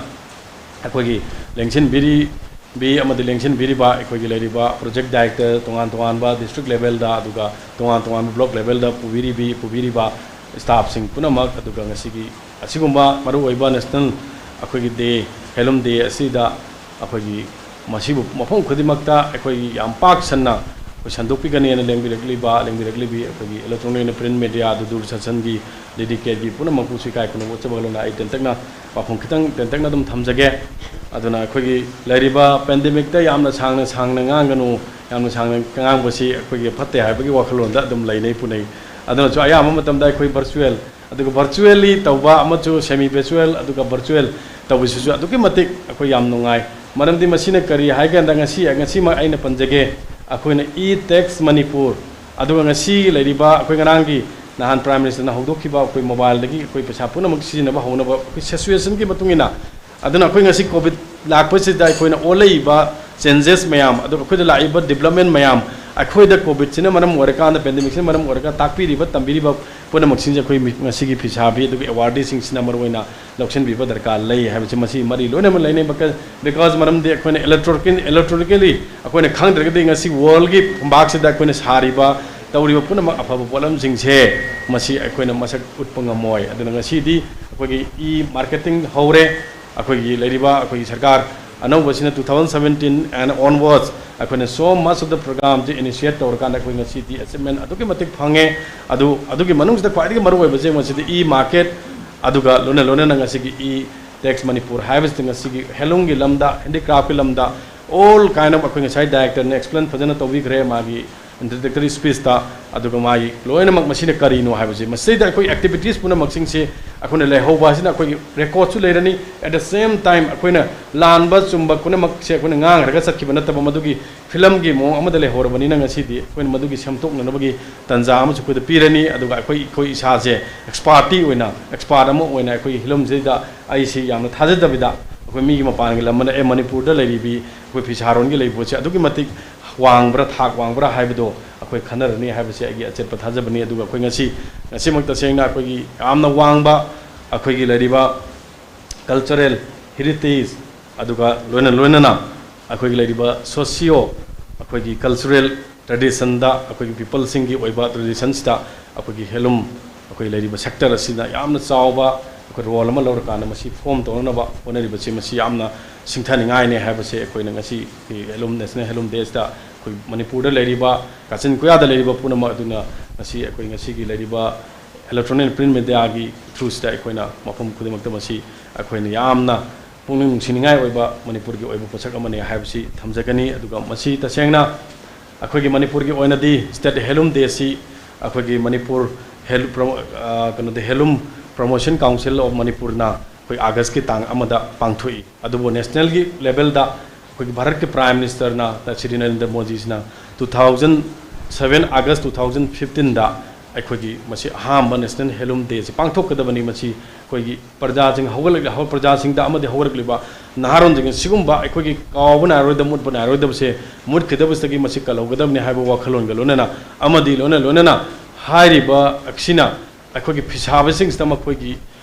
ꯑꯩꯈꯣꯏꯒꯤ ꯂꯦꯡꯁꯤꯟꯕꯤꯔꯤ, ꯕꯤ ꯑꯃꯗꯤ ꯂꯦꯡꯁꯤꯟꯕꯤꯔꯤꯕ ꯑꯩꯈꯣꯏꯒꯤ ꯂꯩꯔꯤꯕ project director, ꯇꯣꯉꯥꯟ ꯇꯣꯉꯥꯟꯕ district levelꯗ, ꯑꯗꯨꯒ ꯇꯣꯉꯥꯟ ꯇꯣꯉꯥꯟꯕ block levelꯗ ꯄꯨꯕꯤꯔꯤꯕꯤ, ꯄꯨꯕꯤꯔꯤꯕ staffꯁꯤꯡ ꯄꯨꯝꯅꯃꯛ, ꯑꯗꯨꯒ ꯉꯁꯤꯒꯤ ꯑꯁꯤꯒꯨꯝꯕ ꯃꯔꯨꯑꯣꯏꯕ national ꯑꯩꯈꯣꯏꯒꯤ day, handloom day ꯑꯁꯤꯗ ꯑꯩꯈꯣꯏꯒꯤ ꯃꯁꯤꯕꯨ ꯃꯐꯝ ꯈꯨꯗꯤꯡꯃꯛꯇ ꯑꯩꯈꯣꯏꯒꯤ ꯌꯥꯝ ꯄꯥꯛ ꯁꯟꯅ ꯑꯩꯈꯣꯏ ꯁꯟꯗꯣꯛꯄꯤꯒꯅꯤꯅ ꯂꯦꯡꯕꯤꯔꯛꯂꯤꯕ, ꯂꯦꯡꯕꯤꯔꯛꯂꯤꯕꯤ ꯑꯩꯈꯣꯏꯒꯤ electronic and print media, ꯑꯗꯨ ꯗꯨꯔꯗꯔꯁꯟꯒꯤ, ꯗꯤ ꯗꯤ ꯀꯦꯒꯤ ꯄꯨꯝꯅꯃꯛꯄꯨꯁꯨ ꯏꯀꯥꯏ ꯈꯨꯝꯅꯕ ꯎꯠꯆꯕꯒ ꯂꯣꯏꯅꯅ ꯑꯩ ꯇꯦꯟꯇꯛꯅ ꯋꯥꯐꯝ ꯈꯤꯇꯪ ꯇꯦꯟꯇꯛꯅ ꯑꯗꯨꯝ ꯊꯝꯖꯒꯦ꯫ ꯑꯗꯨꯅ ꯑꯩꯈꯣꯏꯒꯤ ꯂꯩꯔꯤꯕ pandemicꯇ ꯌꯥꯝꯅ ꯁꯥꯡꯅ ꯁꯥꯡꯅ ꯉꯥꯡꯒꯅꯨ, ꯌꯥꯝꯅ ꯁꯥꯡꯅ ꯉꯥꯡꯕꯁꯤ ꯑꯩꯈꯣꯏꯒꯤ ꯐꯠꯇꯦ ꯍꯥꯏꯕꯒꯤ ꯋꯥꯈꯜꯂꯣꯟꯗ ꯑꯗꯨꯝ ꯂꯩꯅꯩ, ꯄꯨꯅꯩ꯫ ꯑꯗꯨꯅꯁꯨ ꯑꯌꯥꯝꯕ ꯃꯇꯝꯗ ꯑꯩꯈꯣꯏ virtual, ꯑꯗꯨꯒ virtually ꯇꯧꯕ ꯑꯃꯁꯨ semi virtual, ꯑꯗꯨꯒ virtual ꯇꯧꯕꯁꯤꯁꯨ ꯑꯗꯨꯛꯀꯤ ꯃꯇꯤꯛ ꯑꯩꯈꯣꯏ ꯌꯥꯝ ꯅꯨꯡꯉꯥꯏ꯫ ꯃꯔꯝꯗꯤ ꯃꯁꯤꯅ ꯀꯔꯤ ꯍꯥꯏ ꯀꯥꯟꯗ, ꯉꯁꯤ, ꯉꯁꯤꯃꯛ ꯑꯩꯅ ꯄꯟꯖꯒꯦ, ꯑꯩꯈꯣꯏꯅ e-tax Manipur, ꯑꯗꯨꯒ ꯉꯁꯤ ꯂꯩꯔꯤꯕ ꯑꯩꯈꯣꯏ ꯉꯔꯥꯡꯒꯤ ꯅꯍꯥꯟ Prime Ministerꯅ ꯍꯧꯗꯣꯛꯈꯤꯕ ꯑꯩꯈꯣꯏ mobileꯗꯒꯤ ꯑꯩꯈꯣꯏ ꯄꯩꯁꯥ ꯄꯨꯝꯅꯃꯛ ꯁꯤꯖꯤꯟꯅꯕ ꯍꯧꯅꯕ ꯑꯩꯈꯣꯏ situationꯒꯤ ꯃꯇꯨꯡ ꯏꯟꯅ, ꯑꯗꯨꯅ ꯑꯩꯈꯣꯏ ꯉꯁꯤ COVID ꯂꯥꯛꯄꯁꯤꯗ ꯑꯩꯈꯣꯏꯅ ꯑꯣꯜꯂꯛꯏꯕ changes ꯃꯌꯥꯝ, ꯑꯗꯨꯒ ꯑꯩꯈꯣꯏꯗ ꯂꯥꯛꯏꯕ development ꯃꯌꯥꯝ, ꯑꯩꯈꯣꯏꯗ ꯀꯣꯚꯤꯗꯁꯤꯅ ꯃꯔꯝ ꯑꯣꯏꯔꯀꯥꯟꯗ, ꯄꯦꯟꯗꯦꯃꯤꯛꯁꯤꯅ ꯃꯔꯝ ꯑꯣꯏꯔꯒ ꯇꯥꯛꯄꯤꯔꯤꯕ, ꯇꯝꯕꯤꯔꯤꯕ ꯄꯨꯝꯅꯃꯛꯁꯤꯡꯁꯦ ꯑꯩꯈꯣꯏ ꯃꯤ-, ꯉꯁꯤꯒꯤ ꯐꯤꯁꯥꯕꯤ ꯑꯗꯨꯒ ꯑꯦꯋꯥꯔꯗꯤꯁꯤꯡꯁꯤꯅ ꯃꯔꯨꯑꯣꯏꯅ ꯂꯧꯁꯤꯟꯕꯤꯕ ꯗꯔꯀꯥꯔ ꯂꯩ ꯍꯥꯏꯕꯁꯤ ꯃꯁꯤ ꯃꯔꯤ ꯂꯣꯏꯅꯃꯛ ꯂꯩꯅꯩ꯫ Because ꯃꯔꯝꯗꯤ ꯑꯩꯈꯣꯏꯅ electronic-, electronically ꯑꯩꯈꯣꯏꯅ ꯈꯪꯗ꯭ꯔꯒꯗꯤ ꯉꯁꯤ worldꯒꯤ ꯐꯝꯄꯥꯛꯁꯤꯗ ꯑꯩꯈꯣꯏꯅ ꯁꯥꯔꯤꯕ, ꯇꯧꯔꯤꯕ ꯄꯨꯝꯅꯃꯛ ꯑꯐꯕ ꯄꯣꯠꯂꯝꯁꯤꯡꯁꯦ ꯃꯁꯤ ꯑꯩꯈꯣꯏꯅ ꯃꯁꯛ ꯎꯠꯄ ꯉꯝꯃꯣꯏ꯫ ꯑꯗꯨꯅ ꯉꯁꯤꯗꯤ ꯑꯩꯈꯣꯏꯒꯤ e-marketing ꯍꯧꯔꯦ꯫ ꯑꯩꯈꯣꯏꯒꯤ ꯂꯩꯔꯤꯕ ꯑꯩꯈꯣꯏꯒꯤ ꯁꯔꯀꯥꯔ ꯑꯅꯧꯕꯁꯤꯅ two thousand seventeen and onwards ꯑꯩꯈꯣꯏꯅ so much of the programꯁꯦ initiate ꯇꯧꯔꯀꯥꯟꯗ ꯑꯩꯈꯣꯏ ꯉꯁꯤꯗꯤ achievement ꯑꯗꯨꯛꯀꯤ ꯃꯇꯤꯛ ꯐꯪꯉꯦ꯫ ꯑꯗꯨ, ꯑꯗꯨꯒꯤ ꯃꯅꯨꯡꯁꯤꯗ ꯈ꯭ꯋꯥꯏꯗꯒꯤ ꯃꯔꯨꯑꯣꯏꯕꯁꯦ ꯃꯁꯤꯗꯤ e-market, ꯑꯗꯨꯒ ꯂꯣꯏꯅ ꯂꯣꯏꯅꯅ ꯉꯁꯤꯒꯤ e-tax ꯃꯅꯤꯄꯨꯔ ꯍꯥꯏꯕꯁꯤꯗ ꯉꯁꯤꯒꯤ handloomꯒꯤ ꯂꯝꯗ, handicraftꯀꯤ ꯂꯝꯗ, all kind of, ꯑꯩꯈꯣꯏ ꯉꯁꯥꯏ directorꯅ explain ꯐꯖꯅ ꯇꯧꯕꯤꯈ꯭ꯔꯦ ꯃꯥꯒꯤ introductory speechꯇ꯫ ꯑꯗꯨꯒ ꯃꯥꯒꯤ ꯂꯣꯏꯅꯃꯛ ꯃꯁꯤꯅ ꯀꯔꯤꯅꯣ ꯍꯥꯏꯕꯁꯦ, ꯃꯁꯤꯗꯩꯗ ꯑꯩꯈꯣꯏ activities ꯄꯨꯝꯅꯃꯛꯁꯤꯡꯁꯦ ꯑꯩꯈꯣꯏꯅ ꯂꯩꯍꯧꯕ ꯑꯁꯤꯅ ꯑꯩꯈꯣꯏꯒꯤ recordꯁꯨ ꯂꯩꯔꯅꯤ꯫ At the same time ꯑꯩꯈꯣꯏꯅ ꯂꯥꯟꯕ ꯆꯨꯝꯕ ꯄꯨꯝꯅꯃꯛꯁꯦ ꯑꯩꯈꯣꯏꯅ ꯉꯥꯡꯈ꯭ꯔꯒ ꯆꯠꯈꯤꯕ ꯅꯠꯇꯕ, ꯃꯗꯨꯒꯤ ꯐꯤꯂꯝꯒꯤ ꯃꯑꯣꯡ ꯑꯃꯗ ꯂꯩꯍꯧꯔꯕꯅꯤꯅ ꯉꯁꯤꯗꯤ ꯑꯩꯈꯣꯏꯅ ꯃꯗꯨꯒꯤ ꯁꯦꯝꯗꯣꯛꯅꯅꯕꯒꯤ ꯇꯥꯟꯖꯥ ꯑꯃꯁꯨ ꯑꯩꯈꯣꯏꯗ ꯄꯤꯔꯅꯤ꯫ ꯑꯗꯨꯒ ꯑꯩꯈꯣꯏ, ꯑꯩꯈꯣꯏ ꯏꯁꯥꯁꯦ expertꯇꯤ ꯑꯣꯏꯅ, expert ꯑꯃ ꯑꯣꯏꯅ ꯑꯩꯈꯣꯏꯒꯤ ꯐꯤꯂꯝꯁꯤꯗ ꯑꯩꯁꯤ ꯌꯥꯝꯅ ꯊꯥꯖꯗꯕꯤꯗ ꯑꯩꯈꯣꯏ ꯃꯤꯒꯤ ꯃꯄꯥꯟꯒꯤ ꯂꯝ ꯑꯃꯗ, "ꯑꯦ, ꯃꯅꯤꯄꯨꯔꯗ ꯂꯩꯔꯤꯕꯤ ꯑꯩꯈꯣꯏ ꯐꯤꯁꯥꯔꯣꯟꯒꯤ ꯂꯩꯕ ꯄꯣꯠꯁꯦ ꯑꯗꯨꯛꯀꯤ ꯃꯇꯤꯛ ꯋꯥꯡꯕ꯭ꯔꯥ, ꯊꯥꯛ ꯋꯥꯡꯕ꯭ꯔꯥ?" ꯍꯥꯏꯕꯗꯣ ꯑꯩꯈꯣꯏ ꯈꯟꯅꯔꯅꯤ ꯍꯥꯏꯕꯁꯦ ꯑꯩꯒꯤ ꯑꯆꯦꯠꯄ ꯊꯥꯖꯕꯅꯤ꯫ ꯑꯗꯨꯒ ꯑꯩꯈꯣꯏ ꯉꯁꯤ, ꯉꯁꯤꯃꯛ ꯇꯁꯦꯡꯅ ꯑꯩꯈꯣꯏꯒꯤ ꯌꯥꯝꯅ ꯋꯥꯡꯕ ꯑꯩꯈꯣꯏꯒꯤ ꯂꯩꯔꯤꯕ cultural heritage, ꯑꯗꯨꯒ ꯂꯣꯏꯅ ꯂꯣꯏꯅꯅ ꯑꯩꯈꯣꯏꯒꯤ ꯂꯩꯔꯤꯕ socio, ꯑꯩꯈꯣꯏꯒꯤ cultural traditionꯗ, ꯑꯩꯈꯣꯏꯒꯤ peopleꯁꯤꯡꯒꯤ ꯑꯣꯏꯕ traditionꯁꯤꯗ ꯑꯩꯈꯣꯏꯒꯤ handloom, ꯑꯩꯈꯣꯏ ꯂꯩꯔꯤꯕ sector ꯑꯁꯤꯅ ꯌꯥꯝꯅ ꯆꯥꯎꯕ ꯑꯩꯈꯣꯏ role ꯑꯃ ꯂꯧꯔꯀꯥꯟꯗ ꯃꯁꯤ form ꯇꯧꯅꯅꯕ ꯍꯣꯠꯅꯔꯤꯕꯁꯤ ꯃꯁꯤ ꯌꯥꯝꯅ ꯁꯤꯡꯊꯅꯤꯡꯉꯥꯏꯅꯦ ꯍꯥꯏꯕꯁꯦ ꯑꯩꯈꯣꯏꯅ ꯉꯁꯤ handloom, National Handloom Dayꯁꯤꯗ ꯑꯩꯈꯣꯏ ꯃꯅꯤꯄꯨꯔꯗ ꯂꯩꯔꯤꯕ, ꯀꯥꯆꯤꯟ ꯀꯣꯌꯥꯗ ꯂꯩꯔꯤꯕ ꯄꯨꯝꯅꯃꯛ ꯑꯗꯨꯅ ꯉꯁꯤ ꯑꯩꯈꯣꯏ ꯉꯁꯤꯒꯤ ꯂꯩꯔꯤꯕ electronic print mediaꯒꯤ throughꯁꯤꯗ ꯑꯩꯈꯣꯏꯅ ꯃꯐꯝ ꯈꯨꯗꯤꯡꯃꯛꯇ ꯃꯁꯤ ꯑꯩꯈꯣꯏꯅ ꯌꯥꯝꯅ ꯄꯨꯛꯅꯤꯡ ꯅꯨꯡꯁꯤꯅꯤꯡꯉꯥꯏ ꯑꯣꯏꯕ ꯃꯅꯤꯄꯨꯔꯒꯤ ꯑꯣꯏꯕ ꯄꯣꯠꯁꯛ ꯑꯃꯅꯤ ꯍꯥꯏꯕꯁꯤ ꯊꯝꯖꯒꯅꯤ꯫ ꯑꯗꯨꯒ ꯃꯁꯤ ꯇꯁꯦꯡꯅ ꯑꯩꯈꯣꯏꯒꯤ ꯃꯅꯤꯄꯨꯔꯒꯤ ꯑꯣꯏꯅꯗꯤ State Handloom Dayꯁꯤ ꯑꯩꯈꯣꯏꯒꯤ ꯃꯅꯤꯄꯨꯔ ꯍꯦꯜ-, ꯄ꯭ꯔꯣ-, ꯑ, ꯀꯩꯅꯣꯗꯤ Handloom Promotion Council of Manipurꯅ ꯑꯩꯈꯣꯏ Augustꯀꯤ ꯇꯥꯡ ꯑꯃꯗ ꯄꯥꯡꯊꯣꯛꯏ꯫ ꯑꯗꯨꯕꯨ nationalꯒꯤ levelꯗ ꯑꯩꯈꯣꯏꯒꯤ ꯚꯥꯔꯠꯀꯤ Prime Ministerꯅ, Shri Narendra ꯃꯣꯗꯤꯁꯤꯅ two thousand seven August two thousand fifteenꯗ ꯑꯩꯈꯣꯏꯒꯤ ꯃꯁꯤ ꯑꯍꯥꯟꯕ National Handloom Day ꯁꯤ ꯄꯥꯡꯊꯣꯛꯀꯗꯕꯅꯤ꯫ ꯃꯁꯤ ꯑꯩꯈꯣꯏꯒꯤ ꯄ꯭ꯔꯖꯥꯁꯤꯡ ꯍꯧꯒꯠꯂꯛꯂꯤ-, ꯍꯧ-, ꯄ꯭ꯔꯖꯥꯁꯤꯡꯗ ꯑꯃꯗꯤ ꯍꯧꯒꯠꯂꯛꯂꯤꯕ ꯅꯍꯥꯔꯣꯟꯁꯤꯡ ꯁꯤꯒꯨꯝꯕ ꯑꯩꯈꯣꯏꯒꯤ ꯀꯥꯎꯕ ꯅꯥꯏꯔꯣꯏꯗꯕ, ꯃꯨꯠꯄ ꯅꯥꯏꯔꯣꯏꯗꯕꯁꯦ ꯃꯨꯠꯈꯤꯗꯕꯁꯤꯗꯒꯤ ꯃꯁꯤ ꯀꯜꯍꯧꯒꯗꯕꯅꯤ ꯍꯥꯏꯕ ꯋꯥꯈꯜꯂꯣꯟꯒ ꯂꯣꯏꯅꯅ, ꯑꯃꯗꯤ ꯂꯣꯏꯅ ꯂꯣꯏꯅꯅ ꯍꯥꯏꯔꯤꯕ ꯑꯁꯤꯅ ꯑꯩꯈꯣꯏꯒꯤ ꯐꯤꯁꯥꯕꯁꯤꯡꯁꯤꯗ ꯃꯈꯣꯏꯒꯤ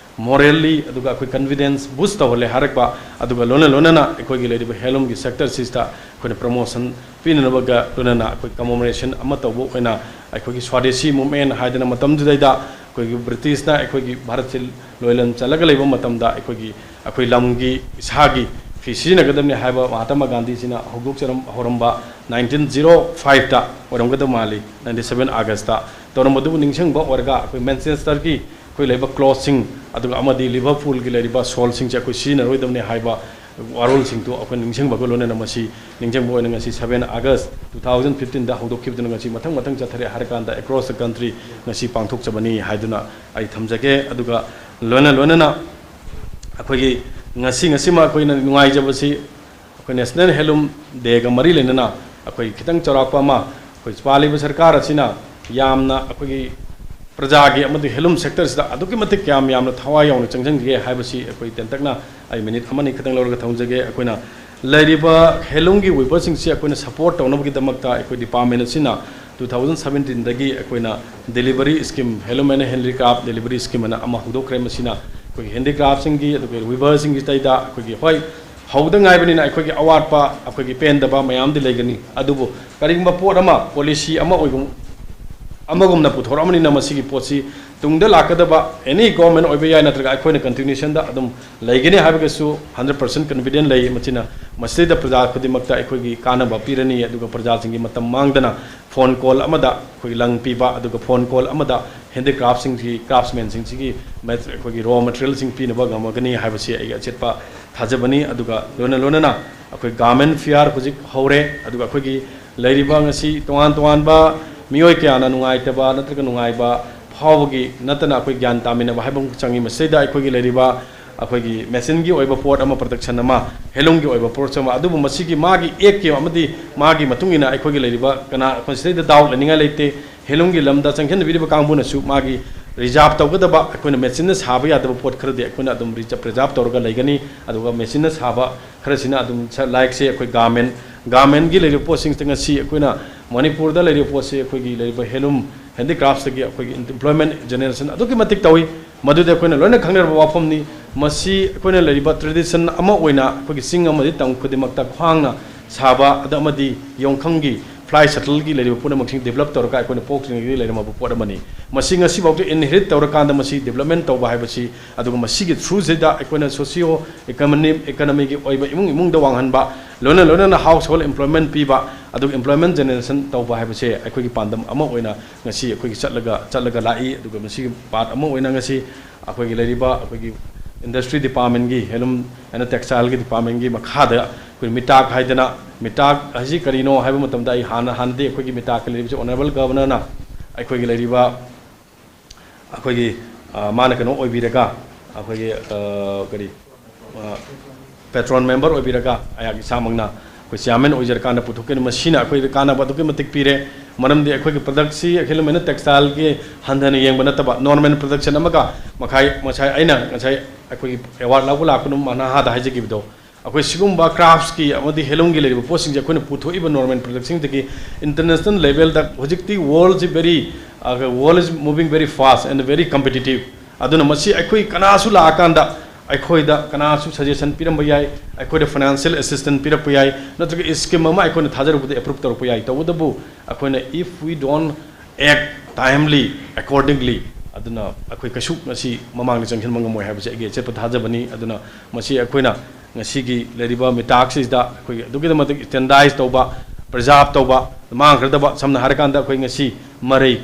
morally ꯑꯗꯨꯒ ꯑꯩꯈꯣꯏ confidence boost ꯇꯧꯍꯜꯂꯦ ꯍꯥꯏꯔꯛꯄ, ꯑꯗꯨꯒ ꯂꯣꯏꯅ ꯂꯣꯏꯅꯅ ꯑꯩꯈꯣꯏꯒꯤ ꯂꯩꯔꯤꯕ handloomꯒꯤ sector ꯁꯤꯗ ꯑꯩꯈꯣꯏꯅ promotion ꯄꯤꯅꯅꯕꯒ ꯂꯣꯏꯅꯅ ꯑꯩꯈꯣꯏ commemoration ꯑꯃ ꯇꯧꯕ ꯑꯣꯏꯅ ꯑꯩꯈꯣꯏꯒꯤ Swadeshi movement ꯍꯥꯏꯗꯅ ꯃꯇꯝꯗꯨꯗꯩꯗ ꯑꯩꯈꯣꯏꯒꯤ ꯕ꯭ꯔꯤꯇꯤꯁꯅ ꯑꯩꯈꯣꯏꯒꯤ ꯚꯥꯔꯠꯁꯤ ꯂꯣꯏꯂꯝ ꯆꯠꯂꯒ ꯂꯩꯕ ꯃꯇꯝꯗ ꯑꯩꯈꯣꯏꯒꯤ, ꯑꯩꯈꯣꯏ ꯂꯝꯒꯤ ꯏꯁꯥꯒꯤ ꯐꯤ ꯁꯤꯖꯤꯟꯅꯒꯗꯕꯅꯤ ꯍꯥꯏꯕ ꯃꯍꯥꯇꯃꯥ ꯒꯥꯟꯙꯤꯁꯤꯅ ꯍꯧꯗꯣꯛꯆꯔꯝ-, ꯍꯧꯔꯝꯕ nineteen zero fiveꯇ ꯑꯣꯏꯔꯝꯒꯗꯕ ꯃꯥꯜꯂꯤ, nineteen seven Augustꯇ ꯇꯧꯔꯝꯕꯗꯨꯕꯨ ꯅꯤꯡꯁꯤꯡꯕ ꯑꯣꯏꯔꯒ ꯑꯩꯈꯣꯏ Manchesterꯒꯤ ꯑꯩꯈꯣꯏ ꯂꯩꯕ clothꯁꯤꯡ, ꯑꯗꯨꯒ ꯑꯃꯗꯤ Liverpoolꯒꯤ ꯂꯩꯔꯤꯕ soleꯁꯤꯡꯁꯦ ꯑꯩꯈꯣꯏ ꯁꯤꯖꯤꯟꯅꯔꯣꯏꯗꯕꯅꯤ ꯍꯥꯏꯕ ꯋꯥꯔꯣꯜꯁꯤꯡꯗꯨ ꯑꯩꯈꯣꯏ ꯅꯤꯡꯁꯤꯡꯕꯒ ꯂꯣꯏꯅꯅ ꯃꯁꯤ ꯅꯤꯡꯁꯤꯡꯕ ꯑꯣꯏꯅ ꯉꯁꯤ seven August two thousand fifteenꯗ ꯍꯧꯗꯣꯛꯈꯤꯕꯗꯨꯅ ꯉꯁꯤ ꯃꯊꯪ ꯃꯊꯪ ꯆꯠꯊꯔꯦ ꯍꯥꯏꯔꯀꯥꯟꯗ across the country ꯉꯁꯤ ꯄꯥꯡꯊꯣꯛꯆꯕꯅꯤ ꯍꯥꯏꯗꯨꯅ ꯑꯩ ꯊꯝꯖꯒꯦ꯫ ꯑꯗꯨꯒ ꯂꯣꯏꯅ ꯂꯣꯏꯅꯅ ꯑꯩꯈꯣꯏꯒꯤ ꯉꯁꯤ, ꯉꯁꯤꯃꯛ ꯑꯩꯈꯣꯏꯅ ꯅꯨꯡꯉꯥꯏꯖꯕꯁꯤ ꯑꯩꯈꯣꯏ National Handloom Dayꯒ ꯃꯔꯤ ꯂꯩꯅꯅ ꯑꯩꯈꯣꯏ ꯈꯤꯇꯪ ꯆꯥꯎꯔꯥꯛꯄ ꯑꯃ, ꯑꯩꯈꯣꯏ ꯄꯥꯜꯂꯤꯕ ꯁꯔꯀꯥꯔ ꯑꯁꯤꯅ ꯌꯥꯝꯅ ꯑꯩꯈꯣꯏꯒꯤ ꯄ꯭ꯔꯖꯥꯒꯤ ꯑꯃꯗꯤ handloom sectorꯁꯤꯗ ꯑꯗꯨꯛꯀꯤ ꯃꯇꯤꯛ ꯀꯌꯥꯝ ꯌꯥꯝꯅ ꯊꯋꯥꯏ ꯌꯥꯎꯅ ꯆꯪꯁꯤꯟꯒꯦ ꯍꯥꯏꯕꯁꯤ ꯑꯩꯈꯣꯏ ꯇꯦꯟꯇꯛꯅ ꯑꯩ minute ꯑꯃꯅꯤ ꯈꯛꯇꯪ ꯂꯧꯔꯒ ꯊꯝꯖꯒꯦ꯫ ꯑꯩꯈꯣꯏꯅ ꯂꯩꯔꯤꯕ handloomꯒꯤ weaverꯁꯤꯡꯁꯤ ꯑꯩꯈꯣꯏꯅ support ꯇꯧꯅꯕꯒꯤꯗꯃꯛꯇ ꯑꯩꯈꯣꯏ department ꯑꯁꯤꯅ two thousand seventeenꯗꯒꯤ ꯑꯩꯈꯣꯏꯅ delivery scheme, Handloom and Handicraft delivery scheme ꯑꯅ ꯑꯃ ꯍꯧꯗꯣꯛꯈ꯭ꯔꯦ꯫ ꯃꯁꯤꯅ ꯑꯩꯈꯣꯏꯒꯤ handicraftꯁꯤꯡꯒꯤ, ꯑꯗꯨꯒ weaverꯁꯤꯡꯒꯤꯗꯩꯗ ꯑꯩꯈꯣꯏꯒꯤ, ꯍꯣꯏ, ꯍꯧꯗ ꯉꯥꯏꯕꯅꯤꯅ ꯑꯩꯈꯣꯏꯒꯤ ꯑꯋꯥꯠꯄ, ꯑꯩꯈꯣꯏꯒꯤ ꯄꯦꯟꯗꯕ ꯃꯌꯥꯝꯗꯤ ꯂꯩꯒꯅꯤ, ꯑꯗꯨꯕꯨ ꯀꯔꯤꯒꯨꯝꯕ ꯄꯣꯠ ꯑꯃ, policy ꯑꯃ ꯑꯣꯏꯒꯨꯝ-, ꯑꯃꯒꯨꯝꯅ ꯄꯨꯊꯣꯔꯛꯑꯕꯅꯤꯅ ꯃꯁꯤꯒꯤ ꯄꯣꯠꯁꯤ ꯇꯨꯡꯗ ꯂꯥꯛꯀꯗꯕ any government ꯑꯣꯏꯕ ꯌꯥꯏ, ꯅꯠꯇ꯭ꯔꯒ ꯑꯩꯈꯣꯏꯅ continuationꯗ ꯑꯗꯨꯝ ꯂꯩꯒꯅꯤ ꯍꯥꯏꯕꯒꯤꯁꯨ hundred percent confident ꯂꯩ꯫ ꯃꯁꯤꯅ ꯃꯁꯤꯗ ꯄ꯭ꯔꯖꯥ ꯈꯨꯗꯤꯡꯃꯛꯇ ꯑꯩꯈꯣꯏꯒꯤ ꯀꯥꯟꯅꯕ ꯄꯤꯔꯅꯤ, ꯑꯗꯨꯒ ꯄ꯭ꯔꯖꯥꯁꯤꯡꯒꯤ ꯃꯇꯝ ꯃꯥꯡꯗꯅ phone call ꯑꯃꯗ ꯑꯩꯈꯣꯏꯒꯤ ꯂꯪ ꯄꯤꯕ, ꯑꯗꯨꯒ phone call ꯑꯃꯗ handicraftꯁꯤꯡꯁꯤ, craftsmanꯁꯤꯡꯁꯤꯒꯤ ꯃꯦꯠ-, ꯑꯩꯈꯣꯏꯒꯤ raw materialꯁꯤꯡ ꯄꯤꯅꯕ ꯉꯝꯃꯒꯅꯤ ꯍꯥꯏꯕꯁꯤ ꯑꯩꯒꯤ ꯑꯆꯦꯠꯄ ꯊꯥꯖꯕꯅꯤ꯫ ꯑꯗꯨꯒ ꯂꯣꯏꯅ ꯂꯣꯏꯅꯅ ꯑꯩꯈꯣꯏ garment fair ꯍꯧꯖꯤꯛ ꯍꯧꯔꯦ, ꯑꯗꯨꯒ ꯑꯩꯈꯣꯏꯒꯤ ꯂꯩꯔꯤꯕ ꯉꯁꯤ ꯇꯣꯉꯥꯟ ꯇꯣꯉꯥꯟꯕ ꯃꯤꯑꯣꯏ ꯀꯌꯥꯅ ꯅꯨꯡꯉꯥꯏꯇꯕ ꯅꯠꯇ꯭ꯔꯒ ꯅꯨꯡꯉꯥꯏꯕ ꯐꯥꯎꯕꯒꯤ ꯅꯠꯇꯅ ꯑꯩꯈꯣꯏ ꯒ꯭ꯌꯥꯟ ꯇꯥꯃꯤꯟꯅꯕ ꯍꯥꯏꯕ ꯑꯃ ꯆꯪꯉꯤ꯫ ꯃꯁꯤꯗꯩꯗ ꯑꯩꯈꯣꯏꯒꯤ ꯂꯩꯔꯤꯕ ꯑꯩꯈꯣꯏꯒꯤ machineꯒꯤ ꯑꯣꯏꯕ ꯄꯣꯠ ꯑꯃ, production ꯑꯃ, handloomꯒꯤ ꯑꯣꯏꯕ ꯄꯣꯠ ꯑꯃ, ꯑꯗꯨꯕꯨ ꯃꯁꯤꯒꯤ ꯃꯥꯒꯤ actꯀꯤ ꯑꯃꯗꯤ ꯃꯥꯒꯤ ꯃꯇꯨꯡ ꯏꯟꯅ ꯑꯩꯈꯣꯏꯒꯤ ꯂꯩꯔꯤꯕ ꯀꯅꯥ, ꯑꯩꯈꯣꯏ ꯁꯤꯗꯩꯗ doubt ꯂꯩꯅꯤꯡꯉꯥꯏ ꯂꯩꯇꯦ꯫ ꯍꯦꯟꯂꯨꯝꯒꯤ ꯂꯝꯗ ꯆꯪꯁꯤꯟꯕꯤꯔꯤꯕ ꯀꯥꯡꯕꯨꯅꯁꯨ ꯃꯥꯒꯤ ꯔꯤꯖꯥꯕ ꯇꯧꯒꯗꯕ, ꯑꯩꯈꯣꯏꯅ ꯃꯦꯆꯤꯟꯅ ꯁꯥꯕ ꯌꯥꯗꯕ ꯄꯣꯠ ꯈꯔꯗꯤ ꯑꯩꯈꯣꯏꯅ ꯑꯗꯨꯝ ꯔꯤꯖ-, ꯄ꯭ꯔꯤꯖꯥꯕ ꯇꯧꯔꯒ ꯂꯩꯒꯅꯤ꯫ ꯑꯗꯨꯒ ꯃꯦꯆꯤꯟꯅ ꯁꯥꯕ ꯈꯔꯁꯤꯅ ꯑꯗꯨꯝ ꯁ-, ꯂꯥꯏꯛꯁꯦ ꯑꯩꯈꯣꯏ ꯒꯥꯔꯃꯦꯟ, ꯒꯥꯔꯃꯦꯟꯒꯤ ꯂꯩꯔꯤꯕ ꯄꯣꯠꯁꯤꯡꯁꯤꯗ ꯉꯁꯤ ꯑꯩꯈꯣꯏꯅ ꯃꯅꯤꯄꯨꯔꯗ ꯂꯩꯔꯤꯕ ꯄꯣꯠꯁꯤ ꯑꯩꯈꯣꯏꯒꯤ ꯂꯩꯔꯤꯕ ꯍꯦꯟꯂꯨꯝ ꯍꯦꯟꯗꯤꯀ꯭ꯔꯥꯐꯁꯇꯒꯤ ꯑꯩꯈꯣꯏꯒꯤ employment generation ꯑꯗꯨꯛꯀꯤ ꯃꯇꯤꯛ ꯇꯧꯏ꯫ ꯃꯗꯨꯗꯤ ꯑꯩꯈꯣꯏꯅ ꯂꯣꯏꯅ ꯈꯪꯅꯔꯕ ꯋꯥꯐꯝꯅꯤ꯫ ꯃꯁꯤ ꯑꯩꯈꯣꯏꯅ ꯂꯩꯔꯤꯕ tradition ꯑꯃ ꯑꯣꯏꯅ ꯑꯩꯈꯣꯏꯒꯤ ꯆꯤꯡ ꯑꯃꯗꯤ ꯇꯝ ꯈꯨꯗꯤꯡꯃꯛꯇ ꯈ꯭ꯋꯥꯡꯅ ꯁꯥꯕ ꯑꯗ ꯑꯃꯗꯤ ꯌꯣꯡꯈꯪꯒꯤ fly shuttleꯒꯤ ꯂꯩꯔꯤꯕ ꯄꯨꯝꯅꯃꯛꯁꯤꯡ develop ꯇꯧꯔꯒ ꯑꯩꯈꯣꯏꯅ ꯄꯣꯛꯇ꯭ꯔꯤꯉꯩꯗꯒꯤ ꯂꯩꯔꯝꯃꯕ ꯄꯣꯠ ꯑꯃꯅꯤ꯫ ꯃꯁꯤ ꯉꯁꯤꯐꯥꯎꯗ inherit ꯇꯧꯔꯀꯥꯟꯗ ꯃꯁꯤ development ꯇꯧꯕ ꯍꯥꯏꯕꯁꯤ, ꯑꯗꯨꯒ ꯃꯁꯤꯒꯤ throughꯁꯤꯗ ꯑꯩꯈꯣꯏꯅ socio economy, economyꯒꯤ ꯑꯣꯏꯕ ꯏꯃꯨꯡ ꯏꯃꯨꯡꯗ ꯋꯥꯡꯍꯟꯕ, ꯂꯣꯏꯅ ꯂꯣꯏꯅꯅ household employment ꯄꯤꯕ, ꯑꯗꯨꯒ employment generation ꯇꯧꯕ ꯍꯥꯏꯕꯁꯦ ꯑꯩꯈꯣꯏꯒꯤ ꯄꯥꯟꯗꯝ ꯑꯃ ꯑꯣꯏꯅ ꯉꯁꯤ ꯑꯩꯈꯣꯏꯒꯤ ꯆꯠꯂꯒ, ꯆꯠꯂꯒ ꯂꯥꯛꯏ꯫ ꯑꯗꯨꯒ ꯃꯁꯤꯒꯤ part ꯑꯃ ꯑꯣꯏꯅ ꯉꯁꯤ ꯑꯩꯈꯣꯏꯒꯤ ꯂꯩꯔꯤꯕ ꯑꯩꯈꯣꯏꯒꯤ industry departmentꯀꯤ, handloom and textileꯒꯤ departmentꯀꯤ ꯃꯈꯥꯗ ꯑꯩꯈꯣꯏ ꯃꯤꯇꯥꯛ ꯍꯥꯏꯗꯅ, ꯃꯤꯇꯥꯛ ꯍꯥꯏꯁꯤ ꯀꯔꯤꯅꯣ ꯍꯥꯏꯕ ꯃꯇꯝꯗ ꯑꯩ ꯍꯥꯟꯅ, ꯍꯥꯟꯅꯗꯤ ꯑꯩꯈꯣꯏꯒꯤ ꯃꯤꯇꯥꯛꯀ ꯂꯩꯔꯤꯕꯁꯤ honourable governorꯅ ꯑꯩꯈꯣꯏꯒꯤ ꯂꯩꯔꯤꯕ ꯑꯩꯈꯣꯏꯒꯤ, ꯑ, ꯃꯥꯅ ꯀꯩꯅꯣ ꯑꯣꯏꯕꯤꯔꯒ, ꯑꯩꯈꯣꯏꯒꯤ, ꯑ, ꯀꯔꯤ, ꯑ, patron member ꯑꯣꯏꯕꯤꯔꯒ ꯑꯩꯍꯥꯛ ꯏꯁꯥꯃꯛꯅ ꯑꯩꯈꯣꯏ chairman ꯑꯣꯏꯖꯔꯀꯥꯟꯗ ꯄꯨꯊꯣꯛꯀꯅꯤ꯫ ꯃꯁꯤꯅ ꯑꯩꯈꯣꯏꯗ ꯀꯥꯟꯅꯕ ꯑꯗꯨꯛꯀꯤ ꯃꯇꯤꯛ ꯄꯤꯔꯦ꯫ ꯃꯔꯝꯗꯤ ꯑꯩꯈꯣꯏꯒꯤ productꯁꯤ handloom and textileꯒꯤ ꯍꯟꯊꯅ ꯌꯦꯡꯕ ꯅꯠꯇꯕ, normal production ꯑꯃꯒ ꯃꯈꯥꯏ, ꯉꯁꯥꯏ ꯑꯩꯅ ꯉꯁꯥꯏ ꯑꯩꯈꯣꯏꯒꯤ award ꯂꯧꯕ ꯂꯥꯛꯄ ꯅꯨꯃꯤꯠ ꯅꯍꯥꯗ ꯍꯥꯏꯖꯈꯤꯕꯗꯣ, ꯑꯩꯈꯣꯏ ꯁꯤꯒꯨꯝꯕ craftsꯀꯤ ꯑꯃꯗꯤ handloomꯒꯤ ꯂꯩꯔꯤꯕ ꯄꯣꯠꯁꯤꯡꯁꯦ ꯑꯩꯈꯣꯏꯅ ꯄꯨꯊꯣꯛꯏꯕ normal productꯁꯤꯡꯗꯒꯤ international levelꯗ ꯍꯧꯖꯤꯛꯇꯤ world is very, uh, world is moving very fast and very competitive꯫ ꯑꯗꯨꯅ ꯃꯁꯤ ꯑꯩꯈꯣꯏ ꯀꯅꯥꯁꯨ ꯂꯥꯛꯑꯀꯥꯟꯗ ꯑꯩꯈꯣꯏꯗ ꯀꯅꯥꯁꯨ suggestion ꯄꯤꯔꯝꯕ ꯌꯥꯏ, ꯑꯩꯈꯣꯏꯗ financial assistance ꯄꯤꯔꯛꯄ ꯌꯥꯏ, ꯅꯠꯇ꯭ꯔꯒ scheme ꯑꯃ ꯑꯩꯈꯣꯏꯅ ꯊꯥꯖꯔꯨꯕꯗ approve ꯇꯧꯔꯛꯄ ꯌꯥꯏ꯫ ꯇꯧꯕꯇꯕꯨ ꯑꯩꯈꯣꯏꯅ if we don't act timely, accordingly, ꯑꯗꯨꯅ ꯑꯩꯈꯣꯏ ꯀꯩꯁꯨ ꯉꯁꯤ ꯃꯃꯥꯡꯗ ꯆꯪꯁꯤꯟꯕ ꯉꯝꯃꯣꯏ ꯍꯥꯏꯕꯁꯤ ꯑꯩꯒꯤ ꯑꯆꯦꯠꯄ ꯊꯥꯖꯕꯅꯤ꯫ ꯑꯗꯨꯅ ꯃꯁꯤ ꯑꯩꯈꯣꯏꯅ ꯉꯁꯤꯒꯤ ꯂꯩꯔꯤꯕ ꯃꯤꯇꯥꯛꯁꯤꯗ ꯑꯩꯈꯣꯏꯒꯤ ꯑꯗꯨꯛꯀꯤ ꯃꯇꯤꯛ standardize ꯇꯧꯕ, preserve ꯇꯧꯕ, ꯃꯥꯡꯈ꯭ꯔꯗꯕ, ꯁꯝꯅ ꯍꯥꯏꯔꯀꯥꯟꯗ ꯑꯩꯈꯣꯏ ꯉꯁꯤ ꯃꯔꯩ,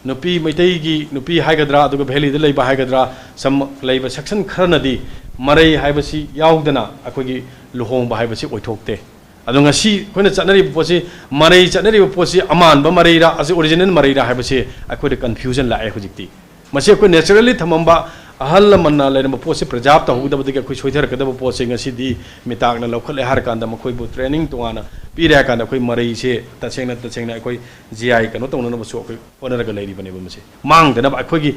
ꯅꯨꯄꯤ, ꯃꯩꯇꯩꯒꯤ ꯅꯨꯄꯤ ꯍꯥꯏꯒꯗ꯭ꯔꯥ, ꯑꯗꯨꯒ valleyꯗ ꯂꯩꯕ ꯍꯥꯏꯒꯗ꯭ꯔꯥ, ꯁꯝ ꯂꯩꯕ section ꯈꯔꯅꯗꯤ ꯃꯔꯩ ꯍꯥꯏꯕꯁꯤ ꯌꯥꯎꯗꯅ ꯑꯩꯈꯣꯏꯒꯤ ꯂꯨꯍꯣꯡꯕ ꯍꯥꯏꯕꯁꯤ ꯑꯣꯏꯊꯣꯛꯇꯦ꯫ ꯑꯗꯣ ꯉꯁꯤ ꯑꯩꯈꯣꯏꯅ ꯆꯠꯅꯔꯤꯕ ꯄꯣꯠꯁꯤ, ꯃꯔꯩ ꯆꯠꯅꯔꯤꯕ ꯄꯣꯠꯁꯤ ꯑꯃꯥꯟꯕ ꯃꯔꯩꯔꯥ, ꯑꯁꯤ original ꯃꯔꯩꯔꯥ ꯍꯥꯏꯕꯁꯤ ꯑꯩꯈꯣꯏꯗ confusion ꯂꯥꯛꯑꯦ ꯍꯧꯖꯤꯛꯇꯤ꯫ ꯃꯁꯤ ꯑꯩꯈꯣꯏ naturally ꯊꯝꯃꯝꯕ ꯑꯍꯜ ꯂꯃꯟꯅ ꯂꯩꯔꯝꯕ ꯄꯣꯠꯁꯦ preserve ꯇꯧꯍꯧꯗꯕꯗꯒꯤ ꯑꯩꯈꯣꯏ ꯁꯣꯏꯊꯔꯛꯀꯗꯕ ꯄꯣꯠꯁꯦ ꯉꯁꯤꯗꯤ ꯃꯤꯇꯥꯛꯅ ꯂꯧꯈꯠꯂꯦ ꯍꯥꯏꯔ ꯀꯥꯟꯗ, ꯃꯈꯣꯏꯕꯨ training ꯇꯣꯉꯥꯟꯅ ꯄꯤꯔꯦ ꯍꯥꯏꯔ ꯀꯥꯟꯗ, ꯑꯩꯈꯣꯏ ꯃꯔꯩꯁꯦ ꯇꯁꯦꯡꯅ, ꯇꯁꯦꯡꯅ ꯑꯩꯈꯣꯏ G I ꯀꯩꯅꯣ ꯇꯧꯅꯅꯕꯁꯨ ꯑꯩꯈꯣꯏ ꯍꯣꯠꯅꯔꯒ ꯂꯩꯔꯤꯕꯅꯦꯕ꯫ ꯃꯁꯤ ꯃꯥꯡꯗꯅꯕ ꯑꯩꯈꯣꯏꯒꯤ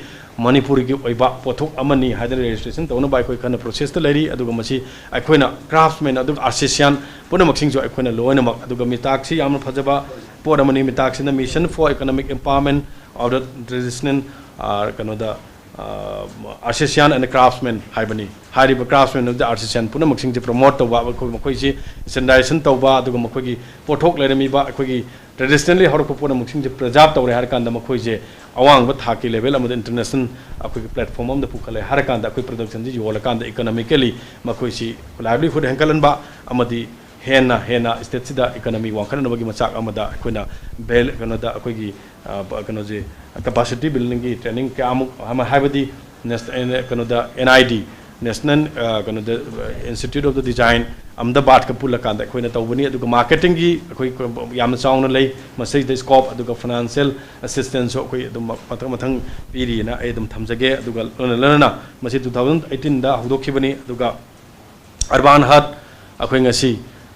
ꯃꯅꯤꯄꯨꯔꯒꯤ ꯑꯣꯏꯕ ꯄꯣꯠꯊꯣꯛ ꯑꯃꯅꯤ ꯍꯥꯏꯗꯅ registration ꯇꯧꯅꯕ ꯑꯩꯈꯣꯏ ꯀꯟꯅ process ꯇ ꯂꯩꯔꯤ꯫ ꯑꯗꯨꯒ ꯃꯁꯤ ꯑꯩꯈꯣꯏꯅ craftsman, ꯑꯗꯨꯒ artisan ꯄꯨꯝꯅꯃꯛꯁꯤꯡꯁꯨ ꯑꯩꯈꯣꯏꯅ ꯂꯣꯏꯅꯃꯛ, ꯑꯗꯨꯒ ꯃꯤꯇꯥꯛꯁꯤ ꯌꯥꯝꯅ ꯐꯖꯕ ꯄꯣꯠ ꯑꯃꯅꯤ꯫ ꯃꯤꯇꯥꯛꯁꯤꯅ Mission for Economic Empowerment of the Traditional, ꯑ, ꯀꯩꯅꯣꯗ, ꯑ, Artisan and Craftsman ꯍꯥꯏꯕꯅꯤ꯫ ꯍꯥꯏꯔꯤꯕ craftsman ꯑꯃꯗꯤ artisan ꯄꯨꯝꯅꯃꯛꯁꯤꯡꯁꯦ promote ꯇꯧꯕ, ꯑꯩꯈꯣꯏ, ꯃꯈꯣꯏꯁꯤ standardization ꯇꯧꯕ, ꯑꯗꯨꯒ ꯃꯈꯣꯏꯒꯤ ꯄꯣꯠꯊꯣꯛ ꯂꯩꯔꯝꯃꯤꯕ ꯑꯩꯈꯣꯏꯒꯤ traditionally ꯍꯧꯔꯛꯄ ꯄꯣꯠꯅꯃꯛꯁꯤꯡꯁꯦ preserve ꯇꯧꯔꯦ ꯍꯥꯏꯔ ꯀꯥꯟꯗ, ꯃꯈꯣꯏꯁꯦ ꯑꯋꯥꯡꯕ ꯊꯥꯛꯀꯤ level ꯑꯃꯗ international ꯑꯩꯈꯣꯏꯒꯤ platform ꯑꯃꯗ ꯄꯨꯈꯠꯂꯦ ꯍꯥꯏꯔ ꯀꯥꯟꯗ, ꯑꯩꯈꯣꯏ production ꯁꯤ ꯌꯣꯜꯂꯀꯥꯟꯗ economically ꯃꯈꯣꯏꯁꯤ livelihood ꯍꯦꯟꯒꯠꯍꯟꯕ ꯑꯃꯗꯤ ꯍꯦꯟꯅ ꯍꯦꯟꯅ state ꯁꯤꯗ economy ꯋꯥꯡꯈꯠꯅꯅꯕꯒꯤ ꯃꯆꯥꯛ ꯑꯃꯗ ꯑꯩꯈꯣꯏꯅ ꯕꯦꯜ-, ꯀꯩꯅꯣꯗ ꯑꯩꯈꯣꯏꯒꯤ, ꯑ, ꯀꯩꯅꯣꯁꯦ, capacity building ꯒꯤ training ꯀꯌꯥꯃꯨꯛ ꯑꯃ, ꯍꯥꯏꯕꯗꯤ ꯅꯦꯁ-, ꯑꯦ, ꯀꯩꯅꯣꯗ N I D, National, ꯑ, ꯀꯩꯅꯣꯗ, ꯑ, Institute of the Design, ꯑꯍꯃꯗꯥꯕꯥꯗꯀ ꯄꯨꯜꯂꯀꯥꯟꯗ ꯑꯩꯈꯣꯏꯅ ꯇꯧꯕꯅꯤ꯫ ꯑꯗꯨꯒ marketing ꯒꯤ ꯑꯩꯈꯣꯏ ꯌꯥꯝꯅ ꯆꯥꯎꯅ ꯂꯩ ꯃꯁꯤꯗ scope, ꯑꯗꯨꯒ financial assistance ꯁꯨ ꯑꯩꯈꯣꯏ ꯑꯗꯨꯝ ꯃꯊꯪ ꯃꯊꯪ ꯄꯤꯔꯤꯅ ꯑꯩ ꯑꯗꯨꯝ ꯊꯝꯖꯒꯦ꯫ ꯑꯗꯨꯒ ꯂꯣꯏꯅ ꯂꯣꯏꯅꯅ ꯃꯁꯤ two thousand eighteen ꯗ ꯍꯧꯗꯣꯛꯈꯤꯕꯅꯤ꯫ ꯑꯗꯨꯒ Urban Hut ꯑꯩꯈꯣꯏ ꯉꯁꯤ,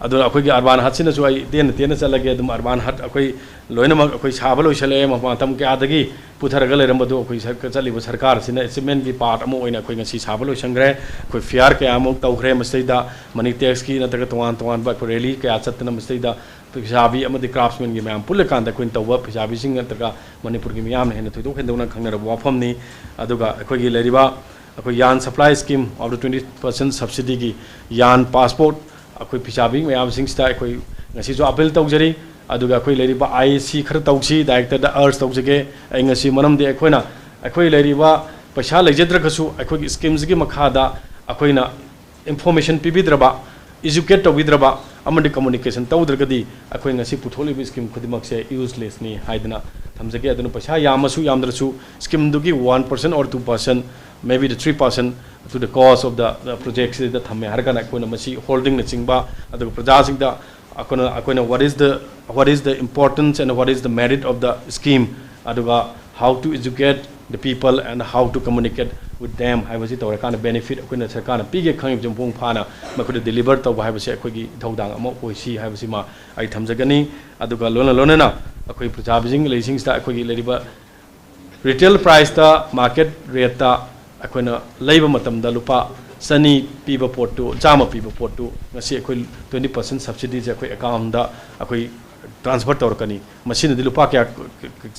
ꯑꯗꯨꯅ ꯑꯩꯈꯣꯏꯒꯤ Urban Hut ꯁꯤꯅꯁꯨ ꯑꯩ ꯇꯦꯟꯅ ꯇꯦꯟꯅ ꯆꯠꯂꯒꯦ꯫ ꯑꯗꯨꯝ Urban Hut ꯑꯩꯈꯣꯏ ꯂꯣꯏꯅꯃꯛ ꯑꯩꯈꯣꯏ ꯁꯥꯕ ꯂꯣꯏꯁꯤꯜꯂꯛꯑꯦ꯫ ꯃꯇꯝ ꯀꯌꯥꯗꯒꯤ ꯄꯨꯊꯔꯒ ꯂꯩꯔꯝꯕꯗꯨ ꯑꯩꯈꯣꯏ ꯁꯔ-, ꯆꯠꯂꯤꯕ ꯁꯔꯀꯥꯔ ꯑꯁꯤꯅ achievement ꯀꯤ part ꯑꯃ ꯑꯣꯏꯅ ꯑꯩꯈꯣꯏ ꯉꯁꯤ ꯁꯥꯕ ꯂꯣꯏꯁꯤꯟꯈ꯭ꯔꯦ꯫ ꯑꯩꯈꯣꯏ fair ꯀꯌꯥ ꯑꯃ ꯇꯧꯈ꯭ꯔꯦ꯫ ꯃꯁꯤꯗꯩꯗ money tax ꯀꯤ ꯅꯠꯇ꯭ꯔꯒ ꯇꯣꯉꯥꯟ ꯇꯣꯉꯥꯟꯕ ꯑꯩꯈꯣꯏ rally ꯀꯌꯥ ꯆꯠꯇꯅ ꯃꯁꯤꯗꯩꯗ ꯐꯤꯁꯥꯕꯤ ꯑꯃꯗꯤ craftsman ꯒꯤ ꯃꯌꯥꯝ ꯄꯨꯜꯂꯀꯥꯟꯗ ꯑꯩꯈꯣꯏꯅ ꯇꯧꯕ ꯐꯤꯁꯥꯕꯤꯁꯤꯡ ꯅꯠꯇ꯭ꯔꯒ ꯃꯅꯤꯄꯨꯔꯒꯤ ꯃꯤꯌꯥꯝꯅ ꯍꯦꯟꯅ ꯊꯣꯏꯗꯣꯛ ꯍꯦꯟꯗꯣꯛꯅ ꯈꯪꯅꯔꯕ ꯋꯥꯐꯝꯅꯤ꯫ ꯑꯗꯨꯒ ꯑꯩꯈꯣꯏꯒꯤ ꯂꯩꯔꯤꯕ ꯑꯩꯈꯣꯏ yarn supply scheme of the twenty percent subsidy ꯒꯤ yarn passport ꯑꯩꯈꯣꯏ ꯐꯤꯁꯥꯕꯤ ꯃꯌꯥꯝꯁꯤꯡꯁꯤꯗ ꯑꯩꯈꯣꯏ ꯉꯁꯤꯁꯨ appeal ꯇꯧꯖꯔꯤ꯫ ꯑꯗꯨꯒ ꯑꯩꯈꯣꯏ ꯂꯩꯔꯤꯕ I A C ꯈꯔ ꯇꯧꯁꯤ, director ꯗ urge ꯇꯧꯖꯒꯦ ꯑꯩ ꯉꯁꯤ꯫ ꯃꯔꯝꯗꯤ ꯑꯩꯈꯣꯏꯅ, ꯑꯩꯈꯣꯏ ꯂꯩꯔꯤꯕ ꯄꯩꯁꯥ ꯂꯩꯖꯗ꯭ꯔꯒꯁꯨ ꯑꯩꯈꯣꯏꯒꯤ scheme ꯁꯤꯒꯤ ꯃꯈꯥꯗ ꯑꯩꯈꯣꯏꯅ information ꯄꯤꯕꯤꯗ꯭ꯔꯕ, educate ꯇꯧꯕꯤꯗ꯭ꯔꯕ ꯑꯃꯗꯤ communication ꯇꯧꯗ꯭ꯔꯒꯗꯤ ꯑꯩꯈꯣꯏ ꯉꯁꯤ ꯄꯨꯊꯣꯛꯂꯤꯕ scheme ꯈꯨꯗꯤꯡꯃꯛꯁꯦ useless ꯅꯤ ꯍꯥꯏꯗꯅ ꯊꯝꯖꯒꯦ꯫ ꯑꯗꯨꯅ ꯄꯩꯁꯥ ꯌꯥꯝꯃꯁꯨ ꯌꯥꯝꯗ꯭ꯔꯁꯨ scheme ꯗꯨꯒꯤ one percent or two percent, maybe the three percent to the cost of the, the project ꯁꯤꯗ ꯊꯝꯃꯦ ꯍꯥꯏꯔꯒꯅ ꯑꯩꯈꯣꯏꯅ ꯃꯁꯤ holding ꯅ ꯆꯤꯡꯕ, ꯑꯗꯨꯒ ꯄ꯭ꯔꯖꯥꯁꯤꯡꯗ ꯑꯩꯈꯣꯏꯅ, ꯑꯩꯈꯣꯏꯅ what is the, what is the importance and what is the merit of the scheme, ꯑꯗꯨꯒ how to educate the people and how to communicate with them ꯍꯥꯏꯕꯁꯤ ꯇꯧꯔꯀꯥꯟꯗ benefit ꯑꯩꯈꯣꯏꯅ ꯁꯔꯀꯥꯔꯅ ꯄꯤꯒꯦ ꯈꯪꯉꯤꯕꯁꯤ ꯃꯄꯨꯡ ꯐꯥꯅ ꯃꯈꯣꯏꯗ deliver ꯇꯧꯕ ꯍꯥꯏꯕꯁꯤ ꯑꯩꯈꯣꯏꯒꯤ ꯏꯊꯧꯗꯥꯡ ꯑꯃ ꯑꯣꯏꯁꯤ ꯍꯥꯏꯕꯁꯤꯃ ꯑꯩ ꯊꯝꯖꯒꯅꯤ꯫ ꯑꯗꯨꯒ ꯂꯣꯏꯅ ꯂꯣꯏꯅꯅ ꯑꯩꯈꯣꯏ ꯄ꯭ꯔꯖꯥꯕꯤꯁꯤꯡ ꯂꯩꯔꯤꯁꯤꯡꯁꯤꯗ ꯑꯩꯈꯣꯏꯒꯤ ꯂꯩꯔꯤꯕ retail priceꯇ, market rateꯇ ꯑꯩꯈꯣꯏꯅ ꯂꯩꯕ ꯃꯇꯝꯗ ꯂꯨꯄꯥ ꯆꯅꯤ ꯄꯤꯕ ꯄꯣꯠꯇꯨ, ꯆꯥꯝꯃ ꯄꯤꯕ ꯄꯣꯠꯇꯨ ꯉꯁꯤ ꯑꯩꯈꯣꯏ twenty percent subsidyꯁꯦ ꯑꯩꯈꯣꯏ accountꯗ ꯑꯩꯈꯣꯏ transfer ꯇꯧꯔꯛꯀꯅꯤ꯫ ꯃꯁꯤꯅꯗꯤ ꯂꯨꯄꯥ ꯀꯌꯥ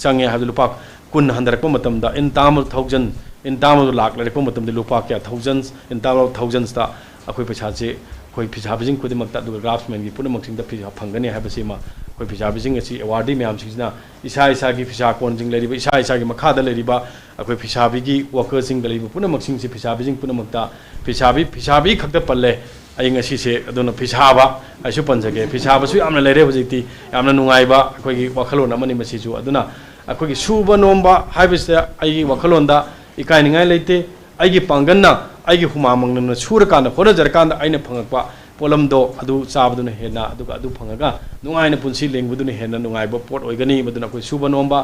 ꯆꯪꯉꯦ ꯍꯥꯏꯕꯗꯨ ꯂꯨꯄꯥ ꯀꯨꯟ ꯍꯟꯊꯔꯛꯄ ꯃꯇꯝꯗ, in term of thousand, in term of ꯂꯥꯛ ꯂꯩꯔꯛꯄ ꯃꯇꯝꯗ ꯂꯨꯄꯥ ꯀꯌꯥ thousands, in term of thousandsꯇ ꯑꯩꯈꯣꯏ ꯄꯩꯁꯥꯁꯦ ꯑꯩꯈꯣꯏ ꯐꯤꯁꯥꯕꯤꯁꯤꯡ ꯈꯨꯗꯤꯡꯃꯛꯇ ꯑꯗꯨꯒ craftsmanꯒꯤ ꯄꯨꯝꯅꯃꯛꯁꯤꯡꯗ ꯐꯤꯁꯥ ꯐꯪꯒꯅꯤ ꯍꯥꯏꯕꯁꯤꯃ ꯑꯩꯈꯣꯏ ꯐꯤꯁꯥꯕꯤꯁꯤꯡ ꯑꯁꯤ awardee ꯃꯌꯥꯝꯁꯤꯡꯁꯤꯅ ꯏꯁꯥ ꯏꯁꯥꯒꯤ ꯐꯤꯁꯥ ꯀꯣꯟꯁꯤꯡ ꯂꯩꯔꯤꯕ, ꯏꯁꯥ ꯏꯁꯥꯒꯤ ꯃꯈꯥꯗ ꯂꯩꯔꯤꯕ ꯑꯩꯈꯣꯏ ꯐꯤꯁꯥꯕꯤꯒꯤ workerꯁꯤꯡꯗ ꯂꯩꯔꯤꯕ ꯄꯨꯝꯅꯃꯛꯁꯤꯡꯁꯤ, ꯐꯤꯁꯥꯕꯤꯁꯤꯡ ꯄꯨꯝꯅꯃꯛꯇ, ꯐꯤꯁꯥꯕꯤ, ꯐꯤꯁꯥꯕꯤ ꯈꯛꯇ ꯄꯜꯂꯦ ꯑꯩ ꯉꯁꯤꯁꯦ꯫ ꯑꯗꯨꯅ ꯐꯤꯁꯥꯕ ꯑꯩꯁꯨ ꯄꯟꯖꯒꯦ꯫ ꯐꯤꯁꯥꯕꯁꯨ ꯌꯥꯝꯅ ꯂꯩꯔꯦ ꯍꯧꯖꯤꯛꯇꯤ, ꯌꯥꯝꯅ ꯅꯨꯡꯉꯥꯏꯕ ꯑꯩꯈꯣꯏꯒꯤ ꯋꯥꯈꯜꯂꯣꯟ ꯑꯃꯅꯤ ꯃꯁꯤꯁꯨ꯫ ꯑꯗꯨꯅ ꯑꯩꯈꯣꯏꯒꯤ ꯁꯨꯕ ꯅꯣꯝꯕ ꯍꯥꯏꯕꯁꯤꯗ ꯑꯩꯒꯤ ꯋꯥꯈꯜꯂꯣꯟꯗ ꯏꯀꯥꯏꯅꯤꯡꯉꯥꯏ ꯂꯩꯇꯦ꯫ ꯑꯩꯒꯤ ꯄꯥꯡꯒꯜꯅ, ꯑꯩꯒꯤ ꯍꯨꯃꯥꯡ ꯃꯪꯅꯅ ꯁꯨꯔꯀꯥꯟꯗ, ꯍꯣꯠꯅꯖꯔꯀꯥꯟꯗ ꯑꯩꯅ ꯐꯪꯉꯛꯄ ꯄꯣꯠꯂꯝꯗꯣ ꯑꯗꯨ ꯆꯥꯕꯗꯨꯅ ꯍꯦꯟꯅ, ꯑꯗꯨꯒ ꯑꯗꯨ ꯐꯪꯉꯒ ꯅꯨꯡꯉꯥꯏꯅ ꯄꯨꯟꯁꯤ ꯂꯦꯡꯕꯗꯨꯅ ꯍꯦꯟꯅ ꯅꯨꯡꯉꯥꯏꯕ ꯄꯣꯠ ꯑꯣꯏꯒꯅꯤ꯫ ꯃꯗꯨꯅ ꯑꯩꯈꯣꯏ ꯁꯨꯕ ꯅꯣꯝꯕ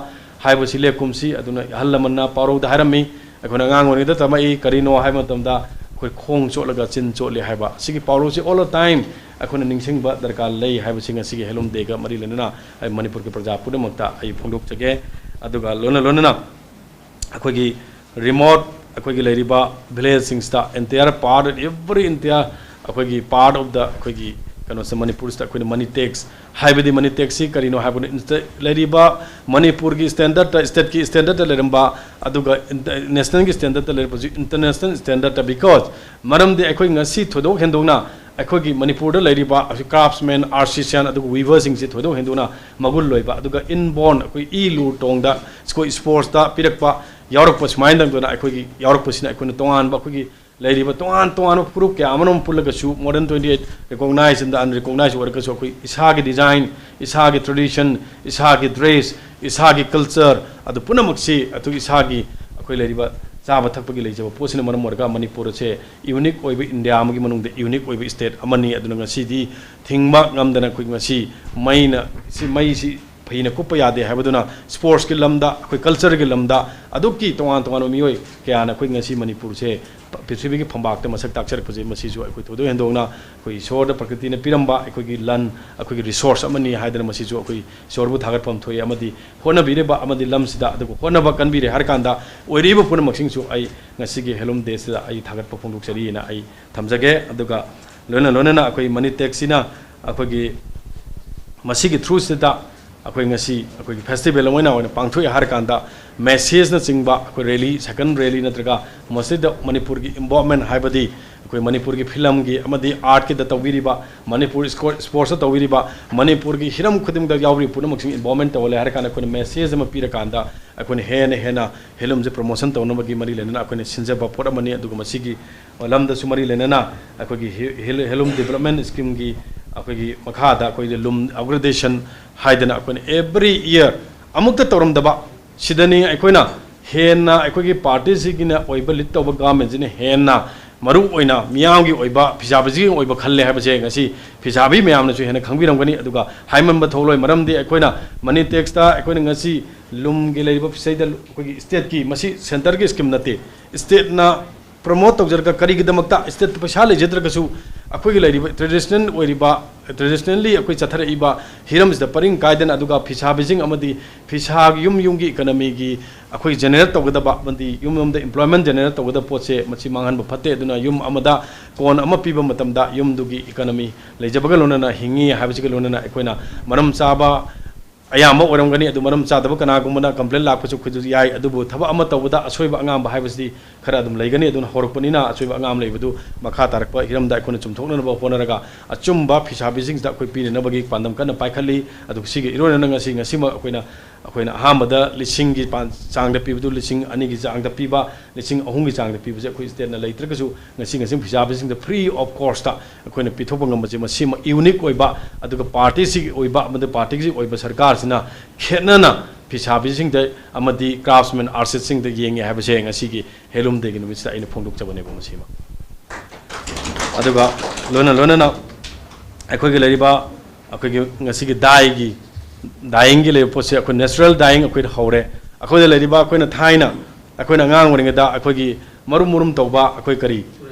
ꯍꯥꯏꯕꯁꯤ ꯂꯦꯞꯀꯨꯝꯁꯤ꯫ ꯑꯗꯨꯅ ꯑꯍꯜ ꯂꯃꯟꯅ ꯄꯥꯎꯔꯧꯗ ꯍꯥꯏꯔꯝꯃꯤ, ꯑꯩꯈꯣꯏꯅ ꯑꯉꯥꯡ ꯑꯣꯏꯔꯤꯉꯩꯗ ꯇꯝꯃꯛꯏ, ꯀꯔꯤꯅꯣ ꯍꯥꯏꯕ ꯃꯇꯝꯗ ꯑꯩꯈꯣꯏ ꯈꯣꯡ ꯆꯣꯠꯂꯒ ꯆꯤꯟ ꯆꯣꯠꯂꯤ ꯍꯥꯏꯕ꯫ ꯁꯤꯒꯤ ꯄꯥꯎꯔꯧꯁꯤ all the time ꯑꯩꯈꯣꯏꯅ ꯅꯤꯡꯁꯤꯡꯕ ꯗꯔꯀꯥꯔ ꯂꯩ ꯍꯥꯏꯕꯁꯤ ꯉꯁꯤꯒꯤ Handloom Dayꯒ ꯃꯔꯤ ꯂꯩꯅꯅ ꯑꯩ ꯃꯅꯤꯄꯨꯔꯒꯤ ꯄ꯭ꯔꯖꯥ ꯄꯨꯝꯅꯃꯛꯇ ꯑꯩ ꯐꯣꯡꯗꯣꯛꯆꯒꯦ꯫ ꯑꯗꯨꯒ ꯂꯣꯏꯅ ꯂꯣꯏꯅꯅ ꯑꯩꯈꯣꯏꯒꯤ remote, ꯑꯩꯈꯣꯏꯒꯤ ꯂꯩꯔꯤꯕ villageꯁꯤꯡꯁꯤꯗ, entire part, every entire ꯑꯩꯈꯣꯏꯒꯤ part of the ꯑꯩꯈꯣꯏꯒꯤ ꯀꯩꯅꯣꯁꯦ, ꯃꯅꯤꯄꯨꯔꯁꯤꯗ ꯑꯩꯈꯣꯏꯅ money tax ꯍꯥꯏꯕꯗꯤ, money taxꯁꯤ ꯀꯔꯤꯅꯣ ꯍꯥꯏꯕꯗ, insta-, ꯂꯩꯔꯤꯕ ꯃꯅꯤꯄꯨꯔꯒꯤ standardꯇ, stateꯀꯤ standardꯇ ꯂꯩꯔꯝꯕ, ꯑꯗꯨꯒ inter-, nationalꯒꯤ standardꯇ ꯂꯩꯔꯝꯕꯁꯤ international standardꯇ, because ꯃꯔꯝꯗꯤ ꯑꯩꯈꯣꯏ ꯉꯁꯤ ꯊꯣꯏꯗꯣꯛ ꯍꯦꯟꯗꯣꯛꯅ ꯑꯩꯈꯣꯏꯒꯤ ꯃꯅꯤꯄꯨꯔꯗ ꯂꯩꯔꯤꯕ craftsman, artisan, ꯑꯗꯨꯒ weaverꯁꯤꯡꯁꯤ ꯊꯣꯏꯗꯣꯛ ꯍꯦꯟꯗꯣꯛꯅ ꯃꯒꯨꯟ ꯂꯣꯏꯕ, ꯑꯗꯨꯒ inborn ꯑꯩꯈꯣꯏ ꯏ ꯂꯨ ꯇꯣꯡꯗ ꯑꯩꯈꯣꯏ sportsꯇ ꯄꯤꯔꯛꯄ ꯌꯥꯎꯔꯛꯄ ꯁꯨꯃꯥꯏꯅ ꯇꯧꯗꯅ ꯑꯩꯈꯣꯏꯒꯤ ꯌꯥꯎꯔꯛꯄꯁꯤꯅ ꯑꯩꯈꯣꯏꯅ ꯇꯣꯉꯥꯟꯕ ꯑꯩꯈꯣꯏꯒꯤ ꯂꯩꯔꯤꯕ ꯇꯣꯉꯥꯟ ꯇꯣꯉꯥꯟꯕ ꯐꯨꯔꯨꯞ ꯀꯌꯥ ꯑꯃꯔꯣꯝ ꯄꯨꯜꯂꯒꯁꯨ, more than twenty eight recognized and unrecognized ꯑꯣꯏꯔꯒꯁꯨ, ꯑꯩꯈꯣꯏ ꯏꯁꯥꯒꯤ design, ꯏꯁꯥꯒꯤ tradition, ꯏꯁꯥꯒꯤ dress, ꯏꯁꯥꯒꯤ culture, ꯑꯗꯨ ꯄꯨꯝꯅꯃꯛꯁꯤ ꯑꯗꯨ ꯏꯁꯥꯒꯤ ꯑꯩꯈꯣꯏ ꯂꯩꯔꯤꯕ ꯆꯥꯕ ꯊꯛꯄꯒꯤ ꯂꯩꯖꯕ ꯄꯣꯠꯁꯤꯅ ꯃꯔꯝ ꯑꯣꯏꯔꯒ ꯃꯅꯤꯄꯨꯔ ꯑꯁꯦ unique ꯑꯣꯏꯕ, ꯏꯟꯗꯤꯌꯥ ꯑꯃꯒꯤ ꯃꯅꯨꯡꯗ unique ꯑꯣꯏꯕ state ꯑꯃꯅꯤ꯫ ꯑꯗꯨꯅ ꯉꯁꯤꯗꯤ ꯊꯤꯡꯕ ꯉꯝꯗꯅ ꯑꯩꯈꯣꯏ ꯉꯁꯤ ꯃꯩꯅ, ꯁꯤ ꯃꯩꯁꯤ ꯐꯩꯅ ꯀꯨꯞꯄ ꯌꯥꯗꯦ ꯍꯥꯏꯕꯗꯨꯅ, ꯁ꯭ꯄꯣꯔꯠꯁꯀꯤ ꯂꯝꯗ, ꯑꯩꯈꯣꯏ ꯀꯜꯆꯔꯒꯤ ꯂꯝꯗ ꯑꯗꯨꯛꯀꯤ ꯇꯣꯉꯥꯟ ꯇꯣꯉꯥꯟꯕ ꯃꯤꯑꯣꯏ ꯀꯌꯥꯅ ꯑꯩꯈꯣꯏ ꯉꯁꯤ ꯃꯅꯤꯄꯨꯔꯁꯦ ꯄ-, ꯄ꯭ꯔꯤꯊꯤꯕꯤꯒꯤ ꯐꯝꯕꯥꯛꯇ ꯃꯁꯛ ꯇꯥꯛꯆꯔꯛꯄꯁꯦ, ꯃꯁꯤꯁꯨ ꯑꯩꯈꯣꯏ ꯊꯣꯏꯗꯣꯛ ꯍꯦꯟꯗꯣꯛꯅ ꯑꯩꯈꯣꯏ ꯏꯁꯣꯔꯗ, ꯄ꯭ꯔꯀ꯭ꯔꯤꯇꯤꯅ ꯄꯤꯔꯝꯕ ꯑꯩꯈꯣꯏꯒꯤ ꯂꯟ, ꯑꯩꯈꯣꯏꯒꯤ ꯔꯤꯁꯣꯔꯁ ꯑꯃꯅꯤ ꯍꯥꯏꯗꯅ ꯃꯁꯤꯁꯨ ꯑꯩꯈꯣꯏ ꯏꯁꯣꯔꯕꯨ ꯊꯥꯒꯠꯐꯝ ꯊꯣꯛꯏ꯫ ꯑꯃꯗꯤ ꯍꯣꯠꯅꯕꯤꯔꯤꯕ ꯑꯃꯗꯤ ꯂꯝꯁꯤꯗ ꯑꯗꯨꯕꯨ ꯍꯣꯠꯅꯕ ꯀꯟꯕꯤꯔꯦ ꯍꯥꯏꯔ ꯀꯥꯟꯗ ꯑꯣꯏꯔꯤꯕ ꯄꯨꯝꯅꯃꯛꯁꯤꯡꯁꯨ ꯑꯩ ꯉꯁꯤꯒꯤ ꯍꯦꯟꯂꯨꯝ ꯗꯦꯁꯤꯗ ꯑꯩ ꯊꯥꯒꯠꯄ ꯐꯣꯡꯗꯣꯛꯆꯔꯤꯅ ꯑꯩ ꯊꯝꯖꯒꯦ꯫ ꯑꯗꯨꯒ ꯂꯣꯏꯅ ꯂꯣꯏꯅꯅ ꯑꯩꯈꯣꯏ ꯃꯅꯤꯇꯦꯛꯁꯤꯅ ꯑꯩꯈꯣꯏꯒꯤ ꯃꯁꯤꯒꯤ ꯊ꯭ꯔꯨꯁꯤꯗ ꯑꯩꯈꯣꯏ ꯉꯁꯤ ꯑꯩꯈꯣꯏꯒꯤ ꯐꯦꯁꯇꯤꯚꯦꯜ ꯑꯃ ꯑꯣꯏꯅ ꯑꯣꯏꯅ ꯄꯥꯡꯊꯣꯛꯑꯦ ꯍꯥꯏꯔ ꯀꯥꯟꯗ, ꯃꯦꯁꯦꯖꯅꯆꯤꯡꯕ ꯑꯩꯈꯣꯏ ꯔꯦꯂꯤ, ꯁꯥꯏꯀꯜ ꯔꯦꯂꯤ ꯅꯠꯇ꯭ꯔꯒ ꯃꯁꯤꯗ ꯃꯅꯤꯄꯨꯔꯒꯤ ꯏꯟꯚꯣꯜꯞꯃꯦꯟ ꯍꯥꯏꯕꯗꯤ ꯑꯩꯈꯣꯏ ꯃꯅꯤꯄꯨꯔꯒꯤ ꯐꯤꯂꯝꯒꯤ ꯑꯃꯗꯤ ꯑꯥꯔꯠꯀꯤꯗ ꯇꯧꯕꯤꯔꯤꯕ, ꯃꯅꯤꯄꯨꯔ ꯏꯁꯀꯣ-, ꯁ꯭ꯄꯣꯔꯠꯁꯇ ꯇꯧꯕꯤꯔꯤꯕ, ꯃꯅꯤꯄꯨꯔꯒꯤ ꯍꯤꯔꯝ ꯈꯨꯗꯤꯡꯗ ꯌꯥꯎꯔꯤꯕ ꯄꯨꯝꯅꯃꯛꯁꯤꯡ ꯏꯟꯚꯣꯜꯞꯃꯦꯟ ꯇꯧꯍꯜꯂꯦ ꯍꯥꯏꯔ ꯀꯥꯟꯗ ꯑꯩꯈꯣꯏꯅ ꯃꯦꯁꯦꯖ ꯑꯃ ꯄꯤꯔꯀꯥꯟꯗ ꯑꯩꯈꯣꯏꯅ ꯍꯦꯟꯅ ꯍꯦꯟꯅ ꯍꯦꯟꯂꯨꯝꯁꯦ ꯄ꯭ꯔꯣꯃꯣꯁꯟ ꯇꯧꯅꯕꯒꯤ ꯃꯔꯤ ꯂꯩꯅꯅ ꯑꯩꯈꯣꯏꯅ ꯁꯤꯟꯖꯕ ꯄꯣꯠ ꯑꯃꯅꯤ꯫ ꯑꯗꯨꯒ ꯃꯁꯤꯒꯤ ꯂꯝꯗꯁꯨ ꯃꯔꯤ ꯂꯩꯅꯅ ꯑꯩꯈꯣꯏꯒꯤ ꯍꯤ-, ꯍꯤꯜ-, ꯍꯦꯟꯂꯨꯝ ꯗꯤꯕꯂꯞꯃꯦꯟ ꯁ꯭ꯀꯤꯝꯒꯤ ꯑꯩꯈꯣꯏꯒꯤ ꯃꯈꯥꯗ ꯑꯩꯈꯣꯏꯒꯤ ꯂꯨꯝ ꯑꯞꯒ꯭ꯔꯦꯗꯦꯁꯟ ꯍꯥꯏꯗꯅ ꯑꯩꯈꯣꯏꯅ ꯑꯦꯕ꯭ꯔꯤ ꯏꯌꯔ ꯑꯃꯨꯛꯇ ꯇꯧꯔꯝꯗꯕ, ꯁꯤꯗꯅꯤ ꯑꯩꯈꯣꯏꯅ ꯍꯦꯟꯅ ꯑꯩꯈꯣꯏꯒꯤ ꯄꯥꯔꯇꯤꯁꯤꯒꯤꯅ ꯑꯣꯏꯕ, ꯂꯤꯗ ꯇꯧꯕ ꯒꯚꯔꯟꯃꯦꯟꯁꯤꯅ ꯍꯦꯟꯅ ꯃꯔꯨ ꯑꯣꯏꯅ ꯃꯤꯌꯥꯝꯒꯤ ꯑꯣꯏꯕ ꯐꯤꯁꯥꯕꯤꯁꯤꯒꯤ ꯑꯣꯏꯕ ꯈꯜꯂꯦ ꯍꯥꯏꯕꯁꯦ ꯉꯁꯤ ꯐꯤꯁꯥꯕꯤ ꯃꯌꯥꯝꯅꯁꯨ ꯍꯦꯟꯅ ꯈꯪꯕꯤꯔꯝꯒꯅꯤ꯫ ꯑꯗꯨꯒ ꯍꯥꯏꯃꯟꯕ ꯊꯣꯛꯂꯣꯏ, ꯃꯔꯝꯗꯤ ꯑꯩꯈꯣꯏꯅ ꯃꯅꯤꯇꯦꯛꯁꯇ ꯑꯩꯈꯣꯏꯅ ꯉꯁꯤ ꯂꯨꯝꯒꯤ ꯂꯩꯔꯤꯕ ꯐꯤꯁꯩꯗ ꯑꯩꯈꯣꯏꯒꯤ ꯁ꯭ꯇꯦꯠꯀꯤ, ꯃꯁꯤ ꯁꯦꯟꯇꯔꯒꯤ ꯁ꯭ꯀꯤꯝ ꯅꯠꯇꯦ, ꯁ꯭ꯇꯦꯠꯅ ꯄ꯭ꯔꯃꯣꯠ ꯇꯧꯖꯔꯒ, ꯀꯔꯤꯒꯤꯗꯃꯛꯇ ꯁ꯭ꯇꯦꯠꯇ ꯄꯩꯁꯥ ꯂꯩꯖꯗ꯭ꯔꯒꯁꯨ ꯑꯩꯈꯣꯏꯒꯤ ꯂꯩꯔꯤꯕ ꯇ꯭ꯔꯦꯗꯤꯁꯅꯦꯜ ꯑꯣꯏꯔꯤꯕ, ꯇ꯭ꯔꯦꯗꯤꯁꯅꯦꯜꯂꯤ ꯑꯩꯈꯣꯏ ꯆꯠꯊꯔꯛꯏꯕ ꯍꯤꯔꯝꯁꯤꯗ ꯄꯔꯤꯡ ꯀꯥꯏꯗꯅ, ꯑꯗꯨꯒ ꯐꯤꯁꯥꯕꯤꯁꯤꯡ ꯑꯃꯗꯤ ꯐꯤꯁꯥꯒꯤ ꯌꯨꯝ ꯌꯨꯝꯒꯤ ꯏꯀꯅꯃꯤꯒꯤ ꯑꯩꯈꯣꯏ ꯖꯦꯅꯦꯔꯦꯠ ꯇꯧꯒꯗꯕ ꯑꯃꯗꯤ ꯌꯨꯝ ꯌꯨꯝꯗ ꯏꯝꯄ꯭ꯂꯣꯏꯃꯦꯟ ꯖꯦꯅꯦꯔꯦꯠ ꯇꯧꯒꯗꯕ ꯄꯣꯠꯁꯦ ꯃꯁꯤ ꯃꯥꯡꯍꯟꯕ ꯐꯠꯇꯦ꯫ ꯑꯗꯨꯅ ꯌꯨꯝ ꯑꯃꯗ ꯀꯣꯟ ꯑꯃ ꯄꯤꯕ ꯃꯇꯝꯗ ꯌꯨꯝꯗꯨꯒꯤ ꯏꯀꯅꯃꯤ ꯂꯩꯖꯕꯒ ꯂꯣꯏꯅꯅ ꯍꯤꯡꯉꯤ ꯍꯥꯏꯕꯁꯤꯒ ꯂꯣꯏꯅꯅ ꯑꯩꯈꯣꯏꯅ ꯃꯔꯝ ꯆꯥꯕ ꯑꯌꯥꯝꯕ ꯑꯣꯏꯔꯝꯒꯅꯤ꯫ ꯑꯗꯨ ꯃꯔꯝ ꯆꯥꯗꯕ ꯀꯅꯥꯒꯨꯝꯕꯅ ꯀꯝꯄ꯭ꯂꯦꯟ ꯂꯥꯛꯄꯁꯨ ꯑꯩꯈꯣꯏꯁꯨ ꯌꯥꯏ꯫ ꯑꯗꯨꯕꯨ ꯊꯕꯛ ꯑꯃ ꯇꯧꯕꯗ ꯑꯁꯣꯏꯕ ꯑꯉꯥꯝꯕ ꯍꯥꯏꯕꯁꯤꯗꯤ ꯈꯔ ꯑꯗꯨꯝ ꯂꯩꯒꯅꯤ꯫ ꯑꯗꯨꯅ ꯍꯧꯔꯛꯄꯅꯤꯅ ꯑꯁꯣꯏꯕ ꯑꯉꯥꯝ ꯂꯩꯕꯗꯨ ꯃꯈꯥ ꯇꯥꯔꯛꯄ ꯍꯤꯔꯝꯗ ꯑꯩꯈꯣꯏꯅ ꯆꯨꯝꯊꯣꯛꯅꯅꯕ ꯍꯣꯠꯅꯔꯒ ꯑꯆꯨꯝꯕ ꯐꯤꯁꯥꯕꯤꯁꯤꯡꯁꯤꯗ ꯑꯩꯈꯣꯏ ꯄꯤꯅꯅꯕꯒꯤ ꯄꯥꯟꯗꯝ ꯀꯟꯅ ꯄꯥꯏꯈꯠꯂꯤ꯫ ꯑꯗꯨꯒ ꯁꯤꯒꯤ ꯏꯔꯣꯏꯅꯅ ꯉꯁꯤ, ꯉꯁꯤꯃꯛ ꯑꯩꯈꯣꯏꯅ, ꯑꯩꯈꯣꯏꯅ ꯑꯍꯥꯟꯕꯗ ꯂꯤꯁꯤꯡꯒꯤ ꯄꯥꯟ-, ꯆꯥꯡꯗ ꯄꯤꯕꯗꯨ ꯂꯤꯁꯤꯡ ꯑꯅꯤꯒꯤ ꯆꯥꯡꯗ ꯄꯤꯕ, ꯂꯤꯁꯤꯡ ꯑꯍꯨꯝꯒꯤ ꯆꯥꯡꯗ ꯄꯤꯕꯁꯦ ꯑꯩꯈꯣꯏ ꯁ꯭ꯇꯦꯠꯅ ꯂꯩꯇ꯭ꯔꯒꯁꯨ ꯉꯁꯤ, ꯉꯁꯤ ꯐꯤꯁꯥꯕꯤꯁꯤꯡꯗ ꯐ꯭ꯔꯤ ꯑꯣꯐ ꯀꯣꯁꯇ ꯑꯩꯈꯣꯏꯅ ꯄꯤꯊꯣꯛꯄ ꯉꯝꯕꯁꯦ ꯃꯁꯤꯃ ꯌꯨꯅꯤꯛ ꯑꯣꯏꯕ, ꯑꯗꯨꯒ ꯄꯥꯔꯇꯤꯁꯤꯒꯤ ꯑꯣꯏꯕ ꯑꯃꯗꯤ ꯄꯥꯔꯇꯤꯁꯤ ꯑꯣꯏꯕ ꯁꯔꯀꯥꯔꯁꯤꯅ ꯈꯦꯠꯅꯅ ꯐꯤꯁꯥꯕꯤꯁꯤꯡꯗ ꯑꯃꯗꯤ ꯀ꯭ꯔꯥꯐꯁꯃꯦꯟ ꯑꯥꯔꯇꯤꯁꯁꯤꯡꯗ ꯌꯦꯡꯉꯦ ꯍꯥꯏꯕꯁꯦ ꯉꯁꯤꯒꯤ ꯍꯦꯟꯂꯨꯝ ꯗꯦꯒꯤ ꯅꯨꯃꯤꯠꯁꯤꯗ ꯑꯩꯅ ꯐꯣꯡꯗꯣꯛꯆꯕꯅꯦꯕ ꯃꯁꯤꯃ꯫ ꯑꯗꯨꯒ ꯂꯣꯏꯅ ꯂꯣꯏꯅꯅ ꯑꯩꯈꯣꯏꯒꯤ ꯂꯩꯔꯤꯕ ꯑꯩꯈꯣꯏꯒꯤ ꯉꯁꯤꯒꯤ ꯗꯥꯏꯒꯤ dyeingꯒꯤ ꯂꯩꯕ ꯄꯣꯠꯁꯦ ꯑꯩꯈꯣꯏ natural dyeing ꯑꯩꯈꯣꯏꯗ ꯍꯧꯔꯦ꯫ ꯑꯩꯈꯣꯏꯗ ꯂꯩꯔꯤꯕ, ꯑꯩꯈꯣꯏꯅ ꯊꯥꯏꯅ ꯑꯩꯈꯣꯏꯅ ꯑꯉꯥꯡ ꯑꯣꯏꯔꯤꯉꯩꯗ ꯑꯩꯈꯣꯏꯒꯤ ꯃꯔꯨꯝ ꯃꯔꯨꯝ ꯇꯧꯕ ꯑꯩꯈꯣꯏ ꯀꯔꯤ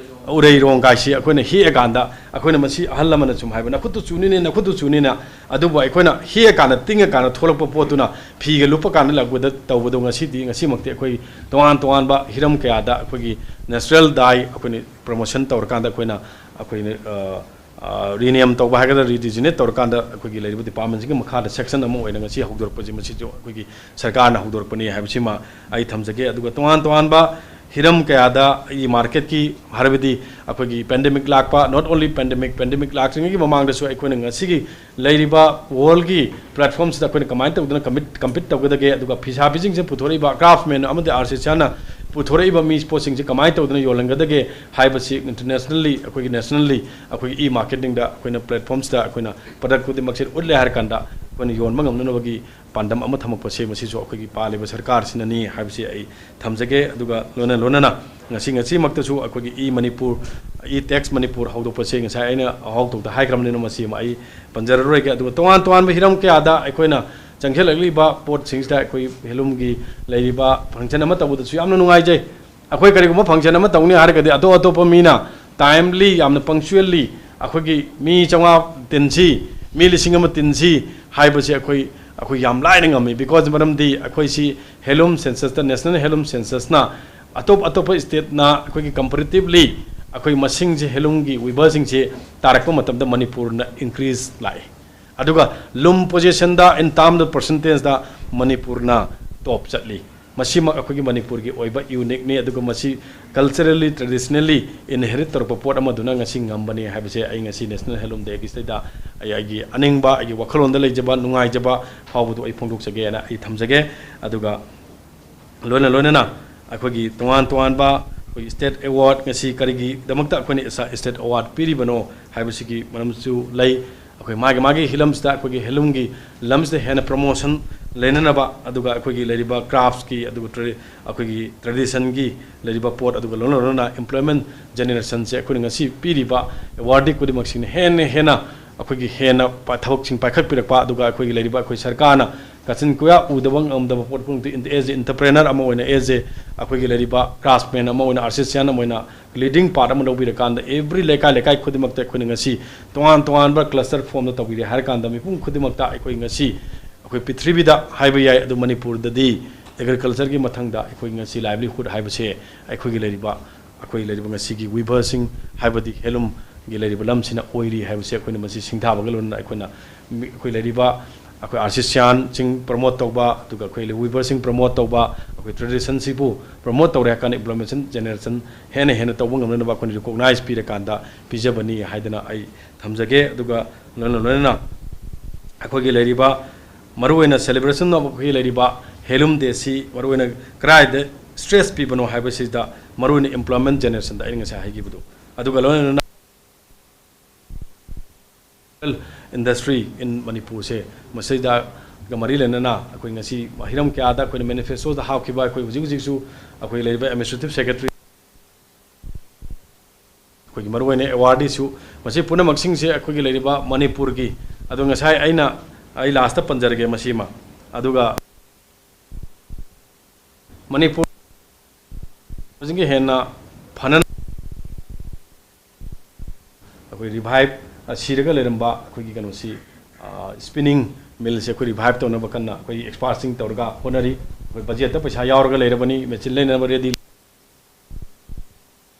ꯎꯔꯩꯔꯣꯡ ꯀꯥꯏꯁꯤ ꯑꯩꯈꯣꯏꯅ ꯍꯦꯛꯑꯀꯥꯟꯗ, ꯑꯩꯈꯣꯏꯅ ꯃꯁꯤ ꯑꯍꯜ ꯂꯃꯟꯅ ꯁꯨꯝ ꯍꯥꯏꯕ, "ꯅꯈꯨꯠꯇꯨ ꯆꯨꯅꯤꯅꯦ, ꯅꯈꯨꯠꯇꯨ ꯆꯨꯅꯤꯅ", ꯑꯗꯨꯕꯨ ꯑꯩꯈꯣꯏꯅ ꯍꯦꯛꯑꯀꯥꯟꯗ, ꯇꯤꯡꯉꯀꯥꯟꯗ ꯊꯣꯛꯂꯛꯄ ꯄꯣꯠꯇꯨꯅ ꯐꯤꯒ ꯂꯨꯞꯄ ꯀꯥꯟꯗ ꯂꯥꯛꯄꯗ ꯇꯧꯕꯗꯣ ꯉꯁꯤꯗꯤ, ꯉꯁꯤꯃꯛꯇꯤ ꯑꯩꯈꯣꯏ ꯇꯣꯉꯥꯟ ꯇꯣꯉꯥꯟꯕ ꯍꯤꯔꯝ ꯀꯌꯥꯗ ꯑꯩꯈꯣꯏꯒꯤ natural dye ꯑꯩꯈꯣꯏꯅ promotion ꯇꯧꯔꯀꯥꯟꯗ ꯑꯩꯈꯣꯏꯅ, ꯑꯩꯈꯣꯏꯅ, ꯑ, ꯑ, rename ꯇꯧꯕ ꯍꯥꯏꯒꯗ꯭ꯔꯥ, redesignate ꯇꯧꯔꯀꯥꯟꯗ ꯑꯩꯈꯣꯏꯒꯤ ꯂꯩꯔꯤꯕ departmentꯁꯤꯡꯒꯤ ꯃꯈꯥꯗ section ꯑꯃ ꯑꯣꯏꯅ ꯉꯁꯤ ꯍꯧꯗꯣꯔꯛꯄꯁꯤ, ꯃꯁꯤꯁꯨ ꯑꯩꯈꯣꯏꯒꯤ ꯁꯔꯀꯥꯔꯅ ꯍꯧꯗꯣꯔꯛꯄꯅꯤ ꯍꯥꯏꯕꯁꯤꯃ ꯑꯩ ꯊꯝꯖꯒꯦ꯫ ꯑꯗꯨꯒ ꯇꯣꯉꯥꯟ ꯇꯣꯉꯥꯟꯕ ꯍꯤꯔꯝ ꯀꯌꯥꯗ ꯑꯩꯒꯤ marketꯀꯤ, ꯍꯥꯏꯕꯗꯤ ꯑꯩꯈꯣꯏꯒꯤ pandemic ꯂꯥꯛꯄ, not only pandemic, pandemic ꯂꯥꯛꯇ꯭ꯔꯤꯉꯩꯒꯤ ꯃꯃꯥꯡꯗꯁꯨ ꯑꯩꯈꯣꯏꯅ ꯉꯁꯤꯒꯤ ꯂꯩꯔꯤꯕ worldꯀꯤ platformꯁꯤꯗ ꯑꯩꯈꯣꯏꯅ ꯀꯃꯥꯏꯅ ꯇꯧꯗꯅ commit, compete ꯇꯧꯒꯗꯒꯦ, ꯑꯗꯨꯒ ꯐꯤꯁꯥꯕꯤꯁꯤꯡꯁꯤꯅ ꯄꯨꯊꯣꯔꯛꯏꯕ, craftsman ꯑꯃꯗꯤ artisanꯅ ꯄꯨꯊꯣꯔꯛꯏꯕ ꯃꯤ ꯄꯣꯠꯁꯤꯡꯁꯤ ꯀꯃꯥꯏꯅ ꯇꯧꯗꯅ ꯌꯣꯜꯍꯟꯒꯗꯒꯦ ꯍꯥꯏꯕꯁꯤ internationally, ꯑꯩꯈꯣꯏꯒꯤ nationally, ꯑꯩꯈꯣꯏꯒꯤ e-marketingꯗ ꯑꯩꯈꯣꯏꯅ platformꯁꯤꯗ ꯑꯩꯈꯣꯏꯅ product ꯈꯨꯗꯤꯡꯃꯛꯁꯦ ꯎꯠꯂꯦ ꯍꯥꯏꯔ ꯀꯥꯟꯗ ꯑꯩꯈꯣꯏꯅ ꯌꯣꯟꯕ ꯉꯝꯅꯅꯕꯒꯤ ꯄꯥꯟꯗꯝ ꯑꯃ ꯊꯝꯃꯛꯄꯁꯦ, ꯃꯁꯤꯁꯨ ꯑꯩꯈꯣꯏꯒꯤ ꯄꯥꯜꯂꯤꯕ ꯁꯔꯀꯥꯔꯁꯤꯅꯅꯤ ꯍꯥꯏꯕꯁꯤ ꯑꯩ ꯊꯝꯖꯒꯦ꯫ ꯑꯗꯨꯒ ꯂꯣꯏꯅ ꯂꯣꯏꯅꯅ ꯉꯁꯤ, ꯉꯁꯤꯃꯛꯇꯁꯨ ꯑꯩꯈꯣꯏꯒꯤ e-Manipur, e-Tax Manipur ꯍꯧꯗꯣꯛꯄꯁꯦ ꯉꯁꯥꯏ ꯑꯩꯅ ꯍꯧꯗꯣꯛꯇ ꯍꯥꯏꯈ꯭ꯔꯕꯅꯤꯅ ꯃꯁꯤ ꯑꯃ ꯑꯩ ꯄꯟꯖꯔꯔꯣꯏꯒꯦ꯫ ꯑꯗꯨꯒ ꯇꯣꯉꯥꯟ ꯇꯣꯉꯥꯟꯕ ꯍꯤꯔꯝ ꯀꯌꯥꯗ ꯑꯩꯈꯣꯏꯅ ꯆꯪꯁꯤꯜꯂꯛꯂꯤꯕ ꯄꯣꯠꯁꯤꯡꯁꯤꯗ ꯑꯩꯈꯣꯏ handloomꯒꯤ ꯂꯩꯔꯤꯕ function ꯑꯃ ꯇꯧꯕꯗꯁꯨ ꯌꯥꯝꯅ ꯅꯨꯡꯉꯥꯏꯖꯩ꯫ ꯑꯩꯈꯣꯏ ꯀꯔꯤꯒꯨꯝꯕ function ꯑꯃ ꯇꯧꯅꯤ ꯍꯥꯏꯔꯒꯗꯤ ꯑꯇꯣꯞ ꯑꯇꯣꯞꯄ ꯃꯤꯅ timely, ꯌꯥꯝꯅ punctually ꯑꯩꯈꯣꯏꯒꯤ ꯃꯤ ꯆꯥꯝꯃꯉꯥ ꯇꯤꯟꯁꯤ, ꯃꯤ ꯂꯤꯁꯤꯡ ꯑꯃ ꯇꯤꯟꯁꯤ ꯍꯥꯏꯕꯁꯤ ꯑꯩꯈꯣꯏ, ꯑꯩꯈꯣꯏ ꯌꯥꯝ ꯂꯥꯏꯅ ꯉꯝꯃꯤ꯫ Because ꯃꯔꯝꯗꯤ ꯑꯩꯈꯣꯏꯁꯤ handloom censusꯇ, national handloom censusꯅ ꯑꯇꯣꯞ ꯑꯇꯣꯞꯄ stateꯅ ꯑꯩꯈꯣꯏꯒꯤ comparatively ꯑꯩꯈꯣꯏ ꯃꯁꯤꯡꯁꯦ, handloomꯒꯤ weaverꯁꯤꯡꯁꯦ ꯇꯥꯔꯛꯄ ꯃꯇꯝꯗ ꯃꯅꯤꯄꯨꯔꯅ increase ꯂꯥꯛꯏ꯫ ꯑꯗꯨꯒ loom possessionꯗ, in terms of percentageꯗ ꯃꯅꯤꯄꯨꯔꯅ top ꯆꯠꯂꯤ꯫ ꯃꯁꯤꯃꯛ ꯑꯩꯈꯣꯏꯒꯤ ꯃꯅꯤꯄꯨꯔꯒꯤ ꯑꯣꯏꯕ uniqueꯅꯤ, ꯑꯗꯨꯒ ꯃꯁꯤ culturally, traditionally inherit ꯇꯧꯔꯛꯄ ꯄꯣꯠ ꯑꯃꯗꯨꯅ ꯉꯁꯤ ꯉꯝꯕꯅꯤ ꯍꯥꯏꯕꯁꯦ ꯑꯩ ꯉꯁꯤ National Handloom Dayꯒꯤ ꯁꯤꯗꯩꯗ ꯑꯩ, ꯑꯩꯒꯤ ꯑꯅꯤꯡꯕ, ꯑꯩꯒꯤ ꯋꯥꯈꯜꯂꯣꯟꯗ ꯂꯩꯖꯕ ꯅꯨꯡꯉꯥꯏꯖꯕ ꯐꯥꯎꯕꯗꯨ ꯑꯩ ꯐꯣꯡꯗꯣꯛꯆꯒꯦꯅ ꯑꯩ ꯊꯝꯖꯒꯦ꯫ ꯑꯗꯨꯒ ꯂꯣꯏꯅ ꯂꯣꯏꯅꯅ ꯑꯩꯈꯣꯏꯒꯤ ꯇꯣꯉꯥꯟ ꯇꯣꯉꯥꯟꯕ ꯑꯩꯈꯣꯏꯒꯤ state award, ꯉꯁꯤ ꯀꯔꯤꯒꯤꯗꯃꯛꯇ ꯑꯩꯈꯣꯏꯅ ꯏꯁ-, state award ꯄꯤꯔꯤꯕꯅꯣ ꯍꯥꯏꯕꯁꯤꯒꯤ ꯃꯔꯝꯁꯨ ꯂꯩ꯫ ꯑꯩꯈꯣꯏ ꯃꯥꯒꯤ ꯃꯥꯒꯤ ꯍꯤꯂꯝꯁꯤꯗ, ꯑꯩꯈꯣꯏꯒꯤ handloomꯒꯤ ꯂꯝꯁꯤꯗ ꯍꯦꯟꯅ promotion ꯂꯩꯅꯅꯕ, ꯑꯗꯨꯒ ꯑꯩꯈꯣꯏꯒꯤ ꯂꯩꯔꯤꯕ craftsꯀꯤ, ꯑꯗꯨꯒ tra-, ꯑꯩꯈꯣꯏꯒꯤ traditionꯒꯤ ꯂꯩꯔꯤꯕ ꯄꯣꯠ, ꯑꯗꯨꯒ ꯂꯣꯏꯅ ꯂꯣꯏꯅꯅ employment generationꯁꯦ ꯑꯩꯈꯣꯏꯅ ꯉꯁꯤ ꯄꯤꯔꯤꯕ awardee ꯈꯨꯗꯤꯡꯃꯛꯁꯤꯡꯅ ꯍꯦꯟꯅ ꯍꯦꯟꯅ ꯑꯩꯈꯣꯏꯒꯤ ꯍꯦꯟꯅ ꯄ-, ꯊꯕꯛꯁꯤꯡ ꯄꯥꯏꯈꯠꯄꯤꯔꯛꯄ, ꯑꯗꯨꯒ ꯑꯩꯈꯣꯏꯒꯤ ꯂꯩꯔꯤꯕ ꯑꯩꯈꯣꯏ ꯁꯔꯀꯥꯔꯅ ꯀꯥꯆꯤꯟ ꯀꯣꯏꯌꯥ ꯎꯗꯕ ꯉꯝꯗꯕ ꯄꯣꯠ ꯄꯨꯝꯅꯃꯛꯇ ꯏꯟ-, as a entrepreneur ꯑꯃ ꯑꯣꯏꯅ, as a ꯑꯩꯈꯣꯏꯒꯤ ꯂꯩꯔꯤꯕ craftsman ꯑꯃ ꯑꯣꯏꯅ, artisan ꯑꯃ ꯑꯣꯏꯅ leading part ꯑꯃ ꯂꯧꯕꯤꯔꯀꯥꯟꯗ, every ꯂꯩꯀꯥꯏ ꯂꯩꯀꯥꯏ ꯈꯨꯗꯤꯡꯃꯛꯇ ꯑꯩꯈꯣꯏꯅ ꯉꯁꯤ ꯇꯣꯉꯥꯟ ꯇꯣꯉꯥꯟꯕ cluster formꯗ ꯇꯧꯕꯤꯔꯦ ꯍꯥꯏꯔꯀꯥꯟꯗ, ꯃꯤꯄꯨꯝ ꯈꯨꯗꯤꯡꯃꯛꯇ ꯑꯩꯈꯣꯏ ꯉꯁꯤ ꯑꯩꯈꯣꯏ ꯄ꯭ꯔꯤꯊꯤꯕꯤꯗ ꯍꯥꯏꯕ ꯌꯥꯏ, ꯑꯗꯨ ꯃꯅꯤꯄꯨꯔꯗꯗꯤ agricultureꯒꯤ ꯃꯊꯪꯗ ꯑꯩꯈꯣꯏ ꯉꯁꯤ livelihood ꯍꯥꯏꯕꯁꯦ ꯑꯩꯈꯣꯏꯒꯤ ꯂꯩꯔꯤꯕ, ꯑꯩꯈꯣꯏ ꯂꯩꯔꯤꯕ ꯉꯁꯤꯒꯤ weaverꯁꯤꯡ, ꯍꯥꯏꯕꯗꯤ handloomꯒꯤ ꯂꯩꯔꯤꯕ ꯂꯝꯁꯤꯅ ꯑꯣꯏꯔꯤ ꯍꯥꯏꯕꯁꯦ ꯑꯩꯈꯣꯏꯅ ꯃꯁꯤ ꯁꯤꯡꯊꯥꯕꯒ ꯂꯣꯏꯅꯅ ꯑꯩꯈꯣꯏꯅ ꯃꯤ-, ꯑꯩꯈꯣꯏ ꯂꯩꯔꯤꯕ ꯑꯩꯈꯣꯏ artisanꯁꯤꯡ promote ꯇꯧꯕ, ꯑꯗꯨꯒ ꯑꯩꯈꯣꯏ weaverꯁꯤꯡ promote ꯇꯧꯕ, ꯑꯩꯈꯣꯏ traditionꯁꯤꯕꯨ promote ꯇꯧꯔꯦ ꯍꯥꯏ ꯀꯥꯟꯗ employment generation ꯍꯦꯟꯅ ꯍꯦꯟꯅ ꯇꯧꯕ ꯉꯝꯅꯅꯕ ꯑꯩꯈꯣꯏꯅ recognize ꯄꯤꯔꯀꯥꯟꯗ ꯄꯤꯖꯕꯅꯤ ꯍꯥꯏꯗꯅ ꯑꯩ ꯊꯝꯖꯒꯦ꯫ ꯑꯗꯨꯒ ꯂꯣꯏꯅ ꯂꯣꯏꯅꯅ ꯑꯩꯈꯣꯏꯒꯤ ꯂꯩꯔꯤꯕ ꯃꯔꯨꯑꯣꯏꯅ celebration of ꯑꯩꯈꯣꯏꯒꯤ ꯂꯩꯔꯤꯕ handloom dayꯁꯤ ꯃꯔꯨꯑꯣꯏꯅ ꯀꯗꯥꯏꯗ stress ꯄꯤꯕꯅꯣ ꯍꯥꯏꯕꯁꯤꯗ, ꯃꯔꯨꯑꯣꯏꯅ employment generationꯗ ꯑꯩꯅ ꯉꯁꯥꯏ ꯍꯥꯏꯈꯤꯕꯗꯣ, ꯑꯗꯨꯒ ꯂꯣꯏꯅꯅ industry in ꯃꯅꯤꯄꯨꯔꯁꯦ, ꯃꯁꯤꯗ ꯃꯔꯤ ꯂꯩꯅꯅ ꯑꯩꯈꯣꯏ ꯉꯁꯤ ꯍꯤꯔꯝ ꯀꯌꯥꯗ ꯑꯩꯈꯣꯏꯅ manifestoꯗ ꯍꯥꯞꯈꯤꯕ, ꯑꯩꯈꯣꯏ ꯍꯧꯖꯤꯛ ꯍꯧꯖꯤꯛꯁꯨ ꯑꯩꯈꯣꯏ ꯂꯩꯔꯤꯕ administrative secretary ꯑꯩꯈꯣꯏꯒꯤ ꯃꯔꯨꯑꯣꯏꯅ awardꯁꯨ, ꯃꯁꯤ ꯄꯨꯝꯅꯃꯛꯁꯤꯡꯁꯦ ꯑꯩꯈꯣꯏꯒꯤ ꯂꯩꯔꯤꯕ ꯃꯅꯤꯄꯨꯔꯒꯤ, ꯑꯗꯣ ꯉꯁꯥꯏ ꯑꯩꯅ, ꯑꯩ lastꯇ ꯄꯟꯖꯔꯒꯦ ꯃꯁꯤꯃ, ꯑꯗꯨꯒ ꯃꯅꯤꯄꯨꯔ ꯍꯧꯖꯤꯛꯀꯤ ꯍꯦꯟꯅ ꯐꯅ ꯑꯩꯈꯣꯏ revive, ꯑ, ꯁꯤꯔꯒ ꯂꯩꯔꯝꯕ ꯑꯩꯈꯣꯏꯒꯤ ꯀꯩꯅꯣꯁꯤ, ꯑ, spinning millꯁꯦ ꯑꯩꯈꯣꯏ revive ꯇꯧꯅꯕ ꯀꯟꯅ ꯑꯩꯈꯣꯏ expertꯁꯤꯡ ꯇꯧꯔꯒ ꯍꯣꯠꯅꯔꯤ꯫ ꯑꯩꯈꯣꯏ budgetꯇ ꯄꯩꯁꯥ ꯌꯥꯎꯔꯒ ꯂꯩꯔꯕꯅꯤ, machine ꯂꯩꯅꯅꯕ ready꯫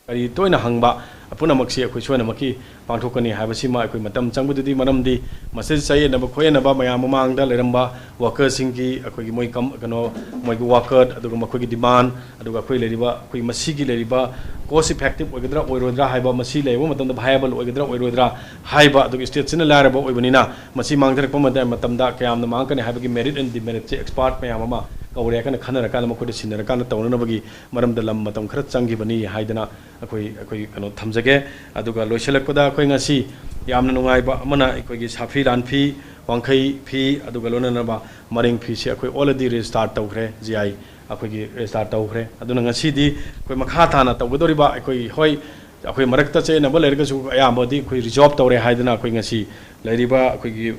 ꯀꯔꯤ ꯇꯣꯏꯅ ꯍꯪꯕ ꯄꯨꯝꯅꯃꯛꯁꯤ ꯑꯩꯈꯣꯏ ꯁꯣꯏꯗꯅꯃꯛꯀꯤ ꯄꯥꯡꯊꯣꯛꯀꯅꯤ ꯍꯥꯏꯕꯁꯤꯃ ꯑꯩꯈꯣꯏ ꯃꯇꯝ ꯆꯪꯕꯗꯨꯗꯤ, ꯃꯔꯝꯗꯤ ꯃꯁꯤ ꯆꯌꯦꯠꯅꯕ ꯈꯣꯏꯌꯦꯠꯅꯕ ꯃꯌꯥꯝ ꯃꯃꯥꯡꯗ ꯂꯩꯔꯝꯕ workerꯁꯤꯡꯒꯤ ꯑꯩꯈꯣꯏꯒꯤ ꯃꯣꯏ ꯀꯝ-, ꯀꯩꯅꯣ, ꯃꯣꯏꯒꯤ worker, ꯑꯗꯨꯒ ꯃꯈꯣꯏꯒꯤ demand, ꯑꯗꯨꯒ ꯑꯩꯈꯣꯏ ꯂꯩꯔꯤꯕ, ꯑꯩꯈꯣꯏ ꯃꯁꯤꯒꯤ ꯂꯩꯔꯤꯕ cost effective ꯑꯣꯏꯒꯗ꯭ꯔꯥ ꯑꯣꯏꯔꯣꯏꯗ꯭ꯔꯥ ꯍꯥꯏꯕ, ꯃꯁꯤ ꯂꯩꯕ ꯃꯇꯝꯗ viable ꯑꯣꯏꯒꯗ꯭ꯔꯥ ꯑꯣꯏꯔꯣꯏꯗ꯭ꯔꯥ ꯍꯥꯏꯕ, ꯑꯗꯨꯒ stateꯁꯤꯅ ꯂꯥꯏꯔꯕ ꯑꯣꯏꯕꯅꯤꯅ ꯃꯁꯤ ꯃꯥꯡꯊꯔꯛꯄ ꯃꯇꯝ-, ꯃꯇꯝꯗ ꯀꯌꯥꯝꯅ ꯃꯥꯡꯉꯛꯀꯅꯤ ꯍꯥꯏꯕꯒꯤ merit and demeritꯁꯦ expert ꯃꯌꯥꯝ ꯑꯃ ꯀꯧꯔꯦ ꯍꯥꯏꯅ ꯈꯟꯅꯔꯀꯥꯟꯗ ꯃꯈꯣꯏꯗ ꯁꯤꯟꯅꯔꯀꯥꯟꯗ ꯇꯧꯅꯅꯕꯒꯤ ꯃꯔꯝꯗ ꯂꯝ ꯃꯇꯝ ꯈꯔ ꯆꯪꯈꯤꯕꯅꯤ ꯍꯥꯏꯗꯅ ꯑꯩꯈꯣꯏ, ꯑꯩꯈꯣꯏ ꯀꯩꯅꯣ ꯊꯝꯖꯒꯦ꯫ ꯑꯗꯨꯒ ꯂꯣꯏꯁꯤꯜꯂꯛꯄꯗ ꯑꯩꯈꯣꯏ ꯉꯁꯤ ꯌꯥꯝꯅ ꯅꯨꯡꯉꯥꯏꯕ ꯑꯃꯅ ꯑꯩꯈꯣꯏꯒꯤ ꯁꯥꯐꯤ ꯂꯥꯟꯐꯤ, ꯋꯥꯡꯈꯩ ꯐꯤ, ꯑꯗꯨꯒ ꯂꯣꯏꯅꯅꯕ ꯃꯔꯤꯡ ꯐꯤꯁꯤ ꯑꯩꯈꯣꯏ already register ꯇꯧꯈ꯭ꯔꯦ, G I ꯑꯩꯈꯣꯏꯒꯤ register ꯇꯧꯈ꯭ꯔꯦ꯫ ꯑꯗꯨꯅ ꯉꯁꯤꯗꯤ ꯑꯩꯈꯣꯏ ꯃꯈꯥ ꯇꯥꯅ ꯇꯧꯒꯗꯧꯔꯤꯕ ꯑꯩꯈꯣꯏ, ꯍꯣꯏ, ꯑꯩꯈꯣꯏ ꯃꯔꯛꯇ ꯆꯌꯦꯠꯅꯕ ꯂꯩꯔꯒꯁꯨ ꯑꯌꯥꯝꯕꯗꯤ ꯑꯩꯈꯣꯏ ꯔꯤꯖꯣꯜꯕ ꯇꯧꯔꯦ ꯍꯥꯏꯗꯅ ꯑꯩꯈꯣꯏ ꯉꯁꯤ ꯂꯩꯔꯤꯕ ꯑꯩꯈꯣꯏꯒꯤ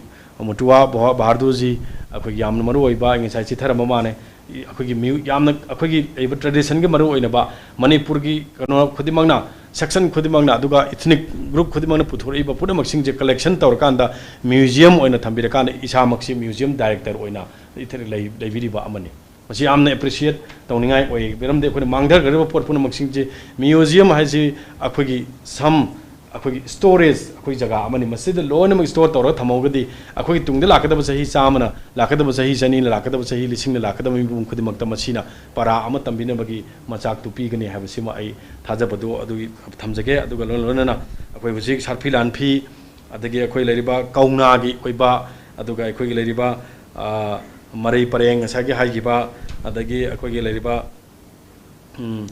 ꯃꯨꯇꯨꯋꯥ ꯕꯍꯥ-, ꯕꯍꯥꯗꯨꯔꯖꯤ ꯑꯩꯈꯣꯏꯒꯤ ꯌꯥꯝꯅ ꯃꯔꯨ ꯑꯣꯏꯕ, ꯑꯩ ꯉꯁꯥꯏ ꯆꯤꯊꯔꯝꯕ ꯃꯥꯅꯦ, ꯑꯩꯈꯣꯏꯒꯤ ꯃ꯭ꯌꯨ-, ꯌꯥꯝꯅ ꯑꯩꯈꯣꯏꯒꯤ ꯂꯩꯔꯤꯕ ꯇ꯭ꯔꯦꯗꯤꯁꯟꯒꯤ ꯃꯔꯨ ꯑꯣꯏꯅꯕ ꯃꯅꯤꯄꯨꯔꯒꯤ ꯀꯩꯅꯣ ꯈꯨꯗꯤꯡꯃꯛꯅ, ꯁꯦꯛꯁꯟ ꯈꯨꯗꯤꯡꯃꯛꯅ, ꯑꯗꯨꯒ ꯏꯊꯅꯤꯛ ꯒ꯭ꯔꯨꯞ ꯈꯨꯗꯤꯡꯃꯛꯅ ꯄꯨꯊꯣꯔꯛꯏꯕ ꯄꯨꯝꯅꯃꯛꯁꯤꯡꯁꯦ ꯀꯂꯦꯛꯁꯟ ꯇꯧꯔꯀꯥꯟꯗ ꯃ꯭ꯌꯨꯖꯤꯌꯝ ꯑꯣꯏꯅ ꯊꯝꯕꯤꯔꯀꯥꯟꯗ ꯏꯁꯥꯃꯛꯁꯤ ꯃ꯭ꯌꯨꯖꯤꯌꯝ ꯗꯥꯏꯔꯦꯛꯇꯔ ꯑꯣꯏꯅ ꯏꯊ-, ꯂꯩ-, ꯂꯩꯕꯤꯔꯤꯕ ꯑꯃꯅꯤ꯫ ꯃꯁꯤ ꯌꯥꯝꯅ ꯑꯦꯄ꯭ꯔꯤꯁꯤꯌꯦꯠ ꯇꯧꯅꯤꯡꯉꯥꯏ ꯑꯣꯏ꯫ ꯃꯔꯝꯗꯤ ꯑꯩꯈꯣꯏꯅ ꯃꯥꯡꯊꯈ꯭ꯔꯤꯕ ꯄꯣꯠ ꯄꯨꯝꯅꯃꯛꯁꯤꯡꯁꯤ, ꯃ꯭ꯌꯨꯖꯤꯌꯝ ꯍꯥꯏꯁꯤ ꯑꯩꯈꯣꯏꯒꯤ ꯁꯝ, ꯑꯩꯈꯣꯏꯒꯤ ꯁ꯭ꯇꯣꯔꯦꯖ, ꯑꯩꯈꯣꯏ ꯖꯒꯥ ꯑꯃꯅꯤ꯫ ꯃꯁꯤꯗ ꯂꯣꯏꯅꯃꯛ ꯁ꯭ꯇꯣꯔ ꯇꯧꯔꯒ ꯊꯝꯍꯧꯔꯒꯗꯤ ꯑꯩꯈꯣꯏꯒꯤ ꯇꯨꯡꯗ ꯂꯥꯛꯀꯗꯕ ꯆꯍꯤ ꯆꯥꯝꯃꯅ, ꯂꯥꯛꯀꯗꯕ ꯆꯍꯤ ꯆꯅꯤꯅ, ꯂꯥꯛꯀꯗꯕ ꯆꯍꯤ ꯂꯤꯁꯤꯡꯅ, ꯂꯥꯛꯀꯗꯕ ꯃꯤꯄꯨꯝ ꯈꯨꯗꯤꯡꯃꯛꯇ ꯃꯁꯤꯅ ꯄꯔꯥ ꯑꯃ ꯇꯝꯕꯤꯅꯕꯒꯤ ꯃꯆꯥꯛꯇꯨ ꯄꯤꯒꯅꯤ ꯍꯥꯏꯕꯁꯤꯃ ꯑꯩ ꯊꯥꯖꯕꯗꯨ ꯑꯗꯨꯒꯤ ꯊꯝꯖꯒꯦ꯫ ꯑꯗꯨꯒ ꯂꯣꯏꯅ ꯂꯣꯏꯅꯅ ꯑꯩꯈꯣꯏ ꯍꯧꯖꯤꯛ ꯁꯥꯔꯐꯤ ꯂꯥꯟꯐꯤ, ꯑꯗꯒꯤ ꯑꯩꯈꯣꯏ ꯂꯩꯔꯤꯕ ꯀꯧꯅꯥꯒꯤ ꯑꯣꯏꯕ, ꯑꯗꯨꯒ ꯑꯩꯈꯣꯏꯒꯤ ꯂꯩꯔꯤꯕ, ꯑ, ꯃꯔꯩ ꯄꯔꯦꯡ ꯉꯁꯥꯏꯒꯤ ꯍꯥꯏꯈꯤꯕ, ꯑꯗꯒꯤ ꯑꯩꯈꯣꯏꯒꯤ ꯂꯩꯔꯤꯕ, ꯎꯝ,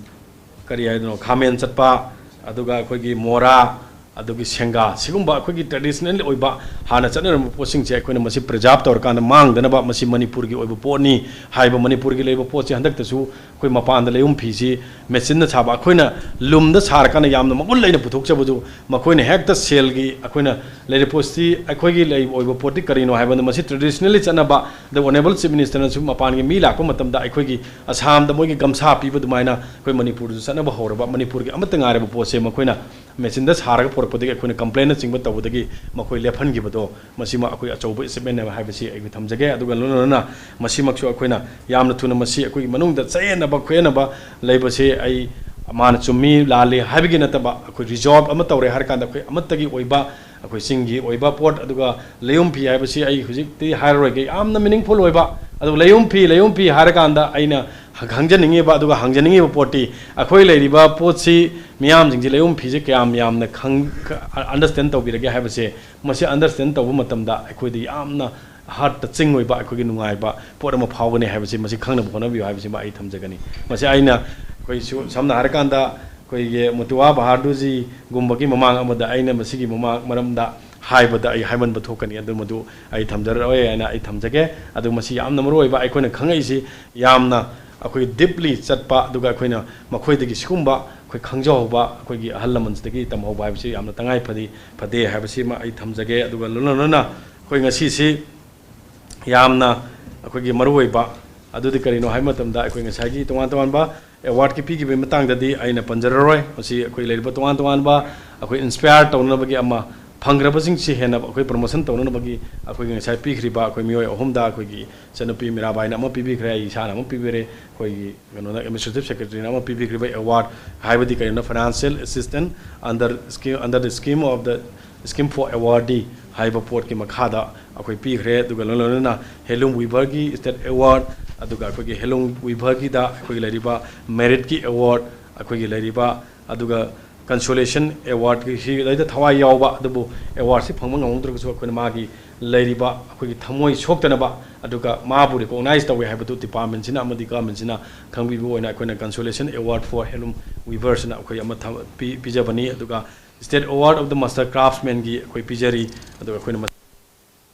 ꯀꯔꯤ ꯍꯥꯏꯗꯣꯏꯅꯣ, ꯈꯥꯃꯦꯟ ꯆꯠꯄ, ꯑꯗꯨꯒ ꯑꯩꯈꯣꯏꯒꯤ ꯃꯣꯔꯥ, ꯑꯗꯨꯒꯤ ꯁꯦꯡꯒꯥ, ꯁꯤꯒꯨꯝꯕ ꯑꯩꯈꯣꯏꯒꯤ ꯇ꯭ꯔꯦꯗꯤꯁꯅꯦꯜ ꯑꯣꯏꯕ ꯍꯥꯟꯅ ꯆꯠꯅꯔꯝꯕ ꯄꯣꯠꯁꯤꯡꯁꯦ ꯑꯩꯈꯣꯏꯅ ꯃꯁꯤ ꯄ꯭ꯔꯤꯖꯥꯔꯕ ꯇꯧꯔꯀꯥꯟꯗ ꯃꯥꯡꯗꯅꯕ, ꯃꯁꯤ ꯃꯅꯤꯄꯨꯔꯒꯤ ꯑꯣꯏꯕ ꯄꯣꯠꯅꯤ ꯍꯥꯏꯕ, ꯃꯅꯤꯄꯨꯔꯒꯤ ꯂꯩꯕ ꯄꯣꯠꯁꯦ ꯍꯟꯗꯛꯇꯁꯨ ꯑꯩꯈꯣꯏ ꯃꯄꯥꯟꯗ ꯂꯩꯌꯨꯝ ꯐꯤꯁꯤ ꯃꯦꯆꯤꯟꯅ ꯁꯥꯕ, ꯑꯩꯈꯣꯏꯅ ꯂꯨꯝꯗ ꯁꯥꯔꯀꯥꯟꯗ ꯌꯥꯝꯅ ꯃꯒꯨꯟ ꯂꯩꯅ ꯄꯨꯊꯣꯛꯆꯕꯗꯨ ꯃꯈꯣꯏꯅ ꯍꯦꯛꯇ ꯁꯦꯜꯒꯤ, ꯑꯩꯈꯣꯏꯅ ꯂꯩꯔꯤꯕ ꯄꯣꯠꯁꯤ ꯑꯩꯈꯣꯏꯒꯤ ꯂꯩ-, ꯑꯣꯏꯕ ꯄꯣꯠꯇꯤ ꯀꯔꯤꯅꯣ ꯍꯥꯏꯕꯗ, ꯃꯁꯤ ꯇ꯭ꯔꯦꯗꯤꯁꯅꯦꯜꯂꯤ ꯆꯠꯅꯕ, the Honourable Chief Ministerꯅꯁꯨ ꯃꯄꯥꯟꯒꯤ ꯃꯤ ꯂꯥꯛꯄ ꯃꯇꯝꯗ ꯑꯩꯈꯣꯏꯒꯤ ꯑꯁꯥꯝꯗ ꯃꯣꯏꯒꯤ ꯒꯝꯁꯥ ꯄꯤꯕ ꯑꯗꯨꯃꯥꯏꯅ ꯑꯩꯈꯣꯏ ꯃꯅꯤꯄꯨꯔꯗꯁꯨ ꯆꯠꯅꯕ ꯍꯧꯔꯕ, ꯃꯅꯤꯄꯨꯔꯒꯤ ꯑꯃꯠꯇ ꯉꯥꯏꯔꯕ ꯄꯣꯠꯁꯦ ꯃꯈꯣꯏꯅ ꯃꯦꯆꯤꯟꯗ ꯁꯥꯔꯒ ꯄꯨꯔꯛꯄꯗꯒꯤ ꯑꯩꯈꯣꯏꯅ ꯀꯝꯄ꯭ꯂꯦꯟꯅꯆꯤꯡꯕ ꯇꯧꯕꯗꯒꯤ ꯃꯈꯣꯏ ꯂꯦꯞꯍꯟꯈꯤꯕꯗꯣ, ꯃꯁꯤꯃ ꯑꯩꯈꯣꯏ ꯑꯆꯧꯕ ꯑꯦꯆꯤꯞꯃꯦꯟꯅꯦꯕ ꯍꯥꯏꯕꯁꯤ ꯑꯩꯈꯣꯏ ꯊꯝꯖꯒꯦ꯫ ꯑꯗꯨꯒ ꯂꯣꯏꯅ ꯂꯣꯏꯅꯅ ꯃꯁꯤꯃꯛꯁꯨ ꯑꯩꯈꯣꯏꯅ ꯌꯥꯝꯅ ꯊꯨꯅ ꯃꯁꯤ ꯑꯩꯈꯣꯏꯒꯤ ꯃꯅꯨꯡꯗ ꯆꯌꯦꯠꯅꯕ ꯈꯣꯌꯦꯠꯅꯕ ꯂꯩꯕꯁꯦ ꯑꯩ ꯃꯥꯅ ꯆꯨꯝꯃꯤ ꯂꯥꯜꯂꯤ ꯍꯥꯏꯕꯒꯤ ꯅꯠꯇꯕ, ꯑꯩꯈꯣꯏ ꯔꯤꯖꯣꯜꯕ ꯑꯃ ꯇꯧꯔꯦ ꯍꯥꯏꯔꯀꯥꯟꯗ ꯑꯩꯈꯣꯏ ꯑꯃꯠꯇꯒꯤ ꯑꯣꯏꯕ, ꯑꯩꯈꯣꯏ ꯆꯤꯡꯒꯤ ꯑꯣꯏꯕ ꯄꯣꯠ, ꯑꯗꯨꯒ ꯂꯩꯌꯨꯝ ꯐꯤ ꯍꯥꯏꯕꯁꯤ ꯑꯩ ꯍꯧꯖꯤꯛꯇꯤ ꯍꯥꯏꯔꯔꯣꯏꯒꯦ, ꯌꯥꯝꯅ ꯃꯤꯅꯤꯡꯐꯨꯜ ꯑꯣꯏꯕ꯫ ꯑꯗꯨꯒ ꯂꯩꯌꯨꯝ ꯐꯤ, ꯂꯩꯌꯨꯝ ꯐꯤ ꯍꯥꯏꯔꯀꯥꯟꯗ ꯑꯩꯅ ꯈꯪꯖꯅꯤꯡꯉꯤꯕ, ꯑꯗꯨꯒ ꯍꯪꯖꯅꯤꯡꯉꯤꯕ ꯄꯣꯠꯇꯤ, ꯑꯩꯈꯣꯏ ꯂꯩꯔꯤꯕ ꯄꯣꯠꯁꯤ ꯃꯤꯌꯥꯝꯁꯤꯡꯁꯤ ꯂꯩꯌꯨꯝ ꯐꯤꯁꯦ ꯀꯌꯥꯝ ꯌꯥꯝꯅ ꯈꯪ-, ꯑꯟꯗꯔꯁ꯭ꯇꯦꯟ ꯇꯧꯕꯤꯔꯒꯦ ꯍꯥꯏꯕꯁꯦ, ꯃꯁꯤ ꯑꯟꯗꯔꯁ꯭ꯇꯦꯟ ꯇꯧꯕ ꯃꯇꯝꯗ ꯑꯩꯈꯣꯏꯗ ꯌꯥꯝꯅ ꯍꯥꯔꯠ ꯇꯆꯤꯡ ꯑꯣꯏꯕ, ꯑꯩꯈꯣꯏꯒꯤ ꯅꯨꯡꯉꯥꯏꯕ ꯄꯣꯠ ꯑꯃ ꯐꯥꯎꯒꯅꯤ ꯍꯥꯏꯕꯁꯤ, ꯃꯁꯤ ꯈꯪꯅꯕ ꯍꯣꯠꯅꯕꯤꯌꯨ ꯍꯥꯏꯕꯁꯤꯃ ꯑꯩ ꯊꯝꯖꯒꯅꯤ꯫ ꯃꯁꯤ ꯑꯩꯅ, ꯑꯩꯈꯣꯏꯁꯨ ꯁꯝꯅ ꯍꯥꯏꯔꯀꯥꯟꯗ, ꯑꯩꯈꯣꯏꯒꯤ ꯃꯨꯇꯨꯋꯥ ꯕꯍꯥꯗꯨꯔꯖꯤꯒꯨꯝꯕꯒꯤ ꯃꯃꯥꯡ ꯑꯃꯗ ꯑꯩꯅ ꯃꯁꯤꯒꯤ ꯃꯃꯥꯡ ꯃꯔꯝꯗ ꯍꯥꯏꯕꯗ ꯑꯩ ꯍꯥꯏꯃꯟꯕ ꯊꯣꯛꯀꯅꯤ, ꯑꯗꯨ ꯃꯗꯨ ꯑꯩ ꯊꯝꯖꯔꯔꯣꯏ ꯍꯥꯏꯅ ꯑꯩ ꯊꯝꯖꯒꯦ꯫ ꯑꯗꯨ ꯃꯁꯤ ꯌꯥꯝꯅ ꯃꯔꯨ ꯑꯣꯏꯕ, ꯑꯩꯈꯣꯏꯅ ꯈꯪꯉꯛꯏꯁꯤ ꯌꯥꯝꯅ ꯑꯩꯈꯣꯏ ꯗꯤꯞꯂꯤ ꯆꯠꯄ, ꯑꯗꯨꯒ ꯑꯩꯈꯣꯏꯅ ꯃꯈꯣꯏꯗꯒꯤ ꯁꯤꯒꯨꯝꯕ ꯑꯩꯈꯣꯏ ꯈꯪꯖꯍꯧꯕ, ꯑꯩꯈꯣꯏꯒꯤ ꯑꯍꯜ ꯂꯃꯟꯁꯤꯗꯒꯤ ꯇꯝꯍꯧꯕ ꯍꯥꯏꯕꯁꯤ ꯌꯥꯝꯅ ꯇꯉꯥꯏ ꯐꯗꯤ ꯐꯗꯦ ꯍꯥꯏꯕꯁꯤꯃ ꯑꯩ ꯊꯝꯖꯒꯦ꯫ ꯑꯗꯨꯒ ꯂꯣꯏꯅ ꯂꯣꯏꯅꯅ ꯑꯩꯈꯣꯏ ꯉꯁꯤꯁꯤ ꯌꯥꯝꯅ ꯑꯩꯈꯣꯏꯒꯤ ꯃꯔꯨꯑꯣꯏꯕ ꯑꯗꯨꯗꯤ ꯀꯔꯤꯅꯣ ꯍꯥꯏꯕ ꯃꯇꯝꯗ, ꯑꯩꯈꯣꯏ ꯉꯁꯥꯏꯒꯤ ꯇꯣꯉꯥꯟ ꯇꯣꯉꯥꯟꯕ ꯑꯦꯋꯥꯔꯗꯀꯤ ꯄꯤꯈꯤꯕꯒꯤ ꯃꯇꯥꯡꯗꯗꯤ ꯑꯩꯅ ꯄꯟꯖꯔꯔꯣꯏ꯫ ꯃꯁꯤ ꯑꯩꯈꯣꯏ ꯂꯩꯔꯤꯕ ꯇꯣꯉꯥꯟ ꯇꯣꯉꯥꯟꯕ ꯑꯩꯈꯣꯏ ꯏꯟꯁꯄꯌꯔ ꯇꯧꯅꯕꯒꯤ ꯑꯃ, ꯐꯪꯈ꯭ꯔꯕꯁꯤꯡꯁꯤ ꯍꯦꯟꯅ ꯑꯩꯈꯣꯏ ꯄ꯭ꯔꯣꯃꯣꯁꯟ ꯇꯧꯅꯅꯕꯒꯤ ꯑꯩꯈꯣꯏꯒꯤ ꯉꯁꯥꯏ ꯄꯤꯈ꯭ꯔꯤꯕ ꯑꯩꯈꯣꯏ ꯃꯤꯑꯣꯏ ꯑꯍꯨꯝꯗ, ꯑꯩꯈꯣꯏꯒꯤ ꯏꯆꯟꯅꯨꯄꯤ ꯃꯤꯔꯥꯕꯥꯏꯅ ꯑꯃ ꯄꯤꯕꯤꯈ꯭ꯔꯦ, ꯑꯩ ꯏꯁꯥꯅ ꯑꯃ ꯄꯤꯕꯤꯔꯦ, ꯑꯩꯈꯣꯏꯒꯤ ꯀꯩꯅꯣꯗ ꯑꯦꯗꯃꯤꯅꯤꯁꯇ꯭ꯔꯦꯇꯤꯚ ꯁꯦꯀ꯭ꯔꯦꯇꯔꯤꯅ ꯑꯃ ꯄꯤꯕꯤꯈ꯭ꯔꯤꯕ ꯑꯦꯋꯥꯔꯗ ꯍꯥꯏꯕꯗꯤ ꯀꯔꯤꯅꯣ, financial assistance under scheme, under the scheme of the scheme for awardee ꯍꯥꯏꯕ ꯄꯣꯠꯀꯤ ꯃꯈꯥꯗ ꯑꯩꯈꯣꯏ ꯄꯤꯈ꯭ꯔꯦ꯫ ꯑꯗꯨꯒ ꯂꯣꯏꯅ ꯂꯣꯏꯅꯅ ꯍꯦꯟꯂꯨꯝ ꯋꯤꯚꯔꯒꯤ ꯏꯁꯇꯦꯠ ꯑꯦꯋꯥꯔꯗ, ꯑꯗꯨꯒ ꯑꯩꯈꯣꯏꯒꯤ ꯍꯦꯟꯂꯨꯝ ꯋꯤꯚꯔꯒꯤꯗ ꯑꯩꯈꯣꯏꯒꯤ ꯂꯩꯔꯤꯕ ꯃꯦꯔꯤꯠꯀꯤ ꯑꯦꯋꯥꯔꯗ, ꯑꯩꯈꯣꯏꯒꯤ ꯂꯩꯔꯤꯕ, ꯑꯗꯨꯒ ꯀꯟꯁꯣꯂꯦꯁꯟ ꯑꯦꯋꯥꯔꯗꯀꯤ ꯁꯤꯗꯩꯗ ꯊꯋꯥꯏ ꯌꯥꯎꯕ, ꯑꯗꯨꯕꯨ ꯑꯦꯋꯥꯔꯗꯁꯤ ꯐꯪꯕ ꯉꯝꯍꯧꯗ꯭ꯔꯒꯁꯨ ꯑꯩꯈꯣꯏꯅ ꯃꯥꯒꯤ ꯂꯩꯔꯤꯕ ꯑꯩꯈꯣꯏꯒꯤ ꯊꯃꯣꯏ ꯁꯣꯛꯇꯅꯕ, ꯑꯗꯨꯒ ꯃꯥꯕꯨ ꯔꯤꯀꯣꯛꯅꯥꯏꯖ ꯇꯧꯋꯦ ꯍꯥꯏꯕꯗꯨ ꯗꯤꯄꯥꯔꯠꯃꯦꯟꯁꯤꯅ ꯑꯃꯗꯤ ꯒꯚꯔꯟꯃꯦꯟꯁꯤꯅ ꯈꯪꯕꯤꯕ ꯑꯣꯏꯅ ꯑꯩꯈꯣꯏꯅ ꯀꯟꯁꯣꯂꯦꯁꯟ ꯑꯦꯋꯥꯔꯗ ꯐꯣꯔ ꯍꯦꯟꯂꯨꯝ ꯋꯤꯚꯔꯁꯅ ꯑꯩꯈꯣꯏ ꯑꯃ ꯊꯝ-, ꯄꯤ-, ꯄꯤꯖꯕꯅꯤ꯫ ꯑꯗꯨꯒ state award of the master ꯀ꯭ꯔꯥꯐꯁꯃꯦꯟꯒꯤ ꯑꯩꯈꯣꯏ ꯄꯤꯖꯔꯤ꯫ ꯑꯗꯨꯒ ꯑꯩꯈꯣꯏꯅ ꯃ-,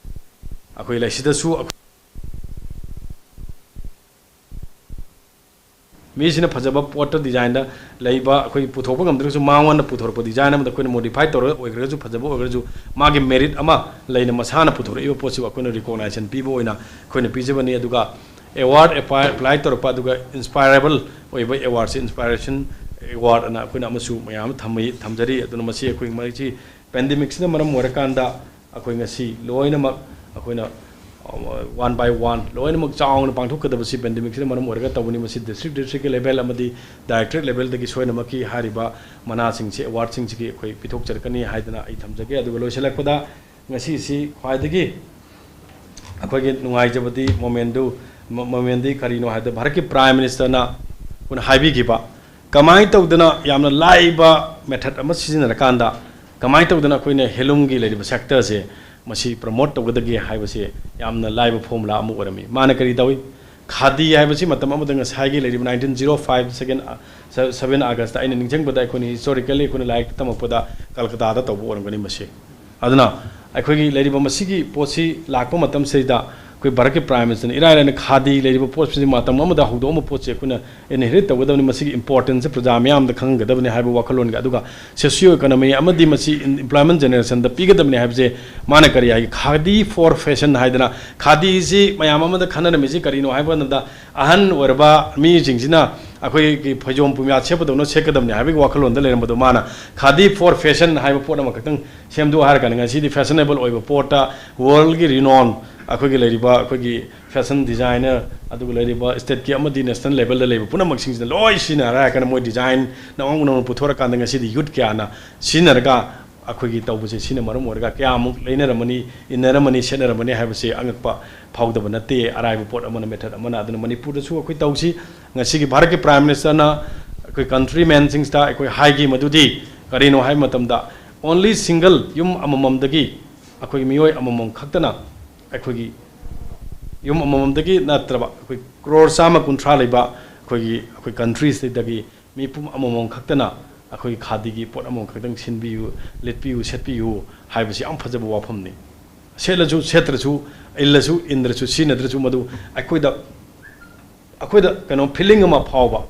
ꯑꯩꯈꯣꯏ ꯂꯩꯁꯤꯗꯁꯨ ꯑꯩꯈꯣꯏ ꯃꯤꯁꯤꯅ ꯐꯖꯕ ꯄꯣꯠꯇ ꯗꯤꯖꯥꯏꯟꯗ ꯂꯩꯕ, ꯑꯩꯈꯣꯏ ꯄꯨꯊꯣꯛꯄ ꯉꯝꯗ꯭ꯔꯒꯁꯨ ꯃꯉꯣꯟꯗ ꯄꯨꯊꯣꯔꯛꯄ ꯗꯤꯖꯥꯏꯟ ꯑꯃꯗ ꯑꯩꯈꯣꯏꯅ ꯃꯣꯗꯤꯐꯥꯏ ꯇꯧꯔꯒ ꯑꯣꯏꯈ꯭ꯔꯒꯁꯨ, ꯐꯖꯕ ꯑꯣꯏꯈ꯭ꯔꯒꯁꯨ, ꯃꯥꯒꯤ ꯃꯦꯔꯤꯠ ꯑꯃ ꯂꯩꯅ ꯃꯁꯥꯅ ꯄꯨꯊꯣꯔꯛꯏꯕ ꯄꯣꯠꯁꯤꯕꯨ ꯑꯩꯈꯣꯏꯅ ꯔꯤꯀꯣꯛꯅꯥꯏꯖꯦꯁꯟ ꯄꯤꯕ ꯑꯣꯏꯅ ꯑꯩꯈꯣꯏꯅ ꯄꯤꯖꯕꯅꯤ꯫ ꯑꯗꯨꯒ ꯑꯦꯋꯥꯔꯗ ꯑꯦꯄ꯭ꯂꯥꯏ ꯇꯧꯔꯛꯄ, ꯑꯗꯨꯒ ꯏꯟꯁꯄꯥꯏꯔꯦꯕꯜ ꯑꯣꯏꯕ ꯑꯦꯋꯥꯔꯗꯁꯦ ꯏꯟꯁꯄꯥꯏꯔꯦꯁꯟ ꯑꯦꯋꯥꯔꯗ ꯑꯅ ꯑꯩꯈꯣꯏꯅ ꯑꯃꯁꯨ ꯃꯌꯥꯝ ꯑꯃ ꯊꯝꯃꯤ, ꯊꯝꯖꯔꯤ꯫ ꯑꯗꯨꯅ ꯃꯁꯤ ꯑꯩꯈꯣꯏ ꯃꯁꯤ ꯄꯦꯟꯗꯦꯃꯤꯛꯁꯤꯅ ꯃꯔꯝ ꯑꯣꯏꯔꯀꯥꯟꯗ ꯑꯩꯈꯣꯏ ꯉꯁꯤ ꯂꯣꯏꯅꯃꯛ ꯑꯩꯈꯣꯏꯅ ꯋꯥꯟ ꯕꯥꯏ ꯋꯥꯟ ꯂꯣꯏꯅꯃꯛ ꯆꯥꯎꯅ ꯄꯥꯡꯊꯣꯛꯀꯗꯕꯁꯤ ꯄꯦꯟꯗꯦꯃꯤꯛꯁꯤꯅ ꯃꯔꯝ ꯑꯣꯏꯔꯒ ꯇꯧꯕꯅꯤ꯫ ꯃꯁꯤ ꯗꯤꯁꯇ꯭ꯔꯤꯛ, ꯗꯤꯁꯇ꯭ꯔꯤꯛꯀꯤ ꯂꯦꯚꯦꯜ ꯑꯃꯗꯤ ꯗꯥꯏꯔꯦꯛꯇꯣꯔꯦꯠ ꯂꯦꯚꯦꯜꯗꯒꯤ ꯁꯣꯏꯗꯅꯃꯛꯀꯤ ꯍꯥꯏꯔꯤꯕ ꯃꯅꯥꯁꯤꯡꯁꯤ, ꯑꯦꯋꯥꯔꯗꯁꯤꯡꯁꯤꯒꯤ ꯑꯩꯈꯣꯏ ꯄꯤꯊꯣꯛꯆꯔꯛꯀꯅꯤ ꯍꯥꯏꯗꯅ ꯑꯩ ꯊꯝꯖꯒꯦ꯫ ꯑꯗꯨꯒ ꯂꯣꯏꯁꯤꯜꯂꯛꯄꯗ ꯉꯁꯤꯁꯤ ꯈ꯭ꯋꯥꯏꯗꯒꯤ ꯑꯩꯈꯣꯏꯒꯤ ꯅꯨꯡꯉꯥꯏꯖꯕꯗꯤ ꯃꯣꯃꯦꯟꯗꯨ, ꯃꯣ-, ꯃꯣꯃꯦꯟꯗꯤ ꯀꯔꯤꯅꯣ ꯍꯥꯏꯕꯗ, ꯚꯥꯔꯠꯀꯤ ꯄ꯭ꯔꯥꯏꯝ ꯃꯤꯅꯤꯁꯇꯔꯅ ꯑꯩꯈꯣꯏꯅ ꯍꯥꯏꯕꯤꯈꯤꯕ, ꯀꯃꯥꯏꯅ ꯇꯧꯗꯅ ꯌꯥꯝꯅ ꯂꯥꯏꯕ ꯃꯦꯊꯠ ꯑꯃ ꯁꯤꯖꯤꯟꯅꯔꯀꯥꯟꯗ ꯀꯃꯥꯏꯅ ꯇꯧꯗꯅ ꯑꯩꯈꯣꯏꯅ ꯍꯦꯟꯂꯨꯝꯒꯤ ꯂꯩꯔꯤꯕ ꯁꯦꯛꯇꯔꯁꯦ ꯃꯁꯤ ꯄ꯭ꯔꯃꯣꯠ ꯇꯧꯒꯗꯒꯦ ꯍꯥꯏꯕꯁꯦ ꯌꯥꯝꯅ ꯂꯥꯏꯕ ꯐꯣꯔꯃꯨꯂꯥ ꯑꯃ ꯑꯣꯏꯔꯝꯃꯤ꯫ ꯃꯥꯅ ꯀꯔꯤ ꯇꯧꯏ? ꯈꯥꯗꯤ ꯍꯥꯏꯕꯁꯤ ꯃꯇꯝ ꯑꯃꯗ ꯉꯁꯥꯏꯒꯤ ꯂꯩꯔꯤꯕ nineteen zero five second, seven August ꯑꯩꯅ ꯅꯤꯡꯁꯤꯡꯕꯗ, ꯑꯩꯈꯣꯏꯅ ꯍꯤꯁꯇꯣꯔꯤꯀꯦꯜꯂꯤ ꯑꯩꯈꯣꯏꯅ ꯂꯥꯏꯔꯤꯛꯇ ꯇꯝꯃꯛꯄꯗ ꯀꯜꯀꯇꯥꯗ ꯇꯧꯕ ꯑꯣꯏꯔꯝꯒꯅꯤ ꯃꯁꯤ꯫ ꯑꯗꯨꯅ ꯑꯩꯈꯣꯏꯒꯤ ꯂꯩꯔꯤꯕ ꯃꯁꯤꯒꯤ ꯄꯣꯠꯁꯤ ꯂꯥꯛꯄ ꯃꯇꯝꯁꯤꯗ ꯑꯩꯈꯣꯏ ꯚꯥꯔꯠꯀꯤ Prime Ministerꯅ ꯏꯔꯥꯏ ꯂꯥꯏꯅ ꯈꯥꯗꯤ ꯂꯩꯔꯤꯕ ꯄꯣꯠꯁꯤꯗꯤ ꯃꯇꯝ ꯑꯃꯗ ꯍꯧꯗꯣꯛꯑꯝꯕ ꯄꯣꯠꯁꯦ ꯑꯩꯈꯣꯏꯅ inherit ꯇꯧꯒꯗꯕꯅꯤ, ꯃꯁꯤꯒꯤ importanceꯁꯦ ꯄ꯭ꯔꯖꯥ ꯃꯤꯌꯥꯝꯗ ꯈꯪꯍꯟꯒꯗꯕꯅꯤ ꯍꯥꯏꯕ ꯋꯥꯈꯜꯂꯣꯟꯒ, ꯑꯗꯨꯒ socio economy ꯑꯃꯗꯤ ꯃꯁꯤ employment generationꯗ ꯄꯤꯒꯗꯕꯅꯤ ꯍꯥꯏꯕꯁꯦ ꯃꯥꯅ ꯀꯔꯤ ꯍꯥꯏꯒꯦ? Khadi for fashion ꯍꯥꯏꯗꯅ, ꯈꯥꯗꯤꯁꯤ ꯃꯌꯥꯝ ꯑꯃꯗ ꯈꯟꯅꯔꯝꯃꯤꯁꯤ ꯀꯔꯤꯅꯣ ꯍꯥꯏꯕ ꯃꯇꯝꯗ, ꯑꯍꯟ ꯑꯣꯏꯔꯕ ꯃꯤꯁꯤꯡꯁꯤꯅ ꯑꯩꯈꯣꯏꯒꯤ ꯐꯩꯖꯣꯝ ꯄꯨꯝꯌꯥꯠ ꯁꯦꯠꯄꯗꯧꯅ ꯁꯦꯠꯀꯗꯕꯅꯤ ꯍꯥꯏꯕꯒꯤ ꯋꯥꯈꯜꯂꯣꯟꯗ ꯂꯩꯔꯝꯕꯗꯣ, ꯃꯥꯅ Khadi for fashion ꯍꯥꯏꯕ ꯄꯣꯠ ꯑꯃꯈꯛꯇꯪ ꯁꯦꯝꯗꯣꯛ ꯍꯥꯏꯔ ꯀꯥꯟꯗ, ꯉꯁꯤꯗꯤ fashionable ꯑꯣꯏꯕ ꯄꯣꯠꯇ, worldꯒꯤ renown, ꯑꯩꯈꯣꯏꯒꯤ ꯂꯩꯔꯤꯕ ꯑꯩꯈꯣꯏꯒꯤ fashion designer, ꯑꯗꯨꯒ ꯂꯩꯔꯤꯕ stateꯀꯤ ꯑꯃꯗꯤ national levelꯗ ꯂꯩꯕ ꯄꯨꯝꯅꯃꯛꯁꯤꯡꯁꯤꯅ ꯂꯣꯏ ꯁꯤꯖꯤꯟꯅꯔꯦ ꯍꯥꯏꯔ ꯀꯥꯟꯗ, ꯃꯣꯏ design ꯅꯧꯅ ꯅꯧꯅ ꯄꯨꯊꯣꯔꯛꯀꯥꯟꯗ, ꯉꯁꯤꯗꯤ youth ꯀꯌꯥꯅ ꯁꯤꯖꯤꯟꯅꯔꯒ ꯑꯩꯈꯣꯏꯒꯤ ꯇꯧꯕꯁꯦ, ꯁꯤꯅ ꯃꯔꯝ ꯑꯣꯏꯔꯒ ꯀꯌꯥꯃꯨꯛ ꯂꯩꯅꯔꯝꯃꯅꯤ, ꯏꯟꯅꯔꯝꯃꯅꯤ, ꯁꯦꯠꯅꯔꯝꯃꯅꯤ ꯍꯥꯏꯕꯁꯤ ꯑꯉꯛꯄ ꯐꯥꯎꯗꯕ ꯅꯠꯇꯦ꯫ ꯑꯔꯥꯏꯕ ꯄꯣꯠ ꯑꯃꯅ, method ꯑꯃꯅ꯫ ꯑꯗꯨꯅ ꯃꯅꯤꯄꯨꯔꯗꯁꯨ ꯑꯩꯈꯣꯏ ꯇꯧꯁꯤ꯫ ꯉꯁꯤꯒꯤ ꯚꯥꯔꯠꯀꯤ Prime Ministerꯅ ꯑꯩꯈꯣꯏ countrymenꯁꯤꯡꯁꯤꯗ ꯑꯩꯈꯣꯏ ꯍꯥꯏꯈꯤ ꯃꯗꯨꯗꯤ ꯀꯔꯤꯅꯣ ꯍꯥꯏꯕ ꯃꯇꯝꯗ, only single, ꯌꯨꯝ ꯑꯃꯃꯝꯗꯒꯤ ꯑꯩꯈꯣꯏꯒꯤ ꯃꯤꯑꯣꯏ ꯑꯃꯃꯝ ꯈꯛꯇꯅ, ꯑꯩꯈꯣꯏꯒꯤ ꯌꯨꯝ ꯑꯃꯃꯝꯗꯒꯤ ꯅꯠꯇ꯭ꯔꯕ, ꯑꯩꯈꯣꯏ ꯀ꯭ꯔꯣꯔ ꯆꯥꯝꯃ ꯀꯨꯟꯊ꯭ꯔꯥ ꯂꯩꯕ ꯑꯩꯈꯣꯏꯒꯤ, ꯑꯩꯈꯣꯏ countryꯁꯤꯗꯒꯤ ꯃꯤꯄꯨꯝ ꯑꯃꯃꯝ ꯈꯛꯇꯅ ꯑꯩꯈꯣꯏ ꯈꯥꯗꯤꯒꯤ ꯄꯣꯠ ꯑꯃꯃꯝ ꯈꯛꯇꯪ ꯁꯤꯟꯕꯤꯌꯨ, ꯂꯤꯠꯄꯤꯌꯨ, ꯁꯦꯠꯄꯤꯌꯨ ꯍꯥꯏꯕꯁꯤ ꯌꯥꯝ ꯐꯖꯕ ꯋꯥꯐꯝꯅꯤ꯫ ꯁꯦꯠꯂꯁꯨ ꯁꯦꯠꯇ꯭ꯔꯁꯨ, ꯏꯜꯂꯁꯨ ꯏꯟꯗ꯭ꯔꯁꯨ, ꯁꯤꯖꯤꯟꯅꯗ꯭ꯔꯁꯨ, ꯃꯗꯨ ꯑꯩꯈꯣꯏꯗ, ꯑꯩꯈꯣꯏꯗ ꯀꯩꯅꯣ, feeling ꯑꯃ ꯐꯥꯎꯕ,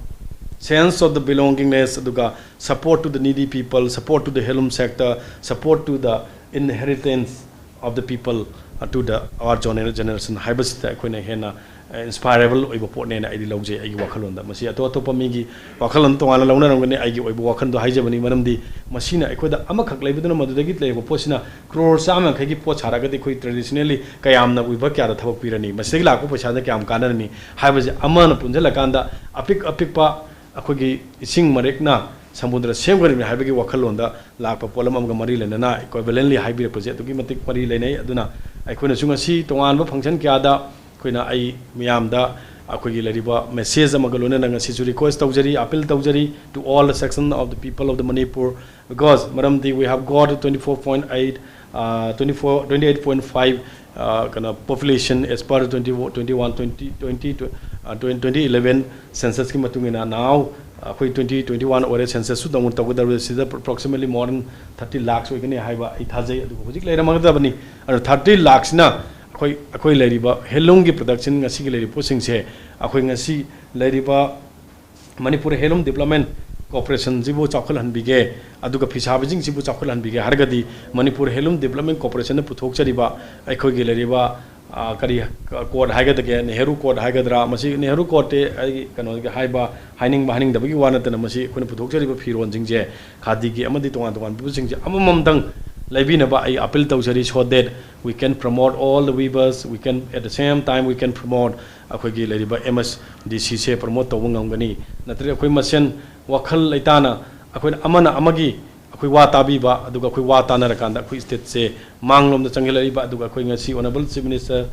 sense of the belongingness, ꯑꯗꯨꯒ support to the needy people, support to the handloom sector, support to the inheritance of the people, uh, to the our gener- generation ꯍꯥꯏꯕꯁꯤꯗ ꯑꯩꯈꯣꯏꯅ ꯍꯦꯟꯅ, ꯑ, inspirable ꯑꯣꯏꯕ ꯄꯣꯠꯅꯦꯅ ꯑꯩꯗꯤ ꯂꯧꯖꯩ ꯑꯩꯒꯤ ꯋꯥꯈꯜꯂꯣꯟꯗ꯫ ꯃꯁꯤ ꯑꯇꯣꯞ ꯑꯇꯣꯞꯄ ꯃꯤꯒꯤ ꯋꯥꯈꯜꯂꯣꯟ ꯇꯣꯉꯥꯟꯅ ꯂꯧꯅꯔꯝꯒꯅꯤ, ꯑꯩꯒꯤ ꯑꯣꯏꯕ ꯋꯥꯈꯜꯗꯣ ꯍꯥꯏꯖꯕꯅꯤ꯫ ꯃꯔꯝꯗꯤ ꯃꯁꯤꯅ ꯑꯩꯈꯣꯏꯗ ꯑꯃꯈꯛ ꯂꯩꯕꯗꯨꯅ ꯃꯗꯨꯗꯒꯤ ꯂꯩꯔꯛꯄ ꯄꯣꯠꯁꯤꯅ ꯀ꯭ꯔꯣꯔ ꯆꯥꯝꯃ ꯌꯥꯡꯈꯩꯒꯤ ꯄꯣꯠ ꯁꯥꯔꯒꯗꯤ, ꯑꯩꯈꯣꯏ traditionally ꯀꯌꯥꯝꯅ ꯑꯣꯏꯕ, ꯀꯌꯥꯗ ꯊꯕꯛ ꯄꯤꯔꯅꯤ? ꯃꯁꯤꯗꯒꯤ ꯂꯥꯛꯄ ꯄꯩꯁꯥꯗ ꯀꯌꯥꯝ ꯀꯥꯟꯅꯔꯅꯤ ꯍꯥꯏꯕꯁꯦ ꯑꯃꯅ ꯄꯨꯟꯁꯤꯜꯂꯀꯥꯟꯗ, ꯑꯄꯤꯛ ꯑꯄꯤꯛꯄ ꯑꯩꯈꯣꯏꯒꯤ ꯏꯁꯤꯡ ꯃꯔꯦꯛꯅ ꯁꯃꯨꯗ꯭ꯔ ꯁꯦꯝꯒꯗꯕꯅꯤ ꯍꯥꯏꯕꯒꯤ ꯋꯥꯈꯜꯂꯣꯟꯗ ꯂꯥꯛꯄ ꯄꯣꯠꯂꯝ ꯑꯃꯒ ꯃꯔꯤ ꯂꯩꯅꯅ equivalently ꯍꯥꯏꯕꯤꯔꯛꯄꯁꯦ ꯑꯗꯨꯛꯀꯤ ꯃꯇꯤꯛ ꯃꯔꯤ ꯂꯩꯅꯩ꯫ ꯑꯗꯨꯅ ꯑꯩꯈꯣꯏꯅꯁꯨ ꯉꯁꯤ ꯇꯣꯉꯥꯟꯕ function ꯀꯌꯥꯗ ꯑꯩꯈꯣꯏꯅ, ꯑꯩ ꯃꯤꯌꯥꯝꯗ ꯑꯩꯈꯣꯏꯒꯤ ꯂꯩꯔꯤꯕ message ꯑꯃꯒ ꯂꯣꯏꯅꯅ ꯉꯁꯤꯁꯨ request ꯇꯧꯖꯔꯤ, appeal ꯇꯧꯖꯔꯤ to all the section of the people of the Manipur, because ꯃꯔꯝꯗꯤ we have got twenty four point eight, uh, twenty four, twenty eight point five, uh, ꯀꯩꯅꯣ, population as per twenty, twenty one, twenty, twenty, uh, twenty eleven censusꯀꯤ ꯃꯇꯨꯡ ꯏꯟꯅ꯫ Now ꯑꯩꯈꯣꯏ twenty twenty one ꯑꯣꯏꯔꯦ, censusꯁꯨ ꯇꯧ- ꯇꯧꯒꯗꯧꯔꯦ꯫ ꯁꯤꯗ approximately more than thirty lakhs ꯑꯣꯏꯒꯅꯤ ꯍꯥꯏꯕ ꯑꯩ ꯊꯥꯖꯩ꯫ ꯑꯗꯨꯒ ꯍꯧꯖꯤꯛ ꯂꯩꯔꯝꯃꯒꯗꯕꯅꯤ꯫ ꯑꯗꯣ thirty lakhsꯁꯤꯅ ꯑꯩꯈꯣꯏ ꯑꯩꯈꯣꯏ ꯂꯩꯔꯤꯕ ꯍꯦꯟꯂꯨꯝꯒꯤ ꯄ꯭ꯔꯗꯛꯁꯟ ꯉꯁꯤꯒꯤ ꯂꯩꯔꯤꯕ ꯄꯣꯠꯁꯤꯡꯁꯦ ꯑꯩꯈꯣꯏ ꯉꯁꯤ ꯂꯩꯔꯤꯕ ꯃꯅꯤꯄꯨꯔ ꯍꯦꯟꯂꯨꯝ ꯗꯤꯕ꯭ꯂꯞꯃꯦꯟ ꯀꯣꯔꯄꯣꯔꯦꯁꯟꯁꯤꯕꯨ ꯆꯥꯎꯈꯠꯍꯟꯕꯤꯒꯦ, ꯑꯗꯨꯒ ꯐꯤꯁꯥꯕꯤꯁꯤꯡꯁꯤꯕꯨ ꯆꯥꯎꯈꯠꯍꯟꯕꯤꯒꯦ ꯍꯥꯏꯔꯒꯗꯤ ꯃꯅꯤꯄꯨꯔ ꯍꯦꯟꯂꯨꯝ ꯗꯤꯕ꯭ꯂꯞꯃꯦꯟ ꯀꯣꯔꯄꯣꯔꯦꯁꯟꯅ ꯄꯨꯊꯣꯛꯆꯔꯤꯕ ꯑꯩꯈꯣꯏꯒꯤ ꯂꯩꯔꯤꯕ, ꯑ, ꯀꯔꯤ ꯀꯣꯗ ꯍꯥꯏꯒꯗꯒꯦ, ꯅꯦꯍꯔꯨ ꯀꯣꯗ ꯍꯥꯏꯒꯗ꯭ꯔꯥ, ꯃꯁꯤ ꯅꯦꯍꯔꯨ ꯀꯣꯗꯇꯤ ꯑꯩ ꯀꯩꯅꯣꯒꯤ ꯍꯥꯏꯕ ꯍꯥꯏꯅꯤꯡꯕ ꯍꯥꯏꯅꯤꯡꯗꯕꯒꯤ ꯋꯥ ꯅꯠꯇꯅ ꯃꯁꯤ ꯑꯩꯈꯣꯏꯅ ꯄꯨꯊꯣꯛꯆꯔꯤꯕ ꯐꯤꯔꯣꯜꯁꯤꯡꯁꯦ ꯈꯥꯗꯤꯒꯤ ꯑꯃꯗꯤ ꯇꯣꯉꯥꯟ ꯇꯣꯉꯥꯟꯕꯁꯤꯡꯁꯦ ꯑꯃꯃꯝꯇꯪ ꯂꯩꯕꯤꯅꯕ ꯑꯩ ꯑꯄꯤꯜ ꯇꯧꯖꯔꯤ, so that we can promote all the weavers, we can, at the same time we can promote ꯑꯩꯈꯣꯏꯒꯤ ꯂꯩꯔꯤꯕ ꯑꯦꯝ ꯑꯦꯁ ꯗꯤ ꯁꯤꯁꯦ ꯄ꯭ꯔꯃꯣꯠ ꯇꯧꯕ ꯉꯝꯒꯅꯤ꯫ ꯅꯠꯇ꯭ꯔꯒ ꯑꯩꯈꯣꯏ ꯃꯁꯦꯟ ꯋꯥꯈꯜ ꯂꯩꯇꯥꯅ ꯑꯩꯈꯣꯏꯅ ꯑꯃꯅ ꯑꯃꯒꯤ ꯑꯩꯈꯣꯏ ꯋꯥ ꯇꯥꯕꯤꯕ, ꯑꯗꯨꯒ ꯑꯩꯈꯣꯏ ꯋꯥ ꯇꯥꯅꯔꯀꯥꯟꯗ ꯑꯩꯈꯣꯏ ꯁ꯭ꯇꯦꯠꯁꯦ ꯃꯥꯡꯂꯣꯝꯗ ꯆꯪꯁꯤꯜꯂꯛꯏꯕ꯫ ꯑꯗꯨꯒ ꯑꯩꯈꯣꯏ ꯉꯁꯤ honourable chief minister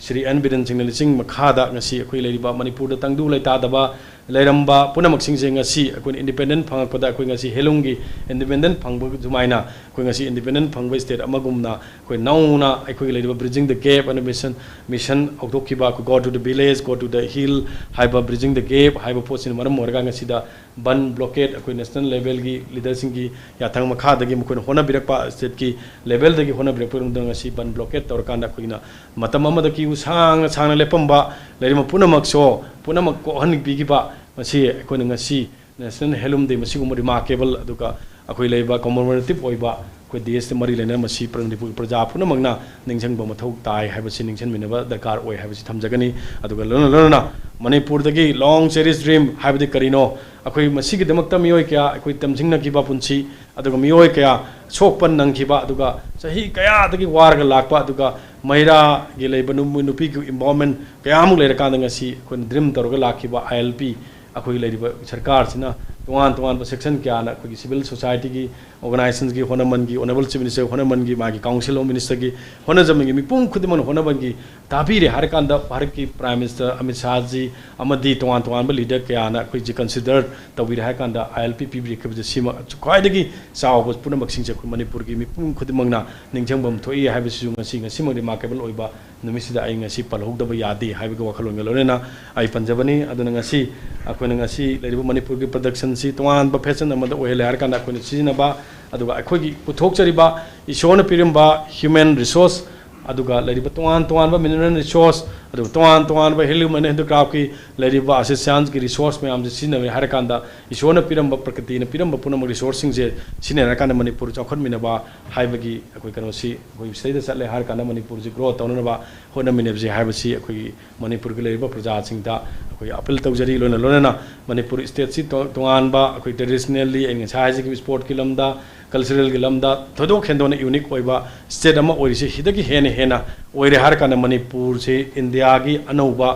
Shri N Biren ꯁꯤꯡꯅ ꯂꯨꯆꯤꯡ ꯃꯈꯥꯗ ꯉꯁꯤ ꯑꯩꯈꯣꯏ ꯂꯩꯔꯤꯕ ꯃꯅꯤꯄꯨꯔꯗ ꯇꯪꯗꯨ ꯂꯩꯇꯥꯗꯕ ꯂꯩꯔꯝꯕ ꯄꯨꯝꯅꯃꯛꯁꯤꯡꯁꯦ ꯉꯁꯤ ꯑꯩꯈꯣꯏꯅ ꯏꯟꯗꯤꯄꯦꯟꯗꯦꯟ ꯐꯪꯉꯛꯄꯗ ꯑꯩꯈꯣꯏ ꯉꯁꯤ ꯍꯦꯟꯂꯨꯝꯒꯤ ꯏꯟꯗꯤꯄꯦꯟꯗꯦꯟ ꯐꯪꯕ ꯑꯗꯨꯃꯥꯏꯅ ꯑꯩꯈꯣꯏ ꯉꯁꯤ ꯏꯟꯗꯤꯄꯦꯟꯗꯦꯟ ꯐꯪꯕ ꯁ꯭ꯇꯦꯠ ꯑꯃꯒꯨꯝꯅ ꯑꯩꯈꯣꯏ ꯅꯧꯅ ꯑꯩꯈꯣꯏꯒꯤ ꯂꯩꯔꯤꯕ Bridging the Gap and Mission, mission ꯍꯧꯗꯣꯛꯈꯤꯕ ꯑꯩꯈꯣꯏ Go to the Village, Go to the Hill ꯍꯥꯏꯕ Bridging the Gap ꯍꯥꯏꯕ ꯄꯣꯠꯁꯤꯅ ꯃꯔꯝ ꯑꯣꯏꯔꯒ ꯉꯁꯤꯗ ꯕꯟ ꯕ꯭ꯂꯣꯀꯦꯠ ꯑꯩꯈꯣꯏ ꯅꯦꯁꯅꯦꯜ ꯂꯦꯚꯦꯜꯒꯤ ꯂꯤꯗꯔꯁꯤꯡꯒꯤ ꯌꯥꯊꯪ ꯃꯈꯥꯗꯒꯤ ꯃꯈꯣꯏꯅ ꯍꯣꯠꯅꯕꯤꯔꯛꯄ, ꯁ꯭ꯇꯦꯠꯀꯤ ꯂꯦꯚꯦꯜꯗꯒꯤ ꯍꯣꯠꯅꯕꯤꯔꯛꯄ ꯃꯇꯨꯡꯗ ꯉꯁꯤ ꯕꯟ ꯕ꯭ꯂꯣꯀꯦꯠ ꯇꯧꯔꯀꯥꯟꯗ ꯑꯩꯈꯣꯏꯅ ꯃꯇꯝ ꯑꯃꯗ ꯀ꯭ꯌꯨ ꯁꯥꯡꯅ ꯁꯥꯡꯅ ꯂꯦꯞꯄꯝꯕ ꯂꯩꯔꯤꯕ ꯄꯨꯝꯅꯃꯛꯁꯨ ꯄꯨꯝꯅꯃꯛ ꯀꯣꯛꯍꯟꯕꯤꯈꯤꯕ ꯃꯁꯤ ꯑꯩꯈꯣꯏꯅ ꯉꯁꯤ ꯅꯦꯁꯅꯦꯜ ꯍꯦꯟꯂꯨꯝ ꯗꯦ ꯃꯁꯤꯒꯨꯝꯕ ꯔꯤꯃꯥꯔꯀꯦꯕꯜ ꯑꯗꯨꯒ ꯑꯩꯈꯣꯏ ꯂꯩꯕ ꯀꯃꯦꯃꯣꯔꯦꯇꯤꯞ ꯑꯣꯏꯕ ꯑꯩꯈꯣꯏ ꯗꯦꯁꯇ ꯃꯔꯤ ꯂꯩꯅꯅ ꯃꯁꯤ ꯃꯅꯤꯄꯨꯔꯒꯤ ꯄ꯭ꯔꯖꯥ ꯄꯨꯝꯅꯃꯛꯅ ꯅꯤꯡꯁꯤꯡꯕ ꯃꯊꯧ ꯇꯥꯏ ꯍꯥꯏꯕꯁꯤ ꯅꯤꯡꯁꯤꯡꯃꯤꯟꯅꯕ ꯗꯔꯀꯥꯔ ꯑꯣꯏ ꯍꯥꯏꯕꯁꯤ ꯊꯝꯖꯒꯅꯤ꯫ ꯑꯗꯨꯒ ꯂꯣꯏꯅ ꯂꯣꯏꯅꯅ ꯃꯅꯤꯄꯨꯔꯗꯒꯤ long cherish dream ꯍꯥꯏꯕꯗꯤ ꯀꯔꯤꯅꯣ? ꯑꯩꯈꯣꯏ ꯃꯁꯤꯒꯤꯗꯃꯛꯇ ꯃꯤꯑꯣꯏ ꯀꯌꯥ ꯑꯩꯈꯣꯏ ꯇꯝꯁꯤꯡꯅꯈꯤꯕ ꯄꯨꯟꯁꯤ, ꯑꯗꯨꯒ ꯃꯤꯑꯣꯏ ꯀꯌꯥ ꯁꯣꯛꯄ ꯅꯪꯈꯤꯕ, ꯑꯗꯨꯒ ꯆꯍꯤ ꯀꯌꯥꯗꯒꯤ ꯋꯥꯔꯒ ꯂꯥꯛꯄ, ꯑꯗꯨꯒ ꯃꯩꯔꯥꯒꯤ ꯂꯩꯕ ꯅꯨ-, ꯅꯨꯄꯤꯒꯤ ꯏꯟꯚꯣꯜꯃꯦꯟ ꯀꯌꯥꯃꯨꯛ ꯂꯩꯔꯀꯥꯟꯗ ꯉꯁꯤ ꯑꯩꯈꯣꯏꯅ ꯗ꯭ꯔꯤꯝ ꯇꯧꯔꯒ ꯂꯥꯛꯈꯤꯕ ꯑꯥꯏ ꯑꯦꯜ ꯄꯤ ꯑꯩꯈꯣꯏꯒꯤ ꯂꯩꯔꯤꯕ ꯁꯔꯀꯥꯔꯁꯤꯅ ꯇꯣꯉꯥꯟ ꯇꯣꯉꯥꯟꯕ ꯁꯦꯛꯁꯟ ꯀꯌꯥꯅ ꯑꯩꯈꯣꯏꯒꯤ ꯁꯤꯚꯤꯜ ꯁꯣꯁꯥꯏꯇꯤꯒꯤ ꯑꯣꯔꯒꯅꯥꯏꯖꯦꯁꯟꯒꯤ ꯍꯣꯠꯅꯃꯟꯒꯤ, ꯑꯣꯅꯔꯦꯕꯜ ꯆꯤꯐ ꯃꯤꯅꯤꯁꯇꯔꯒꯤ ꯍꯣꯠꯅꯃꯟꯒꯤ, ꯃꯥꯒꯤ ꯀꯥꯎꯟꯁꯤꯜ ꯑꯣꯐ ꯃꯤꯅꯤꯁꯇꯔꯒꯤ ꯍꯣꯠꯅꯖꯃꯟꯒꯤ, ꯃꯤꯄꯨꯝ ꯈꯨꯗꯤꯡꯃꯛꯅ ꯍꯣꯠꯅꯃꯟꯒꯤ ꯇꯥꯕꯤꯔꯦ ꯍꯥꯏꯔꯀꯥꯟꯗ ꯚꯥꯔꯠꯀꯤ ꯄ꯭ꯔꯥꯏꯝ ꯃꯤꯅꯤꯁꯇꯔ ꯑꯃꯤꯠ ꯁꯥꯍꯖꯤ ꯑꯃꯗꯤ ꯇꯣꯉꯥꯟ ꯇꯣꯉꯥꯟꯕ ꯂꯤꯗꯔ ꯀꯌꯥꯅ ꯑꯩꯈꯣꯏꯁꯦ ꯀꯟꯁꯤꯗꯔ ꯇꯧꯕꯤꯔꯦ ꯍꯥꯏꯔꯀꯥꯟꯗ ꯑꯥꯏ ꯑꯦꯜ ꯄꯤ ꯄꯤꯕꯤꯔꯛꯈꯤꯕꯁꯦ ꯁꯤꯃ ꯈ꯭ꯋꯥꯏꯗꯒꯤ ꯆꯥꯎꯕ ꯄꯨꯝꯅꯃꯛꯁꯤꯡꯁꯦ ꯑꯩꯈꯣꯏ ꯃꯅꯤꯄꯨꯔꯒꯤ ꯃꯤꯄꯨꯝ ꯈꯨꯗꯤꯡꯃꯛꯅ ꯅꯤꯡꯁꯤꯡꯐꯝ ꯊꯣꯛꯏ ꯍꯥꯏꯕꯁꯤꯁꯨ ꯉꯁꯤ, ꯉꯁꯤꯃꯛ ꯔꯤꯃꯥꯔꯀꯦꯕꯜ ꯑꯣꯏꯕ ꯅꯨꯃꯤꯠꯁꯤꯗ ꯑꯩ ꯉꯁꯤ ꯄꯜꯍꯧꯗꯕ ꯌꯥꯗꯦ ꯍꯥꯏꯕꯒꯤ ꯋꯥꯈꯜꯂꯣꯟꯒ ꯂꯣꯏꯅꯅ ꯑꯩ ꯄꯟꯖꯕꯅꯤ꯫ ꯑꯗꯨꯅ ꯉꯁꯤ ꯑꯩꯈꯣꯏꯅ ꯉꯁꯤ ꯂꯩꯔꯤꯕ ꯃꯅꯤꯄꯨꯔꯒꯤ ꯄ꯭ꯔꯗꯛꯁꯟꯁꯤ ꯇꯣꯉꯥꯟꯕ ꯐꯦꯁꯟ ꯑꯃꯗ ꯑꯣꯏꯍꯜꯂꯦ ꯍꯥꯏꯔꯀꯥꯟꯗ ꯑꯩꯈꯣꯏꯅ ꯁꯤꯖꯤꯟꯅꯕ, ꯑꯗꯨꯒ ꯑꯩꯈꯣꯏꯒꯤ ꯄꯨꯊꯣꯛꯆꯔꯤꯕ ꯏꯁꯣꯔꯅ ꯄꯤꯔꯝꯕ ꯍ꯭ꯌꯨꯃꯦꯟ ꯔꯤꯁꯣꯔꯁ ꯑꯗꯨꯒ ꯂꯩꯔꯤꯕ ꯇꯣꯉꯥꯟ ꯇꯣꯉꯥꯟꯕ mineral resource, ꯑꯗꯨꯒ ꯇꯣꯉꯥꯟ ꯇꯣꯉꯥꯟꯕ handloom and handicraftꯀꯤ ꯂꯩꯔꯤꯕ artisanꯁꯀꯤ resource ꯃꯌꯥꯝꯁꯦ ꯁꯤꯖꯤꯟꯅꯕꯅꯤ ꯍꯥꯏꯔꯀꯥꯟꯗ, ꯏꯁꯣꯔꯅ ꯄꯤꯔꯝꯕ, ꯄ꯭ꯔꯀ꯭ꯔꯤꯇꯤꯅ ꯄꯤꯔꯝꯕ ꯄꯨꯝꯅꯃꯛ resourceꯁꯤꯡꯁꯦ ꯁꯤꯖꯤꯟꯅꯔꯀꯥꯟꯗ ꯃꯅꯤꯄꯨꯔ ꯆꯥꯎꯈꯠꯃꯤꯟꯅꯕ ꯍꯥꯏꯕꯒꯤ ꯑꯩꯈꯣꯏ ꯀꯩꯅꯣꯁꯤ, ꯑꯩꯈꯣꯏ ꯁꯤꯗꯩꯗ ꯆꯠꯂꯦ ꯍꯥꯏꯔꯀꯥꯟꯗ ꯃꯅꯤꯄꯨꯔꯁꯤ grow ꯇꯧꯅꯅꯕ ꯍꯣꯠꯅꯃꯤꯟꯅꯕꯁꯤ ꯍꯥꯏꯕꯁꯤ ꯑꯩꯈꯣꯏꯒꯤ ꯃꯅꯤꯄꯨꯔꯒꯤ ꯂꯩꯔꯤꯕ ꯄ꯭ꯔꯖꯥꯁꯤꯡꯗ ꯑꯩꯈꯣꯏ appeal ꯇꯧꯖꯔꯤ꯫ ꯂꯣꯏꯅ ꯂꯣꯏꯅꯅ ꯃꯅꯤꯄꯨꯔ stateꯁꯤ ꯇꯣ-, ꯇꯣꯉꯥꯟꯕ ꯑꯩꯈꯣꯏ traditionally ꯑꯩꯅ ꯉꯁꯥꯏ ꯍꯥꯏꯖꯈꯤꯕ sportꯀꯤ ꯂꯝꯗ, culturalꯒꯤ ꯂꯝꯗ ꯊꯣꯏꯗꯣꯛ ꯍꯦꯟꯗꯣꯛꯅ unique ꯑꯣꯏꯕ state ꯑꯃ ꯑꯣꯏꯔꯤꯁꯤ, ꯁꯤꯗꯒꯤ ꯍꯦꯟꯅ ꯍꯦꯟꯅ ꯑꯣꯏꯔꯦ ꯍꯥꯏꯔꯀꯥꯟꯗ ꯃꯅꯤꯄꯨꯔꯁꯤ ꯏꯟꯗꯤꯌꯥꯒꯤ ꯑꯅꯧꯕ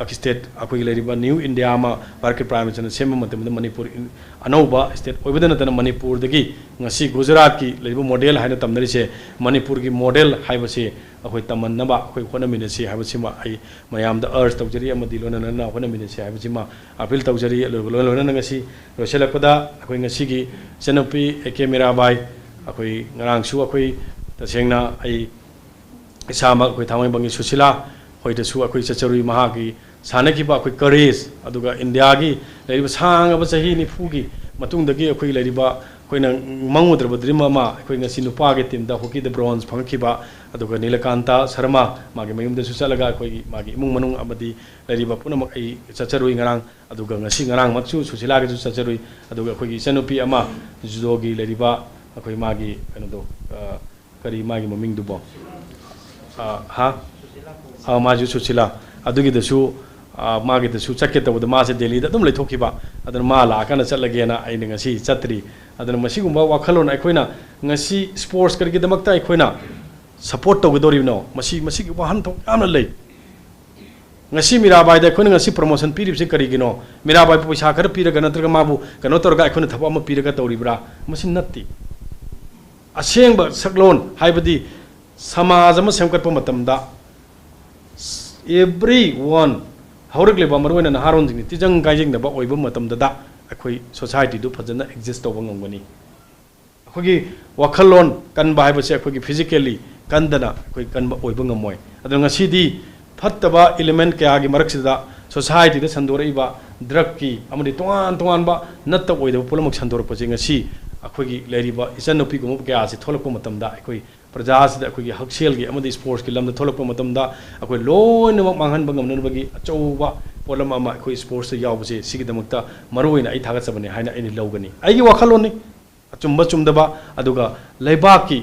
state, ꯑꯩꯈꯣꯏꯒꯤ ꯂꯩꯔꯤꯕ new ꯏꯟꯗꯤꯌꯥ ꯑꯃ ꯚꯥꯔꯠꯀꯤ Prime Ministerꯅ ꯁꯦꯝꯕ ꯃꯇꯝꯗ ꯃꯅꯤꯄꯨꯔ ꯏꯟ-, ꯑꯅꯧꯕ state ꯑꯣꯏꯕꯗ ꯅꯠꯇꯅ ꯃꯅꯤꯄꯨꯔꯗꯒꯤ ꯉꯁꯤ ꯒꯨꯖꯔꯥꯠꯀꯤ ꯂꯩꯔꯤꯕ model ꯍꯥꯏꯅ ꯇꯝꯅꯔꯤꯁꯦ, ꯃꯅꯤꯄꯨꯔꯒꯤ model ꯍꯥꯏꯕꯁꯤ ꯑꯩꯈꯣꯏ ꯇꯝꯍꯟꯅꯕ ꯑꯩꯈꯣꯏ ꯍꯣꯠꯅꯃꯤꯟꯅꯁꯤ ꯍꯥꯏꯕꯁꯤꯃ ꯑꯩ ꯃꯌꯥꯝꯗ urge ꯇꯧꯖꯔꯤ, ꯑꯃꯗꯤ ꯂꯣꯏꯅꯅ ꯍꯣꯠꯅꯃꯤꯟꯅꯁꯤ ꯍꯥꯏꯕꯁꯤꯃ appeal ꯇꯧꯖꯔꯤ꯫ ꯑꯗꯨꯒ ꯂꯣꯏ-, ꯂꯣꯏꯅꯅ ꯉꯁꯤ ꯂꯣꯏꯁꯤꯜꯂꯛꯄꯗ ꯑꯩꯈꯣꯏ ꯉꯁꯤꯒꯤ ꯏꯆꯟꯅꯨꯄꯤ ꯑꯦ ꯀꯦ ꯃꯤꯔꯥꯕꯥꯏ, ꯑꯩꯈꯣꯏ ꯉꯔꯥꯡꯁꯨ ꯑꯩꯈꯣꯏ ꯇꯁꯦꯡꯅ ꯑꯩ ꯏꯁꯥꯃꯛ ꯑꯩꯈꯣꯏ ꯊꯥꯡꯃꯩꯕꯟꯒꯤ ꯁꯨꯁꯤꯂꯥ ꯍꯣꯏꯗꯁꯨ ꯑꯩꯈꯣꯏ ꯆꯠꯆꯔꯨꯏ꯫ ꯃꯍꯥꯛꯀꯤ ꯁꯥꯟꯅꯈꯤꯕ ꯑꯩꯈꯣꯏ courage, ꯑꯗꯨꯒ ꯏꯟꯗꯤꯌꯥꯒꯤ ꯂꯩꯔꯤꯕ ꯁꯥꯡꯉꯕ ꯆꯍꯤ ꯅꯤꯐꯨꯒꯤ ꯃꯇꯨꯡꯗꯒꯤ ꯑꯩꯈꯣꯏ ꯂꯩꯔꯤꯕ ꯑꯩꯈꯣꯏꯅ ꯃꯪꯉꯨꯗ꯭ꯔꯕ dream ꯑꯃ, ꯑꯩꯈꯣꯏ ꯉꯁꯤ ꯅꯨꯄꯥꯒꯤ teamꯗ hockeyꯗ bronze ꯐꯪꯉꯛꯈꯤꯕ, ꯑꯗꯨꯒ ꯅꯤꯂꯀꯥꯟꯇ ꯁꯔꯃ ꯃꯥꯒꯤ ꯃꯌꯨꯝꯗꯁꯨ ꯆꯠꯂꯒ ꯑꯩꯈꯣꯏꯒꯤ ꯃꯥꯒꯤ ꯏꯃꯨꯡ ꯃꯅꯨꯡ ꯑꯃꯗꯤ ꯂꯩꯔꯤꯕ ꯄꯨꯝꯅꯃꯛ ꯑꯩ ꯆꯠꯆꯔꯨꯏ ꯉꯔꯥꯡ꯫ ꯑꯗꯨꯒ ꯉꯁꯤ ꯉꯔꯥꯡꯃꯛꯁꯨ ꯁꯨꯁꯤꯂꯥꯒꯤꯁꯨ ꯆꯠꯆꯔꯨꯏ꯫ ꯑꯗꯨꯒ ꯑꯩꯈꯣꯏꯒꯤ ꯏꯆꯟꯅꯨꯄꯤ ꯑꯃ judoꯒꯤ ꯂꯩꯔꯤꯕ ꯑꯩꯈꯣꯏ ꯃꯥꯒꯤ ꯀꯩꯅꯣꯗꯣ, ꯑ, ꯀꯔꯤ ꯃꯥꯒꯤ ꯃꯃꯤꯡꯗꯨꯕꯣ? ꯑ, ꯍꯥ? ꯑ, ꯃꯥꯁꯨ ꯁꯨꯁꯤꯂꯥ꯫ ꯑꯗꯨꯒꯤꯗꯁꯨ, ꯑ, ꯃꯥꯒꯤꯗꯁꯨ ꯆꯠꯀꯦ ꯇꯧꯕꯗ ꯃꯥꯁꯦ ꯗꯦꯜꯂꯤꯗ ꯑꯗꯨꯝ ꯂꯩꯊꯣꯛꯈꯤꯕ꯫ ꯑꯗꯨꯅ ꯃꯥ ꯂꯥꯛꯑꯀꯥꯟꯗ ꯆꯠꯂꯒꯦꯅ ꯑꯩꯅ ꯉꯁꯤ ꯆꯠꯇ꯭ꯔꯤ꯫ ꯑꯗꯨꯅ ꯃꯁꯤꯒꯨꯝꯕ ꯋꯥꯈꯜꯂꯣꯟ ꯑꯩꯈꯣꯏꯅ ꯉꯁꯤ sports ꯀꯔꯤꯒꯤꯗꯃꯛꯇ ꯑꯩꯈꯣꯏꯅ support ꯇꯧꯒꯗꯧꯔꯤꯕꯅꯣ? ꯃꯁꯤ, ꯃꯁꯤꯒꯤ ꯋꯥꯍꯟꯊꯣꯛ ꯌꯥꯝꯅ ꯂꯩ꯫ ꯉꯁꯤ ꯃꯤꯔꯥꯕꯥꯏꯗ ꯑꯩꯈꯣꯏꯅ ꯉꯁꯤ promotion ꯄꯤꯔꯤꯕꯁꯤ ꯀꯔꯤꯒꯤꯅꯣ? ꯃꯤꯔꯥꯕꯥꯏꯕꯨ ꯄꯩꯁꯥ ꯈꯔ ꯄꯤꯔꯒ ꯅꯠꯇ꯭ꯔꯒ ꯃꯥꯕꯨ ꯀꯩꯅꯣ ꯇꯧꯔꯒ ꯑꯩꯈꯣꯏꯅ ꯊꯕꯛ ꯑꯃ ꯄꯤꯔꯒ ꯇꯧꯔꯤꯕ꯭ꯔꯥ? ꯃꯁꯤ ꯅꯠꯇꯦ꯫ ꯑꯁꯦꯡꯕ ꯁꯛꯂꯣꯟ ꯍꯥꯏꯕꯗꯤ ꯁꯃꯥꯖ ꯑꯃ ꯁꯦꯝꯒꯠꯄ ꯃꯇꯝꯗ everyone, ꯍꯧꯔꯛꯂꯤꯕ ꯃꯔꯨꯑꯣꯏꯅ ꯅꯍꯥꯔꯣꯟꯁꯤꯡꯅ ꯇꯤꯖꯪ ꯀꯥꯏꯖꯪꯗꯕ ꯑꯣꯏꯕ ꯃꯇꯝꯗꯗ ꯑꯩꯈꯣꯏ societyꯗꯨ ꯐꯖꯅ exist ꯇꯧꯕ ꯉꯝꯒꯅꯤ꯫ ꯑꯩꯈꯣꯏꯒꯤ ꯋꯥꯈꯜꯂꯣꯟ ꯀꯟꯕ ꯍꯥꯏꯕꯁꯦ ꯑꯩꯈꯣꯏꯒꯤ physically ꯀꯟꯗꯅ ꯑꯩꯈꯣꯏ ꯀꯟꯕ ꯑꯣꯏꯕ ꯉꯝꯃꯣꯏ꯫ ꯑꯗꯨꯅ ꯉꯁꯤꯗꯤ ꯐꯠꯇꯕ element ꯀꯌꯥꯒꯤ ꯃꯔꯛꯁꯤꯗ societyꯗ ꯁꯟꯗꯣꯔꯛꯏꯕ drugꯀꯤ ꯑꯃꯗꯤ ꯇꯣꯉꯥꯟ ꯇꯣꯉꯥꯟꯕ ꯅꯠꯇ ꯑꯣꯏꯗꯕ ꯄꯨꯝꯅꯃꯛ ꯁꯟꯗꯣꯔꯛꯄꯁꯦ ꯉꯁꯤ ꯑꯩꯈꯣꯏꯒꯤ ꯂꯩꯔꯤꯕ ꯏꯆꯟꯅꯨꯄꯤꯒꯨꯝꯕ ꯀꯌꯥꯁꯤ ꯊꯣꯛꯂꯛꯄ ꯃꯇꯝꯗ, ꯑꯩꯈꯣꯏ ꯄ꯭ꯔꯖꯥꯁꯤꯗ ꯑꯩꯈꯣꯏꯒꯤ ꯍꯛꯁꯦꯜꯒꯤ ꯑꯃꯗꯤ ꯁ꯭ꯄꯣꯔꯠꯁꯀꯤ ꯂꯝꯗ ꯊꯣꯛꯂꯛꯄ ꯃꯇꯝꯗ, ꯑꯩꯈꯣꯏ ꯂꯣꯏꯅꯃꯛ ꯃꯥꯡꯍꯟꯕ ꯉꯝꯅꯅꯕꯒꯤ ꯑꯆꯧꯕ ꯄꯣꯠꯂꯝ ꯑꯃ ꯑꯩꯈꯣꯏ ꯁ꯭ꯄꯣꯔꯠꯁꯇ ꯌꯥꯎꯕꯁꯦ, ꯁꯤꯒꯤꯗꯃꯛꯇ ꯃꯔꯨꯑꯣꯏꯅ ꯑꯩ ꯊꯥꯒꯠꯆꯕꯅꯤ ꯍꯥꯏꯅ ꯑꯩꯅ ꯂꯧꯒꯅꯤ꯫ ꯑꯩꯒꯤ ꯋꯥꯈꯜꯂꯣꯟꯅꯤ꯫ ꯑꯆꯨꯝꯕ ꯆꯨꯝꯗꯕ, ꯑꯗꯨꯒ ꯂꯩꯕꯥꯛꯀꯤ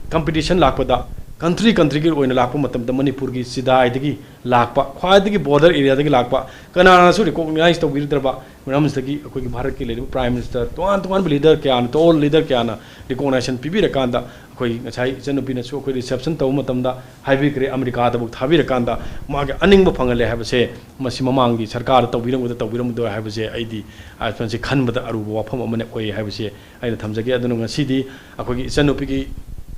ꯀꯝꯄꯤꯇꯤꯁꯟ ꯂꯥꯛꯄꯗ, ꯀꯟꯇ꯭ꯔꯤ ꯀꯟꯇ꯭ꯔꯤꯒꯤ ꯑꯣꯏꯅ ꯂꯥꯛꯄ ꯃꯇꯝꯗ, ꯃꯅꯤꯄꯨꯔꯒꯤ ꯆꯤꯗꯥꯏꯗꯒꯤ ꯂꯥꯛꯄ, ꯈ꯭ꯋꯥꯏꯗꯒꯤ ꯕꯣꯔꯗꯔ ꯑꯦꯔꯤꯌꯥꯗꯒꯤ ꯂꯥꯛꯄ, ꯀꯅꯥꯅꯁꯨ ꯔꯤꯀꯣꯛꯅꯥꯏꯖ ꯇꯧꯕꯤꯔꯗ꯭ꯔꯕ ꯃꯔꯝꯁꯤꯗꯒꯤ ꯑꯩꯈꯣꯏꯒꯤ ꯚꯥꯔꯠꯀꯤ ꯂꯩꯔꯤꯕ ꯄ꯭ꯔꯥꯏꯝ ꯃꯤꯅꯤꯁꯇꯔ, ꯇꯣꯉꯥꯟ ꯇꯣꯉꯥꯟꯕ ꯂꯤꯗꯔ ꯀꯌꯥꯅ, ꯇꯣꯜ ꯂꯤꯗꯔ ꯀꯌꯥꯅ ꯔꯤꯀꯣꯛꯅꯥꯏꯖꯦꯁꯟ ꯄꯤꯕꯤꯔꯀꯥꯟꯗ, ꯑꯩꯈꯣꯏ ꯉꯁꯥꯏ ꯏꯆꯟꯅꯨꯄꯤꯅꯁꯨ ꯑꯩꯈꯣꯏ ꯔꯤꯁꯦꯞꯁꯟ ꯇꯧꯕ ꯃꯇꯝꯗ ꯍꯥꯏꯕꯤꯈ꯭ꯔꯦ, ꯑꯃꯦꯔꯤꯀꯥꯗꯕꯨ ꯊꯥꯕꯤꯔꯀꯥꯟꯗ ꯃꯥꯒꯤ ꯑꯅꯤꯡꯕ ꯐꯪꯍꯜꯂꯦ ꯍꯥꯏꯕꯁꯦ, ꯃꯁꯤ ꯃꯃꯥꯡꯒꯤ ꯁꯔꯀꯥꯔꯗ ꯇꯧꯕꯤꯔꯝꯒꯗ꯭ꯔꯥ ꯇꯧꯕꯤꯔꯝꯃꯣꯏꯗ꯭ꯔꯥ ꯍꯥꯏꯕꯁꯦ, ꯑꯩꯗꯤ ꯑꯁꯤ ꯈꯟꯕꯗ ꯑꯔꯨꯕ ꯋꯥꯐꯝ ꯑꯃꯅ ꯑꯣꯏ ꯍꯥꯏꯕꯁꯦ ꯑꯩꯅ ꯊꯝꯖꯒꯦ꯫ ꯑꯗꯨꯅ ꯉꯁꯤꯗꯤ ꯑꯩꯈꯣꯏꯒꯤ ꯏꯆꯟꯅꯨꯄꯤꯒꯤ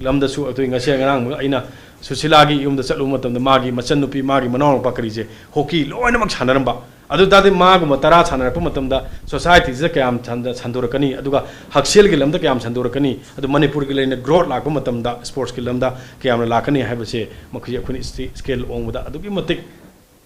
ꯂꯝꯗꯁꯨ, ꯑꯩꯈꯣꯏ ꯉꯁꯤ ꯉꯔꯥꯡ ꯑꯩꯅ ꯁꯨꯁꯤꯂꯥꯒꯤ ꯌꯨꯝꯗ ꯆꯠꯂꯨꯕ ꯃꯇꯝꯗ, ꯃꯥꯒꯤ ꯃꯆꯟꯅꯨꯄꯤ, ꯃꯥꯒꯤ ꯃꯅꯥꯎꯅꯨꯄꯥ ꯀꯔꯤꯁꯦ ꯍꯣꯀꯤ ꯂꯣꯏꯅꯃꯛ ꯁꯥꯟꯅꯔꯝꯕ꯫ ꯑꯗꯨ ꯇꯥꯔꯗꯤ ꯃꯥꯒꯨꯝꯕ ꯇꯔꯥ ꯁꯥꯟꯅꯔꯛꯄ ꯃꯇꯝꯗ ꯁꯣꯁꯥꯏꯇꯤꯁꯤꯗ ꯀꯌꯥꯝ ꯁꯟꯗ-, ꯁꯟꯗꯣꯔꯛꯀꯅꯤ, ꯑꯗꯨꯒ ꯍꯛꯁꯦꯜꯒꯤ ꯂꯝꯗ ꯀꯌꯥꯝ ꯁꯟꯗꯣꯔꯛꯀꯅꯤ, ꯑꯗꯨ ꯃꯅꯤꯄꯨꯔꯒꯤ ꯂꯩꯅ ꯒ꯭ꯔꯣꯠ ꯂꯥꯛꯄ ꯃꯇꯝꯗ ꯁ꯭ꯄꯣꯔꯠꯁꯀꯤ ꯂꯝꯗ ꯀꯌꯥꯝꯅ ꯂꯥꯛꯀꯅꯤ ꯍꯥꯏꯕꯁꯦ, ꯃꯈꯣꯏꯁꯦ ꯑꯩꯈꯣꯏꯅ ꯁ꯭ꯇꯦ-, ꯁ꯭ꯀꯦꯜ ꯑꯣꯡꯕꯗ ꯑꯗꯨꯛꯀꯤ ꯃꯇꯤꯛ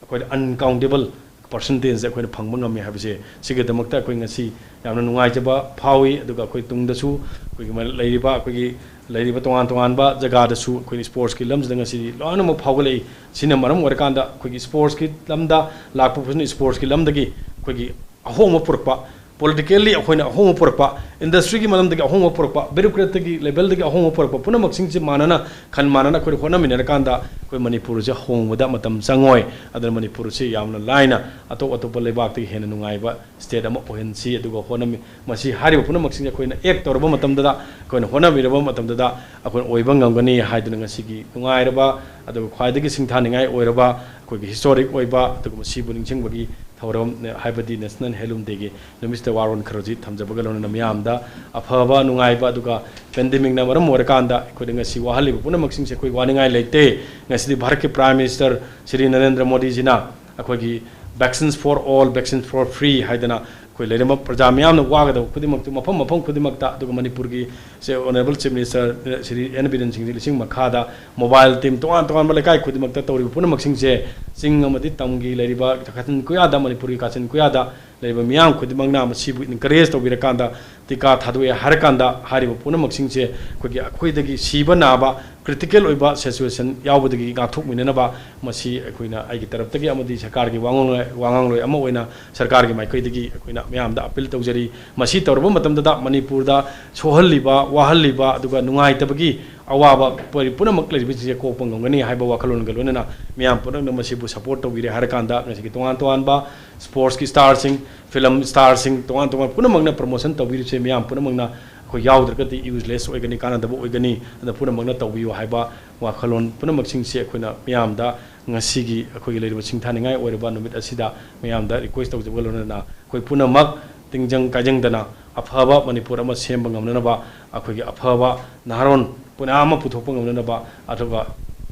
ꯑꯩꯈꯣꯏꯗ ꯑꯟꯀꯥꯎꯟꯇꯦꯕꯜ ꯄꯥꯔꯁꯦꯟꯇꯦꯖꯁꯦ ꯑꯩꯈꯣꯏꯅ ꯐꯪꯕ ꯉꯝꯃꯤ ꯍꯥꯏꯕꯁꯦ, ꯁꯤꯒꯤꯗꯃꯛꯇ ꯑꯩꯈꯣꯏ ꯉꯁꯤ ꯌꯥꯝꯅ ꯅꯨꯡꯉꯥꯏꯖꯕ ꯐꯥꯎꯏ꯫ ꯑꯗꯨꯒ ꯑꯩꯈꯣꯏ ꯇꯨꯡꯗꯁꯨ ꯑꯩꯈꯣꯏꯒꯤ ꯃ-, ꯂꯩꯔꯤꯕ, ꯑꯩꯈꯣꯏꯒꯤ ꯂꯩꯔꯤꯕ ꯇꯣꯉꯥꯟ ꯇꯣꯉꯥꯟꯕ ꯖꯒꯥꯗꯁꯨ ꯑꯩꯈꯣꯏ ꯁ꯭ꯄꯣꯔꯠꯁꯀꯤ ꯂꯝꯁꯤꯗ ꯉꯁꯤꯗꯤ ꯂꯣꯏꯅꯃꯛ ꯐꯥꯎꯒꯠꯂꯛꯏ꯫ ꯁꯤꯅ ꯃꯔꯝ ꯑꯣꯏꯔꯀꯥꯟꯗ ꯑꯩꯈꯣꯏꯒꯤ ꯁ꯭ꯄꯣꯔꯠꯁꯀꯤ ꯂꯝꯗ ꯂꯥꯛꯄ ꯐꯖꯅ ꯁ꯭ꯄꯣꯔꯠꯁꯀꯤ ꯂꯝꯗꯒꯤ ꯑꯩꯈꯣꯏꯒꯤ ꯑꯍꯣꯡꯕ ꯄꯨꯔꯛꯄ, ꯄꯣꯂꯤꯇꯤꯀꯦꯜꯂꯤ ꯑꯩꯈꯣꯏꯅ ꯑꯍꯣꯡꯕ ꯄꯨꯔꯛꯄ, ꯏꯟꯗꯁꯇ꯭ꯔꯤꯒꯤ ꯃꯔꯝꯗꯒꯤ ꯑꯍꯣꯡꯕ ꯄꯨꯔꯛꯄ, ꯕ꯭ꯌꯨꯔꯣꯀ꯭ꯔꯦꯠꯇꯒꯤ ꯂꯦꯚꯦꯜꯗꯒꯤ ꯑꯍꯣꯡꯕ ꯄꯨꯔꯛꯄ ꯄꯨꯝꯅꯃꯛꯁꯤꯡꯁꯦ ꯃꯥꯟꯅꯅ, ꯈꯟ ꯃꯥꯟꯅꯅ ꯑꯩꯈꯣꯏꯅ ꯍꯣꯠꯅꯃꯤꯟꯅꯔꯀꯥꯟꯗ ꯑꯩꯈꯣꯏ ꯃꯅꯤꯄꯨꯔꯁꯦ ꯍꯣꯡꯕꯗ ꯃꯇꯝ ꯆꯪꯉꯣꯏ꯫ ꯑꯗꯨꯅ ꯃꯅꯤꯄꯨꯔꯁꯤ ꯌꯥꯝꯅ ꯂꯥꯏꯅ ꯑꯇꯣꯞ ꯑꯇꯣꯞꯄ ꯂꯩꯕꯥꯛꯇꯒꯤ ꯍꯦꯟꯅ ꯅꯨꯡꯉꯥꯏꯕ ꯁ꯭ꯇꯦꯠ ꯑꯃ ꯑꯣꯏꯍꯟꯁꯤ꯫ ꯑꯗꯨꯒ ꯍꯣꯠꯅꯃꯤ-, ꯃꯁꯤ ꯍꯥꯏꯔꯤꯕ ꯄꯨꯝꯅꯃꯛꯁꯤꯡꯁꯦ ꯑꯩꯈꯣꯏꯅ ꯑꯦꯛ ꯇꯧꯔꯕ ꯃꯇꯝꯗꯗ, ꯑꯩꯈꯣꯏꯅ ꯍꯣꯠꯅꯕꯤꯔꯕ ꯃꯇꯝꯗꯗ ꯑꯩꯈꯣꯏꯅ ꯑꯣꯏꯕ ꯉꯝꯒꯅꯤ ꯍꯥꯏꯗꯨꯅ ꯉꯁꯤꯒꯤ ꯅꯨꯡꯉꯥꯏꯔꯕ ꯑꯗꯨꯒ ꯈ꯭ꯋꯥꯏꯗꯒꯤ ꯁꯤꯡꯊꯥꯅꯤꯡꯉꯥꯏ ꯑꯣꯏꯔꯕ ꯑꯩꯈꯣꯏꯒꯤ ꯍꯤꯁꯇꯣꯔꯤꯛ ꯑꯣꯏꯕ ꯑꯗꯨꯒꯨꯝꯕ ꯁꯤꯕꯨ ꯅꯤꯡꯁꯤꯡꯕꯒꯤ ꯊꯧꯔꯝ, ꯍꯥꯏꯕꯗꯤ ꯅꯦꯁꯅꯦꯜ ꯍꯦꯟꯂꯨꯝ ꯗꯦꯒꯤ ꯅꯨꯃꯤꯠꯁꯤꯗ ꯋꯥꯔꯣꯜ ꯈꯔꯁꯤ ꯊꯝꯖꯕꯒ ꯂꯣꯏꯅꯅ ꯃꯤꯌꯥꯝꯗ ꯑꯐꯕ ꯅꯨꯡꯉꯥꯏꯕ, ꯑꯗꯨꯒ ꯄꯦꯟꯗꯦꯃꯤꯛꯅ ꯃꯔꯝ ꯑꯣꯏꯔꯀꯥꯟꯗ ꯑꯩꯈꯣꯏꯗ ꯉꯁꯤ ꯋꯥꯍꯜꯂꯤꯕ ꯄꯨꯝꯅꯃꯛꯁꯤꯡꯁꯦ ꯑꯩꯈꯣꯏ ꯋꯥꯅꯤꯡꯉꯥꯏ ꯂꯩꯇꯦ꯫ ꯉꯁꯤꯗꯤ ꯚꯥꯔꯠꯀꯤ ꯄ꯭ꯔꯥꯏꯝ ꯃꯤꯅꯤꯁꯇꯔ ꯁ꯭ꯔꯤ ꯅꯔꯦꯟꯗ꯭ꯔ ꯃꯣꯗꯤꯖꯤꯅ ꯑꯩꯈꯣꯏꯒꯤ Vaccines for all, vaccines for free ꯍꯥꯏꯗꯅ ꯑꯩꯈꯣꯏ ꯂꯩꯔꯝꯕ ꯄ꯭ꯔꯖꯥ ꯃꯤꯌꯥꯝꯅ ꯋꯥꯒꯗꯕ ꯈꯨꯗꯤꯡꯃꯛꯇꯨ ꯃꯐꯝ ꯃꯐꯝ ꯈꯨꯗꯤꯡꯃꯛꯇ, ꯑꯗꯨꯒ ꯃꯅꯤꯄꯨꯔꯒꯤ ꯁꯦ honourable chief minister Shri N Biren ꯁꯤꯡꯒꯤ ꯂꯨꯆꯤꯡ ꯃꯈꯥꯗ ꯃꯣꯕꯥꯏꯜ ꯇꯤꯝ ꯇꯣꯉꯥꯟ ꯇꯣꯉꯥꯟꯕ ꯂꯩꯀꯥꯏ ꯈꯨꯗꯤꯡꯃꯛꯇ ꯇꯧꯔꯤꯕ ꯄꯨꯝꯅꯃꯛꯁꯤꯡꯁꯦ ꯆꯤꯡ ꯑꯃꯗꯤ ꯇꯝꯒꯤ ꯂꯩꯔꯤꯕ ꯀꯥꯆꯤꯟ ꯀꯣꯌꯥꯗ, ꯃꯅꯤꯄꯨꯔꯒꯤ ꯀꯥꯆꯤꯟ ꯀꯣꯌꯥꯗ ꯂꯩꯔꯤꯕ ꯃꯤꯌꯥꯝ ꯈꯨꯗꯤꯡꯃꯛꯅ ꯃꯁꯤꯕꯨ encourage ꯇꯧꯕꯤꯔꯀꯥꯟꯗ, ꯇꯤꯀꯥ ꯊꯥꯗꯣꯛꯑꯦ ꯍꯥꯏꯔꯀꯥꯟꯗ, ꯍꯥꯏꯔꯤꯕ ꯄꯨꯝꯅꯃꯛꯁꯤꯡꯁꯦ ꯑꯩꯈꯣꯏꯒꯤ, ꯑꯩꯈꯣꯏꯗꯒꯤ ꯁꯤꯕ ꯅꯥꯕ critical ꯑꯣꯏꯕ situation ꯌꯥꯎꯕꯗꯒꯤ ꯉꯥꯛꯊꯣꯛꯃꯤꯟꯅꯅꯕ ꯃꯁꯤ ꯑꯩꯈꯣꯏꯅ ꯑꯩꯒꯤ ꯇꯔꯞꯇꯒꯤ ꯑꯃꯗꯤ ꯁꯔꯀꯥꯔꯒꯤ ꯋꯥꯉꯥꯡꯂꯣꯏ, ꯋꯥꯉꯥꯡꯂꯣꯏ ꯑꯃ ꯑꯣꯏꯅ ꯁꯔꯀꯥꯔꯒꯤ ꯃꯥꯏꯀꯩꯗꯒꯤ ꯑꯩꯈꯣꯏꯅ ꯃꯌꯥꯝꯗ appeal ꯇꯧꯖꯔꯤ꯫ ꯃꯁꯤ ꯇꯧꯔꯕ ꯃꯇꯝꯗꯗ ꯃꯅꯤꯄꯨꯔꯗ ꯁꯣꯛꯍꯜꯂꯤꯕ, ꯋꯥꯍꯜꯂꯤꯕ, ꯑꯗꯨꯒ ꯅꯨꯡꯉꯥꯏꯇꯕꯒꯤ ꯑꯋꯥꯕ ꯄꯨꯝꯅꯃꯛ ꯂꯩꯔꯤꯕꯁꯤꯡꯁꯦ ꯀꯣꯛꯄ ꯉꯝꯒꯅꯤ ꯍꯥꯏꯕ ꯋꯥꯈꯜꯂꯣꯟꯒ ꯂꯣꯏꯅꯅ ꯃꯤꯌꯥꯝ ꯄꯨꯝꯅꯃꯛꯅ ꯃꯁꯤꯕꯨ support ꯇꯧꯕꯤꯔꯦ ꯍꯥꯏꯔꯀꯥꯟꯗ, ꯉꯁꯤꯒꯤ ꯇꯣꯉꯥꯟ ꯇꯣꯉꯥꯟꯕ sportsꯀꯤ starꯁꯤꯡ, film starꯁꯤꯡ, ꯇꯣꯉꯥꯟ ꯇꯣꯉꯥꯟ ꯄꯨꯝꯅꯃꯛꯅ promotion ꯇꯧꯕꯤꯔꯤꯕꯁꯦ ꯃꯤꯌꯥꯝ ꯄꯨꯝꯅꯃꯛꯅ ꯑꯩꯈꯣꯏ ꯌꯥꯎꯗ꯭ꯔꯒꯗꯤ useless ꯑꯣꯏꯒꯅꯤ, ꯀꯥꯟꯅꯗꯕ ꯑꯣꯏꯒꯅꯤ꯫ ꯑꯗꯨꯅ ꯄꯨꯝꯅꯃꯛꯅ ꯇꯧꯕꯤꯌꯨ ꯍꯥꯏꯕ ꯋꯥꯈꯜꯂꯣꯟ ꯄꯨꯝꯅꯃꯛꯁꯤꯡꯁꯦ ꯑꯩꯈꯣꯏꯅ ꯃꯤꯌꯥꯝꯗ ꯉꯁꯤꯒꯤ ꯑꯩꯈꯣꯏꯒꯤ ꯂꯩꯔꯤꯕ ꯁꯤꯡꯊꯥꯅꯤꯡꯉꯥꯏ ꯑꯣꯏꯔꯕ ꯅꯨꯃꯤꯠ ꯑꯁꯤꯗ ꯃꯤꯌꯥꯝꯗ request ꯇꯧꯖꯕꯒ ꯂꯣꯏꯅꯅ ꯑꯩꯈꯣꯏ ꯄꯨꯝꯅꯃꯛ ꯇꯤꯡꯖꯪ ꯀꯥꯏꯖꯪꯗꯅ ꯑꯐꯕ ꯃꯅꯤꯄꯨꯔ ꯑꯃ ꯁꯦꯝꯕ ꯉꯝꯅꯅꯕ, ꯑꯩꯈꯣꯏꯒꯤ ꯑꯐꯕ ꯅꯍꯥꯔꯣꯟ ꯄꯨꯅꯥ ꯑꯃ ꯄꯨꯊꯣꯛꯄ ꯉꯝꯅꯅꯕ, ꯑꯗꯨꯒ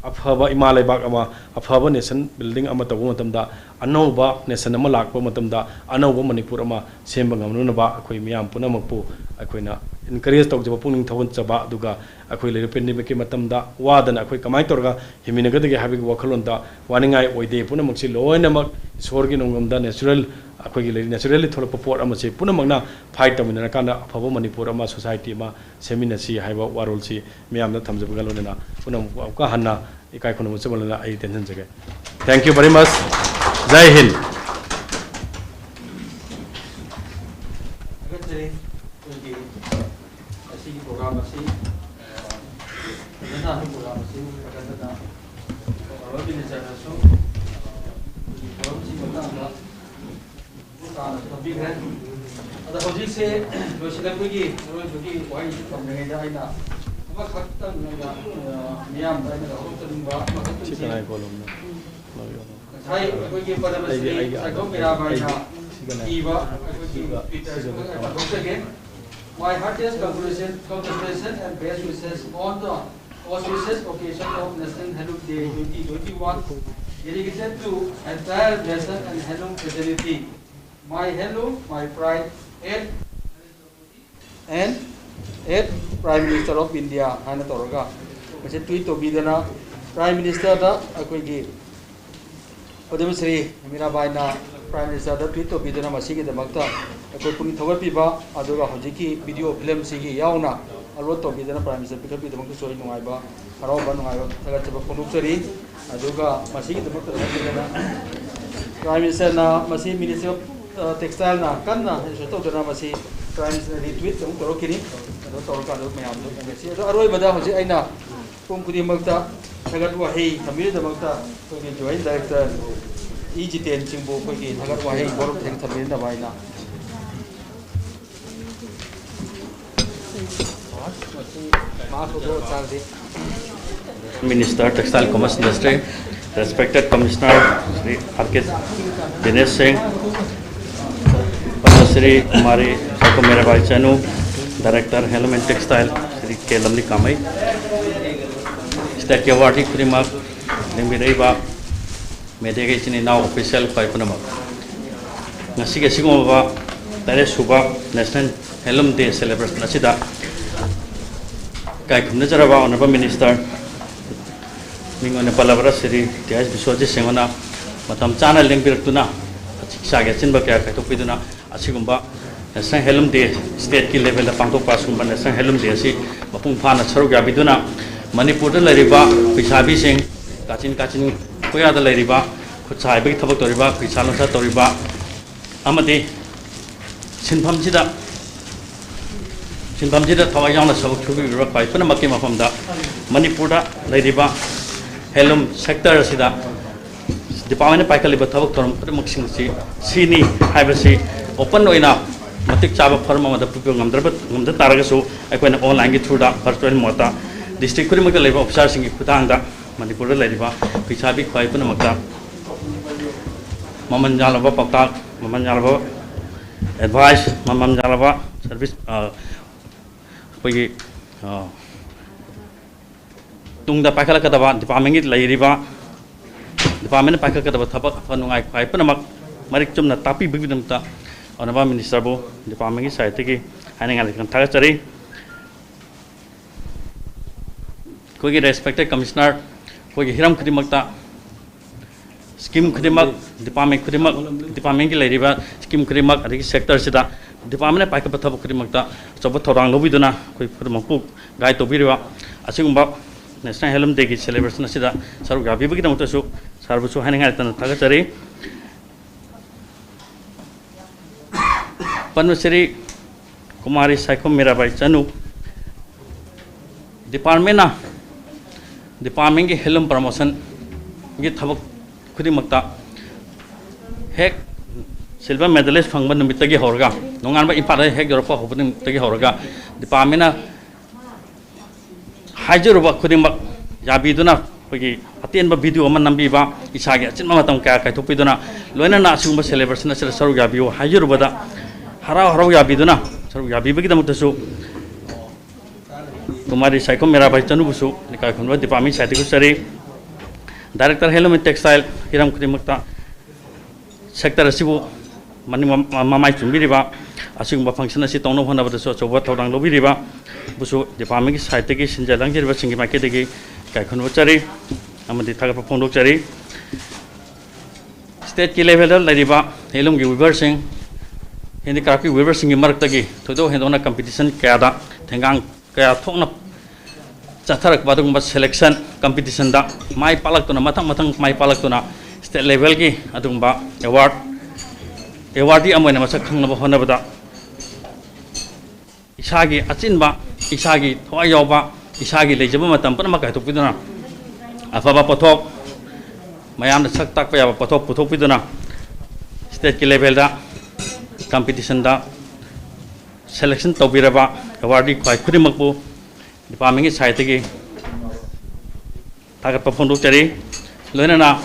ꯑꯐꯕ ꯏꯃꯥ ꯂꯩꯕꯥꯛ ꯑꯃ, ꯑꯐꯕ nation building ꯑꯃ ꯇꯧꯕ ꯃꯇꯝꯗ, ꯑꯅꯧꯕ nation ꯑꯃ ꯂꯥꯛꯄ ꯃꯇꯝꯗ ꯑꯅꯧꯕ ꯃꯅꯤꯄꯨꯔ ꯑꯃ ꯁꯦꯝꯕ ꯉꯝꯅꯅꯕ ꯑꯩꯈꯣꯏ ꯃꯤꯌꯥꯝ ꯄꯨꯝꯅꯃꯛꯄꯨ ꯑꯩꯈꯣꯏꯅ encourage ꯇꯧꯖꯕ, ꯄꯨꯛꯅꯤꯡ ꯊꯧꯒꯠꯆꯕ, ꯑꯗꯨꯒ ꯑꯩꯈꯣꯏ ꯂꯩꯔꯤꯕ pandemicꯀꯤ ꯃꯇꯝꯗ ꯋꯥꯗꯅ ꯑꯩꯈꯣꯏ ꯀꯃꯥꯏꯅ ꯇꯧꯔꯒ ꯍꯤꯡꯃꯤꯟꯅꯒꯗꯒꯦ ꯍꯥꯏꯕꯒꯤ ꯋꯥꯈꯜꯂꯣꯟꯗ ꯋꯥꯅꯤꯡꯉꯥꯏ ꯑꯣꯏꯗꯦ꯫ ꯄꯨꯝꯅꯃꯛꯁꯤ ꯂꯣꯏꯅꯃꯛ ꯏꯁꯣꯔꯒꯤ ꯅꯣꯡꯗꯝꯗ natural, ꯑꯩꯈꯣꯏꯒꯤ ꯂꯩꯔꯤ naturally ꯊꯣꯛꯂꯛꯄ ꯄꯣꯠ ꯑꯃꯁꯦ ꯄꯨꯝꯅꯃꯛꯅ fight ꯇꯧꯃꯤꯟꯅꯔꯀꯥꯟꯗ ꯑꯐꯕ ꯃꯅꯤꯄꯨꯔ ꯑꯃ, society ꯑꯃ ꯁꯦꯝꯃꯤꯟꯅꯁꯤ ꯍꯥꯏꯕ ꯋꯥꯔꯣꯜꯁꯤ ꯃꯤꯌꯥꯝꯗ ꯊꯝꯖꯕꯒ ꯂꯣꯏꯅꯅ ꯄꯨꯝꯅꯃꯛꯄꯨ ꯑꯃꯨꯛꯀ ꯍꯟꯅ ꯏꯀꯥꯏ ꯈꯨꯝꯅꯕ ꯎꯠꯆꯕ ꯂꯣꯏꯅꯅ ꯑꯩ ꯇꯦꯟꯁꯤꯟꯖꯒꯦ꯫ Thank you very much. ꯖꯥꯏ ꯍꯤꯟꯗ꯫ ꯊꯥꯒꯠꯆꯔꯤ꯫ ꯑꯩꯈꯣꯏꯒꯤ ꯉꯁꯤꯒꯤ program ꯑꯁꯤ, ꯑ, ꯐꯖꯅ ꯑꯩꯈꯣꯏ program ꯑꯁꯤ ꯐꯒꯠꯇꯅ Honorable Ministerꯅꯁꯨ, ꯑ, ꯑꯩꯈꯣꯏꯒꯤ forum ꯑꯁꯤꯒꯤ ꯃꯇꯥꯡꯗ ꯇꯥꯅ ꯊꯝꯕꯤꯈ꯭ꯔꯦ꯫ ꯑꯗꯣ ꯍꯧꯖꯤꯛꯁꯦ ꯂꯣꯏꯁꯤꯜꯂꯛꯄꯒꯤ ꯑꯔꯣꯏꯕꯒꯤ ꯋꯥꯍꯩꯁꯤ ꯊꯝꯗ꯭ꯔꯤꯉꯩꯗ ꯑꯩꯅ ꯑꯃꯈꯛꯇꯪ ꯑꯩꯅ, ꯑ, ꯃꯤꯌꯥꯝꯗ ꯑꯩꯅ ꯍꯧꯗꯣꯛꯆꯅꯤꯡꯕ ꯑꯃꯈꯛꯇꯪꯁꯤ, ꯁꯤ ꯀꯅꯥꯏ ꯀꯣꯂꯣꯝꯅꯣ? ꯉꯁꯥꯏ ꯑꯩꯈꯣꯏꯒꯤ ꯄꯗꯃꯁ꯭ꯔꯤ ꯑꯩꯒꯤ, ꯑꯩꯒꯤ, ꯁꯥꯏꯈꯣꯝ ꯃꯤꯔꯥꯕꯥꯏꯅ ꯑꯩꯒꯤ, ꯁꯤꯒꯅꯦ꯫ ꯏꯕ ꯑꯩꯈꯣꯏꯒꯤ ꯁꯤꯒ, Twitter ꯁꯤꯒ ꯁꯤꯗ ꯀꯩꯅꯣ꯫ ꯄꯥꯊꯣꯛꯆꯒꯦ꯫ My heartiest congratulations, congratulations and best wishes on the auspicious occasion of National Handloom Day twenty twenty-one, dedicated to entire nation and handloom fraternity. My handloom, my pride, and and at Prime Minister of India ꯍꯥꯏꯅ ꯇꯧꯔꯒ ꯃꯁꯤ tweet ꯇꯧꯕꯤꯗꯅ Prime Ministerꯗ ꯑꯩꯈꯣꯏꯒꯤ ꯄꯗꯃꯁ꯭ꯔꯤ ꯃꯤꯔꯥꯕꯥꯏꯅ Prime Minister ꯗ tweet ꯇꯧꯕꯤꯗꯨꯅ ꯃꯁꯤꯒꯤꯗꯃꯛꯇ ꯑꯩꯈꯣꯏ ꯄꯨꯛꯅꯤꯡ ꯊꯧꯒꯠꯄꯤꯕ, ꯑꯗꯨꯒ ꯍꯧꯖꯤꯛꯀꯤ video film ꯁꯤꯒꯤ ꯌꯥꯎꯅ upload ꯇꯧꯕꯤꯗꯨꯅ Prime Minister ꯄꯤꯈꯠꯄꯤꯗꯃꯛꯇꯁꯨ ꯑꯩ ꯅꯨꯡꯉꯥꯏꯕ, ꯍꯔꯥꯎꯕ, ꯅꯨꯡꯉꯥꯏꯕ ꯊꯥꯒꯠꯆꯕ ꯐꯣꯡꯗꯣꯛꯆꯔꯤ꯫ ꯑꯗꯨꯒ ꯃꯁꯤꯒꯤꯗꯃꯛꯇ ꯅꯠꯇꯅ Prime Minister ꯅ ꯃꯁꯤ Ministry of, ꯑ, Textile ꯅ ꯀꯟꯅ ꯍꯧꯖꯤꯛ ꯇꯧꯗꯨꯅ ꯃꯁꯤ Prime Minister ꯅ retweet ꯑꯃꯨꯛ ꯇꯧꯔꯛꯈꯤꯅꯤ꯫ ꯑꯗꯨ ꯇꯧꯔꯀꯥꯟꯗ ꯃꯌꯥꯝꯗꯣ ꯌꯦꯡꯉꯁꯤ꯫ ꯑꯗꯣ ꯑꯔꯣꯏꯕꯗ ꯍꯧꯖꯤꯛ ꯑꯩꯅ ꯄꯨꯝ ꯈꯨꯗꯤꯡꯃꯛꯇ ꯊꯥꯒꯠ ꯋꯥꯍꯩ ꯊꯝꯕꯤꯕꯒꯤꯗꯃꯛꯇ ꯑꯩꯈꯣꯏꯒꯤ Joint Director ꯏ ꯖꯤꯇꯦꯟ ꯁꯤꯡꯕꯨ ꯑꯩꯈꯣꯏꯒꯤ ꯊꯥꯒꯠ ꯋꯥꯍꯩ ꯃꯔꯨꯞ ꯊꯦꯡꯅ ꯊꯝꯕꯤꯅꯕ ꯍꯥꯏꯅ꯫ Minister Textile Commerce Industry, respected Commissioner Shri R K Dinesh Singh, Padma Shri Kumari Sakumirabai Chanu, Director Handloom and Textile Shri K Lamli Kamai, State ꯀꯤ awardee ꯈꯨꯗꯤꯡꯃꯛ, ꯂꯦꯡꯕꯤꯔꯛꯏꯕ mediaꯒꯤ ꯏꯆꯤꯟ ꯏꯅꯥꯎ official ꯈ꯭ꯋꯥꯏ ꯄꯨꯝꯅꯃꯛ, ꯉꯁꯤꯒꯤ ꯑꯁꯤꯒꯨꯝꯂꯕ ꯇꯔꯦꯠ ꯁꯨꯕ National Handloom Day celebration ꯑꯁꯤꯗ ꯏꯀꯥꯏ ꯈꯨꯝꯅꯖꯔꯕ Honourable Minister ꯃꯤꯡ ꯑꯣꯏꯅ ꯄꯜꯂꯕꯗ ꯁ꯭ꯔꯤ ꯇꯤ ꯑꯥꯏ ꯕꯤꯁ꯭ꯋꯖꯤꯠ ꯁꯤꯡꯍꯅ ꯃꯇꯝ ꯆꯥꯅ ꯂꯦꯡꯕꯤꯔꯛꯇꯨꯅ ꯏꯁꯥꯒꯤ ꯑꯆꯤꯟꯕ ꯀꯌꯥ ꯀꯥꯏꯊꯣꯛꯄꯤꯗꯨꯅ ꯑꯁꯤꯒꯨꯝꯕ National Handloom Day state ꯀꯤ level ꯗ ꯄꯥꯡꯊꯣꯛꯄ ꯑꯁꯤꯒꯨꯝꯕ National Handloom Day ꯑꯁꯤ ꯃꯄꯨꯡ ꯐꯥꯅ ꯁꯔꯨꯛ ꯌꯥꯕꯤꯗꯨꯅ ꯃꯅꯤꯄꯨꯔꯗ ꯂꯩꯔꯤꯕ ꯐꯤꯁꯥꯕꯤꯁꯤꯡ, ꯀꯥꯆꯤꯟ ꯀꯥꯆꯤꯟ ꯀꯣꯌꯥꯗ ꯂꯩꯔꯤꯕ, ꯈꯨꯠꯁꯥ ꯍꯩꯕꯒꯤ ꯊꯕꯛ ꯇꯧꯔꯤꯕ, ꯐꯤꯁꯥ ꯂꯣꯟꯁꯥ ꯇꯧꯔꯤꯕ ꯑꯃꯗꯤ ꯁꯤꯟꯐꯝꯁꯤꯗ, ꯁꯤꯟꯐꯝꯁꯤꯗ ꯊꯋꯥꯏ ꯌꯥꯎꯅ ꯊꯕꯛ ꯁꯨꯕꯤꯔꯤꯕ ꯈ꯭ꯋꯥꯏ ꯄꯨꯝꯅꯃꯛꯀꯤ ꯃꯐꯝꯗ ꯃꯅꯤꯄꯨꯔꯗ ꯂꯩꯔꯤꯕ handloom sector ꯑꯁꯤꯗ department ꯅ ꯄꯥꯏꯈꯠꯂꯤꯕ ꯊꯕꯛ ꯊꯧꯔꯝ ꯈꯨꯗꯤꯡꯃꯛꯁꯤꯡ ꯑꯁꯤ ꯁꯤꯅꯤ ꯍꯥꯏꯕꯁꯤ open ꯑꯣꯏꯅ ꯃꯇꯤꯛ ꯆꯥꯕ forum ꯑꯃꯗ ꯄꯤꯕ ꯉꯝꯗ꯭ꯔꯕ, ꯉꯝꯗ ꯇꯥꯔꯒꯁꯨ ꯑꯩꯈꯣꯏꯅ online ꯒꯤ through ꯗ virtual mode ꯇ district ꯈꯨꯗꯤꯡꯃꯛꯇ ꯂꯩꯕ officer ꯁꯤꯡꯒꯤ ꯈꯨꯠꯊꯥꯡꯗ ꯃꯅꯤꯄꯨꯔꯗ ꯂꯩꯔꯤꯕ ꯐꯤꯁꯥꯕꯤ ꯈ꯭ꯋꯥꯏ ꯄꯨꯝꯅꯃꯛꯇ ꯃꯃꯜ ꯌꯥꯝꯂꯕ ꯄꯥꯎꯇꯥꯛ, ꯃꯃꯜ ꯌꯥꯝꯂꯕ advice, ꯃꯃꯜ ꯌꯥꯝꯂꯕ service, ꯑ, ꯑꯩꯈꯣꯏꯒꯤ, ꯑ, ꯇꯨꯡꯗ ꯄꯥꯏꯈꯠꯂꯛꯀꯗꯕ department ꯀꯤ ꯂꯩꯔꯤꯕ, department ꯅ ꯄꯥꯏꯈꯠꯀꯗꯕ ꯊꯕꯛ ꯑꯐ ꯅꯨꯡꯉꯥꯏ ꯈ꯭ꯋꯥꯏ ꯄꯨꯝꯅꯃꯛ ꯃꯔꯤꯛ ꯆꯨꯝꯅ ꯇꯥꯛꯄꯤꯕꯒꯤꯗꯃꯛꯇ Honourable Minister ꯕꯨ department ꯀꯤ side ꯇꯒꯤ ꯍꯥꯏꯅꯤꯡꯉꯥꯏ ꯂꯩꯇꯅ ꯊꯥꯒꯠꯆꯔꯤ꯫ ꯑꯩꯈꯣꯏꯒꯤ respected Commissioner, ꯑꯩꯈꯣꯏꯒꯤ ꯍꯤꯔꯝ ꯈꯨꯗꯤꯡꯃꯛꯇ ꯁ꯭ꯀꯤꯝ ꯈꯨꯗꯤꯡꯃꯛ, ꯗꯤꯄꯥꯔꯠꯃꯦꯟ ꯈꯨꯗꯤꯡꯃꯛ, ꯗꯤꯄꯥꯔꯠꯃꯦꯟꯒꯤ ꯂꯩꯔꯤꯕ ꯁ꯭ꯀꯤꯝ ꯈꯨꯗꯤꯡꯃꯛ, ꯑꯗꯒꯤ ꯁꯦꯛꯇꯔꯁꯤꯗ ꯗꯤꯄꯥꯔꯠꯃꯦꯟꯅ ꯄꯥꯏꯈꯠꯄ ꯊꯕꯛ ꯈꯨꯗꯤꯡꯃꯛꯇ ꯑꯆꯧꯕ ꯊꯧꯗꯥꯡ ꯂꯧꯕꯤꯗꯨꯅ ꯑꯩꯈꯣꯏ ꯈꯨꯗꯤꯡꯃꯛꯄꯨ ꯒꯥꯏꯗ ꯇꯧꯕꯤꯔꯤꯕ ꯑꯁꯤꯒꯨꯝꯕ ꯅꯦꯁꯅꯦꯜ ꯍꯦꯟꯂꯨꯝ ꯗꯦꯒꯤ ꯁꯦꯂꯦꯕ꯭ꯔꯦꯁꯟ ꯑꯁꯤꯗ ꯁꯔꯨꯛ ꯌꯥꯕꯤꯕꯒꯤꯗꯃꯛꯇꯁꯨ ꯁꯥꯔꯕꯨꯁꯨ ꯍꯥꯏꯅꯤꯡꯉꯥꯏ ꯂꯩꯇꯅ ꯊꯥꯒꯠꯆꯔꯤ꯫ ꯄꯟꯕꯁꯤꯔꯤ ꯀꯨꯃꯥꯔꯤ ꯁꯥꯏꯈꯣꯝ ꯃꯤꯔꯥꯕꯥꯏ ꯆꯅꯨ꯫ ꯗꯤꯄꯥꯔꯠꯃꯦꯟꯅ, ꯗꯤꯄꯥꯔꯠꯃꯦꯟꯒꯤ ꯍꯦꯟꯂꯨꯝ ꯄ꯭ꯔꯃꯣꯁꯟꯒꯤ ꯊꯕꯛ ꯈꯨꯗꯤꯡꯃꯛꯇ ꯍꯦꯛ ꯁꯤꯜꯚꯔ ꯃꯦꯗꯥꯂꯤꯁ ꯐꯪꯕ ꯅꯨꯃꯤꯠꯇꯒꯤ ꯍꯧꯔꯒ, ꯅꯣꯡꯉꯥꯟꯕ ꯏꯝꯐꯥꯜꯗ ꯍꯦꯛ ꯌꯧꯔꯛꯄ ꯍꯧꯕ ꯅꯨꯃꯤꯠꯇꯒꯤ ꯍꯧꯔꯒ ꯗꯤꯄꯥꯔꯠꯃꯦꯟꯅ ꯍꯥꯏꯖꯔꯨꯕ ꯈꯨꯗꯤꯡꯃꯛ ꯌꯥꯕꯤꯗꯨꯅ, ꯑꯩꯈꯣꯏꯒꯤ ꯑꯇꯦꯟꯕ ꯚꯤꯗꯤꯑꯣ ꯑꯃ ꯅꯝꯕꯤꯕ, ꯏꯁꯥꯒꯤ ꯑꯆꯤꯟꯕ ꯃꯇꯝ ꯀꯌꯥ ꯀꯥꯏꯊꯣꯛꯄꯤꯗꯨꯅ, ꯂꯣꯏꯅꯅ ꯑꯁꯤꯒꯨꯝꯕ ꯁꯦꯂꯦꯕ꯭ꯔꯦꯁꯟ ꯑꯁꯤꯗ ꯁꯔꯨꯛ ꯌꯥꯕꯤꯌꯨ ꯍꯥꯏꯖꯔꯨꯕꯗ, ꯍꯔꯥꯎ ꯍꯔꯥꯎ ꯌꯥꯕꯤꯗꯨꯅ ꯁꯔꯨꯛ ꯌꯥꯕꯤꯕꯒꯤꯗꯃꯛꯇꯁꯨ ꯀꯨꯃꯥꯔꯤ ꯁꯥꯏꯈꯣꯝ ꯃꯤꯔꯥꯕꯥꯏ ꯆꯅꯨꯕꯨꯁꯨ ꯂꯩꯀꯥꯏ ꯈꯨꯟꯕ ꯗꯤꯄꯥꯔꯠꯃꯦꯟ ꯁꯥꯏꯠꯇꯒꯤ ꯎꯠꯆꯔꯤ꯫ ꯗꯥꯏꯔꯦꯛꯇꯔ ꯍꯦꯟꯂꯨꯝ ꯑꯦꯟ ꯇꯦꯛꯁꯇꯥꯏꯜ ꯍꯤꯔꯝ ꯈꯨꯗꯤꯡꯃꯛꯇ ꯁꯦꯛꯇꯔ ꯑꯁꯤꯕꯨ ꯃꯅꯤꯡ ꯃ-, ꯃꯃꯥꯏ ꯆꯨꯝꯕꯤꯔꯤꯕ, ꯑꯁꯤꯒꯨꯝꯕ ꯐꯪꯁꯟ ꯑꯁꯤ ꯇꯧꯅꯕ ꯍꯣꯠꯅꯕꯗꯁꯨ ꯑꯆꯧꯕ ꯊꯧꯗꯥꯡ ꯂꯧꯕꯤꯔꯤꯕ ꯕꯨꯁꯨ ꯗꯤꯄꯥꯔꯠꯃꯦꯟꯒꯤ ꯁꯥꯏꯠꯇꯒꯤ ꯁꯤꯟꯖ ꯂꯥꯡꯖꯔꯤꯕꯁꯤꯡꯒꯤ ꯃꯥꯏꯀꯩꯗꯒꯤ ꯏꯀꯥꯏ ꯈꯨꯝꯅꯕ ꯎꯠꯆꯔꯤ ꯑꯃꯗꯤ ꯊꯥꯒꯠꯄ ꯐꯣꯡꯗꯣꯛꯆꯔꯤ꯫ ꯁ꯭ꯇꯦꯠꯀꯤ ꯂꯦꯚꯦꯜꯗ ꯂꯩꯔꯤꯕ ꯍꯦꯟꯂꯨꯝꯒꯤ ꯋꯤꯚꯔꯁꯤꯡ, ꯍꯦꯟꯗꯤꯀ꯭ꯔꯥꯐꯀꯤ ꯋꯤꯚꯔꯁꯤꯡꯒꯤ ꯃꯔꯛꯇꯒꯤ ꯊꯣꯏꯗꯣꯛ ꯍꯦꯟꯗꯣꯛꯅ ꯀꯝꯄꯤꯇꯤꯁꯟ ꯀꯌꯥꯗ ꯊꯦꯡꯒꯥꯡ ꯀꯌꯥ ꯊꯣꯛꯅ ꯆꯠꯊꯔꯛꯄ ꯑꯗꯨꯒꯨꯝꯕ ꯁꯦꯂꯦꯛꯁꯟ ꯀꯝꯄꯤꯇꯤꯁꯟꯗ ꯃꯥꯏ ꯄꯥꯛꯂꯛꯇꯨꯅ, ꯃꯊꯪ ꯃꯊꯪ ꯃꯥꯏ ꯄꯥꯛꯂꯛꯇꯨꯅ ꯁ꯭ꯇꯦꯠ ꯂꯦꯚꯦꯜꯒꯤ ꯑꯗꯨꯒꯨꯝꯕ ꯑꯦꯋꯥꯔꯗ, ꯑꯦꯋꯥꯔꯗꯤ ꯑꯃ ꯑꯣꯏꯅ ꯃꯁꯛ ꯈꯪꯅꯕ ꯍꯣꯠꯅꯕꯗ ꯏꯁꯥꯒꯤ ꯑꯆꯤꯟꯕ, ꯏꯁꯥꯒꯤ ꯊꯋꯥꯏ ꯌꯥꯎꯕ, ꯏꯁꯥꯒꯤ ꯂꯩꯖꯕ ꯃꯇꯝ ꯄꯨꯝꯅꯃꯛ ꯀꯥꯏꯊꯣꯛꯄꯤꯗꯨꯅ ꯑꯐꯕ ꯄꯣꯠꯊꯣꯛ, ꯃꯌꯥꯝꯗ ꯁꯛ ꯇꯥꯛꯄ ꯌꯥꯕ ꯄꯣꯠꯊꯣꯛ ꯄꯨꯊꯣꯛꯄꯤꯗꯨꯅ ꯁ꯭ꯇꯦꯠꯀꯤ ꯂꯦꯚꯦꯜꯗ ꯀꯝꯄꯤꯇꯤꯁꯟꯗ ꯁꯦꯂꯦꯛꯁꯟ ꯇꯧꯕꯤꯔꯕ ꯑꯦꯋꯥꯔꯗꯤ ꯈ꯭ꯋꯥꯏ ꯈꯨꯗꯤꯡꯃꯛꯄꯨ ꯗꯤꯄꯥꯔꯠꯃꯦꯟꯒꯤ ꯁꯥꯏꯠꯇꯒꯤ ꯊꯥꯒꯠꯄ ꯐꯣꯡꯗꯣꯛꯆꯔꯤ꯫ ꯂꯣꯏꯅꯅ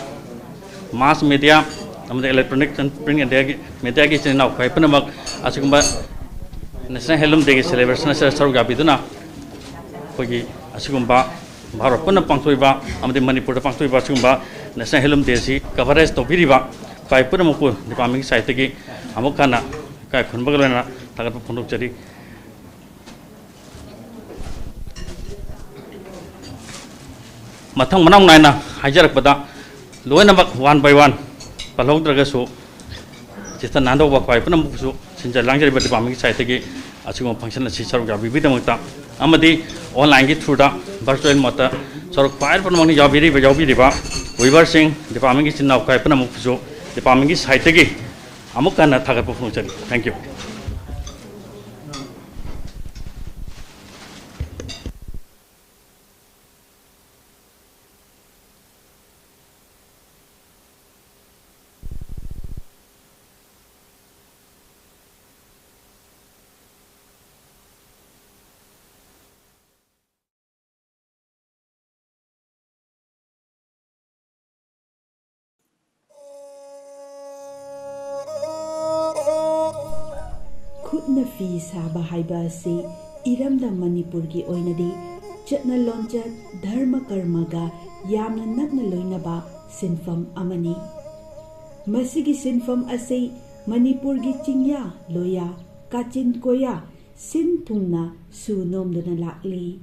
ꯃꯥꯁ ꯃꯦꯗꯤꯌꯥ ꯑꯃꯗꯤ ꯏꯂꯦꯛꯇ꯭ꯔꯣꯅꯤꯛ ꯑꯦꯟ ꯄ꯭ꯔꯤꯟ ꯃꯦꯗꯤꯌꯥꯒꯤ, ꯃꯦꯗꯤꯌꯥꯒꯤ ꯏꯆꯤꯟ ꯏꯅꯥꯎ ꯈ꯭ꯋꯥꯏ ꯄꯨꯝꯅꯃꯛ ꯑꯁꯤꯒꯨꯝꯕ ꯅꯦꯁꯅꯦꯜ ꯍꯦꯟꯂꯨꯝ ꯗꯦꯒꯤ ꯁꯦꯂꯦꯕ꯭ꯔꯦꯁꯟ ꯑꯁꯤꯗ ꯁꯔꯨꯛ ꯌꯥꯕꯤꯗꯨꯅ ꯑꯩꯈꯣꯏꯒꯤ ꯑꯁꯤꯒꯨꯝꯕ ꯚꯥꯔꯠ ꯄꯨꯟꯅ ꯄꯥꯡꯊꯣꯛꯏꯕ ꯑꯃꯗꯤ ꯃꯅꯤꯄꯨꯔꯗ ꯄꯥꯡꯊꯣꯛꯏꯕ ꯑꯁꯤꯒꯨꯝꯕ ꯅꯦꯁꯅꯦꯜ ꯍꯦꯟꯂꯨꯝ ꯗꯦ ꯑꯁꯤ ꯀꯚꯔꯦꯖ ꯇꯧꯕꯤꯔꯤꯕ ꯈ꯭ꯋꯥꯏ ꯄꯨꯝꯅꯃꯛꯄꯨ ꯗꯤꯄꯥꯔꯠꯃꯦꯟꯒꯤ ꯁꯥꯏꯠꯇꯒꯤ ꯑꯃꯨꯛ ꯍꯟꯅ ꯏꯀꯥꯏ ꯈꯨꯝꯅꯕꯒ ꯂꯣꯏꯅꯅ ꯊꯥꯒꯠꯄ ꯐꯣꯡꯗꯣꯛꯆꯔꯤ꯫ ꯃꯊꯪ ꯃꯅꯥꯎ ꯅꯥꯏꯅ ꯍꯥꯏꯖꯔꯛꯄꯗ, ꯂꯣꯏꯅꯃꯛ one by one ꯄꯜꯍꯧꯗ꯭ꯔꯒꯁꯨ, ꯆꯤꯊ ꯅꯥꯟꯗꯧꯕ ꯈ꯭ꯋꯥꯏ ꯄꯨꯝꯅꯃꯛꯄꯨꯁꯨ ꯁꯤꯟꯖ ꯂꯥꯡꯖꯔꯤꯕ departmentꯀꯤ sideꯇꯒꯤ ꯑꯁꯤꯒꯨꯝꯕ function ꯑꯁꯤ ꯁꯔꯨꯛ ꯌꯥꯕꯤꯕꯒꯤꯗꯃꯛꯇ ꯑꯃꯗꯤ onlineꯒꯤ throughꯗ virtual modeꯇ ꯁꯔꯨꯛ ꯈ꯭ꯋꯥꯏ ꯄꯨꯝꯅꯃꯛꯅ ꯌꯥꯎꯕꯤꯔꯤꯕ, ꯌꯥꯎꯕꯤꯔꯤꯕ viewerꯁꯤꯡ, departmentꯀꯤ ꯏꯆꯤꯟ ꯏꯅꯥꯎ ꯈ꯭ꯋꯥꯏ ꯄꯨꯝꯅꯃꯛꯄꯨꯁꯨ departmentꯀꯤ sideꯇꯒꯤ ꯑꯃꯨꯛ ꯍꯟꯅ ꯊꯥꯒꯠꯄ ꯐꯣꯡꯗꯣꯛꯆꯔꯤ꯫ Thank you꯫ ꯈꯨꯠꯅ ꯐꯤ ꯁꯥꯕ ꯍꯥꯏꯕ ꯑꯁꯤ ꯏꯔꯝꯗꯝ ꯃꯅꯤꯄꯨꯔꯒꯤ ꯑꯣꯏꯅꯗꯤ ꯆꯠꯅ ꯂꯣꯟꯆꯠ, ꯙꯔꯃ ꯀꯔꯃꯒ ꯌꯥꯝꯅ ꯅꯛꯅ ꯂꯣꯏꯅꯕ ꯁꯤꯟꯐꯝ ꯑꯃꯅꯤ꯫ ꯃꯁꯤꯒꯤ ꯁꯤꯟꯐꯝ ꯑꯁꯤ ꯃꯅꯤꯄꯨꯔꯒꯤ ꯆꯤꯡꯌꯥ ꯂꯣꯌꯥ, ꯀꯥꯆꯤꯟ ꯀꯣꯌꯥ ꯁꯤꯟ ꯊꯨꯡꯅ ꯁꯨ ꯅꯣꯝꯗꯨꯅ ꯂꯥꯛꯂꯤ꯫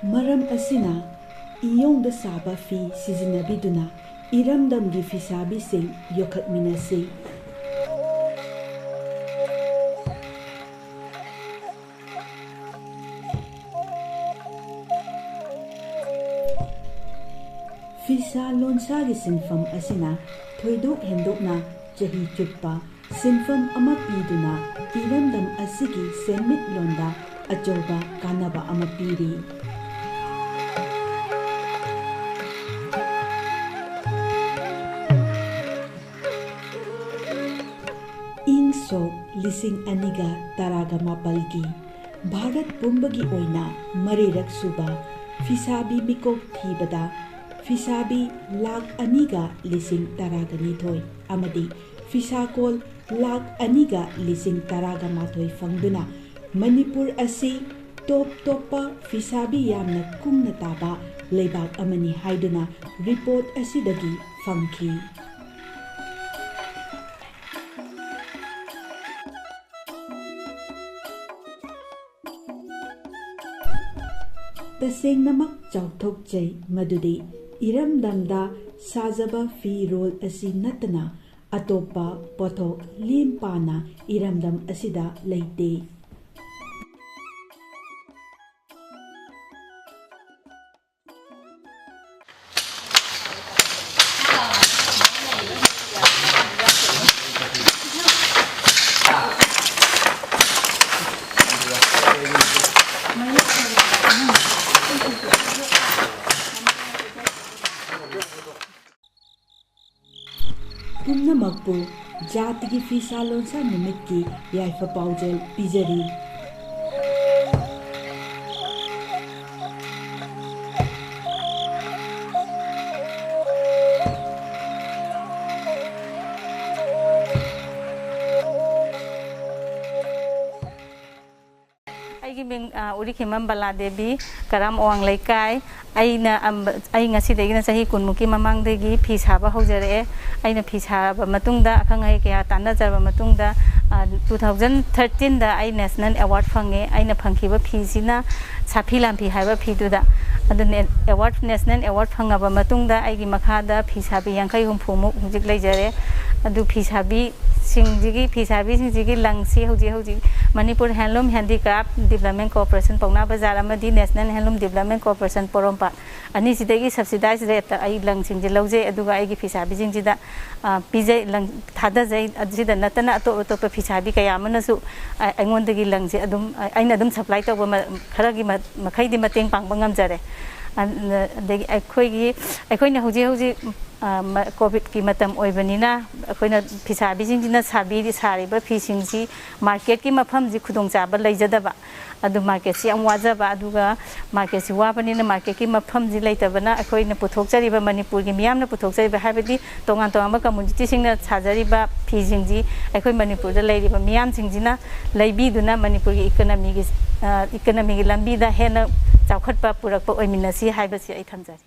ꯃꯔꯝ ꯑꯁꯤꯅ, ꯏꯌꯣꯡꯗ ꯁꯥꯕ ꯐꯤ ꯁꯤꯖꯤꯟꯅꯕꯤꯗꯨꯅ ꯏꯔꯝꯗꯝꯒꯤ ꯐꯤꯁꯥꯕꯤꯁꯤꯡ ꯌꯣꯛꯈꯠꯃꯤꯟꯅꯁꯤ꯫ ꯐꯤꯁꯥ ꯂꯣꯟꯁꯥꯒꯤ ꯁꯤꯟꯐꯝ ꯑꯁꯤꯅ ꯊꯣꯏꯗꯣꯛ ꯍꯦꯟꯗꯣꯛꯅ ꯆꯍꯤ ꯆꯨꯞꯄ ꯁꯤꯟꯐꯝ ꯑꯃ ꯄꯤꯗꯨꯅ ꯏꯔꯝꯗꯝ ꯑꯁꯤꯒꯤ ꯁꯦꯟꯃꯤꯠꯂꯣꯟꯗ ꯑꯆꯧꯕ ꯀꯥꯟꯅꯕ ꯑꯃ ꯄꯤꯔꯤ꯫ ꯏꯪ ꯁꯣꯛ ꯂꯤꯁꯤꯡ ꯑꯅꯤꯒ ꯇꯔꯥꯒ ꯃꯥꯄꯜꯒꯤ ꯚꯥꯔꯠ ꯄꯨꯝꯕꯒꯤ ꯑꯣꯏꯅ ꯃꯔꯤꯔꯛ ꯁꯨꯕ ꯐꯤꯁꯥꯕꯤ ꯃꯤꯀꯣꯛ ꯊꯤꯕꯗ ꯐꯤꯁꯥꯕꯤ ꯂꯥꯈ ꯑꯅꯤꯒ ꯂꯤꯁꯤꯡ ꯇꯔꯥꯒ ꯅꯤꯊꯣꯏ ꯑꯃꯗꯤ ꯐꯤꯁꯥꯀꯣꯜ ꯂꯥꯈ ꯑꯅꯤꯒ ꯂꯤꯁꯤꯡ ꯇꯔꯥꯒ ꯃꯥꯊꯣꯏ ꯐꯪꯗꯨꯅ ꯃꯅꯤꯄꯨꯔ ꯑꯁꯤ ꯇꯣꯞ ꯇꯣꯞꯄ ꯐꯤꯁꯥꯕꯤ ꯌꯥꯝꯅ ꯀꯨꯡꯅ ꯇꯥꯕ ꯂꯩꯕꯥꯛ ꯑꯃꯅꯤ ꯍꯥꯏꯗꯨꯅ ꯔꯤꯄꯣꯔꯠ ꯑꯁꯤꯗꯒꯤ ꯐꯪꯈꯤ꯫ ꯇꯁꯦꯡꯅꯃꯛ ꯆꯥꯎꯊꯣꯛꯆꯩ ꯃꯗꯨꯗꯤ ꯏꯔꯝꯗꯝꯗ ꯁꯥꯖꯕ ꯐꯤꯔꯣꯜ ꯑꯁꯤ ꯅꯠꯇꯅ ꯑꯇꯣꯞꯄ ꯄꯣꯠꯊꯣꯛ ꯂꯦꯝ ꯄꯥꯅ ꯏꯔꯝꯗꯝ ꯑꯁꯤꯗ ꯂꯩꯇꯦ꯫ ꯄꯨꯝꯅꯃꯛꯄꯨ ꯖꯥꯇꯤꯒꯤ ꯐꯤꯁꯥ ꯂꯣꯟꯁꯥ ꯅꯨꯃꯤꯠꯀꯤ ꯌꯥꯏꯐ ꯄꯥꯎꯖꯦꯜ ꯄꯤꯖꯔꯤ꯫ ꯑꯩꯒꯤ ꯃꯤꯡ, ꯑ, ꯎꯔꯤꯈꯦꯝꯕꯝ ꯕꯂꯥ ꯗꯦꯕꯤ, ꯀꯔꯥꯝ ꯑꯋꯥꯡ ꯂꯩꯀꯥꯏ꯫ ꯑꯩꯅ ꯑꯝꯕ-, ꯑꯩ ꯉꯁꯤꯗꯒꯤꯅ ꯆꯍꯤ ꯀꯨꯟꯃꯨꯛꯀꯤ ꯃꯃꯥꯡꯗꯒꯤ ꯐꯤ ꯁꯥꯕ ꯍꯧꯖꯔꯛꯑꯦ꯫ ꯑꯩꯅ ꯐꯤ ꯁꯥꯔꯕ ꯃꯇꯨꯡꯗ, ꯑꯈꯪ ꯑꯍꯩ ꯀꯌꯥ ꯇꯥꯟꯅꯖꯔꯕ ꯃꯇꯨꯡꯗ, ꯑ, two thousand thirteen ꯗ ꯑꯩ National Award ꯐꯪꯉꯦ꯫ ꯑꯩꯅ ꯐꯪꯈꯤꯕ ꯐꯤꯁꯤꯅ ꯁꯥꯐꯤ ꯂꯥꯟꯐꯤ ꯍꯥꯏꯕ ꯐꯤꯗꯨꯗ꯫ ꯑꯗꯨꯅ award, National Award ꯐꯪꯉꯕ ꯃꯇꯨꯡꯗ ꯑꯩꯒꯤ ꯃꯈꯥꯗ ꯐꯤ ꯁꯥꯕꯤ ꯌꯥꯡꯈꯩ ꯍꯨꯝꯐꯨꯃꯨꯛ ꯍꯧꯖꯤꯛ ꯂꯩꯖꯔꯦ꯫ ꯑꯗꯨ ꯐꯤ ꯁꯥꯕꯤ ꯁꯤꯡꯁꯤꯒꯤ, ꯐꯤ ꯁꯥꯕꯤꯁꯤꯡꯁꯤꯒꯤ ꯂꯪꯁꯤ ꯍꯧꯖꯤꯛ ꯍꯧꯖꯤꯛ Manipur Handloom Handicraft Development Corporation ꯄꯥꯎꯅꯥ ꯕꯖꯥꯔ ꯑꯃꯗꯤ National Handloom Development Corporation ꯄꯣꯔꯣꯝꯄꯥꯠ ꯑꯅꯤꯁꯤꯗꯒꯤ subsidized rate ꯇ ꯑꯩ ꯂꯪꯁꯤꯡꯁꯦ ꯂꯧꯖꯩ꯫ ꯑꯗꯨꯒ ꯑꯩꯒꯤ ꯐꯤ ꯁꯥꯕꯤꯁꯤꯡꯁꯤꯗ, ꯑ, ꯄꯤꯖꯩ, ꯂꯪ ꯊꯥꯗꯖꯩ꯫ ꯑꯁꯤꯗ ꯅꯠꯇꯅ ꯑꯇꯣꯞ ꯑꯇꯣꯞꯄ ꯐꯤ ꯁꯥꯕꯤ ꯀꯌꯥ ꯑꯃꯅꯁꯨ, ꯑ, ꯑꯩꯉꯣꯟꯗꯒꯤ ꯂꯪꯁꯦ ꯑꯗꯨꯝ, ꯑ, ꯑꯩꯅ ꯑꯗꯨꯝ supply ꯇꯧꯕ ꯃ-, ꯈꯔꯒꯤ ꯃ-, ꯃꯈꯩꯗꯤ ꯃꯇꯦꯡ ꯄꯥꯡꯕ ꯉꯝꯖꯔꯦ꯫ ꯑ, ꯑꯗꯒꯤ ꯑꯩꯈꯣꯏꯒꯤ, ꯑꯩꯈꯣꯏꯅ ꯍꯧꯖꯤꯛ ꯍꯧꯖꯤꯛ, ꯑ, ꯃ-, COVID ꯀꯤ ꯃꯇꯝ ꯑꯣꯏꯕꯅꯤꯅ ꯑꯩꯈꯣꯏꯅ ꯐꯤꯁꯥꯕꯤꯁꯤꯡꯁꯤꯅ ꯁꯥꯕꯤ-, ꯁꯥꯔꯤꯕ ꯐꯤꯁꯤꯡꯁꯤ market ꯀꯤ ꯃꯐꯝꯁꯤ ꯈꯨꯗꯣꯡꯆꯥꯕ ꯂꯩꯖꯗꯕ꯫ ꯑꯗꯨ market ꯁꯤ ꯌꯥꯝ ꯋꯥꯖꯕ, ꯑꯗꯨꯒ market ꯁꯤ ꯋꯥꯕꯅꯤꯅ market ꯀꯤ ꯃꯐꯝꯁꯤ ꯂꯩꯇꯕꯅ ꯑꯩꯈꯣꯏꯅ ꯄꯨꯊꯣꯛꯆꯔꯤꯕ, ꯃꯅꯤꯄꯨꯔꯒꯤ ꯃꯤꯌꯥꯝꯅ ꯄꯨꯊꯣꯛꯆꯔꯤꯕ, ꯍꯥꯏꯕꯗꯤ ꯇꯣꯉꯥꯟ ꯇꯣꯉꯥꯟꯕ community ꯁꯤꯡꯅ ꯁꯥꯖꯔꯤꯕ ꯐꯤꯁꯤꯡꯁꯤ ꯑꯩꯈꯣꯏ ꯃꯅꯤꯄꯨꯔꯗ ꯂꯩꯔꯤꯕ ꯃꯤꯌꯥꯝꯁꯤꯡꯁꯤꯅ ꯂꯩꯕꯤꯗꯨꯅ ꯃꯅꯤꯄꯨꯔꯒꯤ economy ꯒꯤ, ꯑ, economy ꯒꯤ ꯂꯝꯕꯤꯗ ꯍꯦꯟꯅ ꯆꯥꯎꯈꯠꯄ ꯄꯨꯔꯛꯄ ꯑꯣꯏꯃꯤꯟꯅꯁꯤ ꯍꯥꯏꯕꯁꯤ ꯑꯩ ꯊꯝꯖꯔꯤ꯫